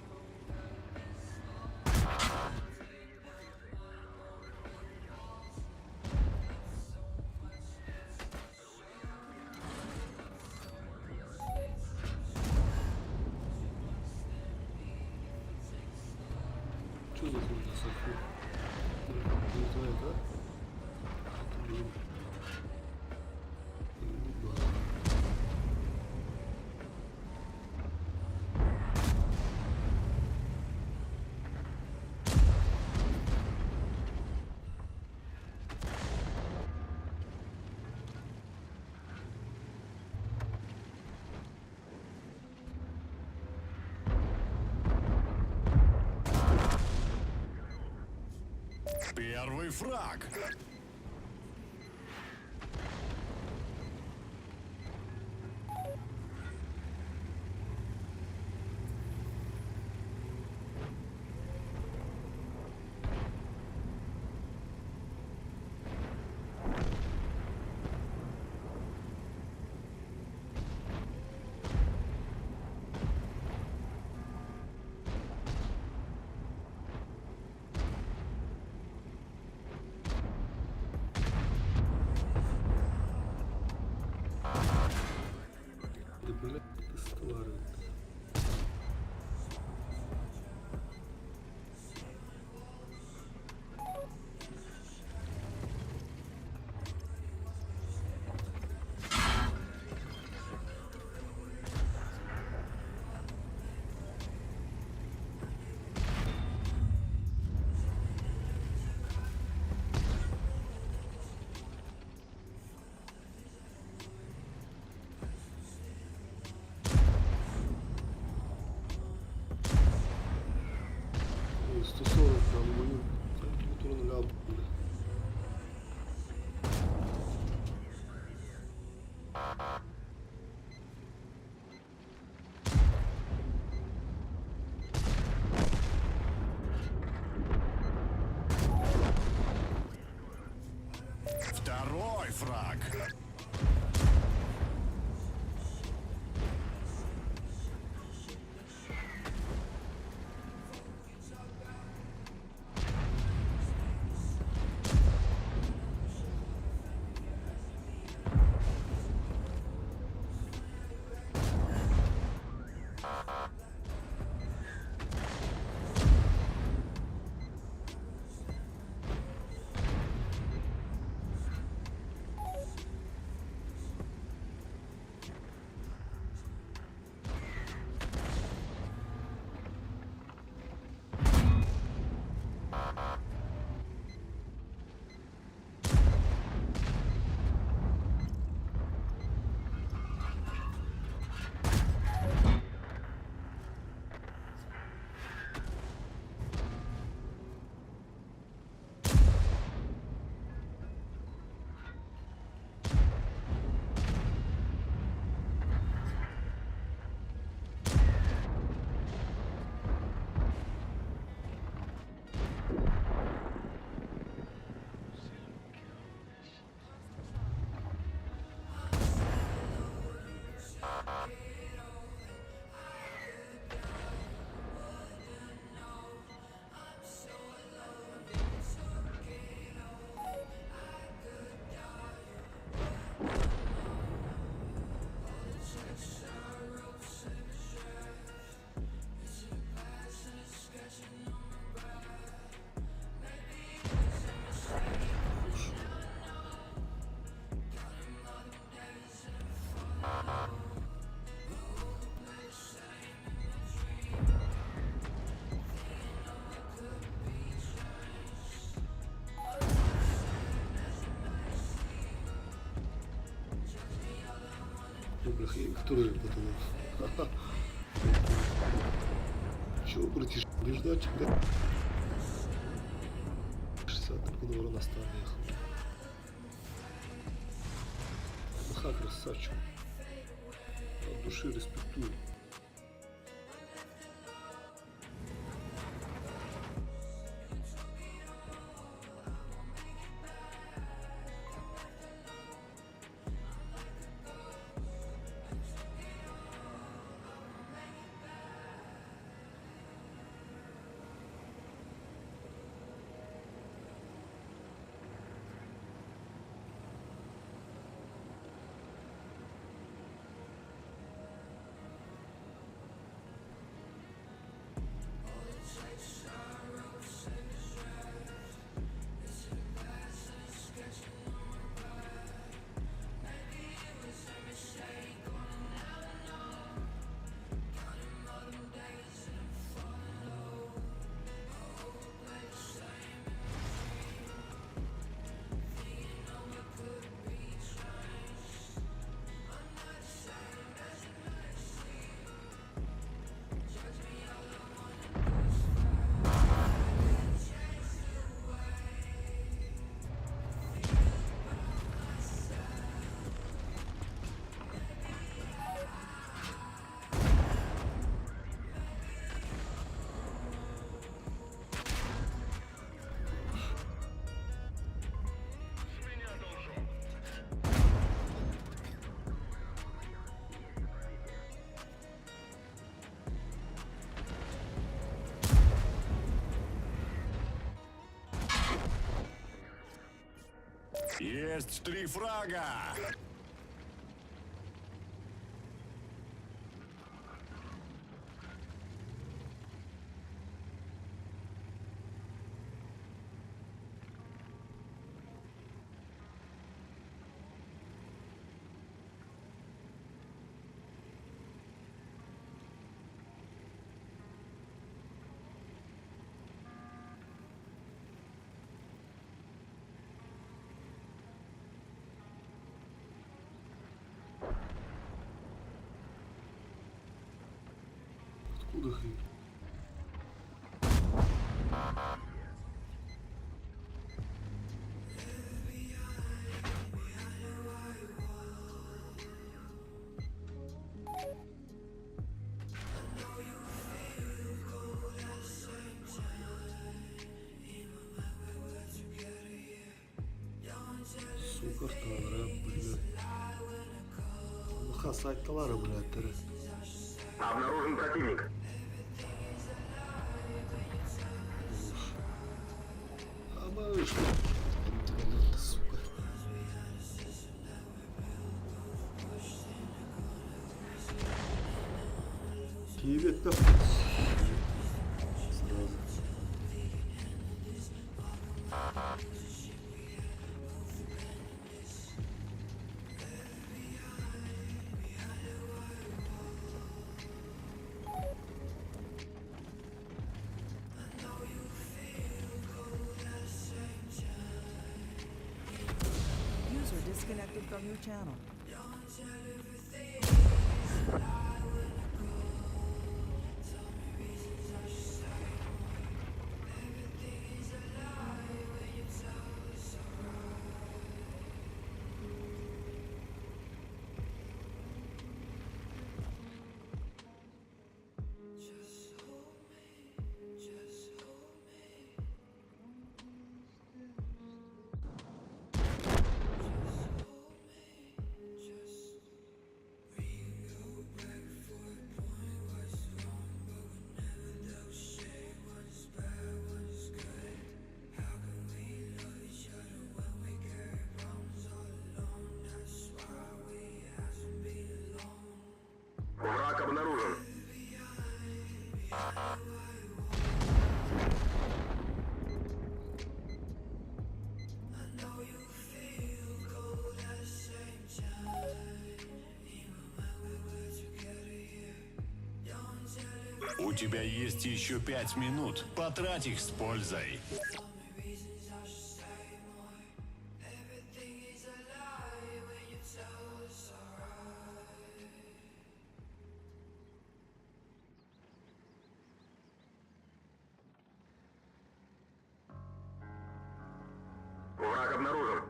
Что за хуйня саху? Прилетает, да? Блин. Да. Первый фраг. Да блядь, ты ствары. Ой, 140 там мою компьютеру ля, бля. Второй фраг. Ну, бля, хрень, который потом. Чего, братиш, не ждать, бля? 60 только на Воронастан ехал. Маха красавчик. От души респектую. Есть три фрага! Откуда хрень? Сука, вторая, блядь. Маха сайталары, блядь, тәрі. Обнаружен противник. А мы что? Сука. Киевет-то. Сразу. User disconnected from your channel. Враг обнаружен. У тебя есть еще 5 минут. Потрать их с пользой. Враг обнаружен.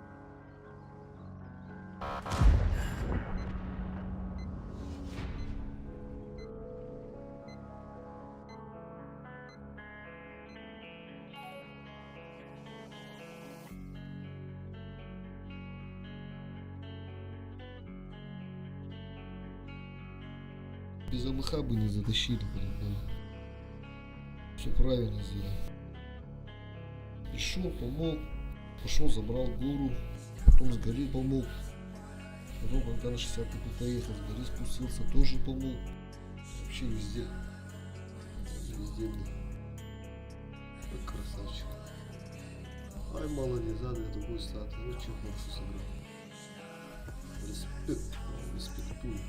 Без АМХ бы не затащили, блин, да. Все правильно сделал. Пришел, помог, пошел, забрал гору, потом с горы помог. Потом, когда на 60 поехал, с горы спустился, тоже помог. Вообще везде. Везде был. Как красавчик. Ай, молодец, а, для такой статы. Очень хорошо сыграл. Респект, респектую.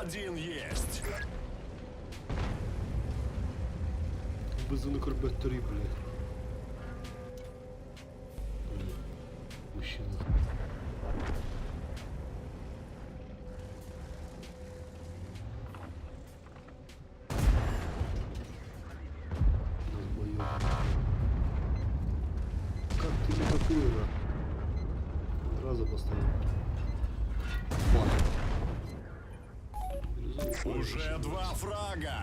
Один есть. Бызыны көрбөттөрүй, блядь. Блин, мужчина. Долбоёб. Как ты не такую, на? Раза поставил. Ба. Уже два фрага.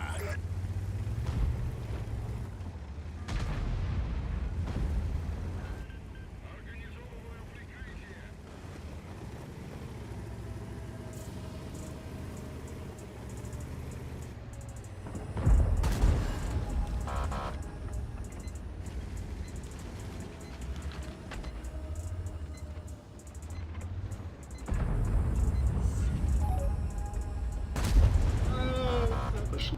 Пошли.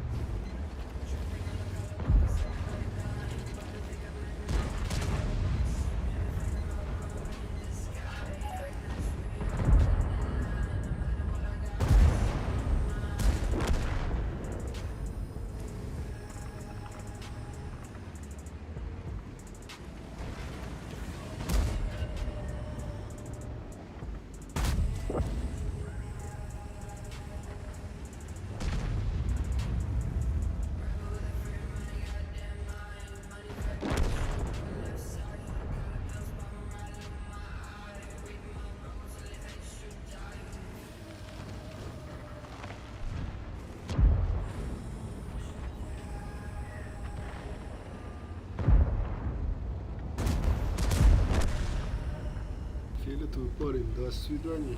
Фиолетовый парень, до свидания.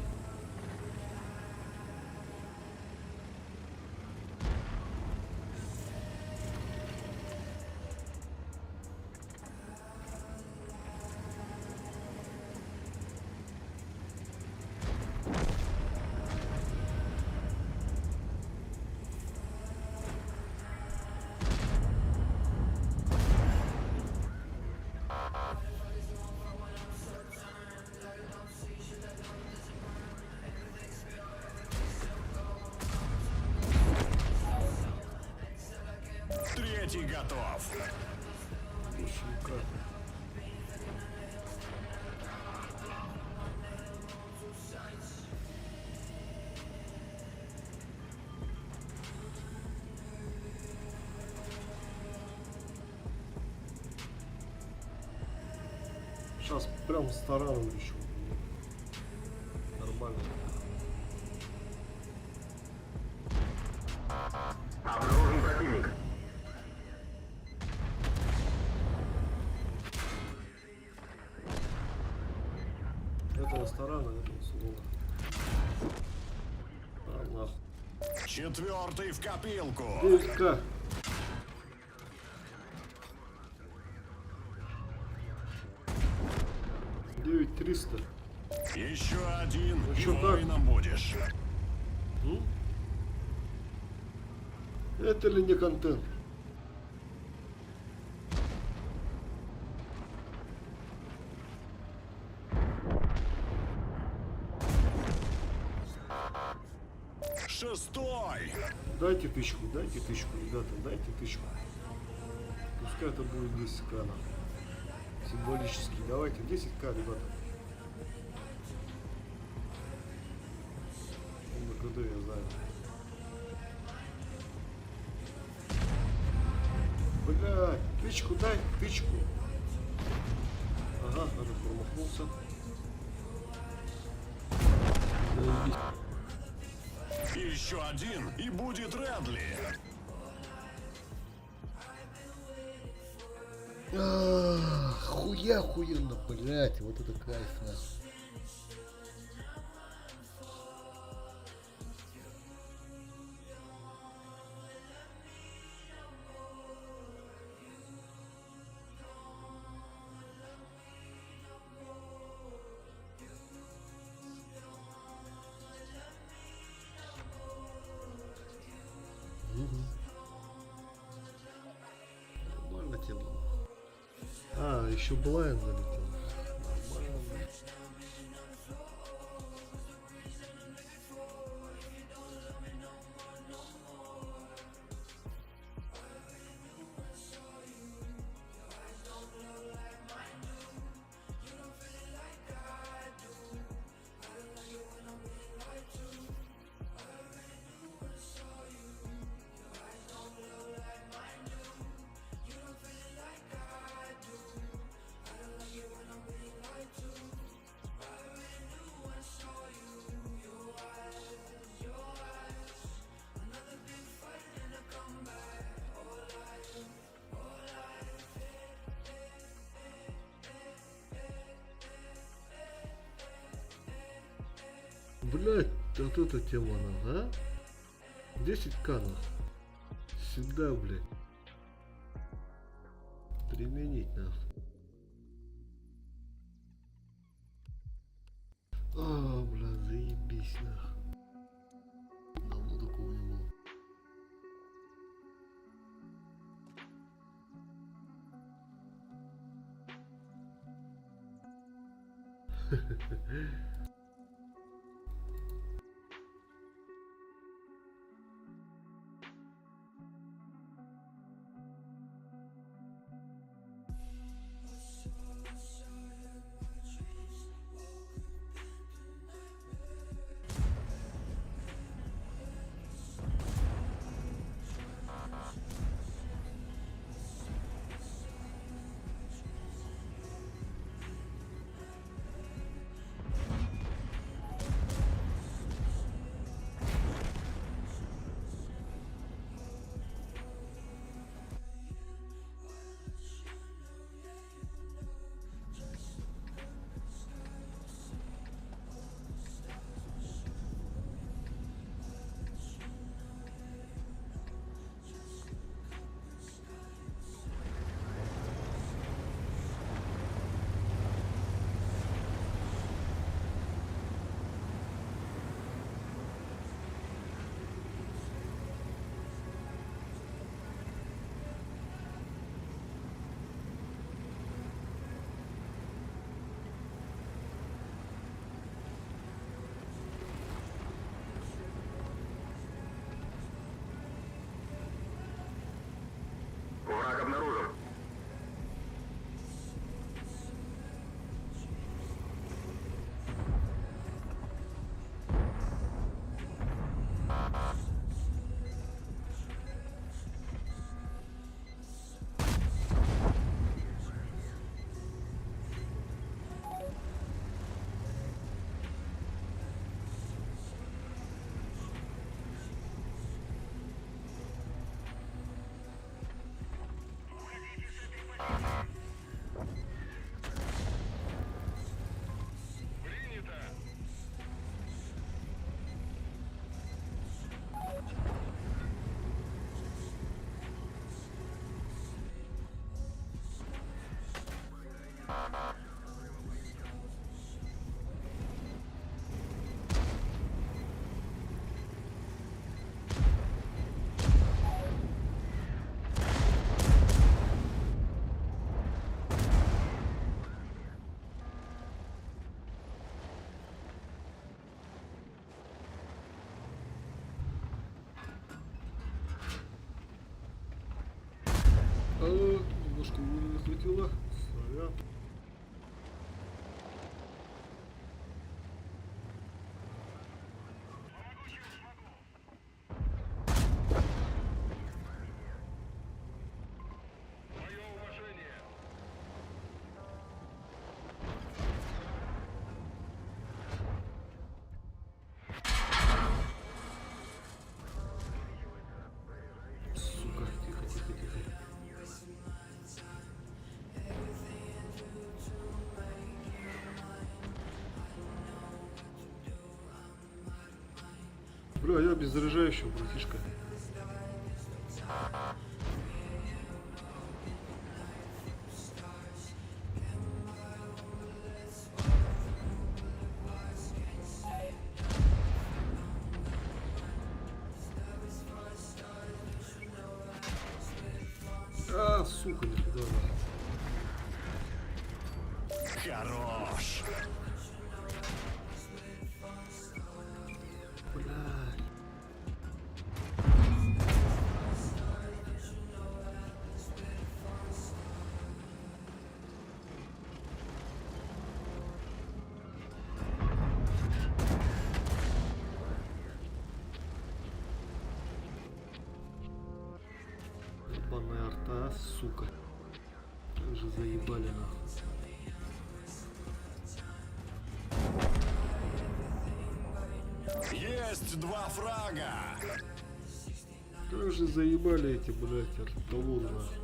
Третий готов. 8К. Сейчас прям с тараном еще. Нормально. Обнаружен противник. Этого с тарана, этого с угла. А, нахуй. Четвертый в копилку. 9К. 9300. Еще один, Ну и чё, как? воином будешь. М? Это ли не контент? Шестой. Дайте тычку, дайте тычку, ребята, дайте тычку. Пускай это будет 10к, нахуй. Символически. Давайте 10к, ребята. Он на КД, я знаю. Бля, тычку дай, тычку. Ага, этот промахнулся. Заебись. Еще один, и будет Редли. Ах, Хуя охуенно, блять, вот это кайф, нахуй. Мгм. Нормально тема. А, еще Блайн залетел. Нормально. Блять, вот эта тема, нахуй, а? 10к, нахуй. Сюда, блядь. Применить, нахуй. А, бля, заебись, нахуй. Давно такого не было. А, немножко уровня хватило. Сорян. Сука, тихо, тихо, тихо. Бля, я без заряжающего, братишка. А, сука, нифига. Хорош. Бля. Ебаная арта, сука. Как же заебали нахуй. Есть два фрага. Как же заебали эти, блядь, артоводы нахуй.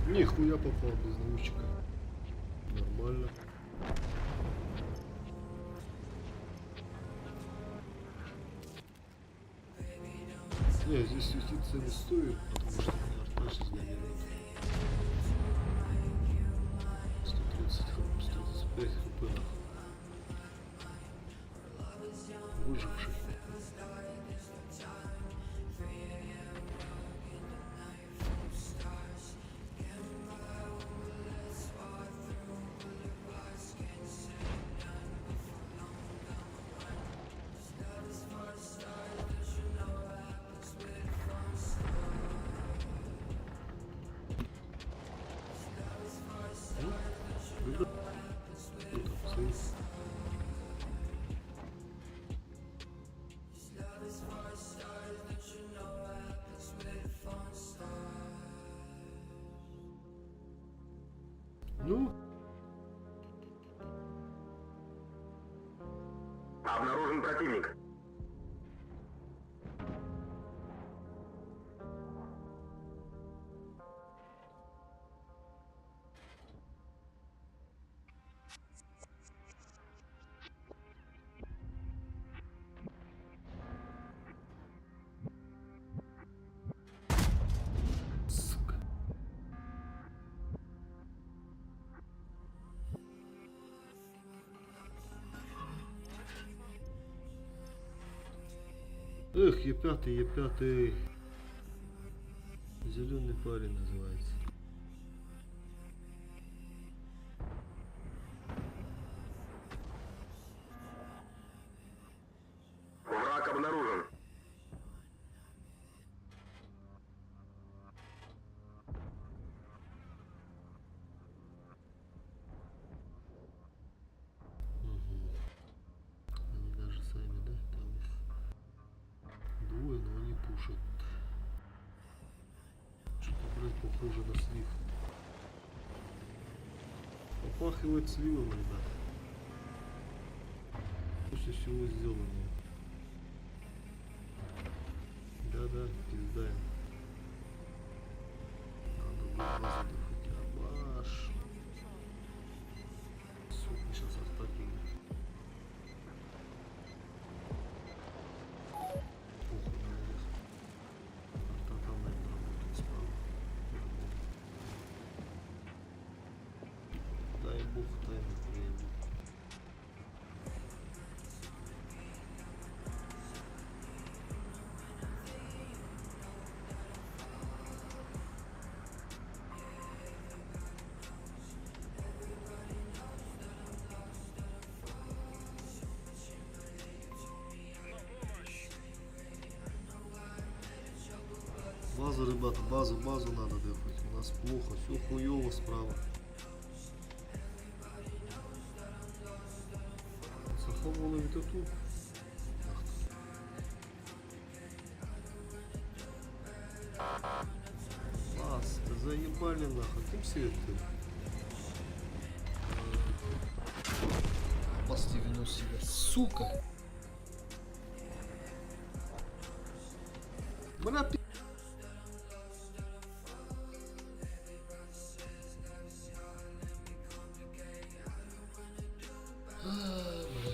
Нихуя попал без научика. Нормально. Не, здесь светиться не стоит, потому что меня арта сейчас генерирует. 130 хп, 135 хп нахуй. Выживший. Ну, ребят, кто там стоит? Ну? Обнаружен противник. Сука. Эх, Е5, Е5. Зеленый парень называется. Враг обнаружен. Мгм. Они даже сами, да? Там их двое, но они пушат. Что-то, блядь, похоже на слив. Попахивает сливом, ребята. После всего сделанного. Да-да, пизда им. Надо будет базу хотя бы аж. Сотничка. Бог тайны проявил. Базу, ребята, базу, базу надо дефать. У нас плохо, все хуево справа. Саха буола эбитэ дуу? Бас, да заебали нахуй. Ким сиэттин? Бас вину себя, сука! Бля, пи... А, бля.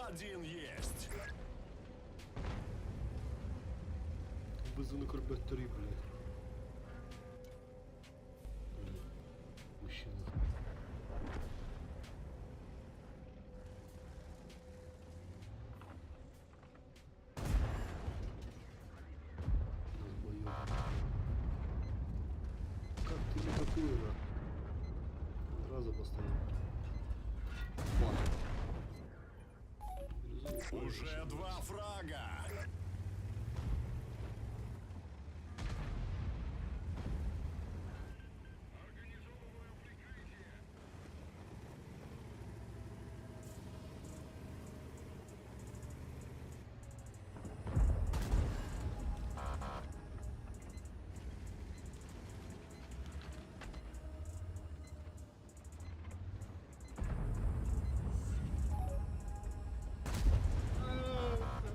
Один есть. Бызыны көрбөттөрүй, блядь. Блядь. Мужчина. Долбоёб. Как ты не такую, на? Раза постоянно. Фак. Уже два фрага.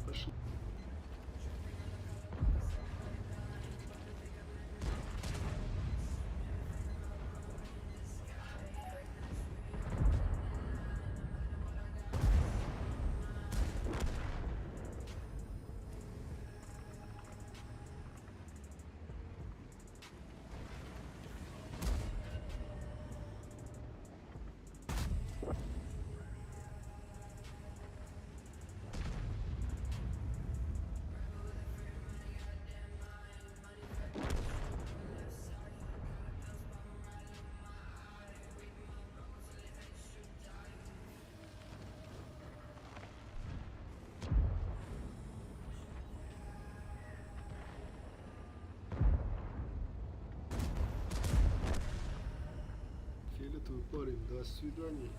Пошел. Фиолетовый парень, до свидания.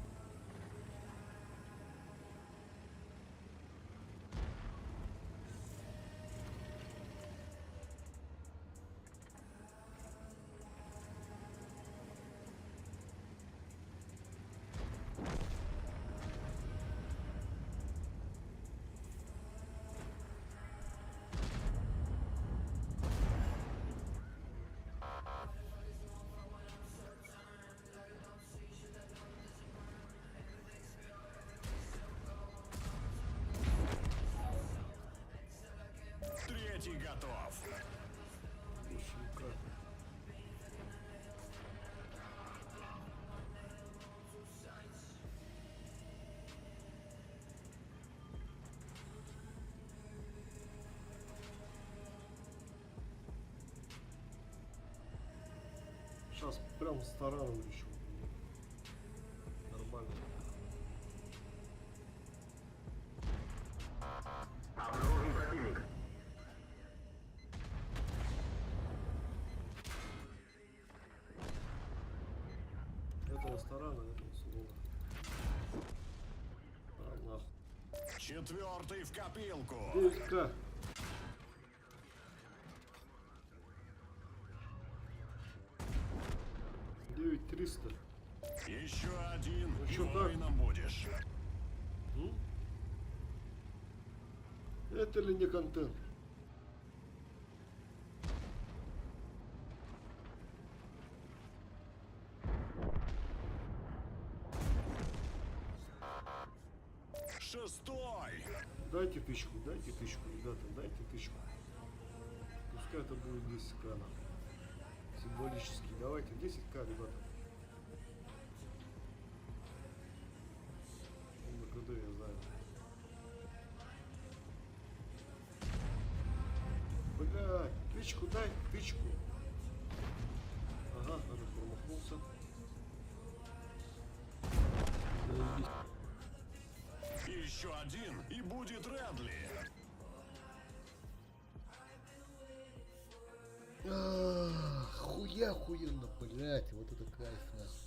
готов. 8К. Сейчас прям с тараном еще. Нормально. Обнаружен противник. Этого с тарана, этого с угла. А, нахуй. Четвертый в копилку. 9К. 9300. Еще один, Ну и чё, как? воином будешь. М? Это ли не контент? Шестой. Дайте тычку, дайте тычку, ребята, дайте тычку. Пускай это будет 10к нахуй. Символически. Давайте 10к, ребята. Он на КД, я знаю. Блядь, тычку дай, тычку. Ага, даже промахнулся. Заебись. Еще один, и будет Редли. Ах, Хуя охуенно, блядь, вот это кайф, нахуй.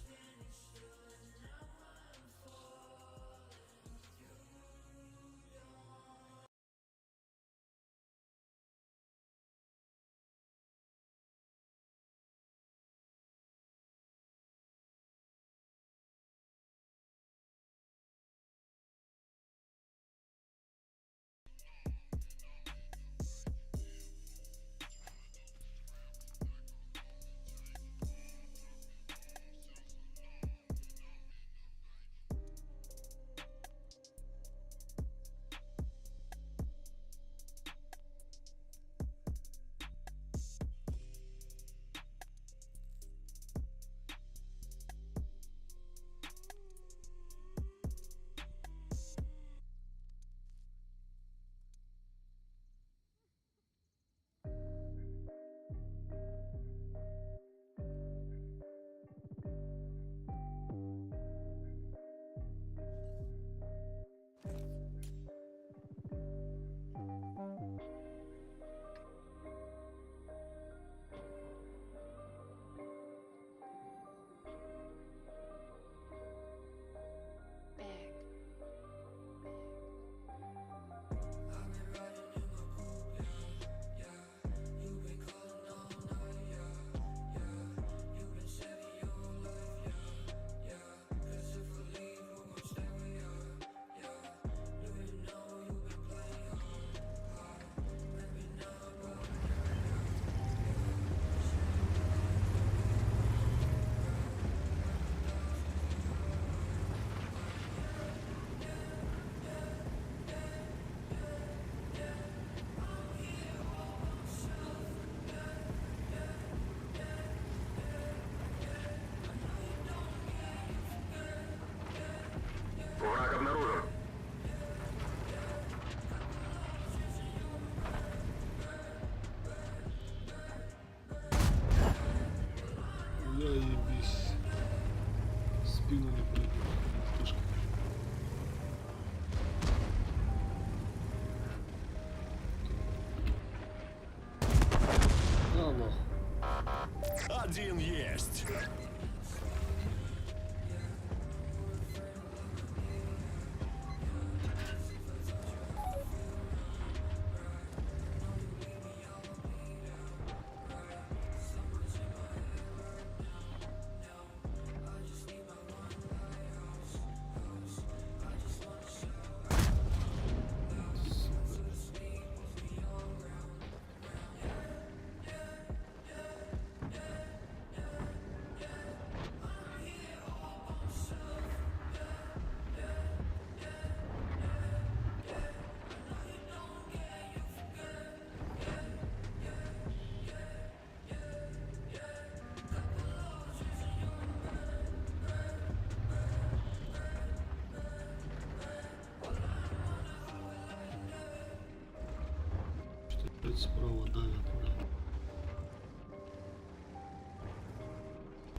Опять справа давят, блядь.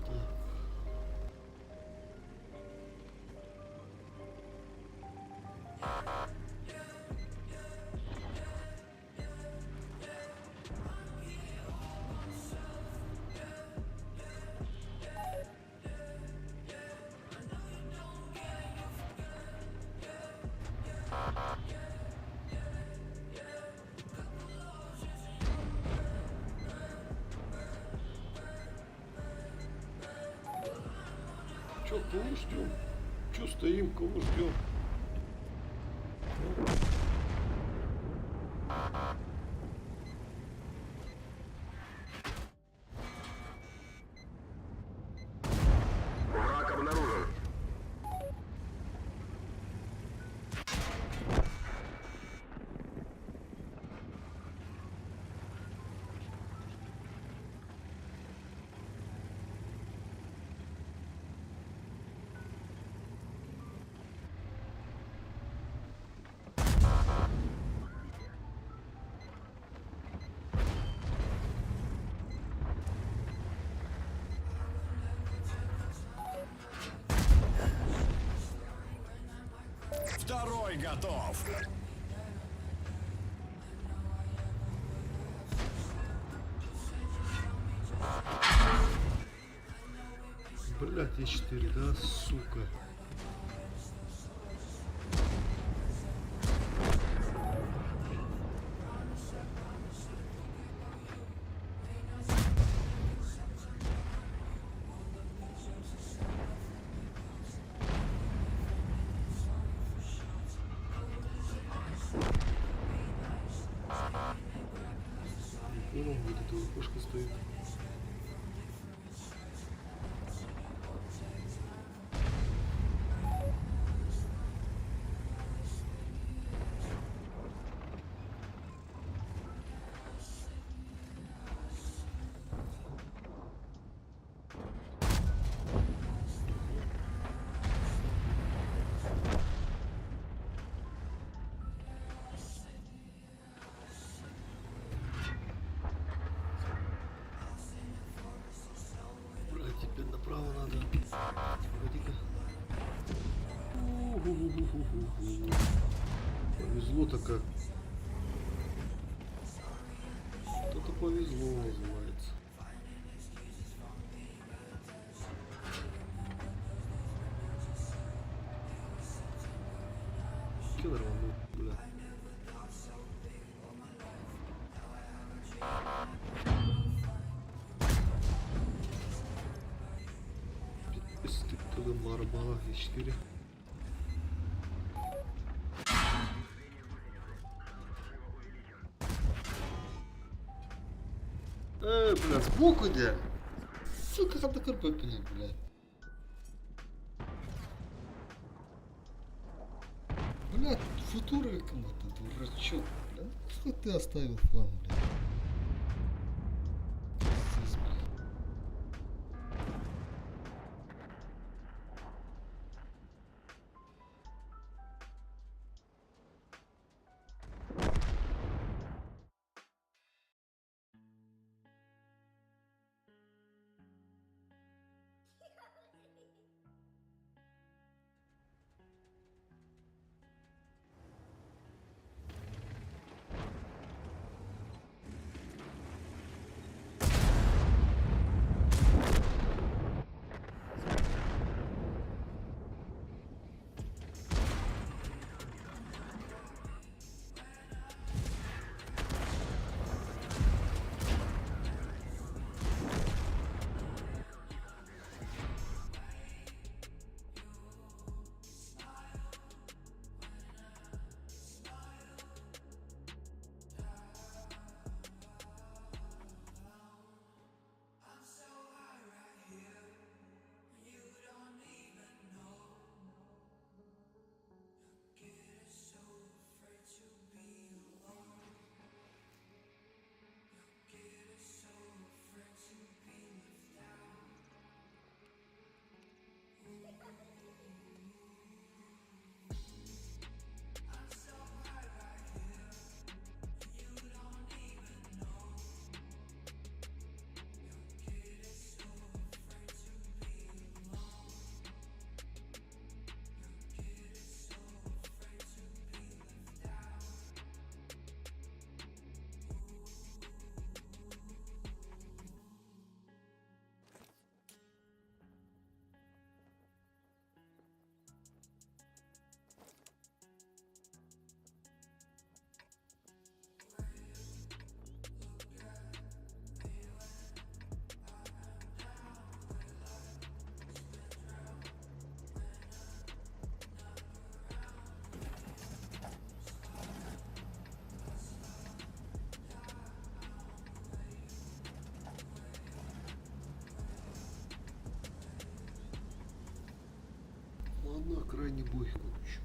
Так. Чё, кого ждем? Чё стоим, кого ждем? Враг обнаружен. Второй готов. Блять, Е4, да, сука. Не понял, где эта окошко стоит. Блять, теперь направо надо. Погоди-ка. Уху-ху-ху-ху-ху. Повезло-то как. Что-то повезло называется. Киллер рванул, бля. Пиздец, Марбала Е4. Бля, сбоку иди! Сука, там такой пепельник, бля. Бля, футура кому-то, дурачок, бля. Нахуй ты оставил фланг, бля. Пиздец, бля. На крайний бой, короче.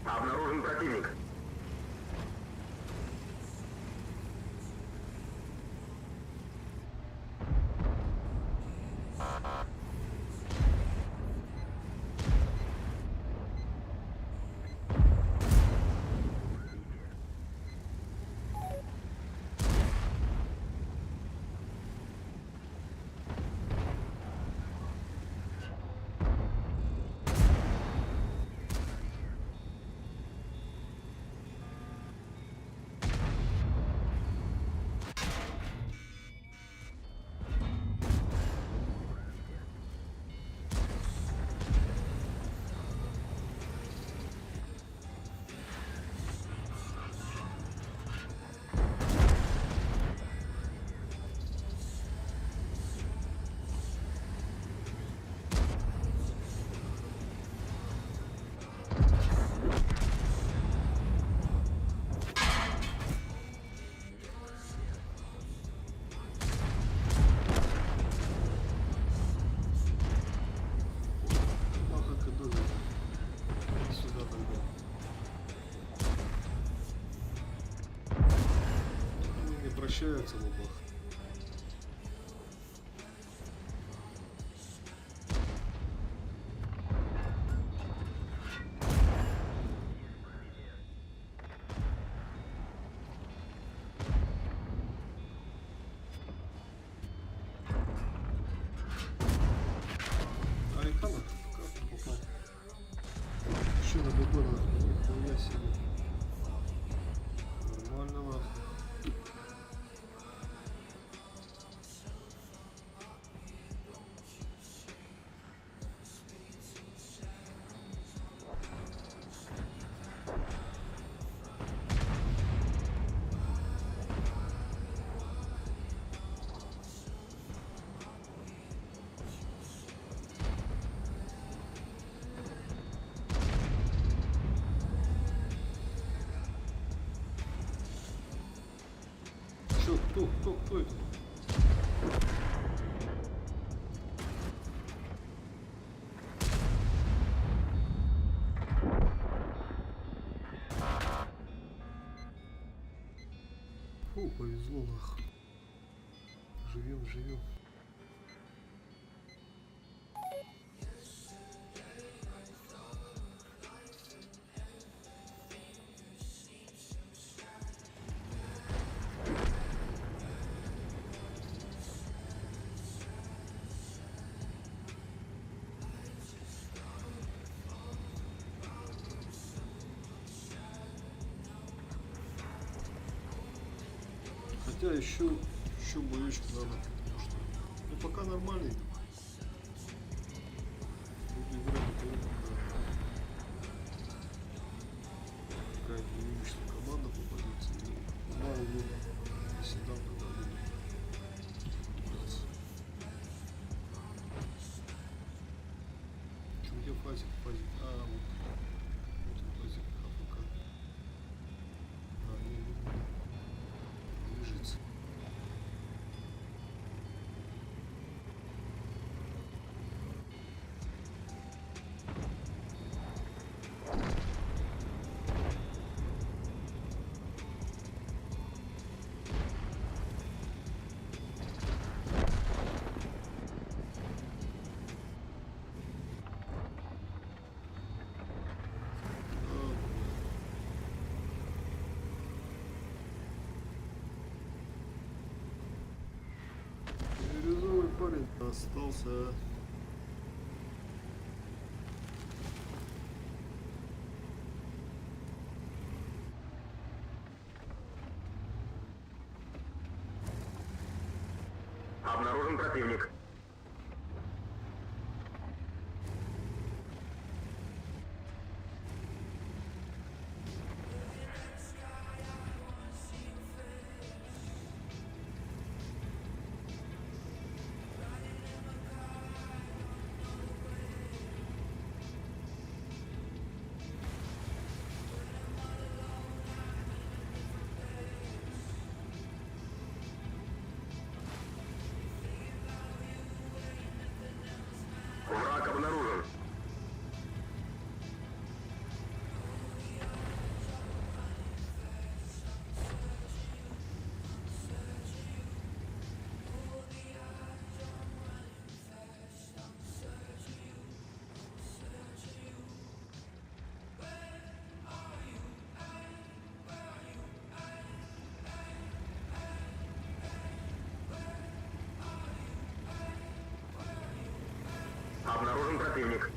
Обнаружен противник. Маха КД сюда тогда. Они не прощаются в обах. Айкана, как попал? Еще на ББ нахуй, нихуя себе. Нормально нахуй. Чё, кто, кто, кто это? Фу, повезло нахуй. Живем, живем. Хотя еще боечку надо, потому что, ну, пока нормальный. Буду играть до того, пока какая-то немощная команда попадется. И мало буду. Если дам, тогда буду играться. Чё, где фазик? Фазик. А, вот. Вот он, фазик. АФК. А, не, не, не. Движется. А, Бирюзовый парень остался. Обнаружен противник. Враг обнаружен. Обнаружен противник.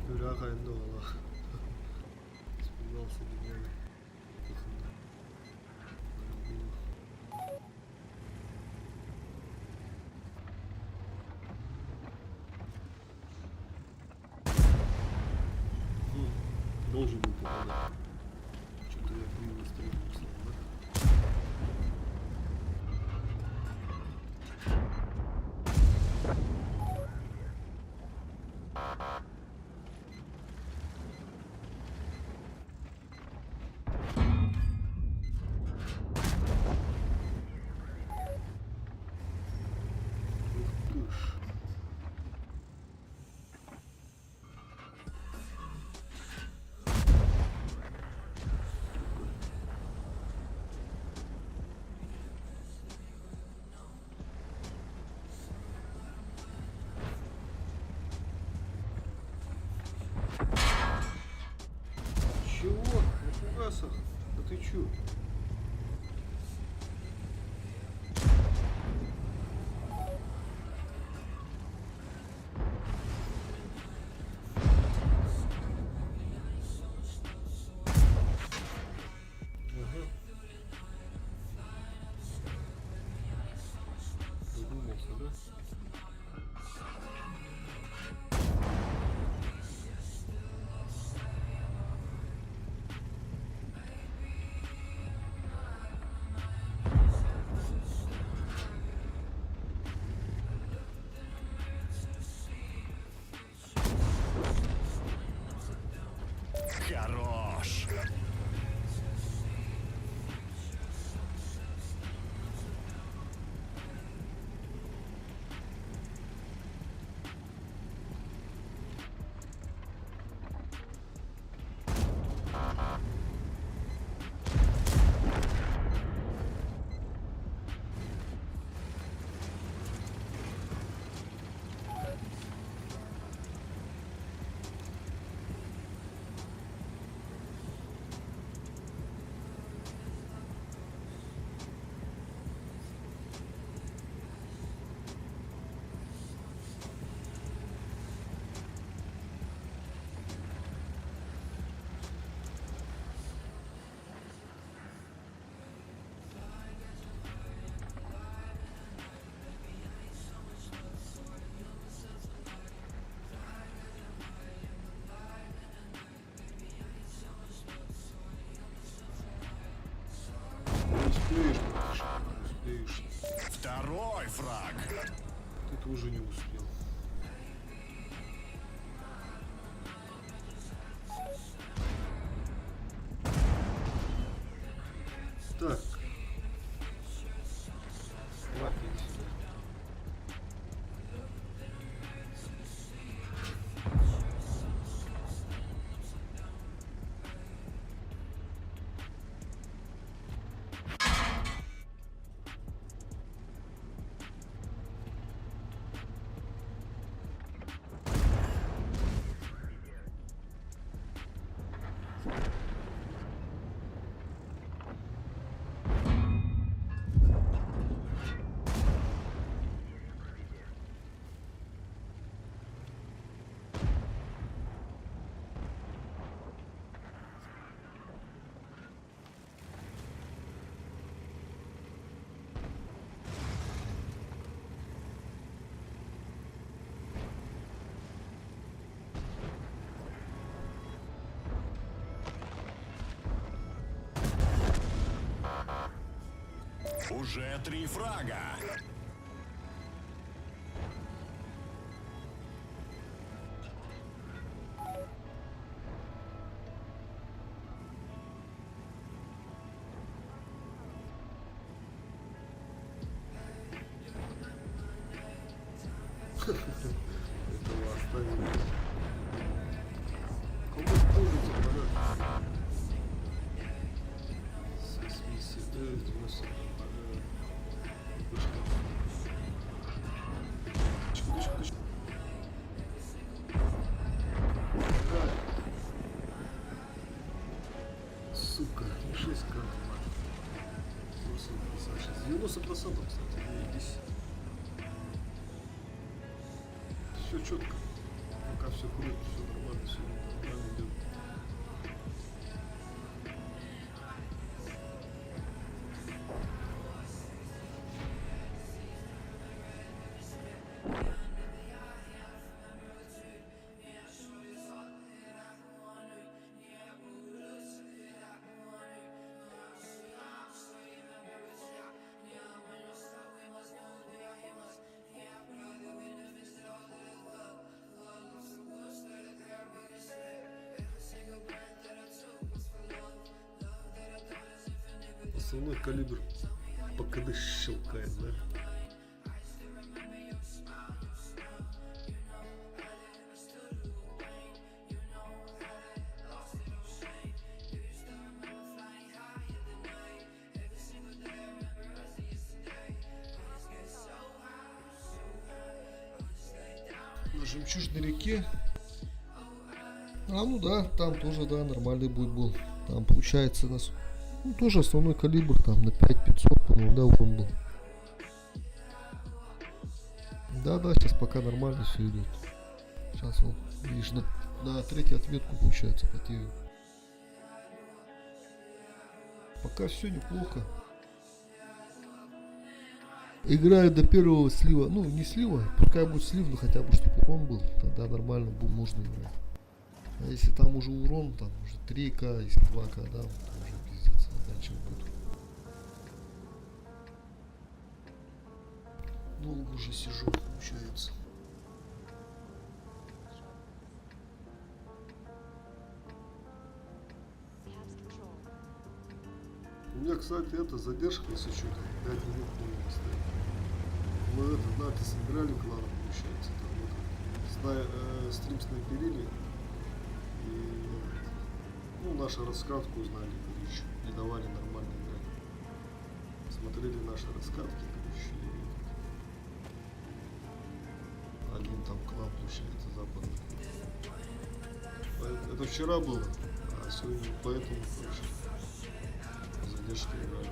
Күрэх айанна ола. Испугался бедняга. Тихо. Ну, должен был попадать. Что-то я криво стрельнул да? Ух ты ж. Чего? На фугасах? Да ты чё? Ага. Задумался, да? Успеешь, братишка, успеешь. Второй фраг. Ты тоже не успел. Так. Давай, иди сюда. Уже три фрага. Этого оставим. Кому пользоваться, говорят? С 89, 8, вышка. Тычка, тычка, тычка. Да. Сука, 6 к 90%, кстати, здесь. Все четко. Пока все круто, все нормально, все нормально идет. Основной калибр по КД щелкает, да? На жемчужной реке. А, ну да, там тоже, да, нормальный бой был. Там получается у нас, ну, тоже основной калибр, там на 5500, по-моему, да, урон был. Да-да, сейчас пока нормально все идет. Сейчас он, видишь, на третью отметку получается потею. Пока все неплохо. Играю до первого слива. Ну, не слива, пускай будет слив, но хотя бы чтобы урон был. Тогда нормально можно играть. А если там уже урон, там уже 3К, если 2К, да, то уже пиздец, заканчивать буду. Долго уже сижу, получается. У меня, кстати, это задержка, если что, 5 минут, по-моему, стоит. Мы это, да, ты сыграли кланом, получается, там вот, стрим снайперили, и ну, нашу раскатку узнали, короче, не давали нормально играть. Смотрели наши раскатки, короче, и один там клан, получается, западный. Это вчера было, а сегодня поэтому, короче, задержки играли.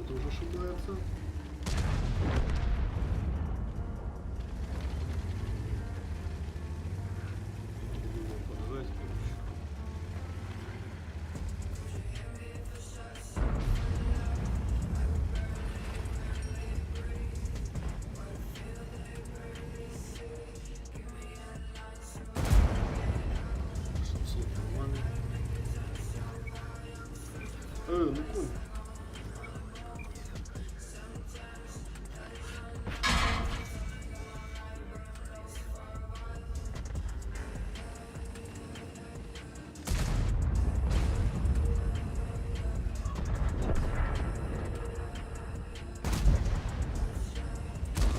тоже ошибается. Буду его подавать, короче. Шамсов нормальный. Ну конь.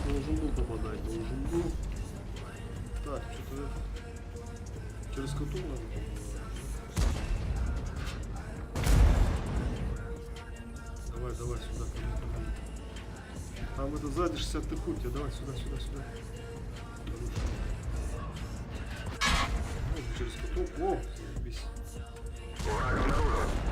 Должен был попадать, должен был. Так, что-то через коту надо, по-моему. Давай, давай, сюда, ко мне, ко мне. Там это сзади 60 ты хуй тебе, давай сюда, сюда, сюда. Хорош. Можно через коту. О, заебись. Враг обнаружен.